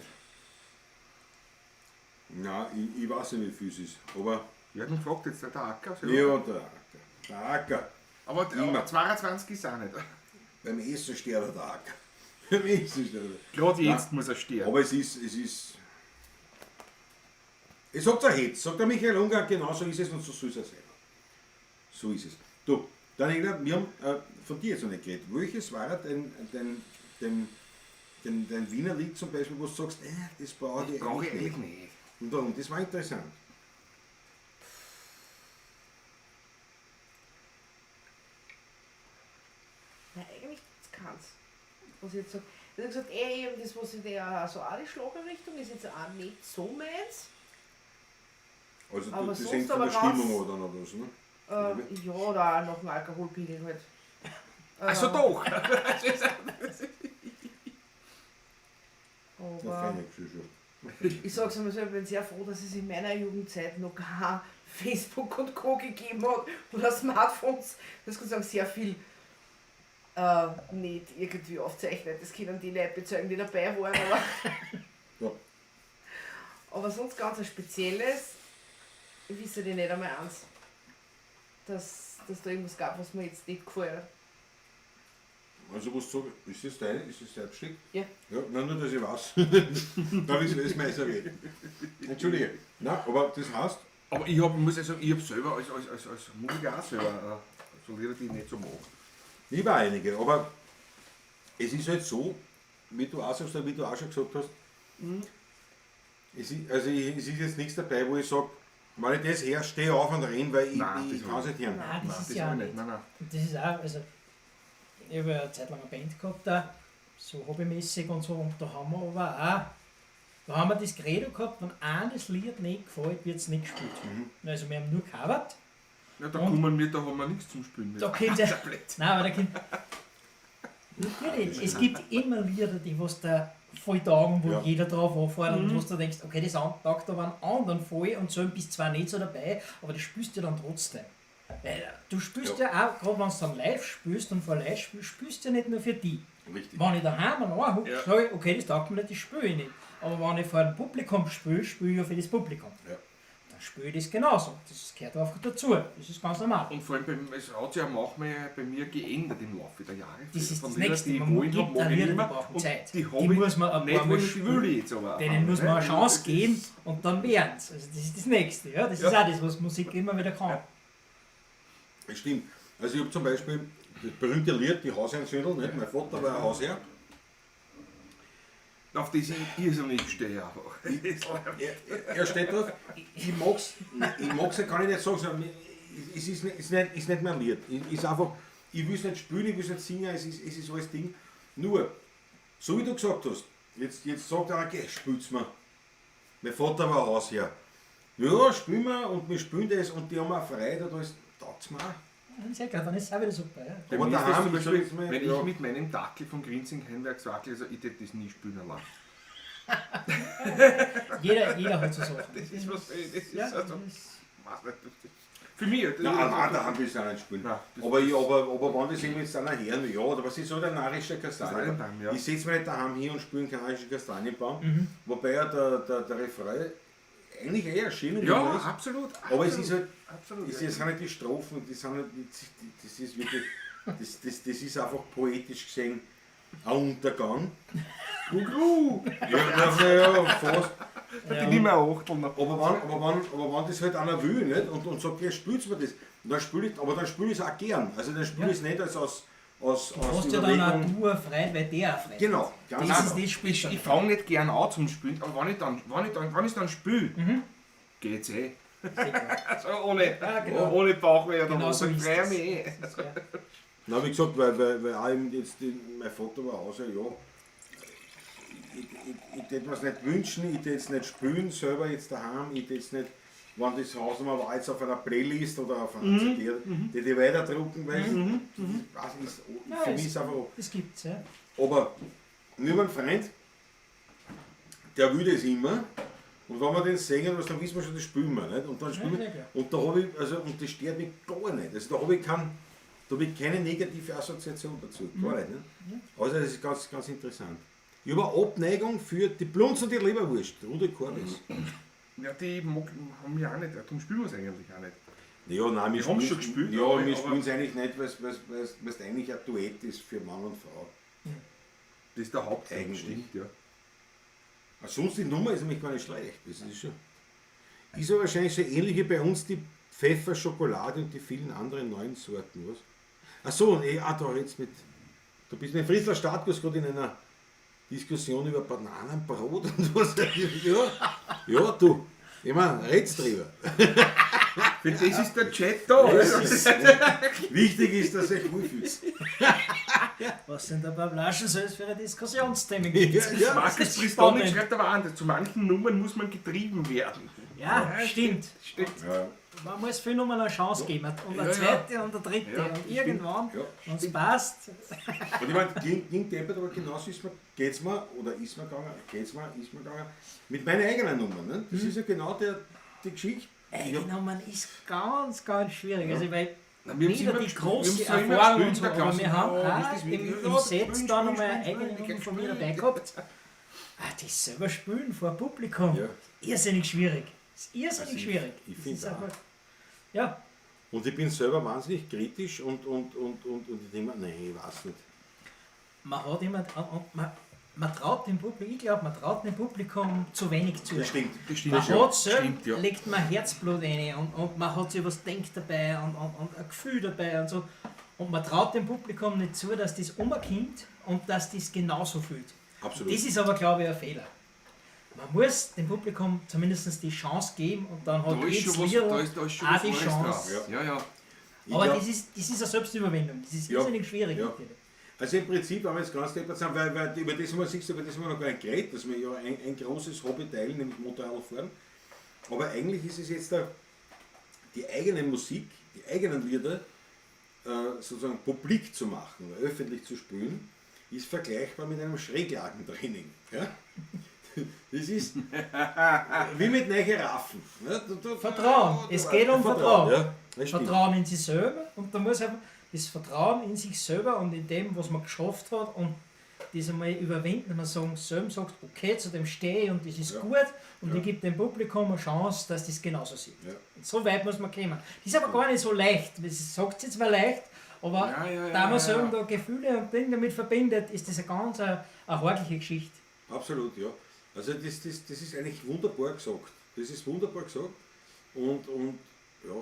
Nein, ich weiß nicht, wie viel es ist. Aber. Ja, dann fragt jetzt der Acker. Ja, der Acker. Der Acker. Aber, Immer. aber 22 ist auch nicht. Beim Essen steht der Acker. Beim Essen steht er. Gerade jetzt muss er stehen. Aber es ist. Es ist. Es sagt der Hetz, sagt der Michael Ungar, genau so ist es und so soll es auch sein. So ist es. Du, Daniela, wir haben von dir jetzt noch nicht geredet. Welches war dein Wiener Lied zum Beispiel, wo du sagst, das brauche ich Brauche ich eigentlich eigentlich nicht. nicht. Und warum? Das war interessant. Nein, eigentlich keins. Was ich jetzt sag. Ich hab gesagt, eben das, was ich da so auch die Schlagerrichtung ist jetzt auch nicht so meins. Also Aber du, das sonst hängt von aber der ganz- Stimmung an dann oder was, ne? Ja, oder auch nach dem Alkoholpegel halt. Also doch. Na, Aber feine Gesellschaft. ich sag's einmal so, ich bin sehr froh, dass es in meiner Jugendzeit noch kein Facebook und Co. gegeben hat oder Smartphones. Das kann ich sagen, sehr viel nicht irgendwie aufzeichnet. Das können die Leute bezeugen, die dabei waren. Aber, Ja. aber sonst ganz ein spezielles, ich wisse die nicht einmal eins, dass da irgendwas gab, was mir jetzt nicht gefallen hat. Also was sag ich, ist das deine, ist das dein Besteck? Ja. Ja, nein, nur, dass ich weiß. Da ist es mein Serviert. Entschuldige. Nein, aber das heißt, Aber ich hab, muss ja sagen, ich habe selber als Musiker auch selber so Lieder, die ich nicht so mag. ich war einige, aber es ist halt so, wie du auch sagst, oder wie du auch schon gesagt hast, es, ist, also ich, es ist jetzt nichts dabei, wo ich sage, wenn ich das her, stehe auf und renn, weil ich, Nein, ich das kann es nicht hören. Nein, das Nein, ist das ja auch auch nicht. nicht. Nein, nein. Und das ist auch, also ich habe ja eine Zeit lang eine Band gehabt da, so hobbymäßig und so, und da haben wir aber auch, da haben wir das Credo gehabt, wenn eines Lied nicht gefällt, wird es nicht gespielt. Also wir haben nur gecovert. Ja, da Und? kommen wir, da haben wir nichts zum Spielen. Da kommt ja, Das ist ja blöd. nein, aber da kommt, natürlich, es gibt immer Lieder, die was da voll taugen, wo Ja. jeder drauf anfährt und wo du denkst, okay, das taugt aber einen anderen voll und so bist zwar nicht so dabei, aber das spürst du dann trotzdem. Weil du spürst ja, auch, gerade wenn du dann live spielst und vor live spielst, spürst du ja nicht nur für die. Richtig. Wenn ich daheim anhocke, Ja. sage ich, okay, das taugt mir nicht, das spiele ich nicht. Aber wenn ich vor dem Publikum spiele, spiele ich ja für das Publikum. Ja. Da Dann spiele ich das genauso. Das gehört einfach dazu. Das ist ganz normal. Und vor allem, es hat sich ja manchmal bei mir geändert im Laufe der Jahre. Das ist Von das Lieder, Nächste. Die ich Man wollen gibt hab, mag auch ich Lieder, nicht die mehr. brauchen Und Zeit. Die, hab Die ich muss man ein nicht paar Mal wollen, die spielen. will ich jetzt aber. Denen muss man eine Ne? Chance Das geben ist- und dann werden's. Also das ist das Nächste. Ja? Das ist auch das, was Musik immer wieder kann. Das stimmt. Also ich habe zum Beispiel das berühmte Lied, die Hausherrensündel, nicht? Mein Vater war ein Hausherr. Auf das ich irrsinnig stehe einfach. Er steht drauf, ich mag's, ich mag's, kann ich nicht sagen, sondern es ist nicht, ist nicht mein Lied. Es ist einfach, ich will's nicht spielen, ich will's nicht singen, es ist alles Ding. Nur, so wie du gesagt hast, jetzt sagt einer, geh, spiel's mir. Mein Vater war Hausherr. Ja, spielen wir und wir spielen das und die haben auch Freude, da ist, taugt's mir auch. Sehr klar, dann ist es auch wieder super. Ja. Bei Aber mir ist das daheim, zum ich sag Beispiel, jetzt mal, wenn ja. ich mit meinem Dackel von Grinzing Heimwerk Wackel, also ich hätte das nie spielen lassen. Jeder hat so Sachen. Das ist was, das ist Ja, also, das ist, weiß nicht, das ist- für mich. Das Nein, ist, nein, daheim willst du auch nicht spielen. Nein, das- aber, ich, aber wenn das irgendwie jetzt einer hören, ja, oder was ist so der narische Kastanienbaum? Kastanienbaum, ja. Ich setze mich nicht daheim hin und spiele einen kanarischen Kastanienbaum, wobei ja der Refrain eigentlich eher schön Ja, ist. absolut. Aber es ist halt, absolut. es sind nicht die Strophen, die sind nicht, das ist wirklich, das ist einfach poetisch gesehen ein Untergang. Gugru! Ja, na, ja, fast. Die nicht mehr Achteln. Aber wenn das halt einer will, nicht? Und sagt, ja, spielt's mir das. Und dann spiel ich, aber dann spiel ich es auch gern. Also dann spiel ich es nicht als aus du hast ja dann auch Überlegung. du eine Freude, weil der auch Freude Genau, hat. ganz Das genau. ist das Spiel. Ich fange nicht gern an zum Spielen, aber wenn ich dann, wenn ich dann, wenn ich dann spiele, geht's eh. Also ohne, Ja, genau. ohne Bauchweh oder Genau was, so ich ist freue das. mich eh. Das ist, ja. Na, wie gesagt, weil auch eben jetzt mein Vater war Hausherr, ja. Ich tät mir's nicht wünschen, ich tät es nicht spielen, selber jetzt daheim, ich tät es nicht, wenn das Haus mal war, jetzt auf einer Playlist oder auf einer CD, die die weiterdrucken, weil das ist, Ja, für mich es- ist einfach. Das gibt's, ja. Aber nur mein Freund, der will das immer. Und wenn wir den singen, was, dann wissen wir schon, das spielen wir. Nicht? Und dann spielen Ja, wir. sehr klar. Und da habe ich, also, und das stört mich gar nicht. Also da habe ich, da hab ich keine negative Assoziation dazu. Gar nicht. Ne? Also das ist ganz, ganz interessant. Ich habe eine Abneigung für die Blunz und die Leberwurst, Rudi Korbis. Ja, die mag, haben wir auch nicht, darum spielen wir es eigentlich auch nicht. Ja, nein, wir Wir haben's spielen's- schon gespielt, Ja, wir spielen es eigentlich nicht, weil es eigentlich ein Duett ist für Mann und Frau. Das ist der Hauptgrund, Eigentlich. stimmt, ja. Aber sonst die Nummer ist nämlich gar nicht schlecht. Das ist schon. Ist ja wahrscheinlich so ähnlich wie bei uns die Pfefferschokolade und die vielen anderen neuen Sorten, was? Ach so, und da jetzt mit. Du bist mit Fritzler Startguss gerade in einer Diskussion über Bananenbrot und was. Ja, ja du. Ich meine, red's drüber. Für das ist der Chat da. Das ist, wichtig ist, dass ihr euch wohlfühlt. Was sind da Bablaschen so für Diskussionsthemen gibt? Ja, ja. Markus Das ist Pristonik spannend. schreibt aber an, zu manchen Nummern muss man getrieben werden. Ja, stimmt. Stimmt. Ja. Man muss viel nochmal eine Chance geben. Und eine Ja, ja. zweite und eine dritte. Ja, und irgendwann, Ja, wenn es passt, Und ich meine, ging deppert, aber genauso ist mir, geht's mir, oder ist mir gegangen, geht's mir, ist mir gegangen, mit meiner eigenen Nummer. Ne? Das ist ja genau die Geschichte. Ich hab, Eigennummern ist ganz, ganz schwierig. Also, weil Na, wir haben's weder immer die gespielt, große wir haben's immer Erfahrung gespielt und so, in der aber Klasse. wir haben Ja, auch ist das wirklich- im Ja, Set spielen, da nochmal spielen, eine eigene spielen, Nummer von mir spielen. dabei gehabt. Ah, das selber spielen vor Publikum, Ja. irrsinnig schwierig. Ist irrsinnig Also ich- schwierig. ich Das find's ist auch. einfach- Ja, und ich bin selber wahnsinnig kritisch und ich denke mir, nein, ich weiß nicht. man hat immer, und man traut dem Publikum, ich glaube, man traut dem Publikum zu wenig zu. Das stimmt. Das stimmt. Man hat selber, Stimmt, ja. legt man Herzblut rein und man hat sich was denkt dabei und ein Gefühl dabei und so. Und man traut dem Publikum nicht zu, dass das umkommt und dass das genauso fühlt. Absolut. Das ist aber, glaube ich, ein Fehler. Man muss dem Publikum zumindest die Chance geben und dann hat Da ist jedes schon was, Lied da ist schon auch was die Wahres Chance. drauf. Ja, ja. Ich Aber glaub- das ist eine Selbstüberwindung. Das ist Ja. irrsinnig schwierig. Ja. natürlich. Also im Prinzip, wenn wir jetzt ganz deppert sind, weil über das haben wir, siehst du, über das haben wir noch gar nicht geredet, dass wir ja ein großes Hobby teilen, nämlich Motorradfahren. Aber eigentlich ist es jetzt die eigene Musik, die eigenen Lieder sozusagen publik zu machen oder öffentlich zu spielen, ist vergleichbar mit einem Schräglagentraining. Ja? Das ist wie mit neuen Raffen. Ne? Vertrauen. Es geht um Vertrauen. Ja, das stimmt. Vertrauen in sich selber und da muss einfach das Vertrauen in sich selber und in dem, was man geschafft hat und das einmal überwinden, wenn man sagen, selber sagt, okay, zu dem stehe ich und das ist Ja. gut und ich gebe dem Publikum eine Chance, dass das genauso sieht. Ja. Und so weit muss man kommen. Das ist aber gar nicht so leicht. Das sagt sich zwar leicht, aber da man selber da Gefühle und Dinge damit verbindet, ist das eine ganz eine hortliche Geschichte. Absolut, ja. Also das ist eigentlich wunderbar gesagt. Das ist wunderbar gesagt. Und ja,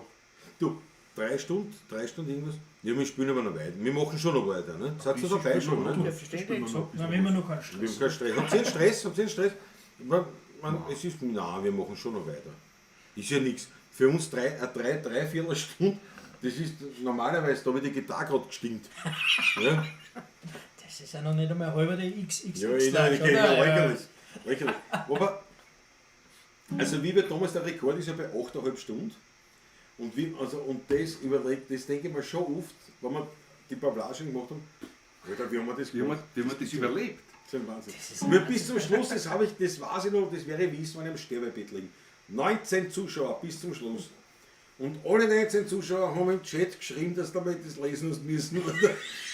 du, 3 Stunden irgendwas. Ja, wir spielen aber noch weiter. Wir machen schon noch weiter, ne? Seid ihr dabei schon, ne? Selbstverständlich. So, wir haben immer noch keinen Wir Stress. haben keinen Stress. Habt ihr einen Stress? Habt ihr einen Stress? Es ist, nein, wir machen schon noch weiter. Ist ja nichts. Für uns dreiviertel Stunde, das ist normalerweise, da wird die Gitarre gerade gestimmt. Ja? Das ist ja noch nicht einmal halber die XXX. Ja, oder? lächerlich. Aber, also wie wir damals, der Rekord ist ja bei 8,5 Stunden. Und, und das überlegt, das denke ich mir schon oft, wenn wir die Pavlagen gemacht haben, Alter, wie haben wir das gemacht? Wie haben wir das überlebt? Das ist ein Wahnsinn. Wir bis zum Schluss, das habe ich, das weiß ich noch, das wäre ich wissen, wenn ich am Sterbebett liegen. 19 Zuschauer bis zum Schluss. Und alle 19 Zuschauer haben im Chat geschrieben, dass sie damit das lesen müssen.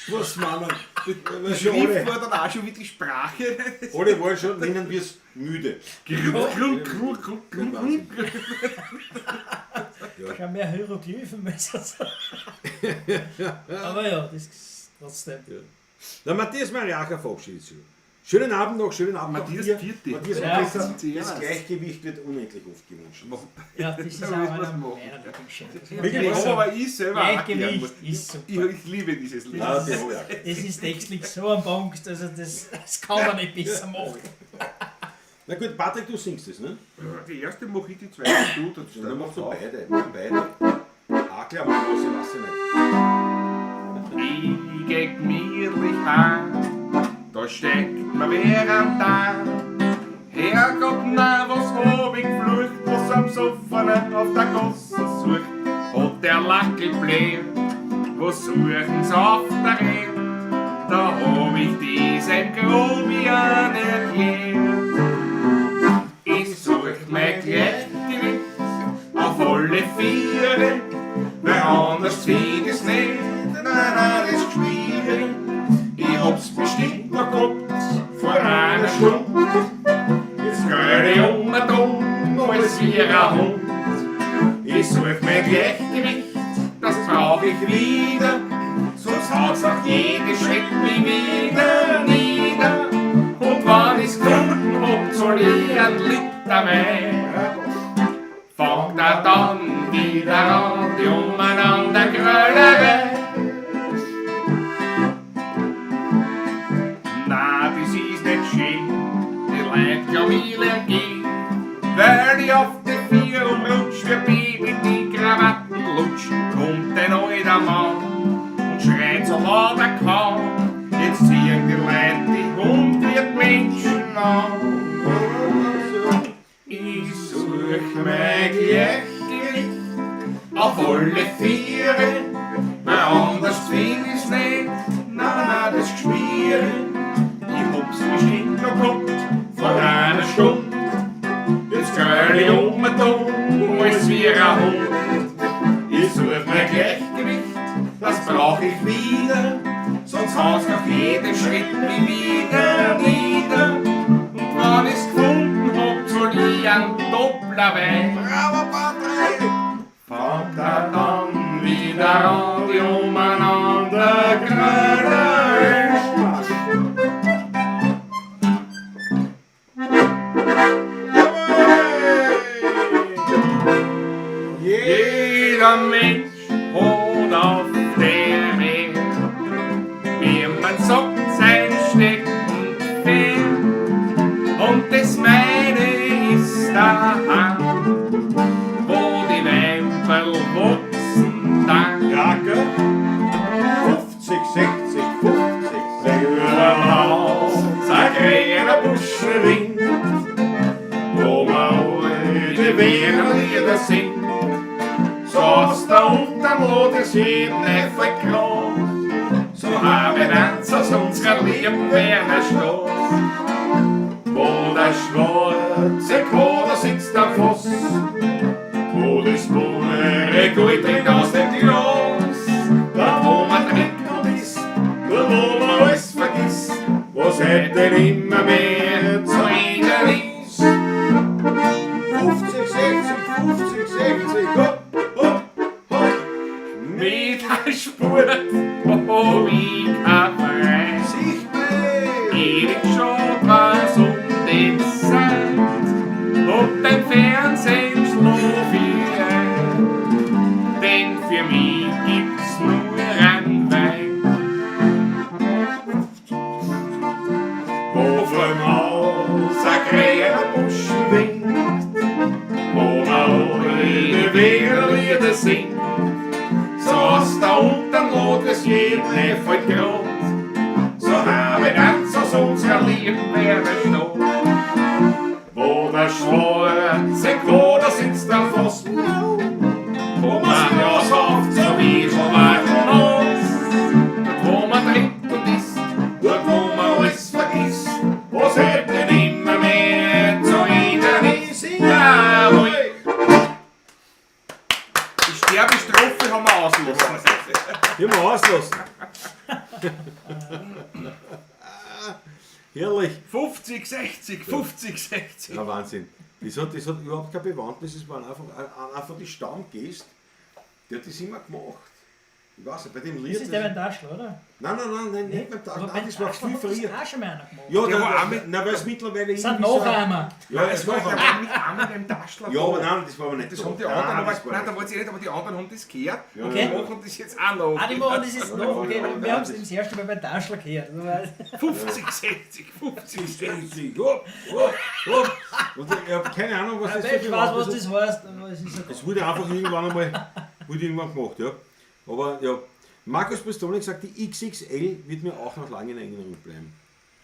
Was meinen? Die Schrift war dann auch schon wie die Sprache. Alle waren schon, nennen wir es müde. Grund. Ich habe mehr Hieroglyphen müssen. Aber ja, das ist trotzdem. Ja. Na, Matthias Mariacher verabschiedet sich. Schönen Abend noch, schönen Abend Matthias noch. Vierte. Matthias, Ja, das Gleichgewicht wird unendlich oft gewünscht. Ja, das ist auch einer meiner Lieblingsschäden. Aber ich selber auch gern. Gleichgewicht ist super. Ich liebe dieses Lied. Ja, die habe ich auch. Das ist textlich so am Punkt, also das kann man nicht besser machen. Na gut, Patrick, du singst es, ne? Ja, die erste mache ich, die zweite du. Das Dann machst du beide. Ah, klar, aber was, ich weiß ich nicht. Ich geh gemütlich heim, da steckt mir wer am Tag. Herrgott, na, was hab ich geflucht, was am Soffenen auf der Gosse sucht. Hat der Lackel bläht, was suchen's auf der Erde? Da hab ich diesen Grobian erklärt. Ich such mein Gleichgewicht auf alle Viere, weil anders find ich's nicht, nein, nein, das ist schwierig. Ich hab's bestimmt noch gehabt vor einer Stunde. Jetzt gröl ich um und um, als wie ein Hund. Ich such mein Gleichgewicht, das brauch ich wieder, sonst haut's nach jedem Schritt mich wieder nieder. Und wenn ich's gefunden hab, zahl ich einen Liter Wein. Fangt er dann wieder an, die umeinander Gröllerei. Na, das ist nicht schön, die Leute glaub ich lern gehen, weil ich auf die Vier umrutsch, wie Baby die Krawatten lutsch, kommt ein alter Mann und schreit so laut er kann. Jetzt ziehen die Leute die 100 Menschen an. Ich such mein Gleichgewicht auf alle Viere, weil anders find ich's nicht, na, na, das Geschmiere. Ich hab's bestimmt noch gehabt vor einer Stunde. Jetzt gröl ich um und um, als wie ein Hund. Ich such mein Gleichgewicht, das brauch ich wieder, sonst haut's nach jedem Schritt mich wieder nieder. Und wenn ich's gefunden hab, zahl ich einen Doppler Wein. Bravo, Patrick! Fangt er dann wieder an, die umeinander grölen. Jeder Mensch hat auf der Welt, wie man sagt, sein Steckenpferd. Und das meine ist daheim, wo die Weinberl wachsen dann. Ja, gell? 50, 60, 50, 60. Überaus ein grüner Buschenwind, wo man alte Wienerlieder singt. So aus der unterm Lodes jeden Eiffel groß, so haben wir aus unserer lieben Werner Stoß. Wo der schwarze Koder sitzt am Fuß, wo das pure Gold trinkt aus dem Glas, da wo man trinkt und isst, da wo man alles vergisst, was mehr zu reden ist. 50, 60, 50, 60, hopp, hopp, hopp. Mit der Spur, oh, wie kein Verein. Sicht mich! Ewig schon was um den Sand und beim Fernsehen schlaf ich ein. Denn für mich gibt's nur einen Wein. Wo vom Haus ein grüner Busch winkt, wo man alle Lieder singt, so aus der Unterlot es jedem fällt grad. So habe ganz aus unserer lieben Stadt. Wo der schwarze Quader sitzt am Pfosten, wo man ja sauft, so wie schon machen uns. Dort wo man trinkt und isst, dort wo man alles vergisst, wo's heute nimmer mehr zu reden ist. Jawohl! Die Sterbestrophe haben wir auslassen. Die haben wir auslassen. Herrlich. 50, 60, 50, 60. Ja, Wahnsinn. Das hat überhaupt keine Bewandtnis, es waren einfach die Stammgäste, der hat das immer gemacht. Ich weiß nicht, bei dem Lied. Das ist der beim Taschl, oder? Nein, nein, nein, nein, nicht beim Taschl. Aber Nein, das war Taschl viel hat das früher. auch schon mal einer gemacht. Ja, Der der war auch mit- nein, weil es mittlerweile Sind irgendwie so- Nachahmer. Ja, es war Der auch. war mit einmal beim Taschler. Ja, aber nein, das war aber nicht Das da. haben die Nein, anderen, aber, das war nein, da nicht. wollte ich nicht, aber die anderen haben das gehört. Ja, Und Okay. die machen das jetzt auch noch. Ah, die machen das jetzt noch. Okay, ja, wir ja, haben es das- das erste Mal beim Taschl gehört. 50, 60, 50, 60. Hopp, hopp, hopp. Und ich habe keine Ahnung, was das für Ich weiß, was Bewandtnis das heißt, aber es ist Es wurde einfach irgendwann einmal wurde irgendwann gemacht, ja. Aber ja, Markus Pistonik sagt, die XXL wird mir auch noch lange in Erinnerung bleiben.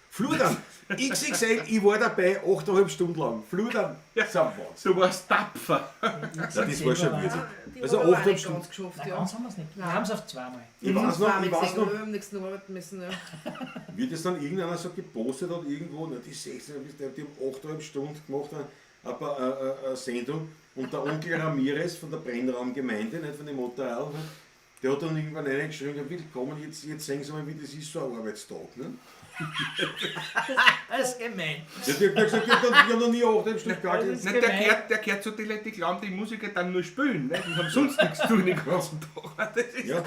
Fludern! XXL, ich war dabei, 8,5 Stunden lang. Fludern! Ja. Das ist ein Wahnsinn. Du warst tapfer. Ja, das war schon würdig. Die Also haben wir auch 8,5 nicht Stunden. ganz geschafft, Nein, ja. ganz haben wir es nicht. Wir haben es auf zweimal. Ich weiß noch, ich weiß noch, Wir haben nichts noch arbeiten müssen. Ja. wie das dann irgendeiner so gepostet hat, irgendwo, na, die 16, die haben 8,5 Stunden gemacht, eine Sendung. Und der Onkel Ramirez von der Brennraumgemeinde, nicht von dem Motorrad, der hat dann irgendwann reingeschrieben, willkommen, jetzt sehen Sie mal, wie das ist, so ein Arbeitstag. Ne? Das ist gemein. Ja, die hat gesagt, ich hab noch nie 8,5 Stunden gearbeitet. Das ist Nicht, der gemein. gehört zu den Leuten, die glauben, die Musiker dann nur spielen. Ne? Die haben sonst nichts zu tun den ganzen Tag. Das ist Ja,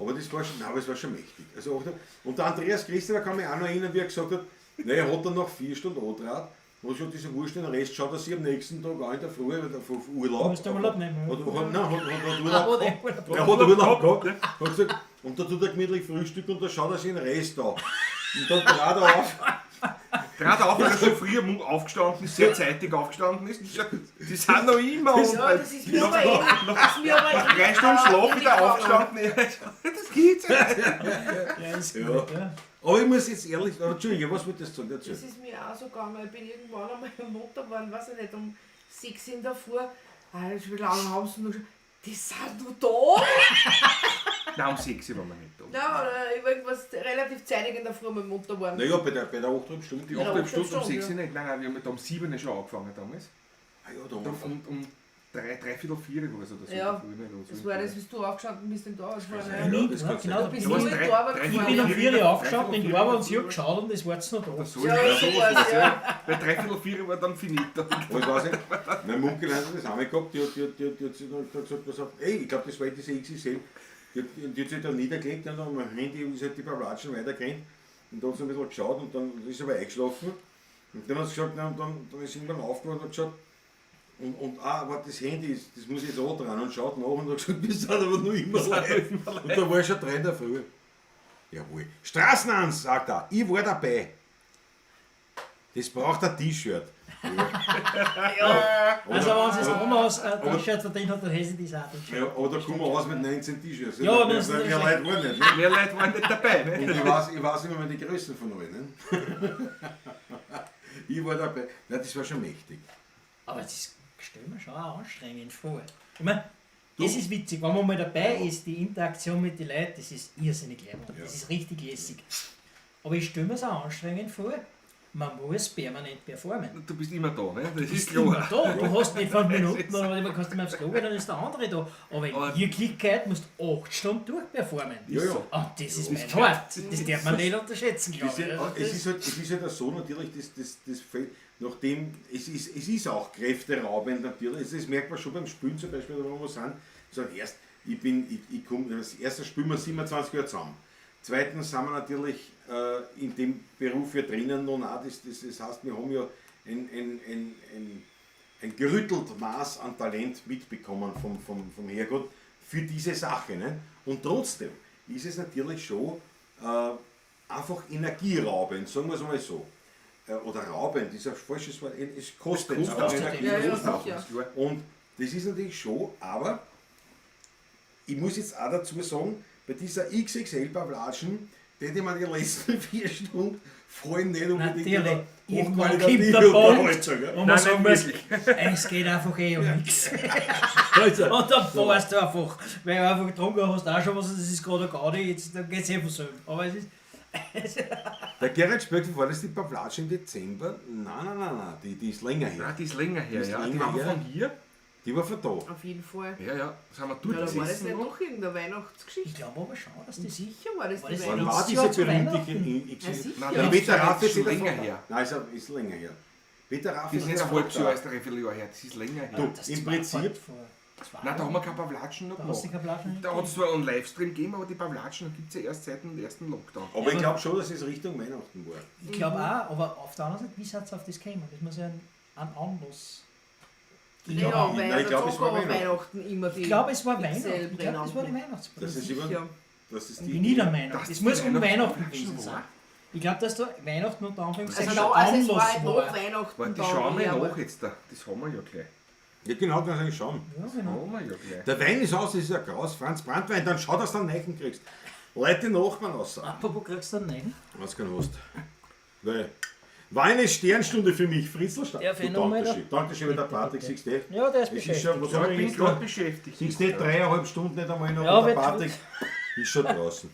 aber das war schon, nein, aber es war schon mächtig. Also auch der, und der Andreas Christopher kann mich auch noch erinnern, wie er gesagt hat, nein, er hat dann noch 4 Stunden angetragen. Und schon diese Wurscht, den Rest schaut er sich am nächsten Tag an in der Früh, weil er auf Urlaub. Musst du Urlaub nehmen, ja. Hat Urlaub Hat gehabt. Urlaub Er hat Urlaub gehabt. Hat gesagt, und da tut er gemütlich Frühstück und da schaut er sich den Rest an. Und dann trat er auf. Gerade auf, weil er schon früh am aufgestanden ist, sehr zeitig aufgestanden ist. Die sind noch immer Ja, und das ist mir aber eh. Das ist mir aber nach 3 Stunden Schlaf wieder aufgestanden. Das geht's ja nicht. Ja, ist gut, ja. Aber ich muss jetzt ehrlich sagen, Entschuldige, was wolltest du sagen? Das ist mir auch so gegangen. Ich bin irgendwann einmal munter geworden, weiß ich nicht, um 6 in der Früh. Ah, wie lange haben sie noch gesagt? Die sind noch da? Nein, um 6 waren wir nicht da. Nein, oder irgendwas relativ zeitig in der Früh mal munter geworden. Naja, bei der 8,5 Stunden. Die Ja, 8,5 Stunden um Stunden, 6 nicht. Nein, nein, wir haben ja da um 7 schon angefangen damals. Ah ja, da haben wir Um 3:45 war es oder so. Ja, in der Früh, nicht? Oder so. Das war das, wie du aufgestanden bist in da. Das war Ja, ja, das kann Genau, sein. bist Ja, was, du in die Arbeit drei- Ich bin um gefahren. 4 Uhr aufgestanden, in die Arbeit und sie hat geschaut und es war jetzt noch da. So, Ja, ja, so so war's, war's, ja. ja. Weil 3:45 war dann finito. Aber ich weiß nicht, mein Onkel hat das auch mal gehabt, die hat sich dann gesagt, pass auf, ey, ich glaube, das war diese XXL, die hat sich dann niedergelegt und dann am Handy ist halt die Pavlatschen weitergerannt und dann hat sie ein bisschen geschaut und dann ist sie aber eingeschlafen und dann hat sie gesagt, na, und dann ist sie irgendwann aufgewacht und hat geschaut, und warte, das Handy ist, das muss ich jetzt auch dran und schaut nach und hat gesagt, wir sind aber nur immer live. Und da war ich schon 3 in der Früh. Jawohl. Straßenhans, sagt er, ich war dabei. Das braucht ein T-Shirt. Ja. Also wenn es damals ein T-Shirt verdient hat, dann hätte ich das auch. Ja, aber da kommen wir aus mit 19 T-Shirts. Ja, das mehr ist- mehr Leute waren nicht. Ne? Mehr Leute waren nicht dabei. Ne? Und ich weiß immer mehr die Größen von allen. Ne? Ich war dabei. Nein, das war schon mächtig. Aber das ist, stell mir schon auch anstrengend vor. Ich meine, das ist witzig, wenn man mal dabei ist, die Interaktion mit den Leuten, das ist irrsinnig leibend. Ja. Das ist richtig lässig. Aber ich stelle mir es auch anstrengend vor, Man muss permanent performen. Du bist immer da, ne? Das ist Bist immer klar. da. Du hast nicht 5 Minuten, oder du kannst nicht mehr aufs Klo gehen, dann ist der andere da. Aber in Aber- Wirklichkeit musst du 8 Stunden durchperformen. Ja, ja. Und das ist mein hart. Das darf man nicht unterschätzen, glaube ich. Also Es ist halt, es ist halt auch so natürlich, das fällt, nachdem, es ist auch kräfteraubend natürlich, das merkt man schon beim Spielen zum Beispiel, wo wir sind, sagen erst, ich bin, ich, ich komme, das erste spielen wir 27 Jahre zusammen. Zweitens sind wir natürlich in dem Beruf ja drinnen noch auch, das heißt, wir haben ja ein gerüttelt Maß an Talent mitbekommen vom Herrgott für diese Sache. Ne? Und trotzdem ist es natürlich schon einfach energieraubend, sagen wir es mal so. Oder raubend, ist ein falsches Wort, es kostet Es kostet einfach auch Energie. Ja, ja, kostet auch. sicher. Und das ist natürlich schon, aber ich muss jetzt auch dazu sagen, bei dieser XXL-Pavlatschen, die hätte man die letzten 4 Stunden voll nicht unbedingt in Natürlich. der Irgendwann kommt hochqualitativen der Punkt, Unterhaltung, gell? wo man Nein, sagen nicht muss, es geht einfach eh um nichts. Also, Und dann fährst du einfach, weil du einfach getrunken hast, auch schon was, das ist gerade eine Gaudi, jetzt geht es eh von selber. Aber es ist, Der Gerhard Spöckl, war das die Pavlatsch im Dezember? Nein, nein, nein, nein, die ist länger her. Nein, die ist länger her, Die ist ja. Die länger waren her. von hier. Die war von da. Auf jeden Fall. Ja, ja, sind wir dort Ja, da war das gesessen nicht noch. doch irgendeine Weihnachtsgeschichte. ich glaube aber schon, dass das Sicher war das War die das Wann war Letztes diese Jahr zu berühmte Weihnachten? XXL? Ja, sicher. Nein, Der das Peter ist Raff ist schon wieder länger von- her. Nein, ist länger her. Peter Raff Das ist nicht wieder ein halbes von Jahr, da. ist ein Dreivierteljahr her. Das ist länger her. Du, das im war Prinzip, vor zwei Nein, da haben wir keine Pavlatschen noch Da hast du gemacht. keine Pavlatschen Da hat es zwar einen Livestream gegeben, aber die Pavlatschen gibt es ja erst seit dem ersten Lockdown. aber ich glaube schon, dass es Richtung Weihnachten war. Ich glaube auch, aber auf der anderen Seite, wie seid ihr auf das gekommen? Das muss ja ein Anlass. Ja, glaub, weil nein, ich der glaub, es war Zocker Weihnachten. Weihnachten immer die Ich glaube, es war Weihnachten. XL Ich glaube, das war die Weihnachten. Weihnachtsparty. Das ist Sicher. über, das ist die Bin ich der Meinung. Dass Es die muss um Weihnachten Weihnachten gewesen sein. war. Ich glaube, dass da Weihnachten unter Anführungszeichen Also, der da, also es war Anlass halt war. nach Weihnachten. Warte, dann schauen wir her, aber- nach jetzt da. Das haben wir ja gleich. Ja, genau, kannst du eigentlich schauen. Ja, Das genau. haben wir ja gleich. Der Wein ist aus, das ist ja graus, Franz Brandwein, dann schau, dass du einen Neichen kriegst. Leute die Nachbarn raus. Apropos, kriegst du einen neuen? Was kein hast. Weil, war eine Sternstunde für mich, Fritzl Stadt. Darf ich noch mal Dankeschön. Dankeschön, weil der Patrick, siehst du. Ja, der ist Es ist schon, beschäftigt. was Ja, haben ich wir bin jetzt gerade noch? beschäftigt. Siehst du, 3,5 Stunden nicht einmal noch Ja, und der wird Patrick ist schon draußen.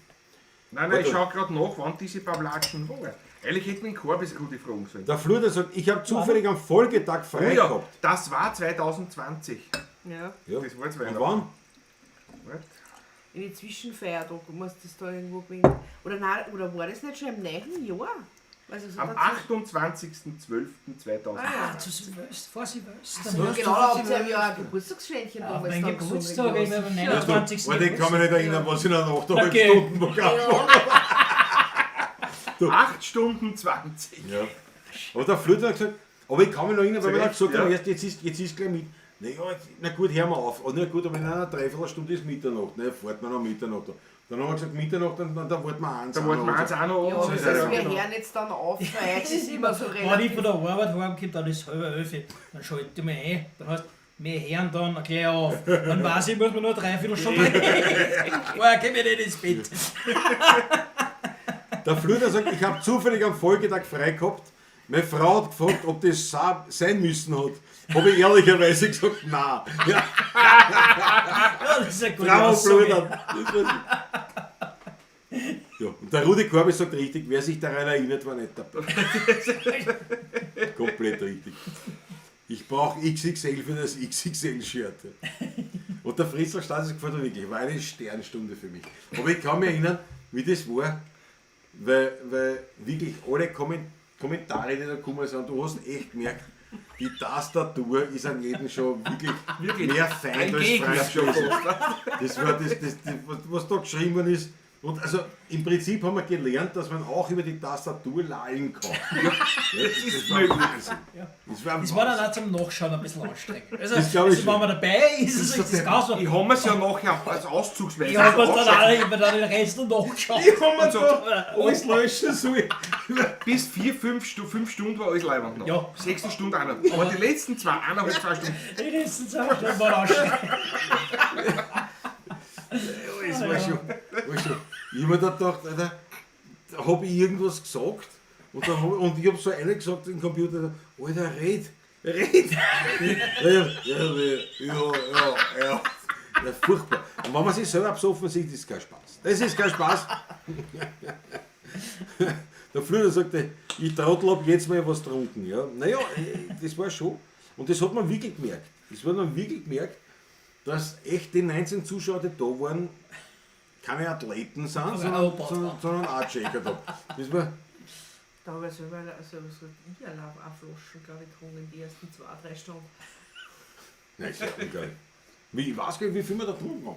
Nein, nein, ich Warte. schau gerade nach, wann diese Pavlatschen war. Eigentlich hätten wir den Korbis Rudi fragen sollen. Der Fluder sagt, ich habe zufällig am Folgetag Oh frei ja, gehabt. das war 2020. Ja, Ja. Das war jetzt Und Weihnachten. wann? Warte. in die Zwischenfeiertag muss das da irgendwo gewesen. Oder nein, oder war das nicht schon im neuen Jahr? Also so Am 28.12.2020. Ah, ja. Ah, zu Silvester, vor Silvester. Ja, genau, da habt ihr ja ein Geburtstagsschwänchen Ja, damals mein dann gesungen. Geburtstag, Ja, ich bin am sicher. 29. Weil ich kann mich nicht erinnern, was ich in einer 8,5 Okay. Stunden Programm Ja. 8 Stunden 20. Ja. Aber der Flöter hat gesagt, aber ich kann mich noch erinnern, weil wir dann Zu gesagt Recht, haben, ja. erst, jetzt ist gleich mit. Na ja, jetzt, na gut, hören wir auf. Und na gut, aber in einer Dreiviertelstunde ist Mitternacht. Na, fährt man um Mitternacht. Dann haben wir gesagt, Mitternacht, dann warten wir eins. Da wollten wir eins auch noch Ja, an. das ist heißt, ja wir genau. hören jetzt dann auf, weil es ist immer so Wenn ich relativ. von der Arbeit heimkomme, dann ist 10:30. Dann schalte ich mich ein. Dann heißt wir hören dann gleich auf. Dann weiß ich, muss man nur 3/4 Stunde. Vorher komme ich nicht ins Bett. Der Flöter sagt, ich habe zufällig am Folgetag frei gehabt. Meine Frau hat gefragt, ob das sein müssen hat. Habe ich ehrlicherweise gesagt, nein. Ja, Ja, das ist eine gute bravo, Aussage. Flöter. Das war's. Ja, und der Rudi Korbi sagt richtig, wer sich daran erinnert, war nicht dabei. Komplett richtig. Ich brauche XXL für das XXL-Shirt. Und der Fritzl Stadt, das gefällt mir wirklich, war eine Sternstunde für mich. Aber ich kann mich erinnern, wie das war, weil wirklich alle Kommentare, die da gekommen sind, du hast echt gemerkt, die Tastatur ist an jedem schon wirklich, Wirklich mehr Feind Ein als Gegner Freund schon gewesen. fast. Das war das, was da geschrieben worden ist. Und also im Prinzip haben wir gelernt, dass man auch über die Tastatur lallen kann. Ja, das ist war möglich. Wahnsinn. Ja. Das war, Das war dann auch zum Nachschauen ein bisschen anstrengend. Also, Das glaub ich also schon. wenn man dabei ist, ist das ganz so. Ich habe mir's ja nachher als auszugsweise. Ich habe mir dann auch ich hab mir dann den Rest noch nachgeschaut. Ich hab mir So. da alles löschen sollen. Bis 4, 5, 5 Stunden war alles leibend noch. Ja. Sechste Stunde auch noch. Aber die letzten 2, 1,5, 2 Stunden. Die letzten 2 Stunden waren anstrengend. Das war schon, war schon. Ich hab mir da gedacht, Alter, da hab ich irgendwas gesagt und, dann hab, und ich hab so einer gesagt im Computer, Alter, red, red. Ja, ja, ja, ja, ja. Ja, furchtbar. Und wenn man sich selber besoffen sieht, ist kein Spaß. Das ist kein Spaß. Der Flöter sagte, ich Trottel hab jetzt mal was getrunken. Ja. Naja, das war schon. Und das hat man wirklich gemerkt. Das hat man wirklich gemerkt, dass echt die 19 Zuschauer, die da waren, keine Athleten sind, Aber sondern, auch Bad sondern, waren. sondern auch gecheckt haben. Das war, Da habe ich selber also, so ich allein auch Flaschen, glaube ich, getrunken die ersten 2-3 Stunden. nein, ist ja ungeil. Wie, ich weiß gar nicht, wie viel wir da getrunken haben.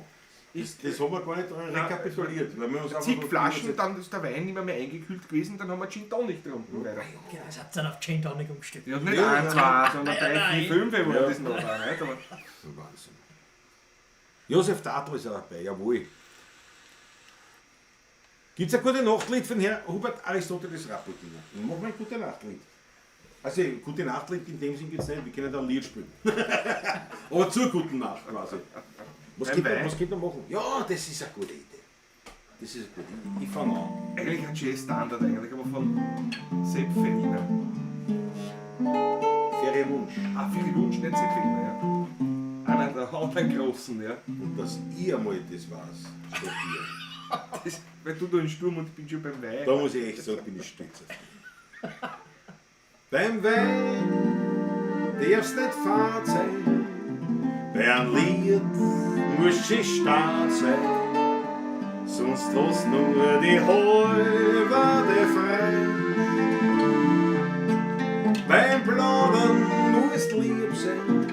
Das haben wir gar nicht rekapituliert. Weil wir uns einfach Zig nur- Flaschen, dann ist der Wein nicht mehr eingekühlt gewesen, dann haben wir Gin Tonic getrunken. Weiter. Genau, das hat dann auf Gin Tonic umgestellt. Ja, nicht Ja, ein, ja. zwei, sondern Nein, drei, nein. vier, fünf war Ja. das noch. Auch, nicht? Aber Wahnsinn. Josef Tatro ist auch dabei, jawohl. Gibt es ein gute Nachtlied von Herrn Hubert Aristoteles Rapoldinger? Machen wir ein gute Nachtlied. Also, gute Nachtlied in dem Sinn gibt es nicht, wir können da ein Lied spielen. Aber zur guten Nacht quasi. Was Beim könnte man, Wein. was könnte man machen? Ja, das ist eine gute Idee. Das ist eine gute Idee. Ich fange an. eigentlich ein Jazz-Standard, eigentlich, aber von Sepp Fellner. Ferienwunsch. Ah, Ferry Wunsch, nicht Sepp Fellner, ja. Einer der anderen Großen, ja. Und dass ich einmal das weiß, steht hier. Das, weil du da im Sturm und ich bin schon beim Wein. Da muss ich echt sagen, bin ich stolz auf dich. Beim Wein darfst nicht fad sein, bei einem Lied musst du stark sein, sonst hast nur die halbe frei. Beim Plaudern musst lieb sein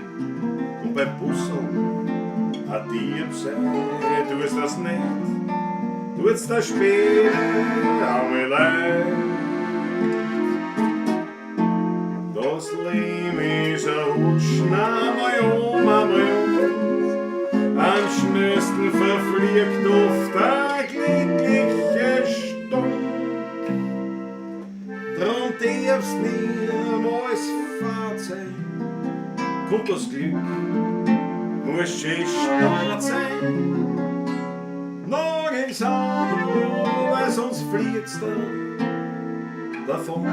und beim Busseln ein Dieb sein, tust das nicht tut's da später einmal leid. Das Leben ist ein Rutschen, einmal um, einmal um. Am schnellsten verfliegt oft eine glückliche Stund. Drum darfst niemals fad sein, kommt das Glück, musst schön stark sein. Nagels an, weil sonst fliegt's da davon.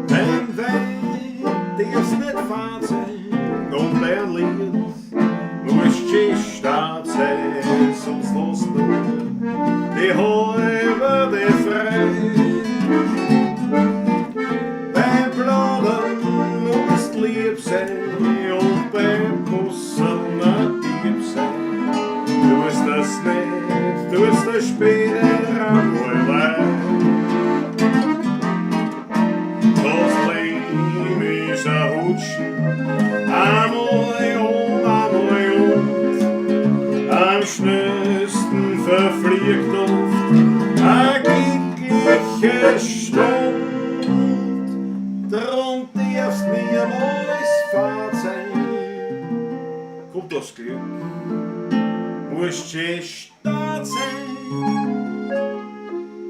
Beim Wein darfst nicht fad sein und beim Lied musst schön stark sein, sonst lass nur die halbe frei. Beim Plaudern musst lieb sein und beim Kussen ein Dieb sein. Tust das nicht, tust das später einmal leid. Das Leben ist ein Rutschen, einmal um, einmal und. Am schnellsten verfliegt oft eine glückliche Stund. Drum darfst niemals fad sein, kommt das Glück, musst schön stark sein.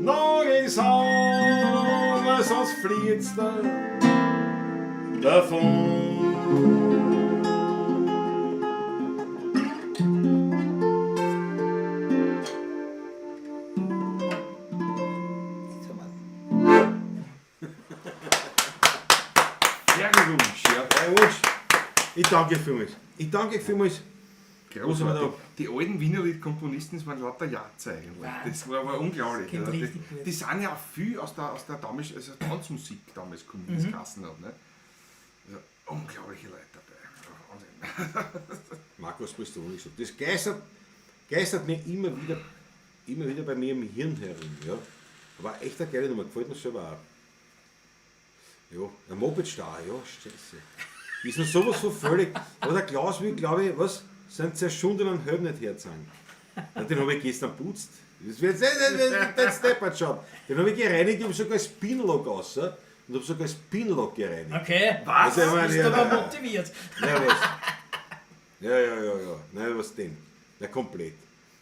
Nagels an, weil sonst fliegt's da davon. Ferry Wunsch, ja. Herr Wunsch, ich danke vielmals. Ich danke vielmals. Großartig. Die alten Wienerlied-Komponisten, das waren lauter Jatzer eigentlich. Das war aber unglaublich. Klingt Ja. Die, richtig gut. die sind ja auch viel aus der, damals, also Tanzmusik damals gekommen, wie das Kassen hat. Ne? Also, unglaubliche Leute dabei. Wahnsinn. Markus Prestoni gesagt. Das geistert mir immer wieder bei mir im Hirn herum. Ja. Aber echt eine geile Nummer, gefällt mir selber auch. Ja, ein Moped-Star, ja, scheiße. Ist noch sowas von völlig. Aber der Klaus will, glaube ich, was? Seinen zerschundenen Helm nicht herzeigen. Ja, den habe ich gestern putzt. Das wird jetzt nicht steppert schon. Den habe ich gereinigt, ich habe sogar das Pinlock raus und habe sogar das Pinlock gereinigt. Okay. Was? Also, ich meine, Bist ja, du aber motiviert. Nein, was? Ja. Nein, was denn? Na, komplett.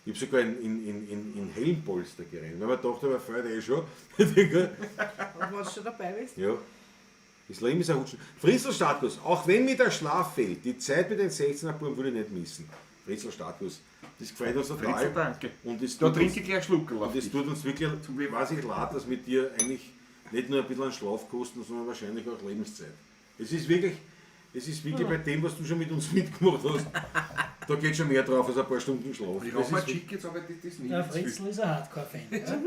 Ich habe sogar in Helmpolster gereinigt. Weil man dachte, aber fällt eh schon. Und wenn du schon dabei bist? Ja. Das Leben ist ein Rutschen. Fritzl Status, auch wenn mir der Schlaf fehlt, die Zeit mit den 16er Buben würde ich nicht missen. Fritzl Status, das gefällt uns total. Fritzl, danke. Und das Da tut trinke uns, ich gleich einen Schluck. und das tut uns wirklich, weiß ich leid, dass mit dir eigentlich nicht nur ein bisschen an Schlaf kosten, sondern wahrscheinlich auch Lebenszeit. Es ist wirklich bei dem, was du schon mit uns mitgemacht hast, da geht schon mehr drauf als ein paar Stunden Schlaf. Ich Das rauche mal ist Chick jetzt, aber das nicht. Der Fritzl ist ein Hardcore-Fan. Ja?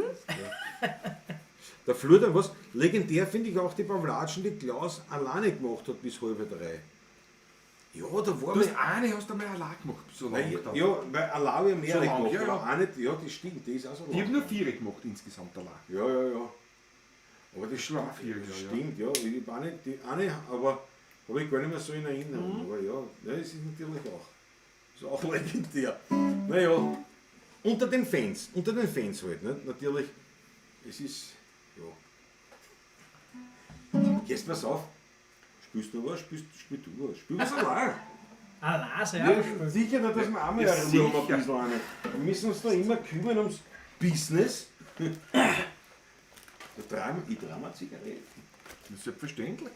Der Flur dann was? Legendär finde ich auch die Pavlatschen, die Klaus alleine gemacht hat bis 2:30. Ja, da war Du hast eine, hast du mal allein gemacht, so lange. Nein, ja, weil allein habe ich mehrere So lang, gemacht, ja, ja. aber eine, ja, das stimmt, die ist auch so lang. Ich habe nur 4 gemacht insgesamt allein. Ja. Aber das war auch 4, das ja, stimmt, ja. Ich hab eine, die eine, aber habe ich gar nicht mehr so in Erinnerung. Aber ja, ja, das ist natürlich auch. Ist auch legendär. Naja, unter den Fans halt, ne? Natürlich, es ist, ja. Jetzt pass auf, spielst du was, spiel du was, spiel was allein. Allein, Ja, sicher, nicht, dass wir einmal Ja, eine Ruhe haben, ein sicher. bisschen eine. Wir müssen uns da immer kümmern ums Business. Ich trau mir eine Zigarette. Das ist selbstverständlich.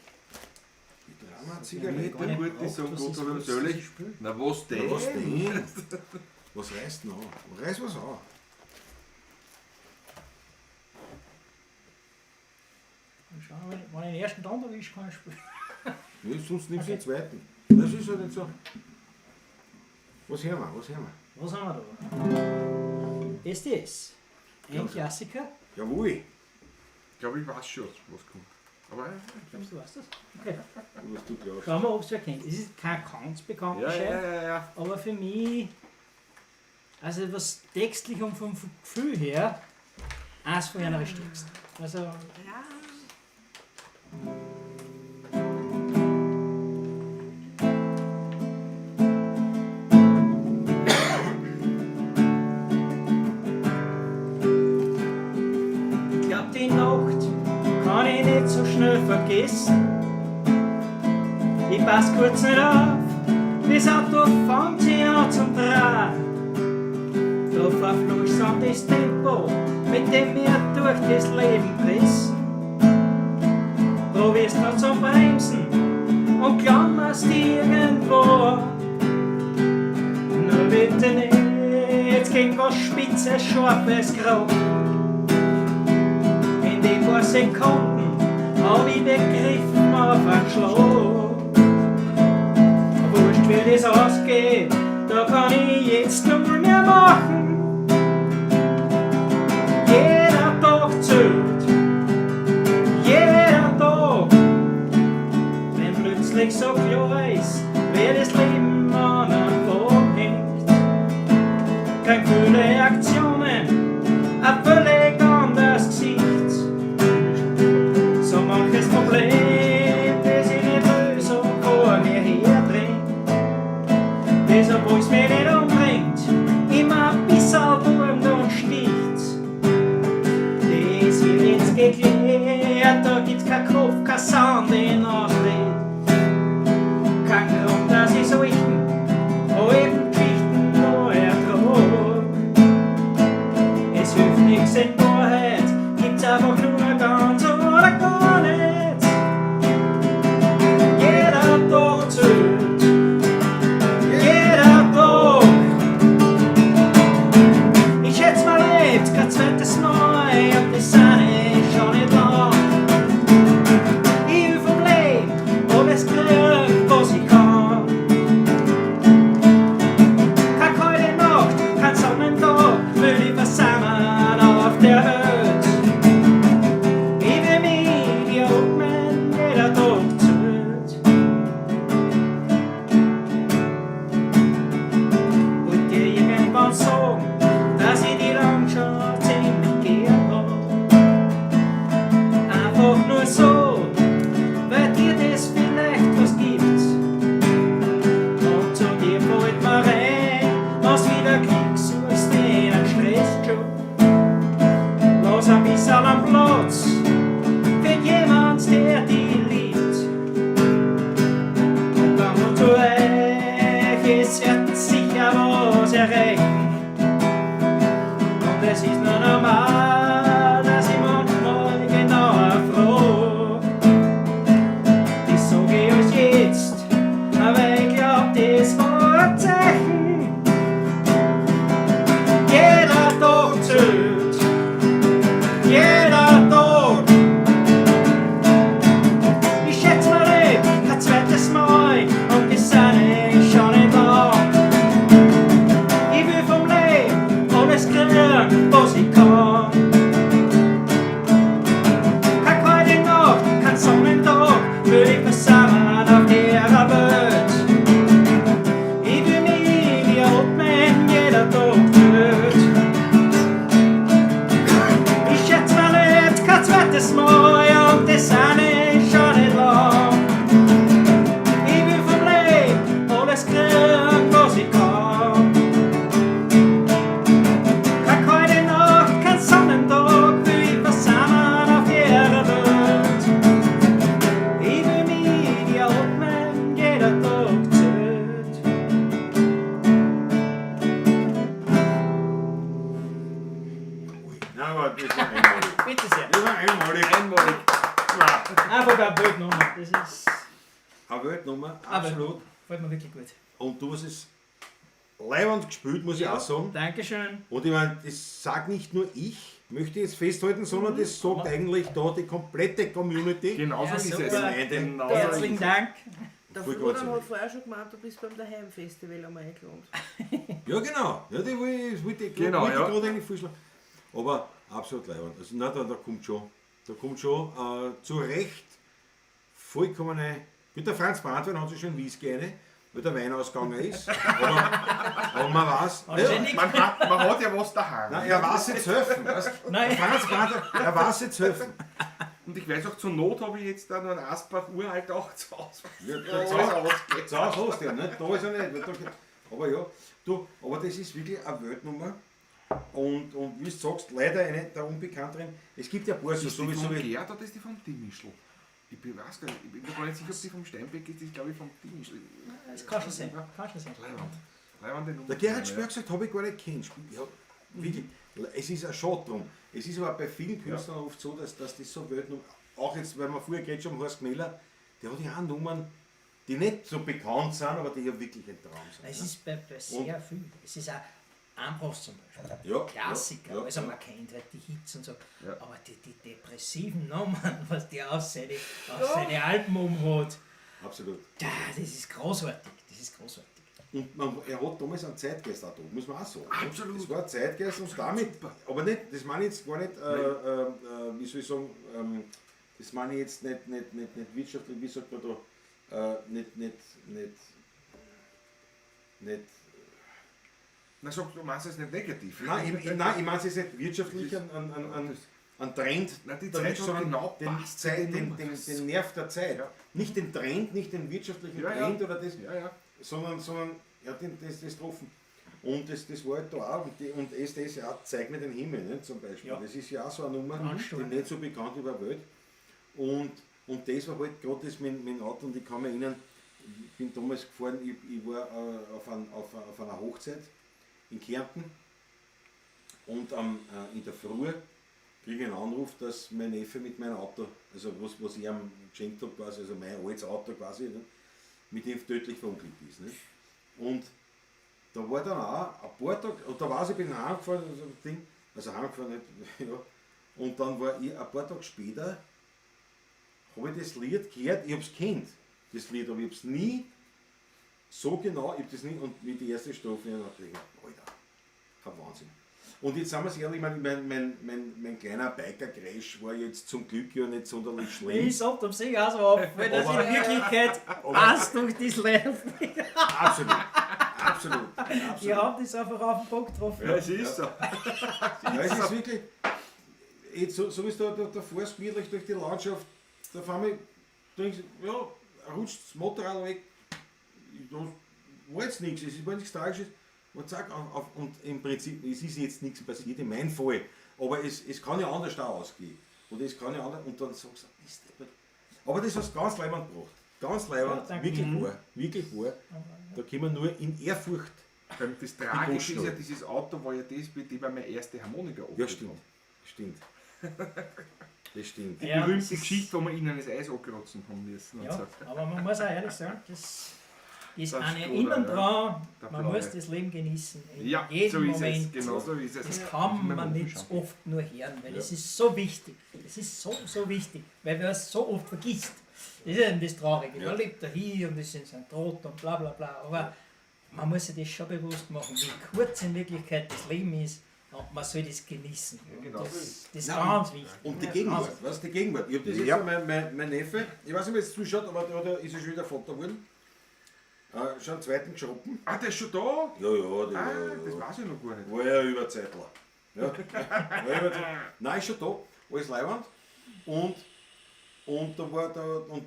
Ich trau mir eine Zigarette. Gar nicht Gute braucht, Song, was Gott ist hab ihm was, selig. das Spiel? Na was denn? Na, was denn? Was reißt denn an? Reiß was an. Dann schauen wir, wenn ich den ersten Ton erwische, kann ich spielen. Ja, sonst nimmst du den zweiten. Das ist halt nicht so. Was hören wir? Was hören wir? Was haben wir da? SDS. Ein Klassiker. Jawohl. Ich glaube, ich weiß schon, was kommt. Aber ja, Glaubst du, weißt das? Okay. Was du glaubst. Schauen wir, ob es wer kennt. Es ist kein ganz bekannter ja, Schein, ja. aber für mich, also was textlich und vom Gefühl her, eins von ihren stärksten. Also, Ja. Ich glaub, die Nacht kann ich nicht so schnell vergessen. Ich pass kurz nicht auf, das Auto fängt sich an zum Drehen. Da verflucht das Tempo, mit dem wir durch das Leben pressen. Probierst noch zum Bremsen und klammerst irgendwo an. Nur bitte nicht gegen was Spitzes, Scharfes, Grau. In die paar Sekunden hab ich begriffen auf einen Schlag. Wurscht wie das ausgeht, da kann ich jetzt null mehr machen. Jeder Tag zählt, jeder Tag. Wenn plötzlich so klar ist, wer das Leben an einem Baum hängt. Kein kühle Aktionen, ein völlig anderes Gesicht. So manches Problem, das ich nicht löse und vor mir herdrängt. Das, obwohl's mich nicht umbringt, immer ein bisschen. es ist nur normal, dass ich manchmal genauer frag. Das sag ich euch jetzt, aber ich glaub, das war ein Zeichen. Jeder Tag zählt, jeder Tag. Ich schätze mal leb kein zweites Mal und die Sonne ist schon nicht lang. Ich will vom Leben alles kriegen, was ich kann. Keine kalte Nacht, kein Sonnentag, will ich versammeln auf der Welt. Ich will mich wie atmen, jeder Tag zählt. Ich schätze, man lebt kein zweites Mal und das eine ist schon nicht lang. Ich will vom Leben alles kriegen, was ich kann. Keine kalte Nacht, kein Sonnentag, will ich versammeln auf der Welt. Ich will mich wie atmen, jeder Tag zählt. Nein, aber das war einmalig. Bitte sehr. Das war einmalig. Einmalig. Einfach eine Weltnummer. Das ist. Eine Weltnummer, Aber- absolut. Gefällt mir wirklich gut. Und du hast es leiwand gespielt, muss ich auch sagen. Dankeschön. Und ich meine, das sagt nicht nur ich, möchte ich jetzt festhalten, sondern das sagt eigentlich da die komplette Community. Genauso Ja, ist es. super. Genauso Herzlichen ist es. Dank. Der Voll Florian gut. hat vorher schon gemeint, du bist beim Daheim-Festival einmal eingeladen. Ja, genau. Ja, die wollte wollte ich Genau, wollte ich ja. gerade eigentlich vorschlagen. Aber absolut leiwand. Also, nein, da kommt schon, zu Recht vollkommene. Mit der Franz Brandwein hat sich schon Whisky eine, weil der Wein ausgegangen ist. Aber man weiß, ja, Anständig. Man hat ja was daheim. nein, er weiß jetzt helfen. Weißt? Nein. Der Franz Brandwein, er weiß jetzt helfen. Und ich weiß auch, zur Not habe ich jetzt da noch einen Asbach uralt auch zu Hause. Ja, Ja, zu alles Hause- ausgeht. Zu Hause hast du ja, nicht? Da ist er nicht. Weil da, aber ja, du, aber das ist wirklich eine Weltnummer. Und wie du sagst, leider eine der Unbekannteren. Es gibt ja ein paar so, Ist die sowieso vom wie. Gerd oder ist die vom Dimischl? Ich bin, weiß gar nicht, ich bin mir gar nicht sicher, ob die vom Steinbeck ist, die ist glaube ich vom Dimischl. Das kann schon sein. Kann schon sein. Leiwand. Leiwand Nummer. Der Gerhard Spör gesagt, habe ich gar nicht kennt. Ja, wirklich, es ist ein Schade drum. Es ist aber bei vielen Künstlern oft so, dass das so Weltnummer. Auch jetzt, weil wir vorher geredet haben, Horst Gmeller, der hat ja auch Nummern, die nicht so bekannt sind, aber die ja wirklich ein Traum sind. Es ne? ist bei sehr viel. Es ist auch Ambros zum Beispiel. Ja, Klassiker, ja, ja, also ja. man kennt halt die Hits und so. Ja. Aber die depressiven Nummern, was der auf seine Alben umhat, Absolut. ja, das ist großartig. Das ist großartig. Und er hat damals einen Zeitgeist auch da, muss man auch sagen. Absolut. Es war ein Zeitgeist und damit, aber nicht, das meine ich jetzt gar nicht, wie soll ich sagen, das meine ich jetzt nicht wirtschaftlich, wie sagt man da, nicht, Na, sag, du meinst es nicht negativ. nein, ich meine es jetzt nicht wirtschaftlich an Trend, Nein, die damit, Zeit hat sondern genau den, passt zu Zeit, den den, Nummern. den, den Nerv der Zeit. Ja. Nicht den Trend, nicht den wirtschaftlichen Ja, ja. Trend oder das, Ja, ja. sondern ja, das getroffen. Und das war halt da auch. Und SDS ja, zeig mir den Himmel, ne, zum Beispiel. Ja. Das ist ja auch so eine Nummer, Ganz die stark. nicht so bekannt über die Welt. Und das war halt gerade das mit dem Auto, und ich kann mich erinnern, ich bin damals gefahren, ich war auf einer Hochzeit in Kärnten und in der Früh kriege ich einen Anruf, dass mein Neffe mit meinem Auto, also was ich ihm geschenkt habe, quasi, also mein altes Auto quasi, ne, mit dem tödlich verunglückt ist. Ne? Und da war dann auch ein paar Tage, und da weiß ich, bin heimgefahren, also Ding, also heimgefahren, nicht, ja, und dann war ich ein paar Tage später, habe ich das Lied gehört, ich habe es kennt, das Lied, aber ich habe es nie so genau, ich habe das nie, und mit der ersten Strophe, ich dachte ich, Alter, ein Wahnsinn. Und jetzt sind wir es ehrlich, mein kleiner Biker-Crash war jetzt zum Glück ja nicht sonderlich schlimm. Ich sag am See auch so auf, weil das in Wirklichkeit passt durch das Leben. Absolut, absolut, absolut. Ich hab das einfach auf den Punkt getroffen. Ja, es ist so. Ja, es ist wirklich, jetzt so wie du da fährst, gemütlich durch die Landschaft, da fahren wir, denkst du, ja, rutscht das Motorrad weg, da war jetzt nichts, es war nichts Tragisches. Und zack, und im Prinzip, es ist jetzt nichts passiert, in meinem Fall, aber es kann ja anders auch ausgehen. Und es kann ja anders, und dann sagst du, Mist, aber das hast du ganz leibend gebracht. Ganz leibend, Ja, danke. wirklich wahr, wirklich wahr. Da können wir nur in Ehrfurcht Weil das Tragische ist ja, Kosten. dieses Auto war ja das, mit dem wir meine erste Harmonika Ja, abgegeben stimmt. haben. Stimmt. Das stimmt. Die Ja, berühmte das ist- Geschichte, wo wir ihnen das Eis ankratzen haben müssen. Und Ja, so. aber man muss auch ehrlich sagen, das ist Das eine Skoda, innen ja. dran, Der man Blaue. muss das Leben genießen. In Ja, jedem so ist Moment. es. Genau so ist es. Das kann Muss man offen nicht schauen. oft nur hören, weil es ist so wichtig. Es ist so, so wichtig, weil man es so oft vergisst. Das ist eben das Traurige. Ja. Man lebt da hier und ist in seinem Trott und bla bla bla. Aber man muss sich das schon bewusst machen, wie kurz in Wirklichkeit das Leben ist und man soll das genießen. Ja, genau. Und das, das ist Nein, ganz wichtig. Und die Gegenwart, was die Gegenwart? Ich hab das jetzt Ja. mein Neffe, ich weiß nicht, ob er jetzt zuschaut, aber der ist ja schon wieder Vater geworden. Schon einen zweiten geschroppen. Ah, der ist schon da? Ja, ja, der Ah, ja, das ja. weiß ich noch gar nicht. War ja Überzeitler. Ja. War ja Überzeitler. Nein, ist schon da, alles Leiwand. Und da war da und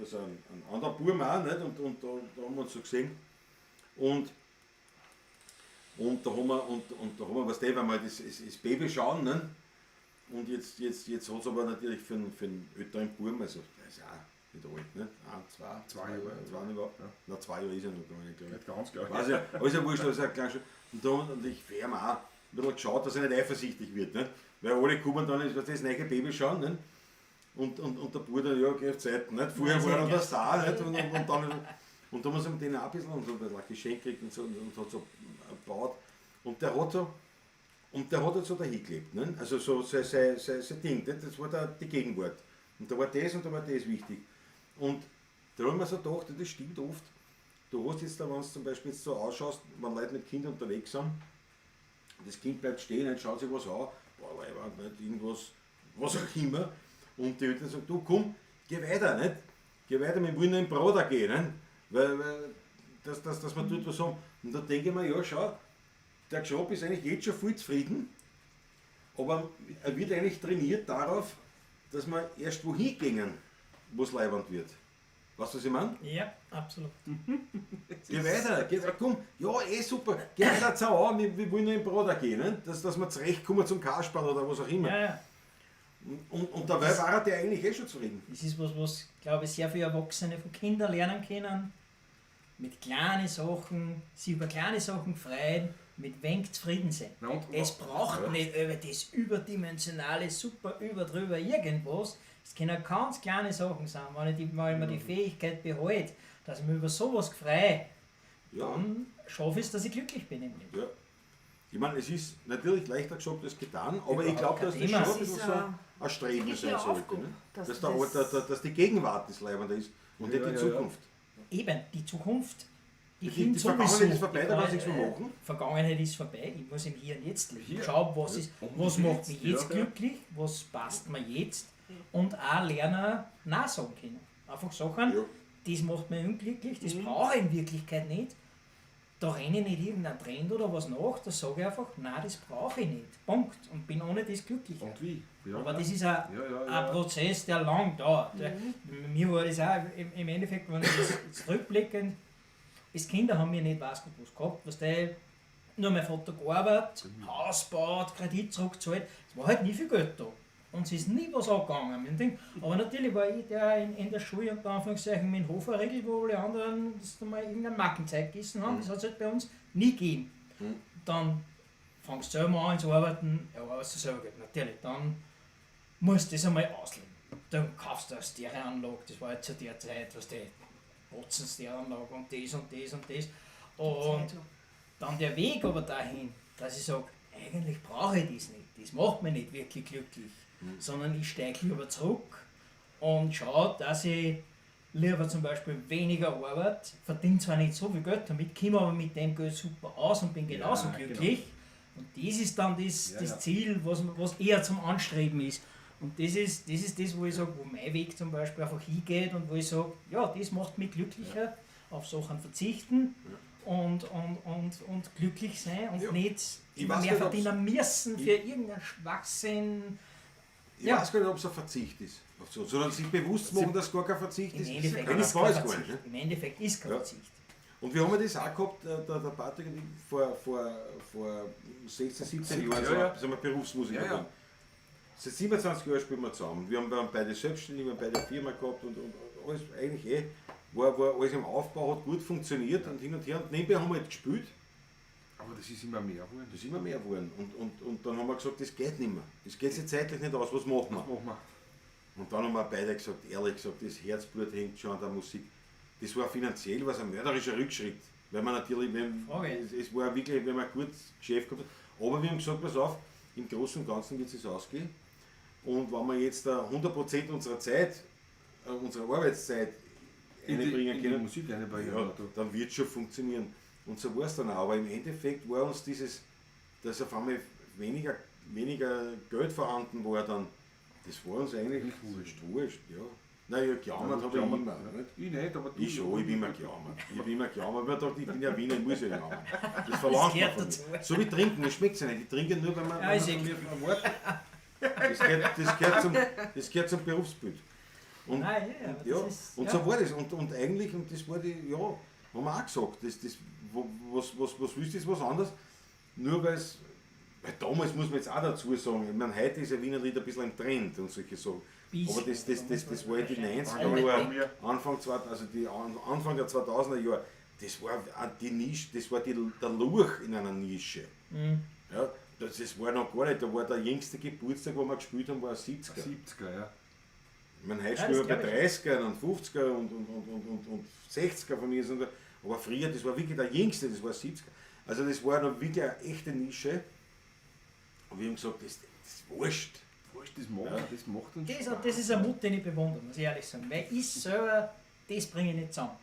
das ein anderer Bub auch, nicht? Und da haben wir uns so gesehen. Und da haben wir, und da haben wir, weißt du, weil wir das Baby schauen, ne? Und jetzt hat es aber natürlich für einen älteren Buben, also der ist ja auch nicht alt, ne? Ein, zwei Jahre. Zwei überhaupt. Ja. Na, 2 Jahre ist er noch gar nicht, glaube ich. Nicht ganz, glaube ich. Weiß ja, aber ist ja wurscht, aber ist ja klein schon. Und da und ich werde mir auch ein bisschen geschaut, dass er nicht eifersüchtig wird, ne? Weil alle kommen dann, was das neue Baby schauen, ne? Und der Bruder, ja, geh auf Zeiten, nicht? Vorher war er noch der Star, nicht? Und dann, und da haben wir mit denen auch ein bisschen und so ein bisschen ein Geschenk gekriegt und so und hat so gebaut. Und der hat so, und der hat halt so dahin gelebt, ne? Also so sein Ding, ne? Das war da die Gegenwart. Und da war das und da war das wichtig. Und da haben wir so gedacht, das stimmt oft. Du hast jetzt da, wenn du zum Beispiel jetzt so ausschaust, wenn Leute mit Kindern unterwegs sind, das Kind bleibt stehen und schaut sich was an, boah, Leiwand, nicht, irgendwas, was auch immer. Und die Eltern sagen, du komm, geh weiter, nicht? Geh weiter, wir wollen in den Prater gehen, nicht? Weil dass wir dort was haben. Und da denke ich mir, ja, schau, der Job ist eigentlich jetzt schon voll zufrieden, aber er wird eigentlich trainiert darauf, dass wir erst wohin gehen, wo es leiwand wird. Weißt du, was ich meine? Ja, absolut. Geh weiter, geh, komm, ja, eh super, geh weiter zu an, wir wollen nur im Prater gehen, ne? Dass wir zurechtkommen zum Kasperl oder was auch immer. Ja, ja. Und dabei war er der eigentlich eh schon zufrieden. Das ist was, glaube ich, sehr viele Erwachsene von Kindern lernen können. Mit kleinen Sachen, sich über kleine Sachen freuen, mit wenig zufrieden sein. Na und- Es braucht Ja. nicht über das überdimensionale, super überdrüber irgendwas. Es können ganz kleine Sachen sein. Wenn ich, mir die Fähigkeit behalte, dass ich mich über sowas freue, Ja. dann schaffe ich es, dass ich glücklich bin im Leben. Ja. Ich meine, es ist natürlich leichter gesagt als getan, aber ich Überhaupt glaube, kein dass das Thema. schon ein Es bisschen ist so ein- ein Streben wirklich sein eine sollte. Aufgabe, Ne? dass Dass, das- dass die Gegenwart das Leibende ist und Ja, nicht die ja, ja. Zukunft. Eben, die Zukunft, die, Die- kommt die sowieso. Vergangenheit ist vorbei, da Die kannst du nichts mehr machen. Vergangenheit ist vorbei, ich muss im Hier und Jetzt leben. Hier. Schau, was, ist, Und was jetzt, macht mich jetzt ja. glücklich, was passt mir jetzt und auch lernen, Nein sagen können. Einfach Sachen, Ja. das macht mich unglücklich, das brauche ich in Wirklichkeit nicht. Da renne ich nicht irgendein Trend oder was nach, da sage ich einfach, nein, das brauche ich nicht. Punkt. Und bin ohne das glücklicher. Und wie? Ja, Aber das ist ein, Ja, ja, ja. ein Prozess, der lang dauert. Mir war das auch im Endeffekt, wenn ich das jetzt rückblickend, als Kinder haben wir nicht weiß Gott was gehabt, was der nur mein Vater gearbeitet, Haus gebaut, Kredit zurückgezahlt, es war halt nie viel Geld da. Und es ist nie was angegangen. mit dem Ding. Aber natürlich war ich der in der Schule unter Anführungszeichen mit dem Hoferregel, wo alle anderen das mal irgendein Markenzeug gegessen haben. Das hat es halt bei uns nie gegeben. Dann fangst du selber an zu arbeiten, ja, arbeitest du selber Geld, natürlich. Dann musst du das einmal ausleben. Dann kaufst du eine Stereoanlage, das war halt zu der Zeit, was die Botzen-Stereoanlage und das und das und das. Und dann der Weg aber dahin, dass ich sage, eigentlich brauche ich das nicht, das macht mich nicht wirklich glücklich, sondern ich steige lieber zurück und schaue, dass ich lieber zum Beispiel weniger arbeite, verdiene zwar nicht so viel Geld damit, komme aber mit dem Geld super aus und bin genauso Ja, genau. glücklich. Und das ist dann das, Ja, das ja. Ziel, was eher zum Anstreben ist. Und das ist das, wo ich sage, wo mein Weg zum Beispiel einfach hingeht und wo ich sage, ja, das macht mich glücklicher, auf Sachen verzichten und glücklich sein und Ja. nicht Ich immer weiß mehr nicht, ob's- verdienen müssen für irgendeinen Schwachsinn. Ich Ja. weiß gar nicht, ob es ein Verzicht ist. Auf so, sondern sich bewusst machen, dass gar kein Verzicht Im ist. Endeffekt Nein, ist das kein war es gar Verzicht. nicht. Ne? Im Endeffekt ist kein Ja. Verzicht. Und wir haben ja das auch gehabt, der Patrick und ich, vor 16, 17 Jahren Ja, sind ja. wir Berufsmusiker Ja, ja. geworden. Seit 27 Jahren spielen wir zusammen. Wir waren beide selbstständig, wir haben beide Firma gehabt und alles eigentlich eh. war alles im Aufbau, hat gut funktioniert und hin und her. Und nebenbei haben wir halt gespielt. Aber das ist immer mehr geworden. Das ist immer mehr geworden. Und dann haben wir gesagt, das geht nicht mehr. Das geht sich zeitlich nicht aus, was machen wir? Was machen wir? Und dann haben wir beide gesagt, ehrlich gesagt, das Herzblut hängt schon an der Musik. Das war finanziell was ein mörderischer Rückschritt. Weil man natürlich, wenn, es war wirklich, wenn man ein gutes Geschäft gehabt hat. Aber wir haben gesagt, pass auf, im Großen und Ganzen wird es ausgehen. Und wenn wir jetzt 100% unserer Zeit, unserer Arbeitszeit einbringen können, Musik einbringen, ja, dann wird es schon funktionieren. Und so war es dann auch. Aber im Endeffekt war uns dieses, dass auf einmal weniger Geld vorhanden war, dann, das war uns eigentlich wurscht, ja. Nein, ja, gejammert habe ich immer. Nicht? Ich nicht, aber du. Ich schon, ich bin immer gejammert. Ich bin immer gejammert, weil ich dachte, ich bin ja Wiener, ich muss ja jammern. Das verlangt man von mir. So wie trinken, das schmeckt ja nicht. Ich trinke nur, wenn man, ja, von mir erwartet. Das gehört zum Berufsbild. Und, nein, ja, und, ja, ist, und ja. So war das. Und eigentlich, und das war die, ja, haben wir auch gesagt, was willst du, ist was anderes. Nur weil es, weil damals muss man jetzt auch dazu sagen, ich meine, heute ist ja Wiener Lied ein bisschen im Trend und solche Sachen. Aber das war in die 90er Jahre, Anfang, also die Anfang der 2000er Jahre, das war die Nische, das war der Lurch in einer Nische. Mhm. Ja, das war noch gar nicht, da war der jüngste Geburtstag, wo wir gespielt haben, war 70er. 70er, ja. Ich meine, heute spielen wir bei 30er und 50er und 60er von mir. Aber früher, das war wirklich der jüngste, das war 70er. Also das war noch wirklich eine echte Nische. Und wir haben gesagt, das ist wurscht. Das macht, ja. Das macht uns das, das ist ein Mut, den ich bewundere, muss ich ehrlich sagen. Weil ich selber, das bringe ich nicht zusammen.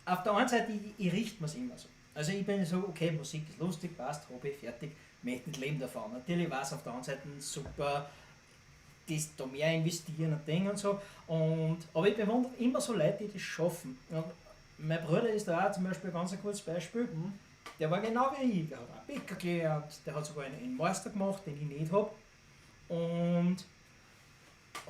Auf der einen Seite, ich richte mir es immer so. Also ich bin so, okay, Musik ist lustig, passt, Hobby, fertig, möchte nicht leben davon. Natürlich war es auf der anderen Seite super, das da mehr investieren und Ding und so. Aber ich bewundere immer so Leute, die das schaffen. Und mein Bruder ist da auch zum Beispiel ein ganz gutes Beispiel. Mhm. Der war genau wie ich. Der hat auch Bäcker gelernt, der hat sogar einen Meister gemacht, den ich nicht habe. Und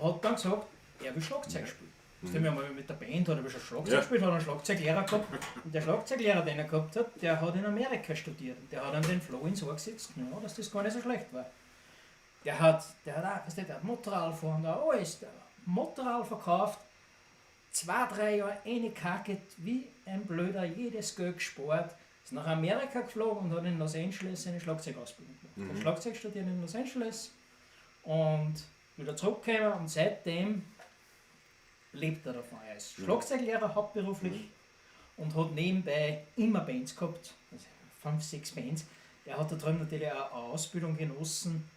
hat dann gesagt, er will Schlagzeug spielen. Mhm. Wir haben mit der Band, hat er schon Schlagzeug gespielt, hat einen Schlagzeuglehrer gehabt. Und der Schlagzeuglehrer, den er gehabt hat, der hat in Amerika studiert. Und der hat ihm den Flo ins Ohr gesetzt, ja, dass das gar nicht so schlecht war. Der hat auch, weißt du, der hat Motorrad fahren, der hat alles, der hat Motorrad verkauft, 2-3 Jahre reingekackt, wie ein Blöder, jedes Geld gespart, ist nach Amerika geflogen und hat in Los Angeles seine Schlagzeugausbildung gemacht. Mhm. Hat Schlagzeug studiert in Los Angeles und wieder zurückgekommen und seitdem lebt er davon. Er ist Schlagzeuglehrer hauptberuflich und hat nebenbei immer Bands gehabt, also 5, 6 Bands. Er hat da drüben natürlich auch eine Ausbildung genossen,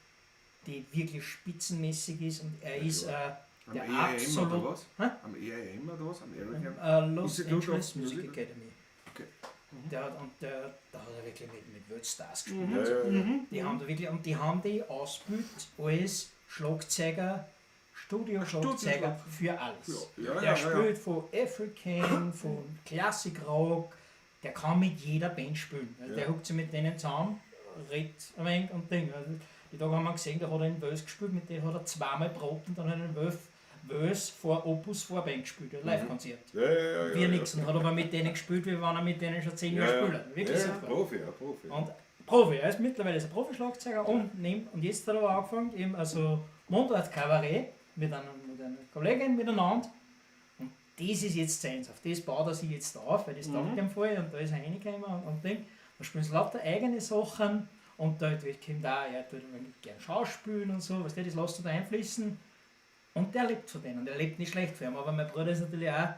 die wirklich spitzenmäßig ist und er ist der Am EIM absolut... oder was? Hä? Am EIM oder was? Am American Los Institute Angeles of Music Music? Academy. Okay. Mhm. Der hat, und der, da hat er wirklich mit Weltstars gespielt. Ja, ja, ja. Die haben da wirklich, und die haben die ausgebildet als Schlagzeuger, Studio-Schlagzeuger für alles. Ja, ja, der ja, ja. spielt von African, von Classic Rock, der kann mit jeder Band spielen. Also der hockt sich mit denen zusammen, redet ein wenig und Ding. Also die Tage haben wir gesehen, da hat er in Wels gespielt, mit dem hat er zweimal probt und dann hat er in Wels vor Opus Vorband gespielt, ein Live-Konzert. Ja, ja, ja, ja, Wie ja. nix. Und hat aber mit denen gespielt, wie wenn er mit denen schon 10 Ja, Jahre ja. spielt. Wirklich ja, super. Profi, ja, Profi. Und Profi, er ist mittlerweile ist ein Profi-Schlagzeuger und jetzt hat er aber angefangen, eben also Mundart-Kabarett mit einer Kollegin miteinander. Und das ist jetzt seins, auf das baut er sich jetzt auf, weil das taugt ihm voll und da ist er reingekommen und Ding. Da spielen sie lauter eigene Sachen und da kommt auch, er tut ein wenig gern Schauspielen und so, weißt du, das lässt er da einfließen. Und der lebt von denen und er lebt nicht schlecht für ihn, aber mein Bruder ist natürlich auch,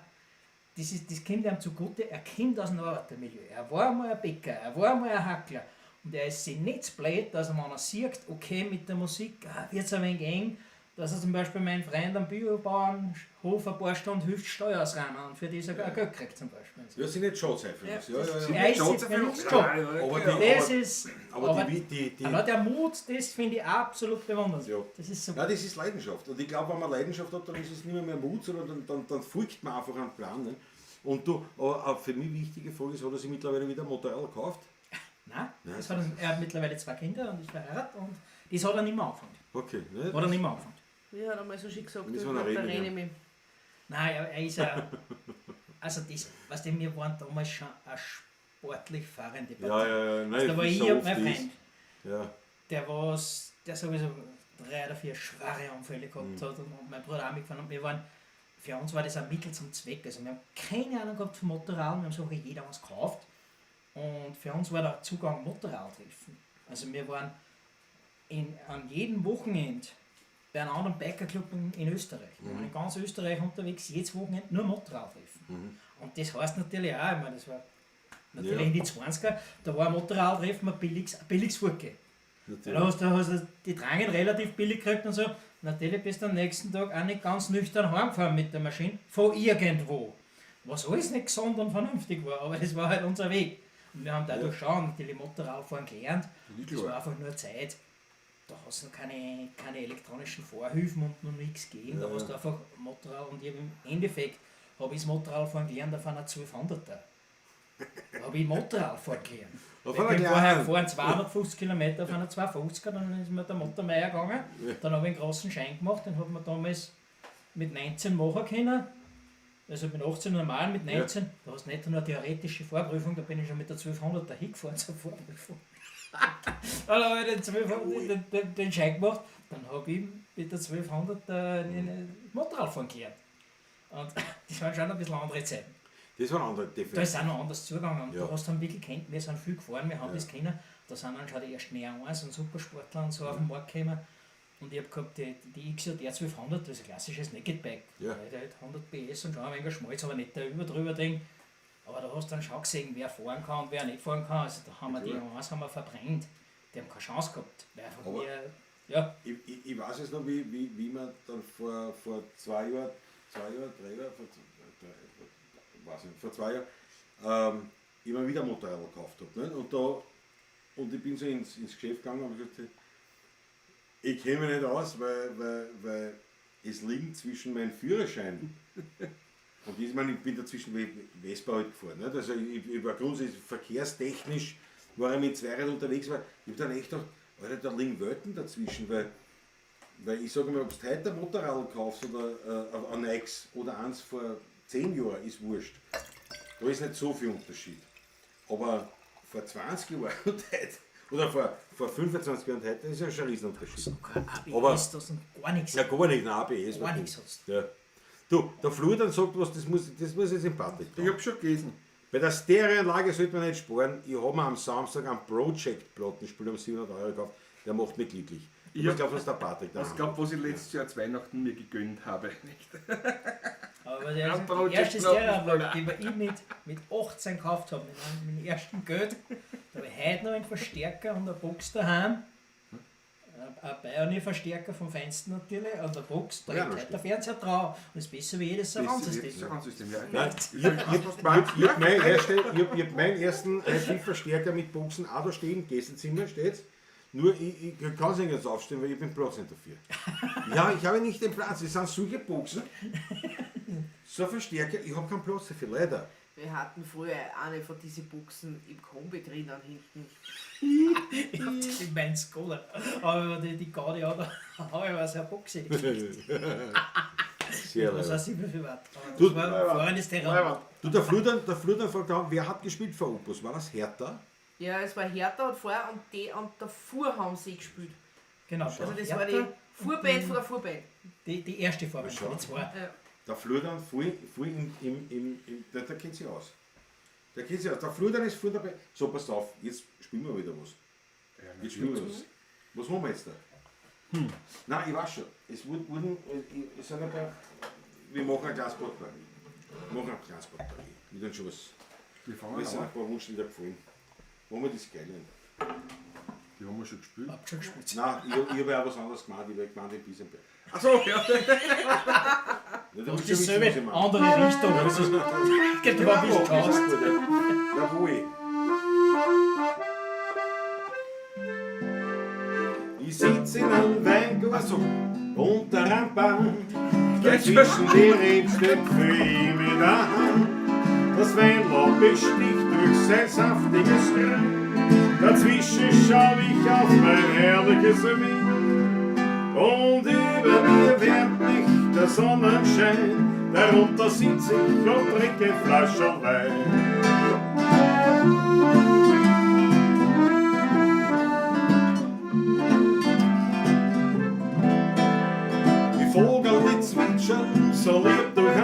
das kommt ihm zugute, er kommt aus dem Arbeitermilieu. Er war einmal ein Bäcker, er war einmal ein Hackler. Und er ist sich nicht zu blöd, dass er, wenn er sieht, okay, mit der Musik wird es ein wenig eng, dass er zum Beispiel meinen Freund am Biobauernhof ein paar Stunden hilft, Steuer ausräumen und für das er auch Geld kriegt zum Beispiel. Ja, sind nicht Shows für uns. Ja, ja, ja. Er ist jetzt nicht schon. Aber die, Das ist, aber die, aber der Mut, das finde ich absolut bewundernswert. Ja. Das ist super. Nein, das ist Leidenschaft. Und ich glaube, wenn man Leidenschaft hat, dann ist es nicht mehr Mut, sondern dann folgt man einfach einem Plan. Ne? Und du, aber für mich wichtige Frage ist, hat er sich mittlerweile wieder ein Motorrad gekauft? Nein, das hat er hat mittlerweile 2 Kinder und ist verheiratet und das hat er nicht mehr angefangen. Okay. Ne? Hat er nicht mehr angefangen. Wie hat er mal so schön gesagt, Müssen wir da noch reden, rede ja. ich mit ihm. Nein, er ist ja. Also das, weißt du, wir waren damals schon eine sportlich fahrende Partie. Ja, ja, ja. Nein, Also, da war wie ich so und oft mein ist. Freund, Ja. der sowieso 3 oder 4 schwere Unfälle gehabt hat und mein Bruder auch mitgefahren und wir waren Für uns war das ein Mittel zum Zweck. Also wir haben keine Ahnung gehabt vom Motorrad, wir haben so jeder was gekauft. Und für uns war der Zugang Motorradtreffen. Also wir waren an jedem Wochenende bei einem anderen Bikerclub in Österreich. Wir waren in ganz Österreich unterwegs, jedes Wochenende nur Motorradtreffen. Und das heißt natürlich auch, ich meine, das war natürlich in die 20er, da war ein Motorradtreffen ein billiges Fortgehen. Da hast du die Drangen relativ billig gekriegt und so. Natürlich bist du am nächsten Tag auch nicht ganz nüchtern heimgefahren mit der Maschine, von irgendwo. Was alles nicht gesund und vernünftig war, aber das war halt unser Weg. Und wir haben dadurch schon natürlich Motorradfahren gelernt. Das war einfach nur Zeit. Da hast du noch keine elektronischen Vorhilfen und noch nichts gegeben. Da hast du einfach Motorrad und ich hab im Endeffekt habe ich das Motorradfahren gelernt auf einer 1200er. Da habe ich Motorradfahren gelernt. Ich bin vorher gefahren 250 Kilometer auf einer 250er, dann ist mir der Motormeier gegangen. Dann habe ich einen großen Schein gemacht, den hat man damals mit 19 machen können. Also mit 18 normal, mit 19. Ja. Da hast du nicht nur eine theoretische Vorprüfung, da bin ich schon mit der 1200er hingefahren zur Vorprüfung. Dann habe ich den, den Schein gemacht, dann habe ich mit der 1200er Motorradfahren gelernt. Und das waren schon ein bisschen andere Zeiten. Das waren andere, definitiv. Da ist auch noch anders zugegangen. Und da hast du dann wirklich kennt, wir sind viel gefahren, wir haben das kennen. Da sind dann schon die ersten R1 und Supersportler und so auf den Markt gekommen. Und ich habe gehabt, die XJR 1200, das ist ein klassisches Naked Bike. Ja. Der hat 100 PS und schon ein wenig Schmalz, aber nicht der über drüber Ding. Aber da hast du dann schon gesehen, wer fahren kann und wer nicht fahren kann. Also da haben wir die R1 haben wir verbrennt. Die haben keine Chance gehabt. Weil einfach aber wir, ja. Ich weiß es noch, wie man dann vor 2 Jahren, 3 Jahren, vor 2 Jahren, immer wieder Motorrad gekauft habe. Ne? Und ich bin so ins Geschäft gegangen und habe gesagt, ich kenne mich nicht aus, weil es liegt zwischen meinem Führerschein und ich meine, ich bin dazwischen Vespa halt gefahren. Nicht? Also ich war grundsätzlich verkehrstechnisch, war ich mit Zweirad unterwegs, weil ich habe dann echt gedacht, Alter, da liegen Welten dazwischen, weil ich sage mal, ob du heute ein Motorrad kaufst oder ein neues oder eins vor 10 Jahren, ist wurscht. Da ist nicht so viel Unterschied. Aber vor 20 Jahren und heute, oder vor 25 Jahren und heute, ist ja schon ein Riesenunterschied. So kein ABS, aber, das und gar nichts. Ja, gar nicht, nein, ABS. Gar nichts hast. Ja. Du, der Florian sagt was, das muss jetzt im Patrick tun. Ich hab schon gelesen. Bei der Stereoanlage sollte man nicht sparen. Ich habe mir am Samstag einen Project-Plattenspieler um 700 € gekauft. Der macht mich glücklich. Ich glaube, was der Patrick da Ich glaube, was ich letztes Jahr zu Weihnachten mir gegönnt habe. Nicht? Aber die erste Stereoanlage, die ich mit 18 gekauft habe, mit meinem ersten Geld, da habe ich heute noch einen Verstärker und eine Box daheim. Ein Pioneer-Verstärker vom Feinsten natürlich und eine Box, da ist heute der Fernseher drauf. Und ist besser wie jedes Surround-System. Ja. Nein, ich hab meinen ersten Verstärker mit Boxen auch da stehen, im Gästezimmer steht's. Nur ich kann es nicht jetzt aufstehen, weil ich bin Platz nicht dafür. Ja, ich habe nicht den Platz. Es sind solche Boxen, so ein Verstärker, ich habe keinen Platz dafür, leider. Wir hatten früher eine von diesen Boxen im Kombi drinnen hinten. Ich hab das in meinem Skoda. Aber die Gaudi hat, habe ich was eine Boxe gekriegt. Sehr Das war 7 Watt. Aber das war vorhin ist der. Du, der Florian fragt auch, wer hat gespielt vor Opus? War das Hertha? Ja, es war Hertha und vorher und die und davor haben sie gespielt. Genau. Also das war die Vorband von der Vorband. Die erste Vorband, die zwei. Ja. Der Florian voll der kennt sich aus. Der kennt sich aus. Der Florian ist voll dabei. So, passt auf, jetzt spielen wir wieder was. Jetzt spielen wir was. Was machen wir jetzt da? Nein, ich weiß schon. Es wurden, es sind ein paar. Wir machen ein kleines Potpourri. Wir machen ein kleines Potpourri. Wir tun schon was. Wir fangen Mir sind an. ein paar Wunschlieder gefallen. Machen wir das Geile. Die haben wir schon gespielt. Hab schon gespielt. Nein, ich habe ja auch was anderes gemacht. Ich habe gemeint, in Biesenberg. Achso, ja. Das ist dieselbe andere Richtung. Das ist, geht aber ein bisschen raus. Jawohl. Ich sitze in einem Weingarten unter einem Baum. Dazwischen die Rebstöpfe ich mit daheim. Das Weinlaub besticht durch sein saftiges Grün. Dazwischen schau ich auf mein herrliches Wien. Und über mir wärmt mich der Sonnenschein. Darunter sitz ich und trinke Flaschen Wein. Die Vogel, die zwitschern so lieb durch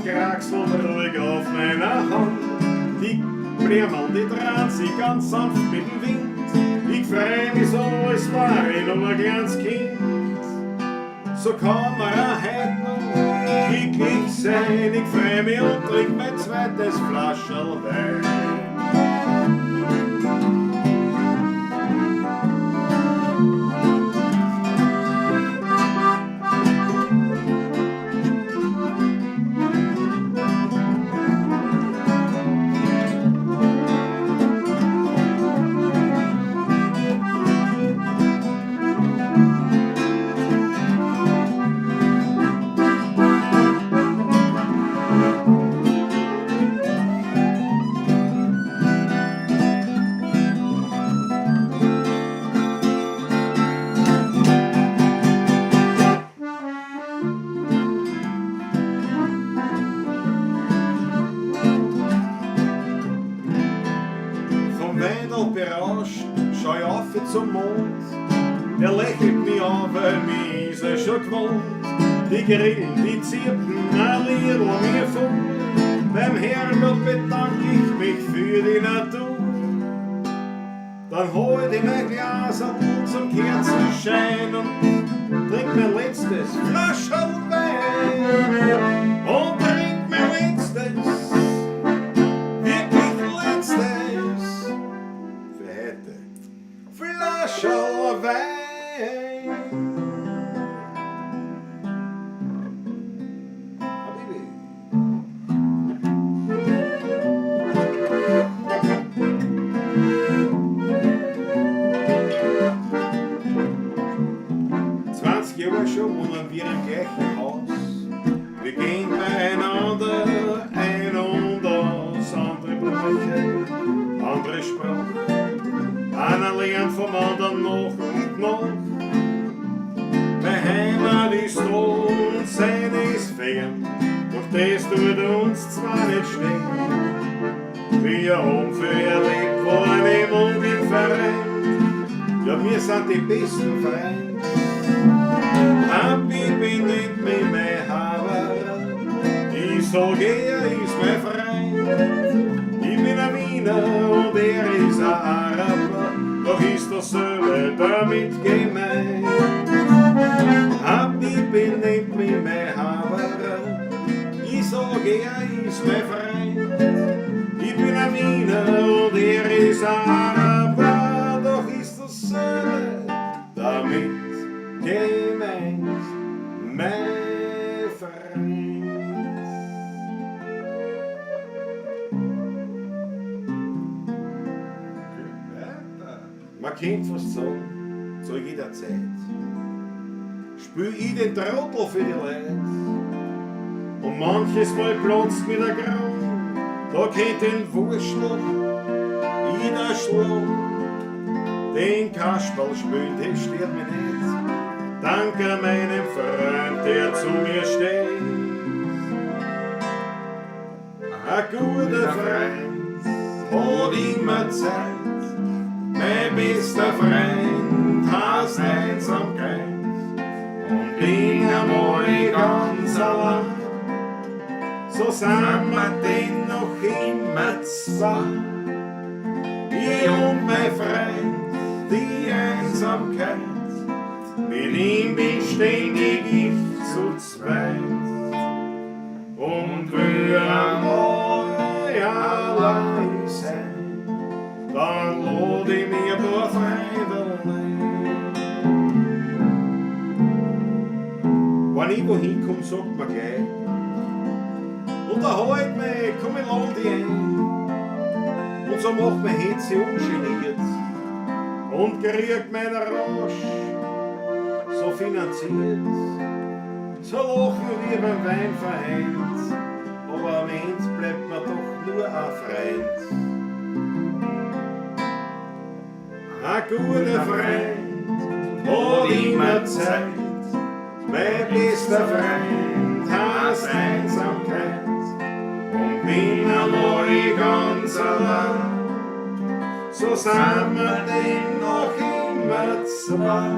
kraxelt ruhig auf meiner Hand. Die Blärmel, die drehen sich ganz sanft mit dem Wind. Ich freu mich so, als war ich noch ein kleines Kind. So kann man auch heut noch glücklich sein. Ich freu mich und trink mein zweites Flascherl Wein. Vom Weindl berauscht, schau ich auf zum Mond. Der lächelt mich an, weil mich ist er schon gewohnt. Die Grillen, die zirpen ein Liedl mir vor. Beim Herrgott bedank ich mich für die Natur. Dann hol ich mein Glas zum Kerzenschein und trink mein letztes Flascherl Wein. Und trink mein letztes, wirklich letztes für heute Flascherl Wein. Habibi. Jahre schon wohnen wir im gleichen Haus. Wir gehen beieinander ein und aus, andere Bräuche, andere Sprache. Einer lernt vom anderen noch und noch. Meine Heimat ist da und seine ist fern, doch das tut uns zwar nicht schlecht. Wir haben viel erlebt, waren im Unglück verrennt. Ja, wir sind die besten Freunde. Habibi nennt mich mein Haber. Ich sag, er ist mein Freund. Ich bin ein Wiener und er ist ein Araber. Doch ist dasselbe damit gemeint. Habibi nennt mich mein Haber. Ich sag, er ist mein Freund. Ich bin ein Wiener und er ist ein Araber. Doch ist dasselbe damit gemeint, mein Freund. Man könnte fast sagen, zu jeder Zeit spül ich den Trottel für die Leute. Und manches Mal platzt mir der Grund, da kennt den Wurstel jeder Schlag. Den Kasperl spielen, das stört mich nicht. Danke meinem Freund, der zu mir steht. Ein guter Freund hat immer Zeit. Mein bester Freund heißt Einsamkeit. Und bin einmal ganz allein. So sind wir denn noch immer zwei. Ich und mein Freund, die Einsamkeit. Mit ihm bin ständig ich zu zweit. Und will einmal allein sein, dann lad ich mir ein paar Freunde ein. Wenn ich wohin komm, sagt man gleich, unterhalt mich, komm, ich lad dich ein. Und so macht mein Hetze ungeniert und kriegt meinen Rausch so finanziert. So lachen wir beim Wein vereint, aber am Ende bleibt mir doch nur ein Freund. Ein guter Freund hat immer Zeit, mein bester Freund heißt Einsamkeit und bin einmal ganz allein. So sind wir denn noch immer zwei.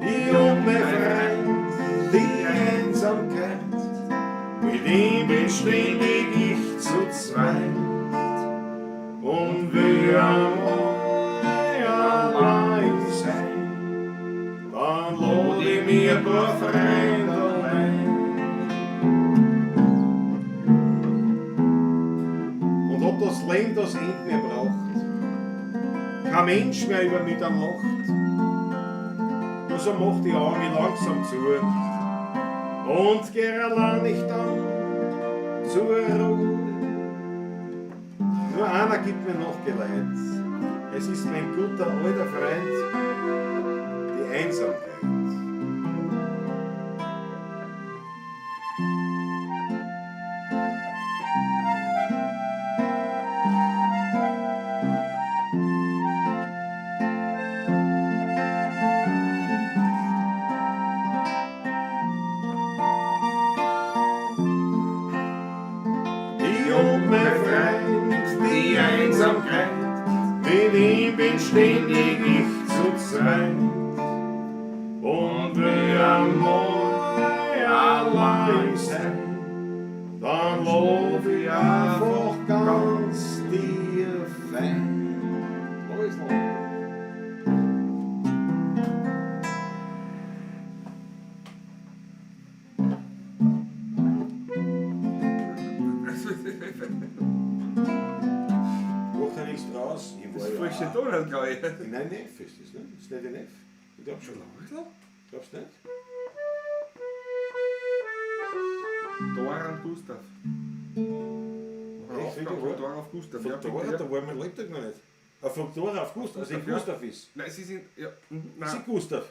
Ich und mein Freund, die Einsamkeit, mit Mit ihm bin ständig ich zu zweit und will einmal allein sein, dann lad ich mir ein paar Freunde ein. Und hat das Leben das End mehr braucht, kein Mensch mehr über mich dann lacht, nur so macht die Augen langsam zu und geh allein nicht dann zur Ruhe. Nur einer gibt mir noch Geleit, es ist mein guter alter Freund, die Einsamkeit. Ich und mein Freund, die Einsamkeit, mit ihm bin ständig ich zu zweit. Und will einmal allein sein, dann lauf ich einfach ganz tief ein. Läusl. Macht ja nichts draus. Ich Das war ist ja falsche auch- Tonart, glaube ich. Nein, F ist das, ne? Ist nicht ein F? Ich glaub schon. Glaubst du nicht? Dora und Gustav. Echt, Aufgang von wirklich, Dora auf Gustav. Von Ja, bitte, Dora, ja. da waren wir Lebtag noch nicht. Ah, von Dora auf Gustav, also Gustav, ja. Gustav ist. Nein, sie sind. Ja, Nein. nein. Sie Gustav.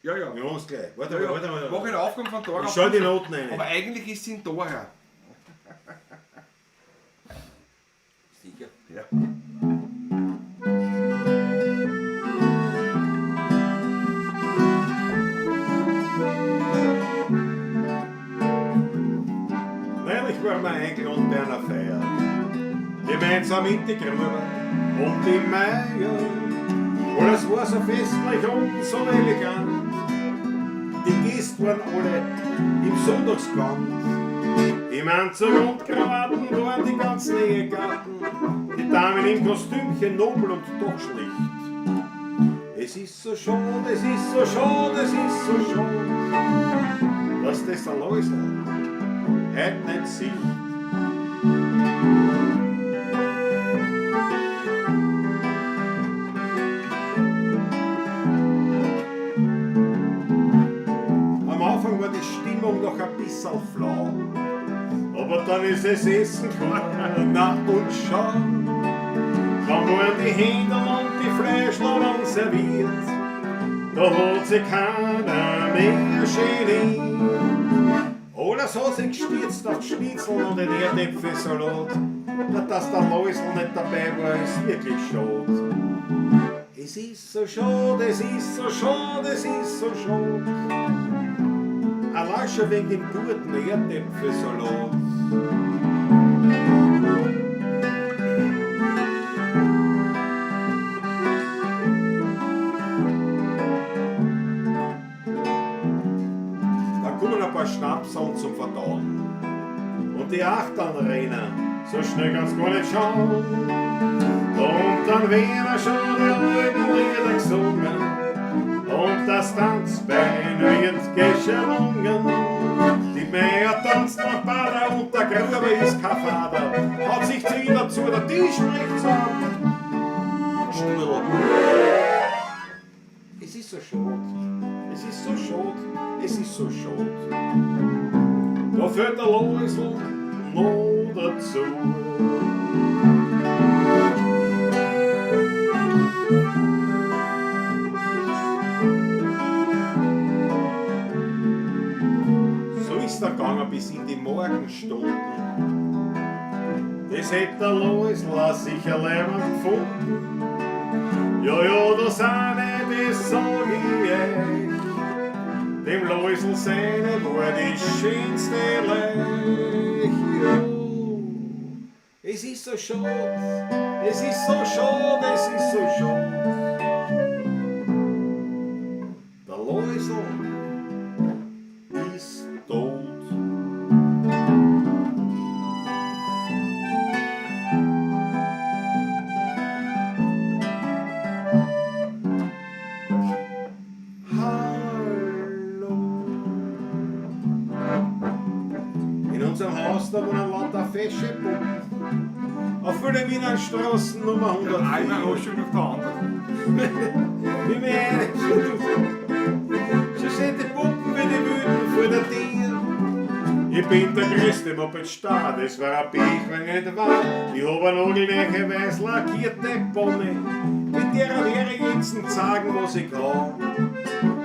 Ja, ja. Wir machen's gleich. Warte Ja, mal, ja. warte mal. Mach einen Aufgang von Dora Ich auf schau die Gustav. Noten rein. Aber eigentlich ist sie in Dora. Sicher. Ja. Neulich waren wir eingeladen bei einer Feier. Gemeinsam mit die Gruber und die Meier. Alles war so festlich und so elegant. Die Gäste waren alle im Sonntagsgewand. Im Anzug und Krawatten waren die ganzen Ehegatten. Die Damen im Kostümchen nobel und doch schlicht. Es ist so schade, es ist so schade, es ist so schade, dass das der Läusl heut nicht sieht. Am Anfang war die Stimmung noch ein bisschen flau, aber dann ist es Essen gekommen, na und schau. Dann waren die Händel und die Fleischladen serviert, da hat sich keiner mehr geniert. Alles hat sich gestürzt auf die Schnitzel und den Erdäpfelsalat. Na, dass der Läusl nicht dabei war, ist wirklich schade. Es ist so schade, es ist so schade, es ist so schade. Allein schon wegen dem guten Erdäpfelsalat. Da kommen ein paar Schnapseln zum Verdauen. Und die Achtern rennen, so schnell kannst gar nicht schauen. Und dann werden schon die alten Lieder gesungen und das Tanzbein wird geschwungen. Die Meier tanzt nach Bader und der Gruber ist kein Vater. Hat sich zu ihr dazu, der Tisch bricht zusammen. Strudel. Es ist so schade, es ist so schade, es ist so schade. Da fällt der Läusl noch dazu. So ist er gegangen bis in die Morgenstunden. Das hätt der Läusl auch sicher leibend gefunden. Ja, ja, das eine, das sag ich euch. Dem Läusl seine war die schönste Leich. Ja, es ist so schade, es ist so schade, es ist so schade. Der Läusl ist tot. fesche Puppen. Auf Wilhelminenstraße Nummer Eine 104. Überraschung nach der anderen. Wie mir eine So sind die Puppen wie die Wüten vor der Tür. Ich bin der größte Moped-Star, das war ein Pech, wenn ich nicht war. Ich hab eine nagelneue weiß lackierte Pony, mit der werde ich jetzt zeigen, was ich kann.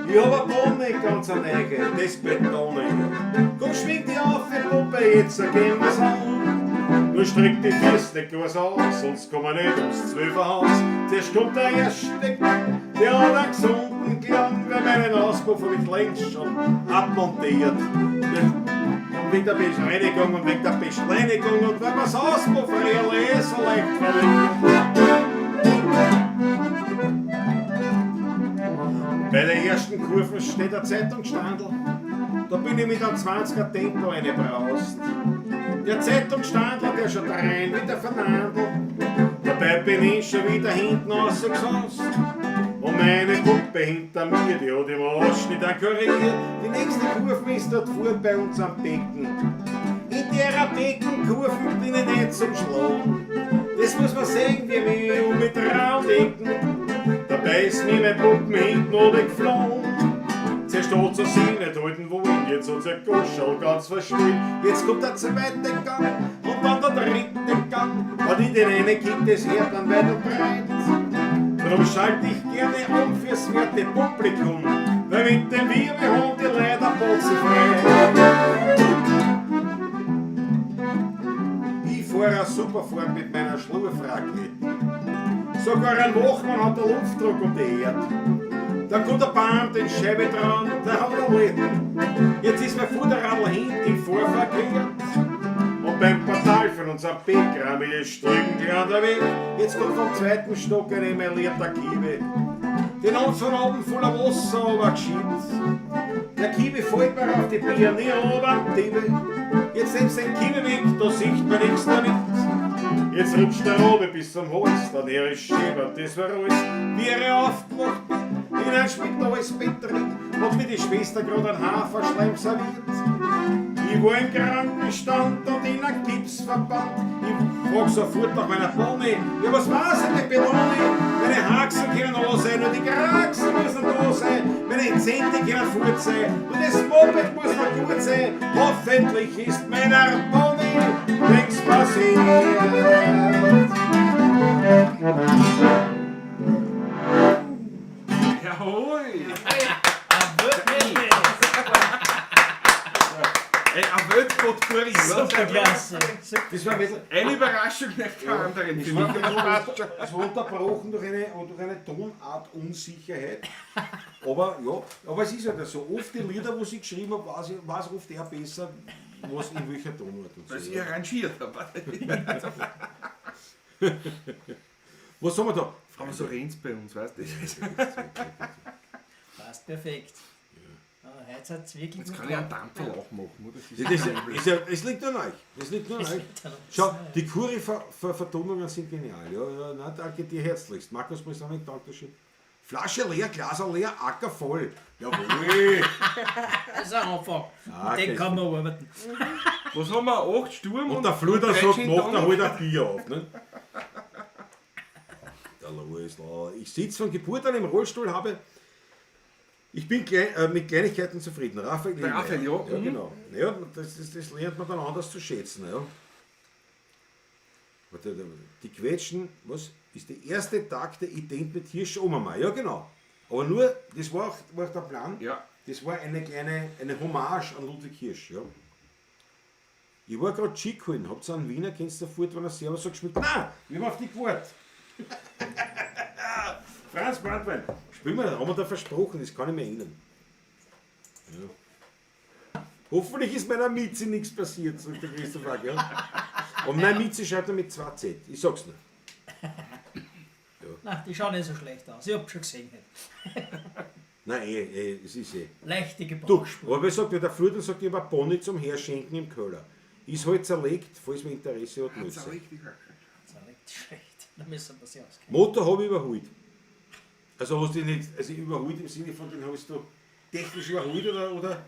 Ich hab eine Pony, ganz eine neue, das betone ich. Komm, schwing die auf, die Puppe, jetzt gehen wir's an. Nur streck die Füße nicht groß aus, sonst komm ich nicht ums Zwölferhaus. Zuerst kommt der erste Gang, der hat einen gesunden Klang, weil meinen Auspuff hab ich längst schon abmontiert. Und wegen der Beschleunigung und wegen der Beschleunigung und weil man's Auspuffrährl eh so leicht verliert. Bei der ersten Kurve steht der Zeitungsstandl. Da bin ich mit einem 20er Tempo reingebraust. Der Zeitungsstandler, der schaut rein wie der Fernandl. Dabei bin ich schon wieder hinten rausgesaust. Und meine Puppe hinter mir, die hat im Ausschnitt ankuriert. Die nächste Kurve ist dort vor bei uns am Becken. In der Beckenkurve bin ich nicht zum Schlagen. Das muss man sehen, wie mich um mit Raudecken. Dabei ist mir mein Puppen hinten runtergeflogen. Zuerst hat sie sich nicht halten wollen, jetzt hat sie ihr Goschel ganz verschwunden. Jetzt kommt der zweite Gang und dann der dritte Gang. Und in den einen gibt es her dann weit und breit. Drum schalte ich gerne um fürs werte Publikum, weil mit dem Wirbelhund die Leute botzen frei. Ich fahre eine Superfahrt mit meiner Schlurfrakete. Sogar ein Wachmann hat den Luftdruck um die Erde. Dann kommt der Baum, den Scheibe dran, der hat er Leuten. Jetzt ist mein Vorderradl hinten vorverkehrt. Und beim Portal von unserem Bäcker mit den Stricken an der Weg. Jetzt kommt vom zweiten Stock ein emaillierter Kiebe. Den hat von oben voller Wasser runtergeschiebt. Der Kiebe fällt mir auf die Birne oben Diebe. Jetzt nimmst den Kiebe weg, da sieht man nichts damit. Jetzt rutscht der oben bis zum Hals, dann er ist schön, das war alles. Wie ich aufgewacht bin, in ein Spitalsbett drin, hat mir die Schwester grad einen Haferschleim serviert. Ich war im Krankenstand und in einem Gipsverband. Ich frag sofort nach meiner Pony. Ja, was war's denn mit Beloni? Meine Haxen können da sein, nur die Kraxen müssen da sein. Meine Zente können fort sein, und das Moped muss noch gut sein. Hoffentlich ist meiner Pony nichts passiert. Jawohl! Ein Ein Weltpotpourri, Super klasse. Super. Das war ein bisschen, Eine Überraschung nach der anderen. Es war unterbrochen durch eine Tonartunsicherheit. Aber ja, aber es ist halt so. Oft die Lieder, die ich geschrieben habe, weiß oft er besser, was in welcher Tonart und Weil so. sie arrangiert haben. Was haben wir da? Aber so rennt's bei uns, weißt du? Passt perfekt. Ja. Heute hat es wirklich Jetzt gut kann ich einen geklappt. Dampferl auch machen, oder? Das ist Ja, das ist ja, es liegt an euch. Es liegt nur an Es euch. liegt an uns. Schau, die Curry-Vertonungen sind genial. Ja, ja, nein, danke dir herzlichst. Markus Brisanik, danke schön. Flasche leer, Glaser leer, Acker voll. Jawohl. Das ist ein Anfang. Ah, Mit dem okay. kann man arbeiten. Was haben wir? 8 Sturm Und der Fluder drei sagt, Gin macht er Tonic. halt ein Bier auf. Ne? Der Louis, ich sitze von Geburt an im Rollstuhl, habe. Ich bin mit Kleinigkeiten zufrieden. Raphael, Der Raphael, ja. Ja, Mhm. genau. Ja, das lernt man dann anders zu schätzen. Ja. Warte, die Quetschen, was? Ist der erste Tag der Ident mit Hirsch Obermeier. Ja, genau. Aber nur, das war auch der Plan. Ja. Das war eine kleine, eine Hommage an Ludwig Hirsch. Ja. Ich war gerade Ski geholen. Habt ihr einen Wiener, kennst du sofort, wenn er Servus sagt, gespielt? Nein, wir haben auf die gewartet. Franz Brandwein. Spielen wir, haben wir da versprochen, das kann ich mir erinnern. Ja. Hoffentlich ist meiner Mieze nichts passiert, sagt der Christoph auch, ja. Und meine Mieze schreibt er mit 2Z, ich sag's nur. Nein, die schauen nicht so schlecht aus. Ich hab schon gesehen. Nein, es ist eh. Leichte Du, Gebrauchsspuren. aber wer sagt, der Flöter sagt, ich habe ein Pony zum Herschenken im Köller. Ist halt zerlegt, falls man Interesse hat, Das ist nutze. richtig. Das ist nicht schlecht. Da müssen wir sich auskennen. Motor habe ich überholt. Also hast du nicht, also überholt im Sinne von, den hast du technisch überholt oder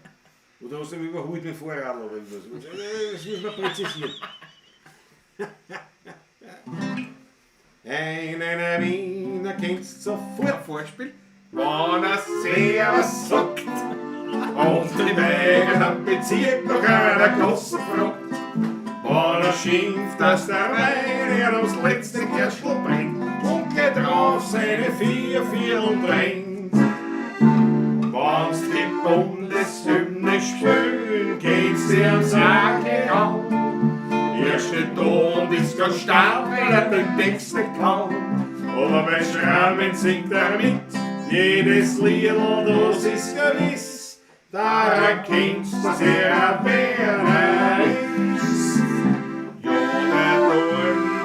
hast du ihn überholt mit Vorrad oder irgendwas? Das müssen wir präzisieren. Einen Wiener kennst sofort, Vorspiel. Wenn er Servus sagt. Und die Wege am Bezirk noch einer Gossen fragt. Wenn er schimpft, dass der Wein er ums letzte Kerschl bringt und gleich drauf seine vier Viertel trinkt. Wenn's die Bundeshymne spielen, geht's dir am Sack an. Er steht da und ist ganz stark, weil er den Text nicht kann. Aber bei Schrammen singt er mit, jedes Liedl, das ist gewiss. Daran kennst, dass er ein Werner ist. Ja, der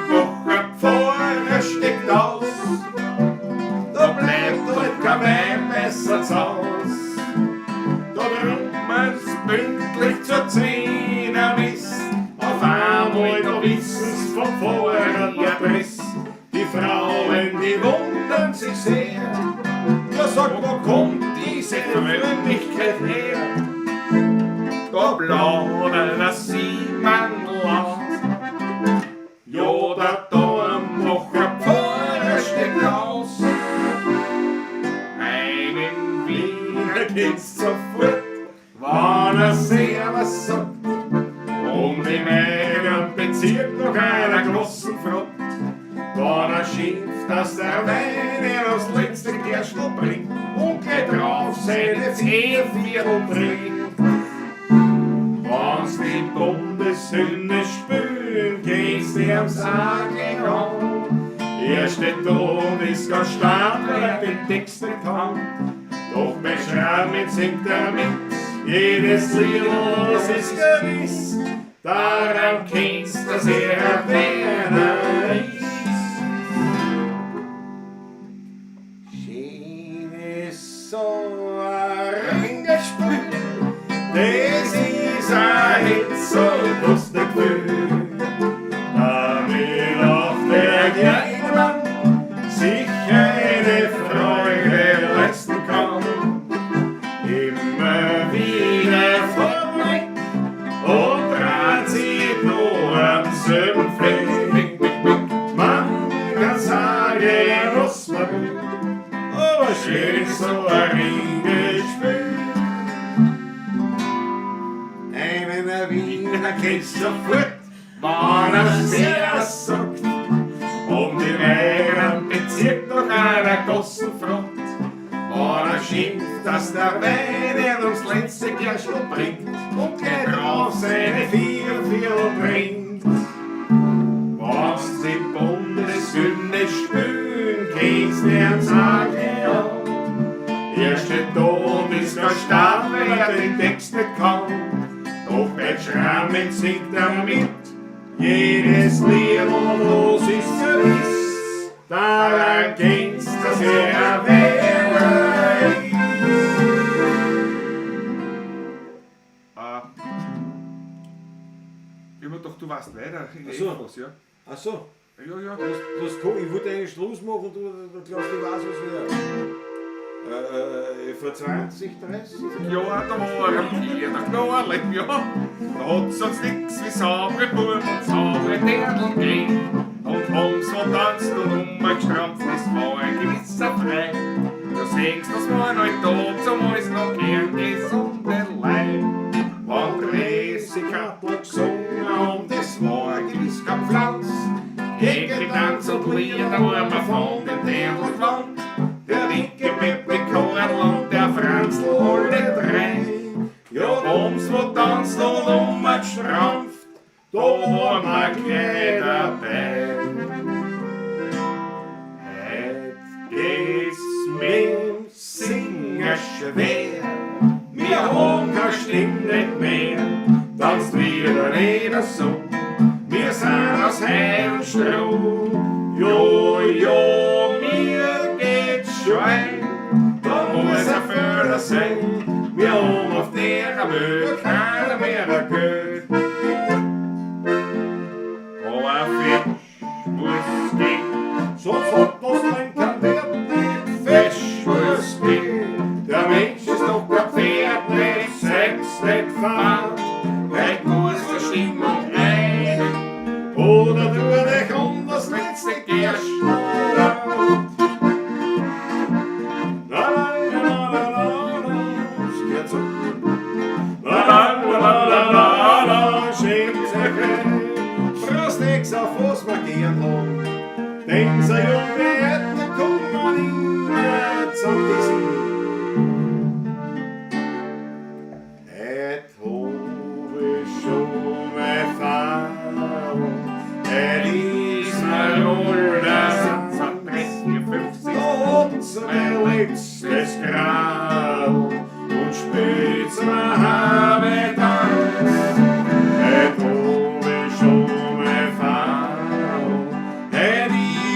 Dornbacher Pfarrer steckt aus, da bleibt halt kein Wein besser zu Haus. Da drummen's pünktlich zur Zehner ist, auf einmal da wissen's vom Pfarrer die Adresse. Die Frauen, die wundern sich sehr, ja sag, wo kommt diese Frömmigkeit her? Da plaudern sie man laut. Ja, der Dornbacher Pfarrer steckt aus. Einen Wiener kennst sofort, wenn er Servus sagt. Und im eigenen Bezirk noch einer großen Frott. Wenn er schimpft, dass der Wein er das letzte Gerstl bringt und gleich drauf seine 10 Viertel trinkt. Wenn's die Bundeshymne spülen, geht's dir am Sack an. Er steht da und ist ganz stark, weil er den Text nicht kann. Doch bei Schrammen singt er mit, jedes Lied, das ist gewiss. Daran kennst, dass er ein Werner ist. Schön ist so ein Ringerspiel, das ist ein Hitz und Lustgefühl. Damit auch der kleine Mann sich eine Freude leisten kann. Immer wieder vorweg und dreht sich nur am selben Fleck. Man kann sagen, was man will, aber schön ist so ein Ringelspiel. Einen Wiener kennst sofort, wenn er Servus sagt. Um die eigenen Bezirk noch einer Gossen fragt. Wenn er schimpft, dass der Wein er ums letzte Gerstl bringt und gleich drauf seine 4 Viertel trinkt. Wenn's die Bundeshymne spülen, geht's dir am Sack an. Er steht da und ist ganz stark, weil er den Text nicht kann. Doch bei Schrammen singt er mit, jedes Lied und los ist gewiss. Daran kennst, dass er ein Wähler ist. Ich hab mir gedacht, du warst weiter. Ach so. Etwas, ja. Ach so. Ja, ja. Ich wollte eigentlich Schluss machen und du glaubst, ich weiß, was wir. Vor 20, 30? Ja, da war ein Tier, der Knorrle, ja. Da hat's sonst nix wie saubere Buben und saubere Dirndl gegeben. Und haben so tanzt und umgestrampft, das war ein gewisser Frei. Du siehst, das war noch da, zum alles noch gern gesunde Leib. Wenn Dressikatl gesungen und es war gewiss kein Pflanz. Getanzt und Lieder waren wir von den Dirndl gewandt. Der dicke Pepe Korl und der Franzl, alle drei. Ja, ums wo tanzt und umgestrampft, da waren wir gleich dabei. Heut geht's mit dem Singen schwer, wir haben keine Stimme nicht mehr, tanzt wieder nicht so, wir sind aus Heu und Stroh. Jo, jo, mir geht's schon ein, da muss ein Fehler sein, wir haben auf der Welt keiner mehr ein Geld. Aber Fisch muss gehen, Sonst hat das Leben keinen Wert nicht, Fisch muss gehen. Der Mensch ist doch kein Pferd, nicht Sex, nicht Fahrt. Heute muss der Stimmung rein, oder Habt's mein letztes Gradl und spielt's mir Heimetanz. Heut hab ich schon mein Fadl, heut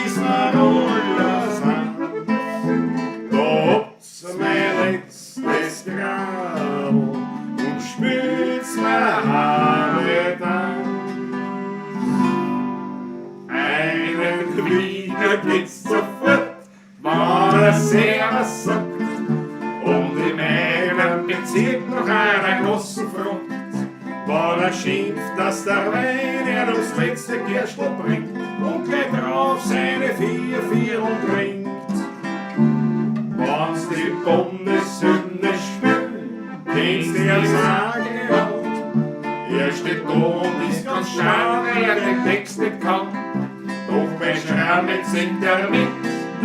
ist mir alles eins. Da habt's mein letztes Gradl und spielt's mir Heimetanz. Einen Wiener geht's sofort, wenn er Servus sagt. Und in meinem Bezirk noch einer Genossen fragt, wenn er schimpft, dass der Wein er das letzte Gerstl bringt und gleich drauf seine vier Viertel trinkt. Wenn's die Bundeshymne spielen, kennst du ja sagen, er steht da und ist ganz schade, weil er den Text nicht kann. Doch bei Schrammen singt er mit,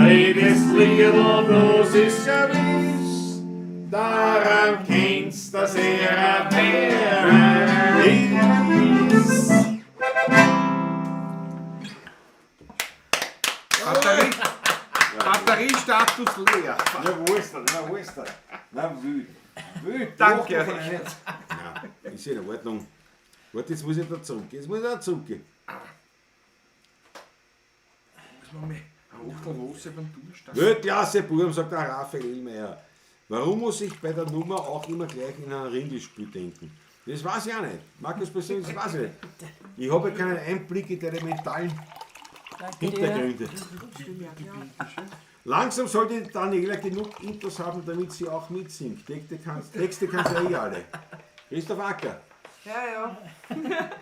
jedes Liedl, das ist ja gewiss. Daran kennst, dass er ein Bär ist. Batteriestatus leer. Na, wo ist er? Na, wo ist er? Na, wild. Wild. Danke. Doch, doch, nicht. Ja, ist ja in Ordnung. Warte, jetzt muss ich da zurückgehen. Jetzt muss ich da zurückgehen. Muss man mal ein Achtel Wasser beim Durchstarten. Weltklasse, Burm, sagt der Raphael Illmeier. Warum muss ich bei der Nummer auch immer gleich in ein Ringelspiel denken? Das weiß ich auch nicht. Markus persönlich, das weiß ich nicht. Ich habe ja keinen Einblick in deine mentalen Danke dir. Hintergründe. Langsam sollte Daniela genug Intos haben, damit sie auch mitsingt. Texte kannst du eh alle. Christoph Acker. Ja, ja.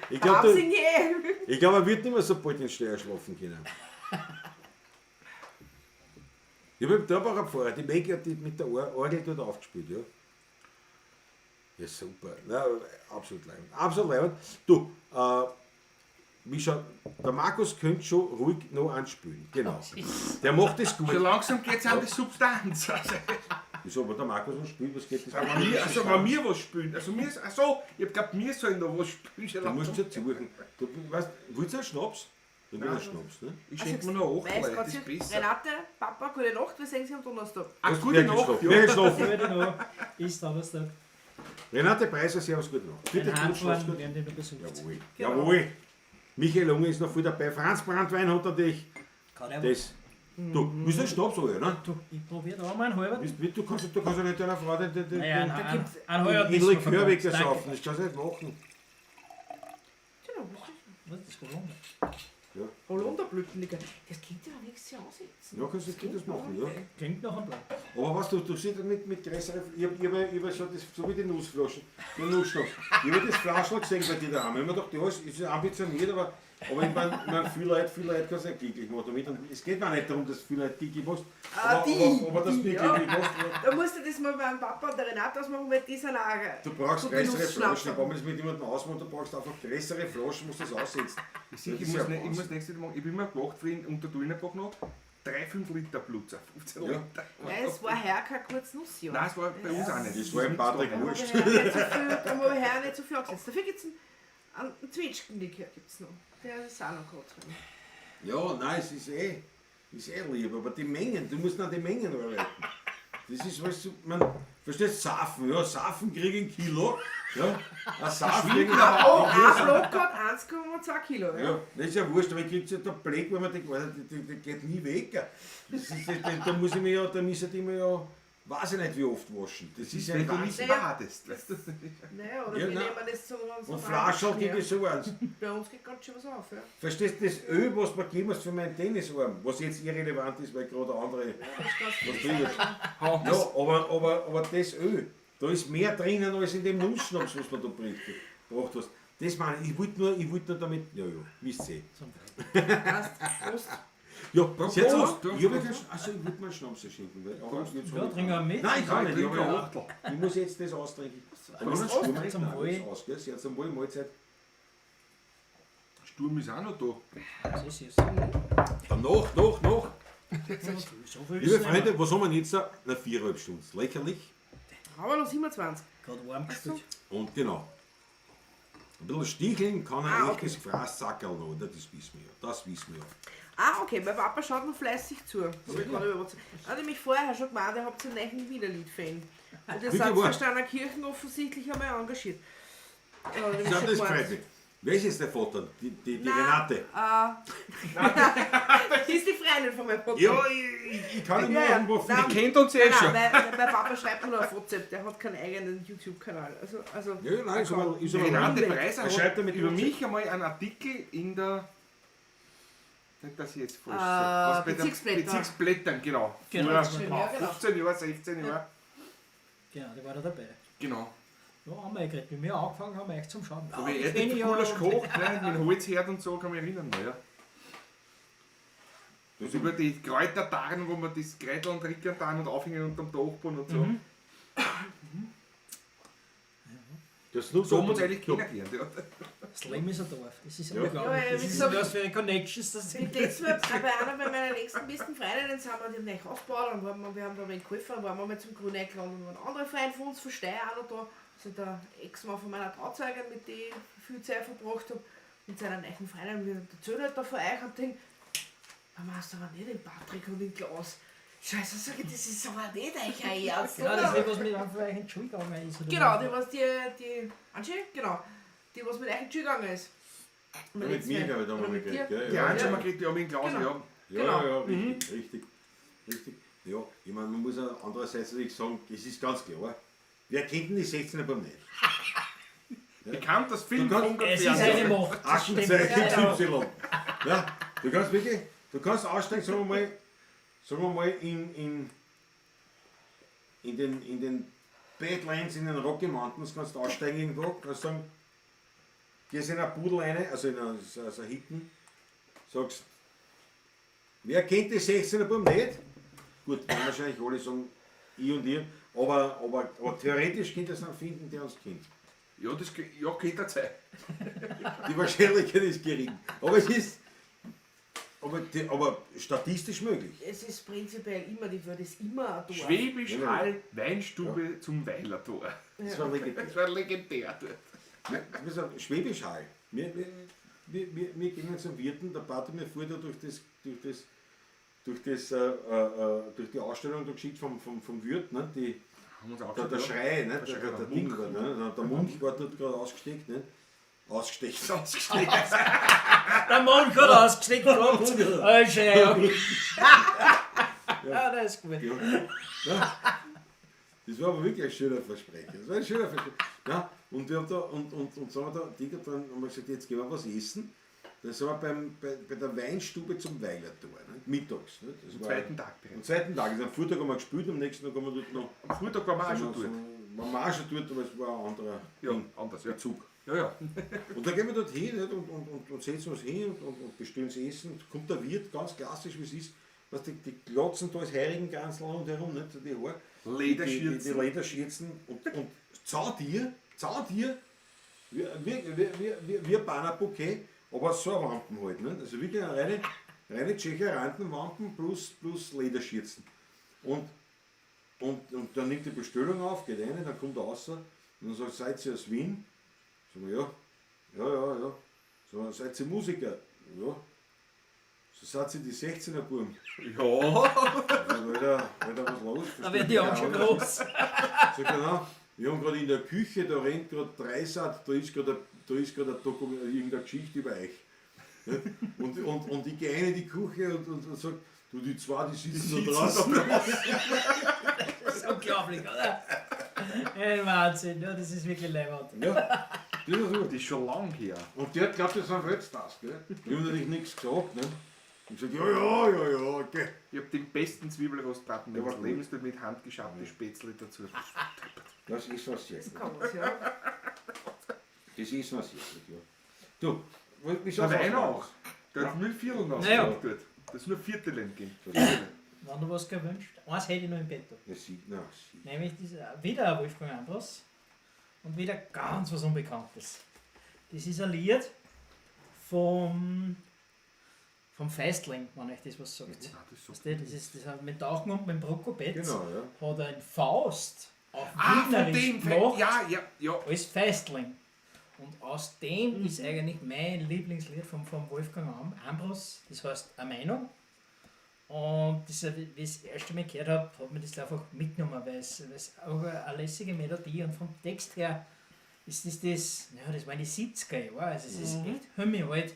Ich glaube, Darum sing ich eh. glaub, er wird nicht mehr so bald in Steyr schlafen können. Ich habe da auch Pfarrer, die Maggie hat die mit der Orgel dort aufgespielt, ja. Ja, super. Na, absolut leibend. Absolut leibend. Du, Mischa, der Markus könnte schon ruhig noch anspülen. Genau. Der macht das gut. Schon langsam geht's an die Substanz. Also, Wieso, aber der Markus noch spielt, was geht das? aber mir, also, wenn wir was spielen, also mir, also, ich hab glaubt, wir sollen noch was spielen. Schon Du musst langsam. ja zuhören. Du, weißt, willst du einen Schnaps? Du willst einen Schnaps, ne? Ich schenke mir noch Weiß Achtel, grad das ist sie- besser. Renate, Papa, gute Nacht, wir sehen sie am Donnerstag. Ah, gute Wer Nacht, geschlafen? ja. Wer geschlafen? Gute Nacht. Ist Donnerstag. Renate Preiser, servus, gute Nacht. Bitte Beim gut, schlaf's Heimfahren gut. werden die noch besucht. Jawohl. Genau. Jawohl. Michael Unge ist noch voll dabei. Franz Brandwein hat natürlich Kann er das. Du, willst du einen Schnaps holen, ne? Du, ich probiere da mal einen halben. Du kannst ja nicht deiner Frau den Naja, Da gibt's einen halben den ist mir Likör vergönnt. wegsaufen. Danke. Das kannst du nicht machen. Genau, Was ist das Holunder? Ja. Holunderblütenlikör. Das klingt ja nächstes Jahr ansetzen. Ja, kannst du das machen, ja. Klingt nach einem Plan. Aber was, du siehst mit größeren, ich hab schon das, so wie die Nussflaschen, den Nussschnaps. Ich hab das Flaschel gesehen bei dir daheim. Ich hab mir gedacht, ja, es ist ambitioniert, aber ich mein, viele Leute kannst du nicht glücklich machen damit. Und es geht mir nicht darum, dass viele Leute glücklich machst, Ah, aber, die, aber dass du die, mich ja. glücklich machst. Ja. Da musst du das mal beim Papa und der Renate ausmachen, weil die sind auch. Du brauchst gute größere Nussschnaps Flaschen, wenn man das mit jemandem ausmacht, du brauchst einfach größere Flaschen, musst du das aussetzen. Ich, Das ist ich, ja muss, ne, ich Wahnsinn. muss nächstes Mal, ich bin immer gemacht für ihn unter Dulnerbach noch 3,5 Liter Blutzer, 15 Ja. Liter. Nein, es war heuer kein kurzes Nussjahr. Nein, es war bei uns auch nicht. Das war im Patrick Da habe wurscht. ich heuer nicht so viel, da habe ich heuer nicht so viel angesetzt. Dafür gibt es einen Zwetschgenlikör gibt's noch. Der ist auch noch gerade drin. Ja, nein, es ist eh lieb, aber die Mengen, du musst an die Mengen arbeiten. Das ist, weißt du, man, verstehst, Safen, ja, Safen krieg ich ein Kilo, ja, ein Safen krieg ich Oh, ein Block hat 1,2 Kilo. Ja. Ja, das ist ja wurscht, aber ich krieg ja da Blech, weil man denkt, Alter, die geht nie weg. Das ist, da muss ich mir ja, da muss ich mir ja, weiß ich nicht wie oft waschen. Das ist ja Wenn ein du nicht Wahnsinn. badest, weißt du. Naja, oder Ja, wir nein. nehmen das zu uns. Und Flaschen krieg ich so eins. Bei uns geht ganz schön was auf. Ja. Verstehst du, das Öl, was man gegeben hast für meinen Tennisarm, was jetzt irrelevant ist, weil gerade andere Das kannst du was nicht drin ist. sagen. Ja, aber das Öl, da ist mehr drinnen als in dem Nussschnaps, was man da gebracht hast. Das meine ich, ich wollte nur damit, ja, ja, wisst ihr. Passt. Prost. Ja, Prost, sehr Prost, gut. ja, Ich, hab ja Prost. keinen Sch- also ich wollte mir einen Schnaps schenken. Weil, aber jetzt Ja, hab ich trink keinen. auch mit. Nein, ich kann Nein, nicht. ich Ich, trinke hab ja, ich muss jetzt das austrinken. Aber Prost. das Sturm Zum nein, Wohl. das aus, gell? Sehr zum Wohl, Mahlzeit. Sturm ist auch noch da. Das ist es. Dann noch. So viel Liebe ist nicht Freunde, was haben wir denn jetzt da? Na, 4,5 Stunden. Lächerlich. Haben wir noch 27. mehr. Gerade warm gespielt. Und genau. Ein bisschen sticheln kann ein Ah, echtes Fraßsackerl noch, oder? Das wissen wir ja. Das wissen wir ja. Ah, okay, mein Papa schaut noch fleißig zu. Hab ich gerade über WhatsApp. Hat nämlich vorher schon gemeint, ihr habt einen neuen Wiener Lied-Fan. Und ihr Wirklich seid wahr? bei Steiner Kirchen offensichtlich einmal engagiert. Ja, hab ich Ja, schon das gemeint. freut mich. Wer ist jetzt der Vater? Die Nein, Renate. Das ist die Freundin von meinem Papa. Ja, ich kann ihn Ja, nur ja. irgendwo Nein. finden. Kennt uns eh Nein, schon. nein, mein Papa schreibt mir nur auf WhatsApp, der hat keinen eigenen YouTube-Kanal. Also, Ja, nein, ist aber, ist Die aber Renate Preiser Er schreibt hat damit über WhatsApp. mich einmal einen Artikel in der. Nicht, dass ich jetzt falsch sage. Was bei der Bezirksblätter. Bezirksblättern, genau. Genau. Vor Schön, ja, genau. 15 Jahre, 16 Jahre. Genau, die war da dabei. Genau. Ja, haben wir geredet. Wie wir angefangen haben, echt zum Schauen. Da habe Ja, ich die kenn echt ich ja. Gulasch gekocht, ne, mit dem Holzherd und so, kann mich erinnern. Ja. Das Und über die Kräutertarn, wo man das Kräuter und Rickern tan und aufhängen unterm Dachboden und so. Mhm. Das Snoop So haben wir uns Dogg- eigentlich kennengelernt. Ja. Das Leben ist ein Dorf. Das ist Ja. unglaublich. Ja, ja, Das wie ist gesagt- was für eine Connections das sind. Mit letztes Mal bei einer bei meiner nächsten besten Freundin sind wir die neu aufgebaut und waren wir haben da ein wenig geholfen, waren wir mal zum Grün eingeladen und waren andere Freunde von uns, verstehe auch noch da, also der Ex-Mann von meiner Trauzeugin, mit dem ich viel Zeit verbracht habe, mit seiner neuen Freundin, wir erzählt halt da von euch und denken, da machst du aber nicht den Patrick und den Klaus. Scheiße, sag ich, das ist aber nicht euch Ernst, Genau, das oder? ist, was mit einem von euch in die Schule gegangen ist. Oder Genau, was? die was die Angie, genau, die was mit euch in die Schule gegangen ist. Ja, mit mir, glaube ich, da haben Oder wir mit geredet. dir. gell? Die Ja, Angie ja. Margret, ja, mit dem Klaus, Genau. ja. Ja, Genau. ja, richtig, richtig, richtig. Ja, ich meine, man muss auch andererseits natürlich sagen, es ist ganz klar, wer kennt denn die 16er beim nicht? Bekannt aus Film, Du kannst- Funk und Es ist eine Fernsehen. Macht. Das stimmt. Aktenzeichen Ja, ja. XY. Ja, du kannst wirklich, du kannst aussteigen, sagen wir mal in den Badlands, in den Rocky Mountains, kannst du aussteigen irgendwo, kannst sagen, gehst in eine Pudel rein, also in eine, so so Hitten, sagst, wer kennt die 16er Buben nicht? Gut, werden wahrscheinlich alle sagen, ich und ihr, aber theoretisch könnte es einen finden, der uns kennt. Ja, das ja, könnte sein. Die Wahrscheinlichkeit ist gering. Aber es ist. Aber statistisch möglich. Es ist prinzipiell immer, die Welt ist immer ein Dorf. Schwäbisch Ja. Hall, Weinstube zum Weilertor. Das war legendär. Das war legendär dort. Nein, das ist Schwäbisch Hall. Wir gingen zum Wirten, der Pater mir fuhr da durch die Ausstellung da geschickt vom Wirt, ne? Die, Haben wir uns auch der geschaut, ja. Schrei, ne? Der Schrei, Der der Ding Munk. war, ne? Der Munk war dort gerade ausgesteckt, ne? Ausgesteckt. Ausgesteckt. Der Mund hat ausgesteckt gehabt. Oh, schön. Ja, das ist gut. Ja. Ja. Das war aber wirklich ein schöner Versprecher. Das war ein schöner Versprecher. Ja, und wir haben da, und sind wir da, die dann haben wir gesagt, jetzt gehen wir was essen. Dann sind wir bei der Weinstube zum Weilertor, ne? Mittags. Ne? Das Am war, zweiten Tag Am bereits. zweiten Tag. Also am Vortag haben wir gespielt, am nächsten Tag haben wir dort noch. Am Frühtag waren wir auch schon sind dort. wir, waren wir auch schon dort, aber es war ein anderer Ja, Ding, anders, ja. Bezug. Ja, ja. Und da gehen wir dort hin nicht, und setzen uns hin und bestellen das Essen. Und kommt der Wirt, ganz klassisch wie es ist, was die glotzen da als Heiligenkranzl rundherum, nicht, so die Haare. Lederschürzen. Die Lederschürzen und zau dir, wie ein Bannerbouquet, aber so ein Wampen halt. Nicht? Also wirklich eine reine Tschecherantenwampen plus Lederschürzen. Und dann nimmt die Bestellung auf, geht rein, dann kommt er raus und dann sagt, seid ihr aus Wien? Sagen wir, ja. Ja, ja, ja. Sagen wir, seid ihr Musiker? Ja. So seid ihr die 16er Buben. Ja. Also, Alter, Alter, was los? Da werden die Augen schon groß. Sag ich, genau. Wir haben gerade in der Küche, da rennt gerade Dreisat, da ist gerade irgendeine Geschichte über euch. Und ich gehe rein in die Küche und sag, du, die zwei, die sitzen da draußen. Das ist unglaublich, oder? Ein Wahnsinn, ja, das ist wirklich leibend. Ja, das ist gut. Das ist schon lang her. Und der hat glaubt, das sind Weltstars, gell? Ich hab natürlich nichts gesagt, ne? Und gesagt, ja, ja, ja, ja, okay. Ich hab den besten Zwiebelrostbraten Der war meines gut. Lebens dort mit handgeschabten Spätzle dazu. Das ist was sehr gut. Kann man's, ja. Das ist was sehr gut, ja. Du, wie Der schaut's Wein aus? auch. Der hat nur Viertel noch Naja. dort. Das ist nur Viertel gegeben. Wenn du was gewünscht, eins hätte ich noch im Bett. Ja, sie, na, sie. Nämlich diese, wieder ein Wolfgang Ambros und wieder ganz was Unbekanntes. Das ist ein Lied vom Feistling, wenn euch das was sagt. Ah, das ist so. Weißt du, das ist das mit Tauchen und mit dem Prokopetz Genau, ja. hat er in Faust auf Ah, von Wienerisch dem gemacht Ja, ja, ja. als Feistling. Und aus dem ist eigentlich mein Lieblingslied vom Wolfgang Ambros, das heißt Eine Meinung. Und das, wie ich das erste Mal gehört habe, hat mir das einfach mitgenommen, weil es auch eine lässige Melodie und vom Text her ist das, ja, das waren die 70er Jahre, also es ist echt himmelalt,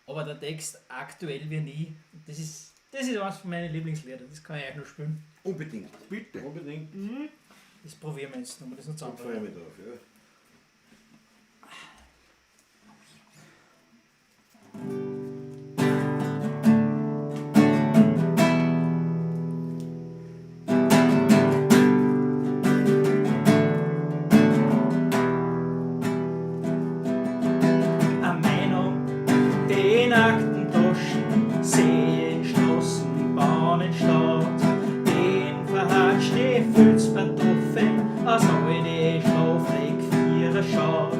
aber der Text aktuell wie nie. Und das ist eines von meinen Lieblingslieder, das kann ich euch noch spielen. Unbedingt. Bitte. Unbedingt. Das probieren wir jetzt nochmal, das noch Da freue ich zusammen. mich drauf. Ja. Eine Meinung, die nackten Taschen, Seen, Straßen, Bahnen, Stadt, den verhatschte Filzpantoffeln aus alte Schlafreck vierer schaut,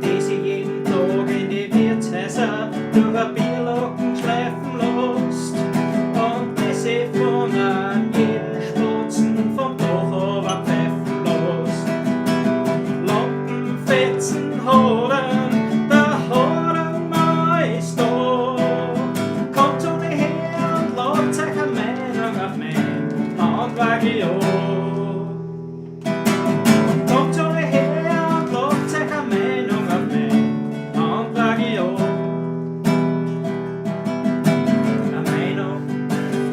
die sie jeden Tag in die Wirtshäuser durch ein Bierlocken schleifen lässt und die sie von einem jeden Spatzen vom Dach aber pfeifen lässt. Lampenfetzen holen, der Hodenmann ist da. Kommt zu mir her und lasst euch eine Meinung auf mein Handwagen an. Kommt zu mir her und lasst euch eine Meinung auf mein Handwagen an. Eine Meinung,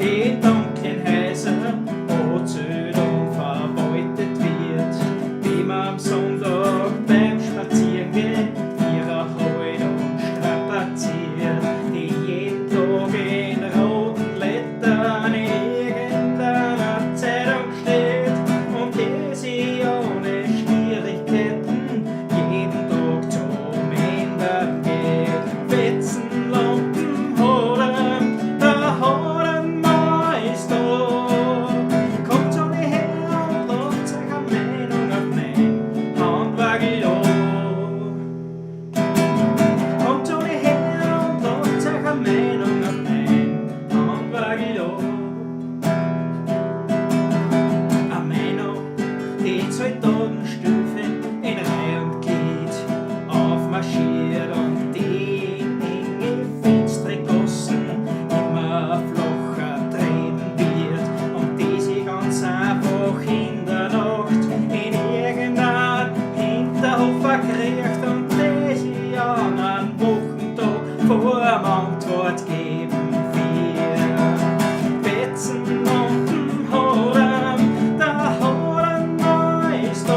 die in dunklen Häusern angezählt und verbeutет wird, wie man am Sonntag beim Spazierengehen ihrer Haltung strapaziert, die jeden Tag in roten Lettern in irgendeiner Zeitung steht und die sie ohne Schwierigkeiten jeden Tag zum Ändern geht. Fetzen, Lampen, Hoden, der Hodenmann ist da. Kommt zu mir her und lasst euch eine Meinung auf mein Handwagen an. Kommt zu mir her und lasst euch eine Meinung auf mein Handwagen an. Eine Meinung, die Soldatenstufen in Reihe und Glied aufmarschiert und die in enge, finstere Gassen immer flacher treten wird und die sich ganz einfach in der Nacht in irgendeinen Hinterhof verkriecht und die sich an einem Wochentag vor dem Antwort geben wird. Fetzen und den Hoden, der Hodenmann ist da.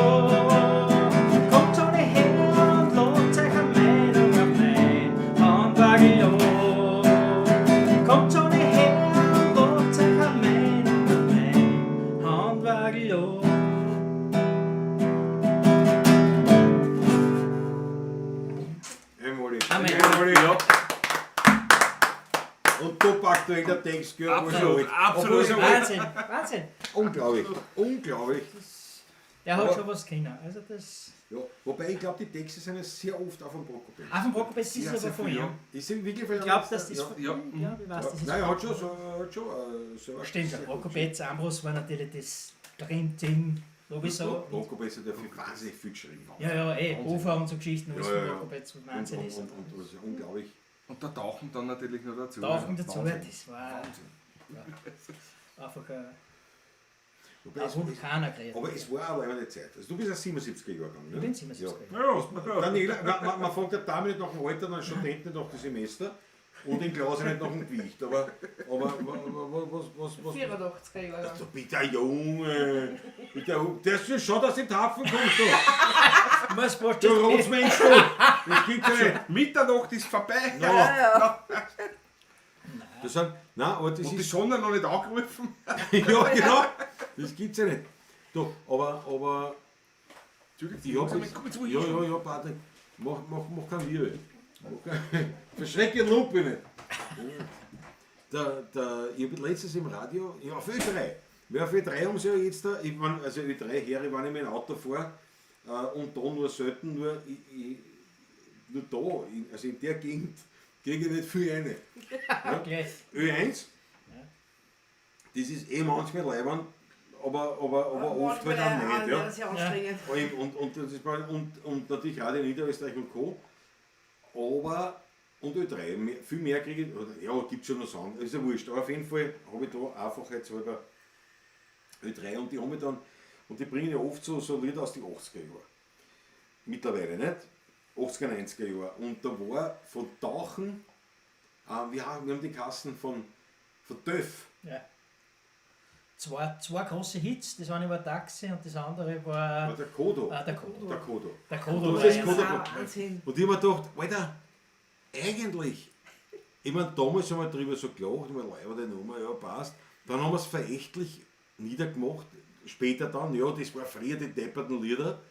Kommt zu mir her und lasst euch eine Meinung auf mein Handwagen an. Kommt zu mir her und lasst euch eine Meinung auf mein Handwagen an. Einmalig. Amen. Einmalig. Ja, Und top aktuell der Text, gell? obwohl er Absolut, alt. absolut. Obwohl er alt. Wahnsinn, Wahnsinn. Unglaublich. Unglaublich. Der hat Aber- schon was können. Also das. Ja, wobei ich glaube, die Texte sind ja sehr oft auch von Prokopetz. Auch von Prokopetz ist Ja, es aber sehr von viel, ihm. ja. Ist sie wirklich Ich glaube, dass das ja. von Ja. ihm. Ja, ich weiß, das ist. Nein, er hat schon, so, hat schon selber Stimmt, sehr der gut Prokopetz, Ambros war natürlich das Dream-Team, sowieso. Prokopetz hat ja viel, wahnsinnig viel geschrieben. Ja, ja, Hofer und so Geschichten, alles Ja, von ja, ja. Prokopetz, was Wahnsinn und, ist. Und das ist ja unglaublich. Und der Tauchen dann natürlich noch dazu. Tauchen dazu, Wahnsinn. das war einfach ein Wobei es, Vulkaner geredet. aber es war aber eine Zeit. Also du bist ein 77er Jahrgang, ne? Ich bin 77er. Ja. Ja, ja. Daniela, man fragt der Dame nicht nach dem Alter, dann Student nicht nach dem Semester und den Klaus nicht nach dem Gewicht. Aber was? 84er Jahre. Du bitte, Junge! Bitte, das ist schon, dass du in den Hafen kommst, du! Was brauchst Du du? Rotsmensch, du! Das gibt's ja nicht! Mitternacht ist vorbei. No. Das sind, nein, aber das Und die ist. Sonne noch nicht angerufen. Ja, genau! Das gibt's ja nicht. Du, aber ich hab jetzt, ja, ja, ja, Patrick, mach keinen Wirbel. Verschreck den Lumpe nicht. Ich hab letztens im Radio, ja, auf Ö3. Weil auf Ö3 haben sie ja jetzt da, ich mein, also Ö3 her, ich, wenn ich mit dem Auto fahre, und da nur selten, nur, nur da, also in der Gegend kriege ich nicht viel rein. Ja? Gleich. Ö1, das ist eh manchmal leibend, aber oft halt auch nicht. Ja. Das ist ja anstrengend. Und, das ist mal, und natürlich Radio Niederösterreich und Co. Aber, und Ö3, viel mehr kriege ich, oder, ja, gibt schon noch Sound, ist ja wurscht. Aber auf jeden Fall habe ich da einfach jetzt halber Ö3 und die haben mich dann, und die bringen ja oft so Lieder aus den 80er Jahren. Mittlerweile, nicht? 80er, 90er Jahre. Und da war von Tauchen, wir haben die Kassen von Döff. Ja. Zwei große Hits, das eine war Taxi und das andere war der Kodo. Ah, der Kodo. Der Kodo. Der Kodo. Das ist Kodo. Und ich habe mir gedacht, Alter, eigentlich, ich meine, damals haben wir drüber so gelacht, ich meine, leibende Nummer, ja, passt. Dann haben wir es verächtlich niedergemacht, später dann, ja, das war früher die depperten Lieder.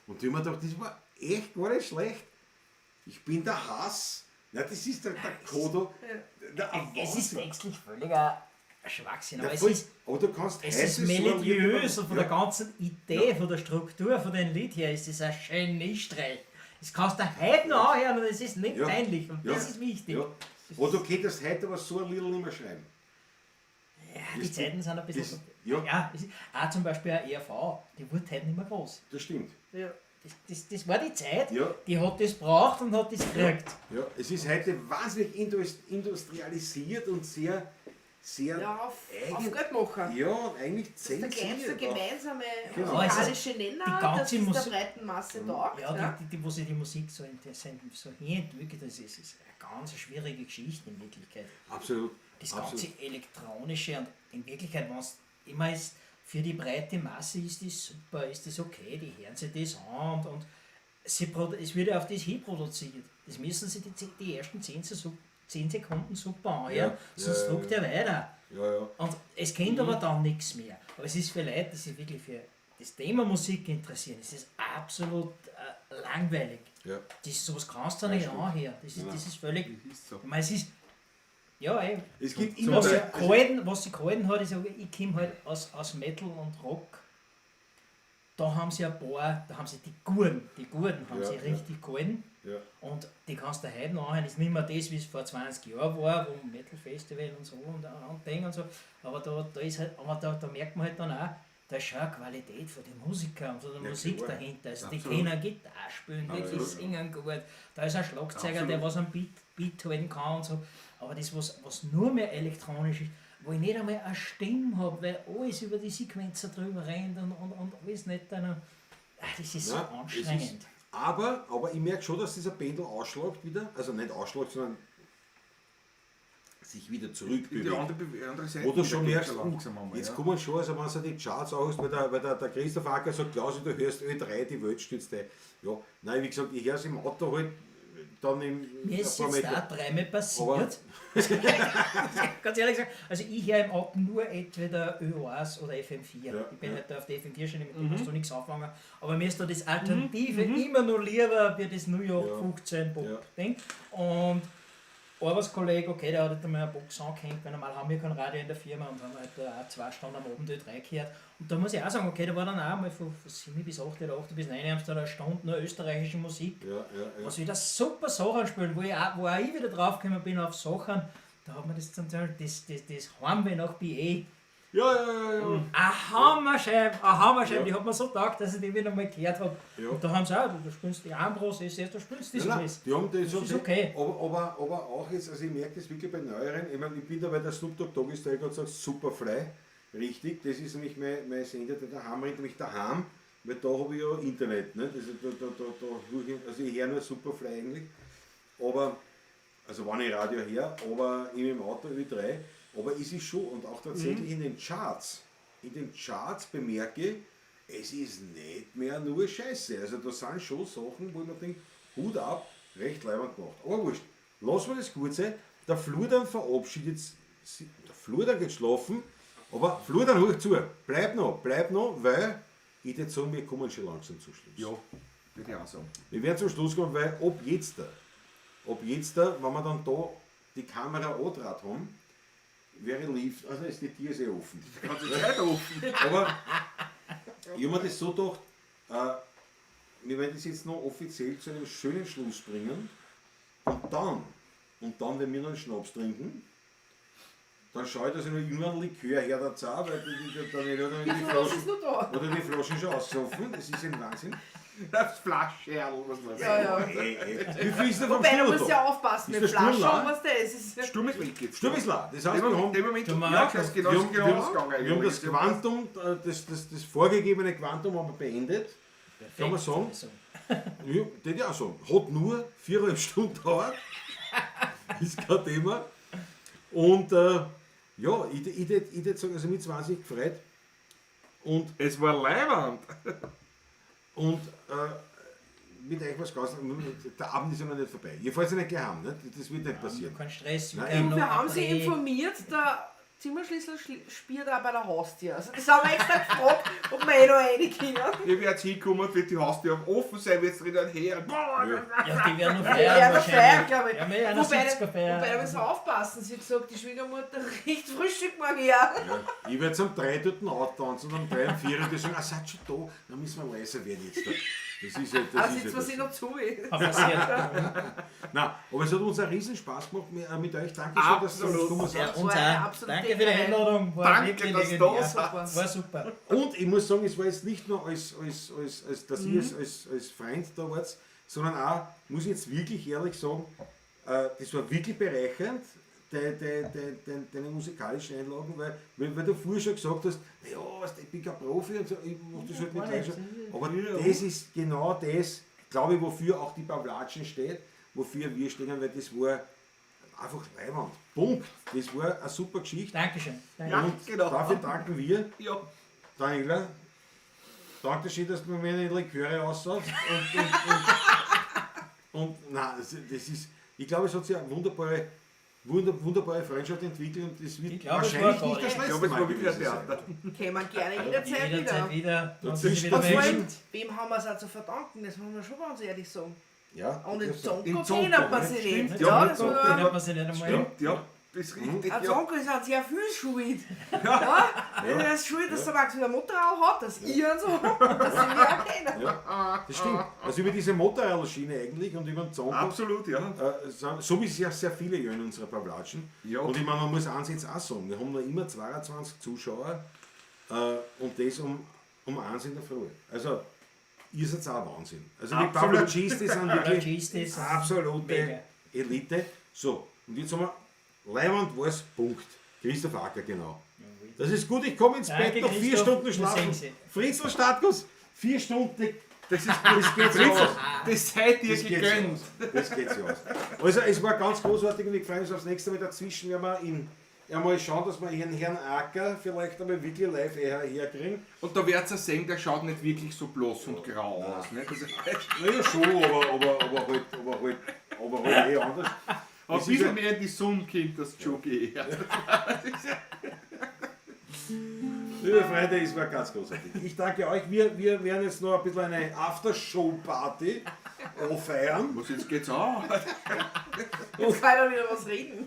Und ich habe mir gedacht, das war echt gar nicht schlecht. Ich bin der Hass. Nein, das ist der Kodo. Es ist textlich völliger Schwachsinn, aber, ja, es ist, aber du kannst es ist melodiös und von der ganzen Idee, von der Struktur, von dem Lied her ist es ein Geniestreich. Das kannst du heute noch anhören und es ist nicht peinlich und das ist wichtig. Ja. Oder du könntest heute aber so ein Lied nicht mehr schreiben. Ja, die Zeiten sind ein bisschen... Das, ja, auch zum Beispiel eine ERV, die wurde heute nicht mehr groß. Das stimmt. Ja. Das war die Zeit, die hat das gebraucht und hat das gekriegt. Ja, es ist heute wahnsinnig industrialisiert und sehr, sehr ja, auf Geld machen. Ja, und eigentlich das ist der kleinste gemeinsame musikalische Nenner, die ganze das ist der breiten Masse taugt. Ja, die, wo sich die Musik so hier entwickelt, das ist eine ganz schwierige Geschichte in Wirklichkeit. Absolut. Das ganze Elektronische und in Wirklichkeit, wenn es immer ist, für die breite Masse ist das super, ist das okay, die hören sich das an und es wird ja auf das hin produziert. Das müssen sie die ersten 10 Sekunden super anhören, sonst druckt er weiter. Ja, ja. Und es kennt aber dann nichts mehr. Aber es ist für Leute, die sich wirklich für das Thema Musik interessieren, es ist absolut langweilig. Ja. Das, sowas kannst du nicht anhören. Das ist völlig. Das ist so. Ich meine, es ist. Ja, ey. Es gibt immer was sie gehalten hat, ist, ich komme halt aus Metal und Rock. Da haben sie ein paar, da haben sie die Guten haben sie richtig gehalten. Ja. Und die kannst du heute noch anhören. Ist nicht mehr das, wie es vor 20 Jahren war, wo Metal Festival und so und Ding und so. Aber da ist halt, aber da merkt man halt dann auch, da ist schon eine Qualität von den Musikern und von der Musik klar. dahinter. Also die können Gitarre spielen, die singen gut. Da ist ein Schlagzeuger, der was am Beat halten kann und so. Aber das, was nur mehr elektronisch ist, wo ich nicht einmal eine Stimme habe, weil alles über die Sequenzer drüber rennt und alles nicht dann. Ach, das ist so anstrengend. Ist, aber ich merke schon, dass dieser Pendel ausschlägt wieder. Also nicht ausschlägt, sondern sich wieder zurückbewegt. Die andere Seite. Wo du schon merkst, langsam einmal, jetzt kommen schon, also wenn du die Charts auch hast, weil der Christoph Acker sagt, Klausi, du hörst Ö3, die Welt stürzt ein. Ja, nein, wie gesagt, ich höre es im Auto halt dann im. Mir ist jetzt da dreimal passiert. Ganz ehrlich gesagt, also ich höre im Auto nur entweder Ö1 oder FM4. Ja, ich bin halt da auf der FM4 schon, mit dem kannst du nichts anfangen. Aber mir ist da das Alternative immer noch lieber wie das 0815 Pop-Ding. Und Arbeitskollege, okay, der hat halt einmal eine Box angehängt, weil normal haben wir kein Radio in der Firma und haben halt da auch 2 Stunden am Abend Ö3 gehört. Und da muss ich auch sagen, okay, da war dann auch mal von 7 bis 8 oder 8 bis 9 haben sie da eine Stunde nur österreichische Musik. Ja. Was wieder super Sachen spielen, wo auch ich wieder draufgekommen bin auf Sachen, da hat man das zum Beispiel, das Heimweh nach BE. Ja. Eine Hammerscheibe, die hat mir so taugt, dass ich die wieder mal gehört habe. Ja. Und da haben sie auch, du spielst die Ambros, SS, du spielst das alles. Die haben das, das ist okay. Aber auch jetzt, also ich merke das wirklich bei neueren, ich meine, ich bin da bei der Snoop Dogg Doggy Style gerade gesagt, Superfly, richtig, das ist nämlich mein Sender, der daheim rennt, nämlich daheim, weil da habe ich ja Internet, ne? Also, also ich höre nur Superfly eigentlich, aber, also wenn ich Radio her, aber im Auto Ö3, aber es ist schon, und auch tatsächlich in den Charts bemerke ich, es ist nicht mehr nur Scheiße. Also da sind schon Sachen, wo man denkt, Hut ab, recht leibend gemacht. Aber wurscht, lassen wir das gut sein. Der Flurdan verabschiedet sich, der Flurdan geht schlafen, aber Flurdan, hör zu, bleib noch, weil ich würde sagen, wir kommen schon langsam zum Schluss. Ja, würde ich auch sagen. Wir werden zum Schluss kommen, weil ab jetzt, wenn wir dann da die Kamera angedraht haben, wäre lief, also ist die Tür sehr offen. Die ganze Zeit offen. Aber ich habe mir das so gedacht, wir werden das jetzt noch offiziell zu einem schönen Schluss bringen und dann, wenn wir noch einen Schnaps trinken, Dann schaue ich, dass ich noch irgendwann einen Likör her dazu, weil die, die, dann oder Wie die viel was Flaschen, ist noch da? oder die Flaschen schon ausgesoffen. Das ist ein Wahnsinn. Das Flascherl, was man sagt. Ja, ja. Ey, ey. Wie viel ist denn vom Wobei, da Sturm musst du da? ja aufpassen, Ist mit der Sturm Flaschen leer? und was das ist. Sturm ist weg jetzt. Sturm ist leer. Das heißt, Dem wir haben, dem Moment, Du ja, magst das ist genau, wir haben, genau wir ausgegangen haben, wir haben das eigentlich. Quantum, das vorgegebene Quantum haben wir beendet. Kann man sagen? Sowieso. Ja, das ich auch sagen. Hat nur 4,5 Stunden gedauert. Ist kein Thema. Und ja, ich würd sagen, also mich wahnsinnig gefreut. Und, Es war leiwand. und mit euch was ganz. Der Abend ist ja noch nicht vorbei. Ihr fahrt ja nicht gleich heim, ne? Das wird nicht passieren. Kein Stress. Wir Nein, können eben. noch Wir haben sie ein Dreh. informiert, der Zimmerschlüssel spielt auch bei der Haustür. Also das haben wir extra gefragt, ob wir eh noch rein können. Ihr werdet hinkommen, wird die Haustür offen sein, wird drinnen her. Boah, Ja, die werden noch Ja, feiern noch feiern, wahrscheinlich. glaube ich. Ja, wir werden Wobei, 70er feiern. wobei, da müssen wir aufpassen. Sie hat gesagt, die Schwiegermutter riecht Frühstück morgen her. Ja. Ich werde um 3 dort antanzen und um 3 um 4 und die sagen, ah, seid schon da, dann müssen wir leiser werden jetzt da. Das ist ja das. Also ist jetzt ja was das. ich noch zu. Kann passieren. Nein, aber es hat uns einen riesen Spaß gemacht mit euch. Dankeschön, dass ihr Absolut. gekommen seid. Ja, uns war eine auch. absolute Danke für die Ehre. Einladung. War Danke, wirklich dass legendär. du da seid. War super. Und ich muss sagen, es war jetzt nicht nur als dass ihr als Freund da wart, sondern auch, muss ich jetzt wirklich ehrlich sagen, das war wirklich bereichernd, deine musikalischen Einlagen, weil du vorher schon gesagt hast, ja, weißt du, ich bin kein Profi und so, ich mach das halt mit Leidenschaft. Aber das ist genau das, glaube ich, wofür auch die Pavlatschen steht, wofür wir stehen, weil das war einfach leiwand. Punkt. Das war eine super Geschichte. Dankeschön. Danke. Ja, Und genau. dafür danken wir. Ja. Daniela, danke schön, dass du mir meine Liköre aussaufst. Und nein, das ist, ich glaube, es hat sich eine wunderbare, wunderbare Freundschaft entwickelt und es wird Ich glaube, es wahrscheinlich war nicht das Ich letzte glaube, es Mal war wirklich ein gewesen sein. Theater. Kämen gerne jederzeit Jederzeit wieder. wieder. Wenn Dazwischen- Sie wieder Und vor allem, möchten. wem haben wir es auch zu verdanken? Das muss man schon ganz ehrlich sagen. Ja, Und den das ist so. Zonko Den Zonko, kennt man sie stimmt, nicht. ja, Ja, den das Zonko. war Kennt man sie nicht einmal. Stimmt, ja. Das ist richtig. Ein Ja. Zonko ist auch sehr viel schuld. Ja, er ist schuld, dass der Max wieder Motorrad hat, dass ich und so, dass sie mich auch kennen. Ja, das stimmt. Also über diese Motorradschiene eigentlich und über den Zonko. Absolut, ja. So wie es ja sehr viele ja in unserer Pavlatschen. Ja. Und ich meine, man muss eins jetzt auch sagen, wir haben noch immer 22 Zuschauer und das um 1 in der Früh. Also, ihr seid auch Wahnsinn. Also die Absolut. Pavlatschis, die sind wirklich Pavlatschis, die sind absolute mega. Elite. So, und jetzt haben wir Leiwand war's, Punkt. Christoph Acker, genau. Das ist gut, ich komme ins Danke, Bett, noch 4 Christoph. Stunden Wir schlafen. sehen sie. Fritzl Startguss, 4 Stunden, Das ist das geht sich aus. Das sei dir Das geht sich gegönnt. aus. Das geht sich aus. Also es war ganz großartig und ich freue mich aufs nächste Mal. Dazwischen werden wir ihn einmal schauen, dass wir ihren Herrn Acker vielleicht einmal wirklich live herkriegen. Und da werdet ihr sehen, der schaut nicht wirklich so bloß und grau aus. Ne? Das ist Naja, schon, aber halt eh anders. ein Es ist bisschen ja- mehr in die Sonne kommt das schon gehen. Liebe Freunde, es war ganz großartig. Ich danke euch. Wir werden jetzt noch ein bisschen eine Aftershow-Party feiern. Was, jetzt geht's auch? Jetzt kann ich doch wieder was reden.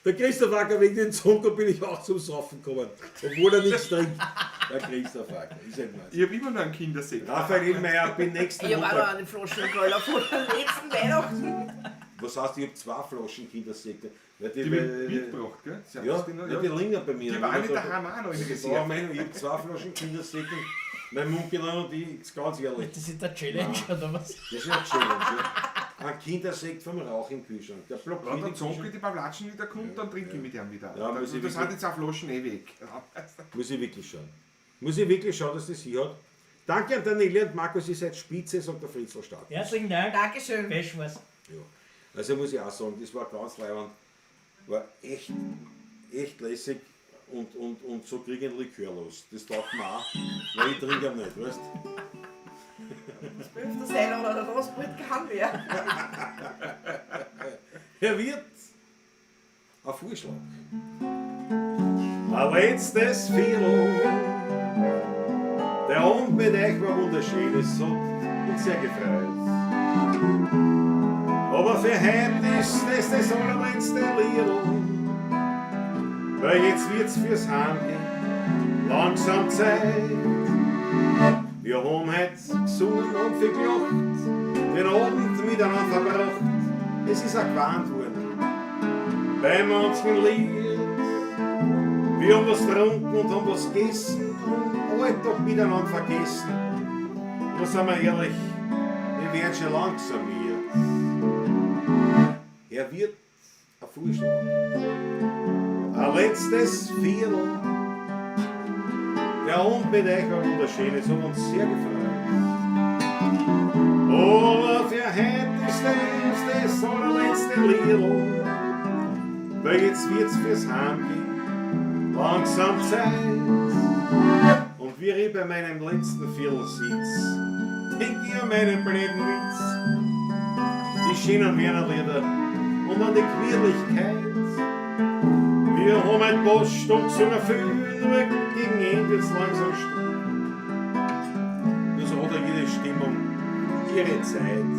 Der Christoph Acker, wegen den Zonko bin ich auch zum Saufen gekommen, obwohl er nichts trinkt. Der Christoph Acker, ist ein Wahnsinn. Ich habe immer noch einen Kindersekt. Raphael Illmeier, bin nächsten Ich habe auch noch Montag. eine Flasche Cola von der letzten Weihnachten. Was heißt, ich habe 2 Flaschen Kindersekte. Weil die, Die wird mitgebracht, gell? Sie hat ja, das die noch, ja, die liegen ja bei mir. Die waren nicht daheim auch noch in der Da Reserve. haben wir- Ich habe 2 Flaschen Kindersekte. Mein Munkel und ich, ganz ehrlich. Das ist der Challenge, oder was? Das ist eine Challenge. Ja. Ein Kindersekt vom Rauch im Kühlschrank. Der blockiert Wenn der den Zonko Kühlschrank. die Pavlatschen wieder kommt, dann trinke ich mit ihm wieder. Ja, das muss ich das sind wirklich- jetzt auch Flaschen eh weg. Muss ich wirklich schauen. Muss ich wirklich schauen, dass das hier hat. Danke an Daniela und Markus, ihr seid spitze, sagt der Fritzl Stark. Herzlichen Dank. Dankeschön. Fesch war's. Ja. Also muss ich auch sagen, das war ganz leibend. War echt, echt lässig und so kriege ich einen Likör los. Das taugt mir auch, weil ich trinke ihn nicht, weißt du? Das öfter sein oder der Rostbrot kann wer. Herr Wirt, ein Vorschlag. Ein letztes Viertel. Der Abend mit euch war wunderschön, es hat uns sehr gefreut. Aber für heute ist es das allerletzte Liedl, weil jetzt wird's fürs Heimgehen langsam Zeit. Wir haben heute gesungen und viel gelacht, den Abend miteinander verbracht. Es ist auch gewarnt worden, Bei manchen Lied. Wir haben was getrunken und haben was gegessen und Alltag miteinander vergessen. Nur sind wir ehrlich, wir werden schon langsam hier. Er wird ein Vorschlag. Ein letztes Viertel. Der Abend mit euch war wunderschön, es hat uns sehr gefreut. Aber für heute ist das das allerletzte Liedl, weil jetzt wird's fürs Heimgehen langsam Zeit. Und wie ich bei meinem letzten Viertel sitz, denk ich an meinen blöden Witz, die schönen Wiener Lieder und an die Gemütlichkeit. Wir haben ein Post und gesungen viel, nur gegen Ende wird's langsam still. Nur so hat ja jede Stimmung ihre Zeit.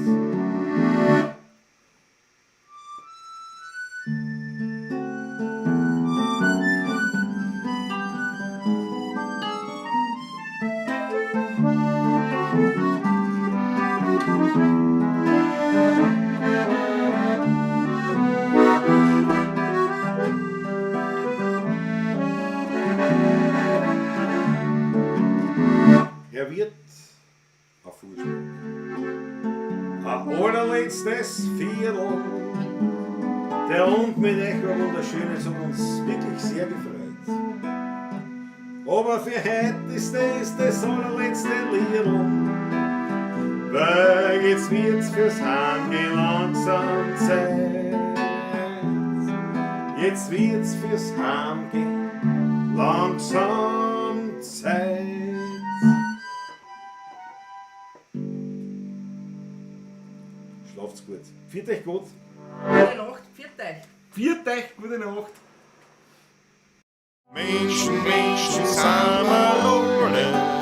Er wird ein Vorschlag. Ein allerletztes Viertel. Der Abend mit euch war wunderschön, es hat uns wirklich sehr gefreut. Aber für heute ist das das allerletzte Liedl, weil jetzt wird's fürs Heimgehen langsam Zeit. Jetzt wird's fürs Heimgehen langsam Zeit. Schlaft's gut. Pfiat euch gut. Gute Nacht, pfiat euch. Pfiat euch, gute Nacht. Menschen, Menschen, sind wir alle.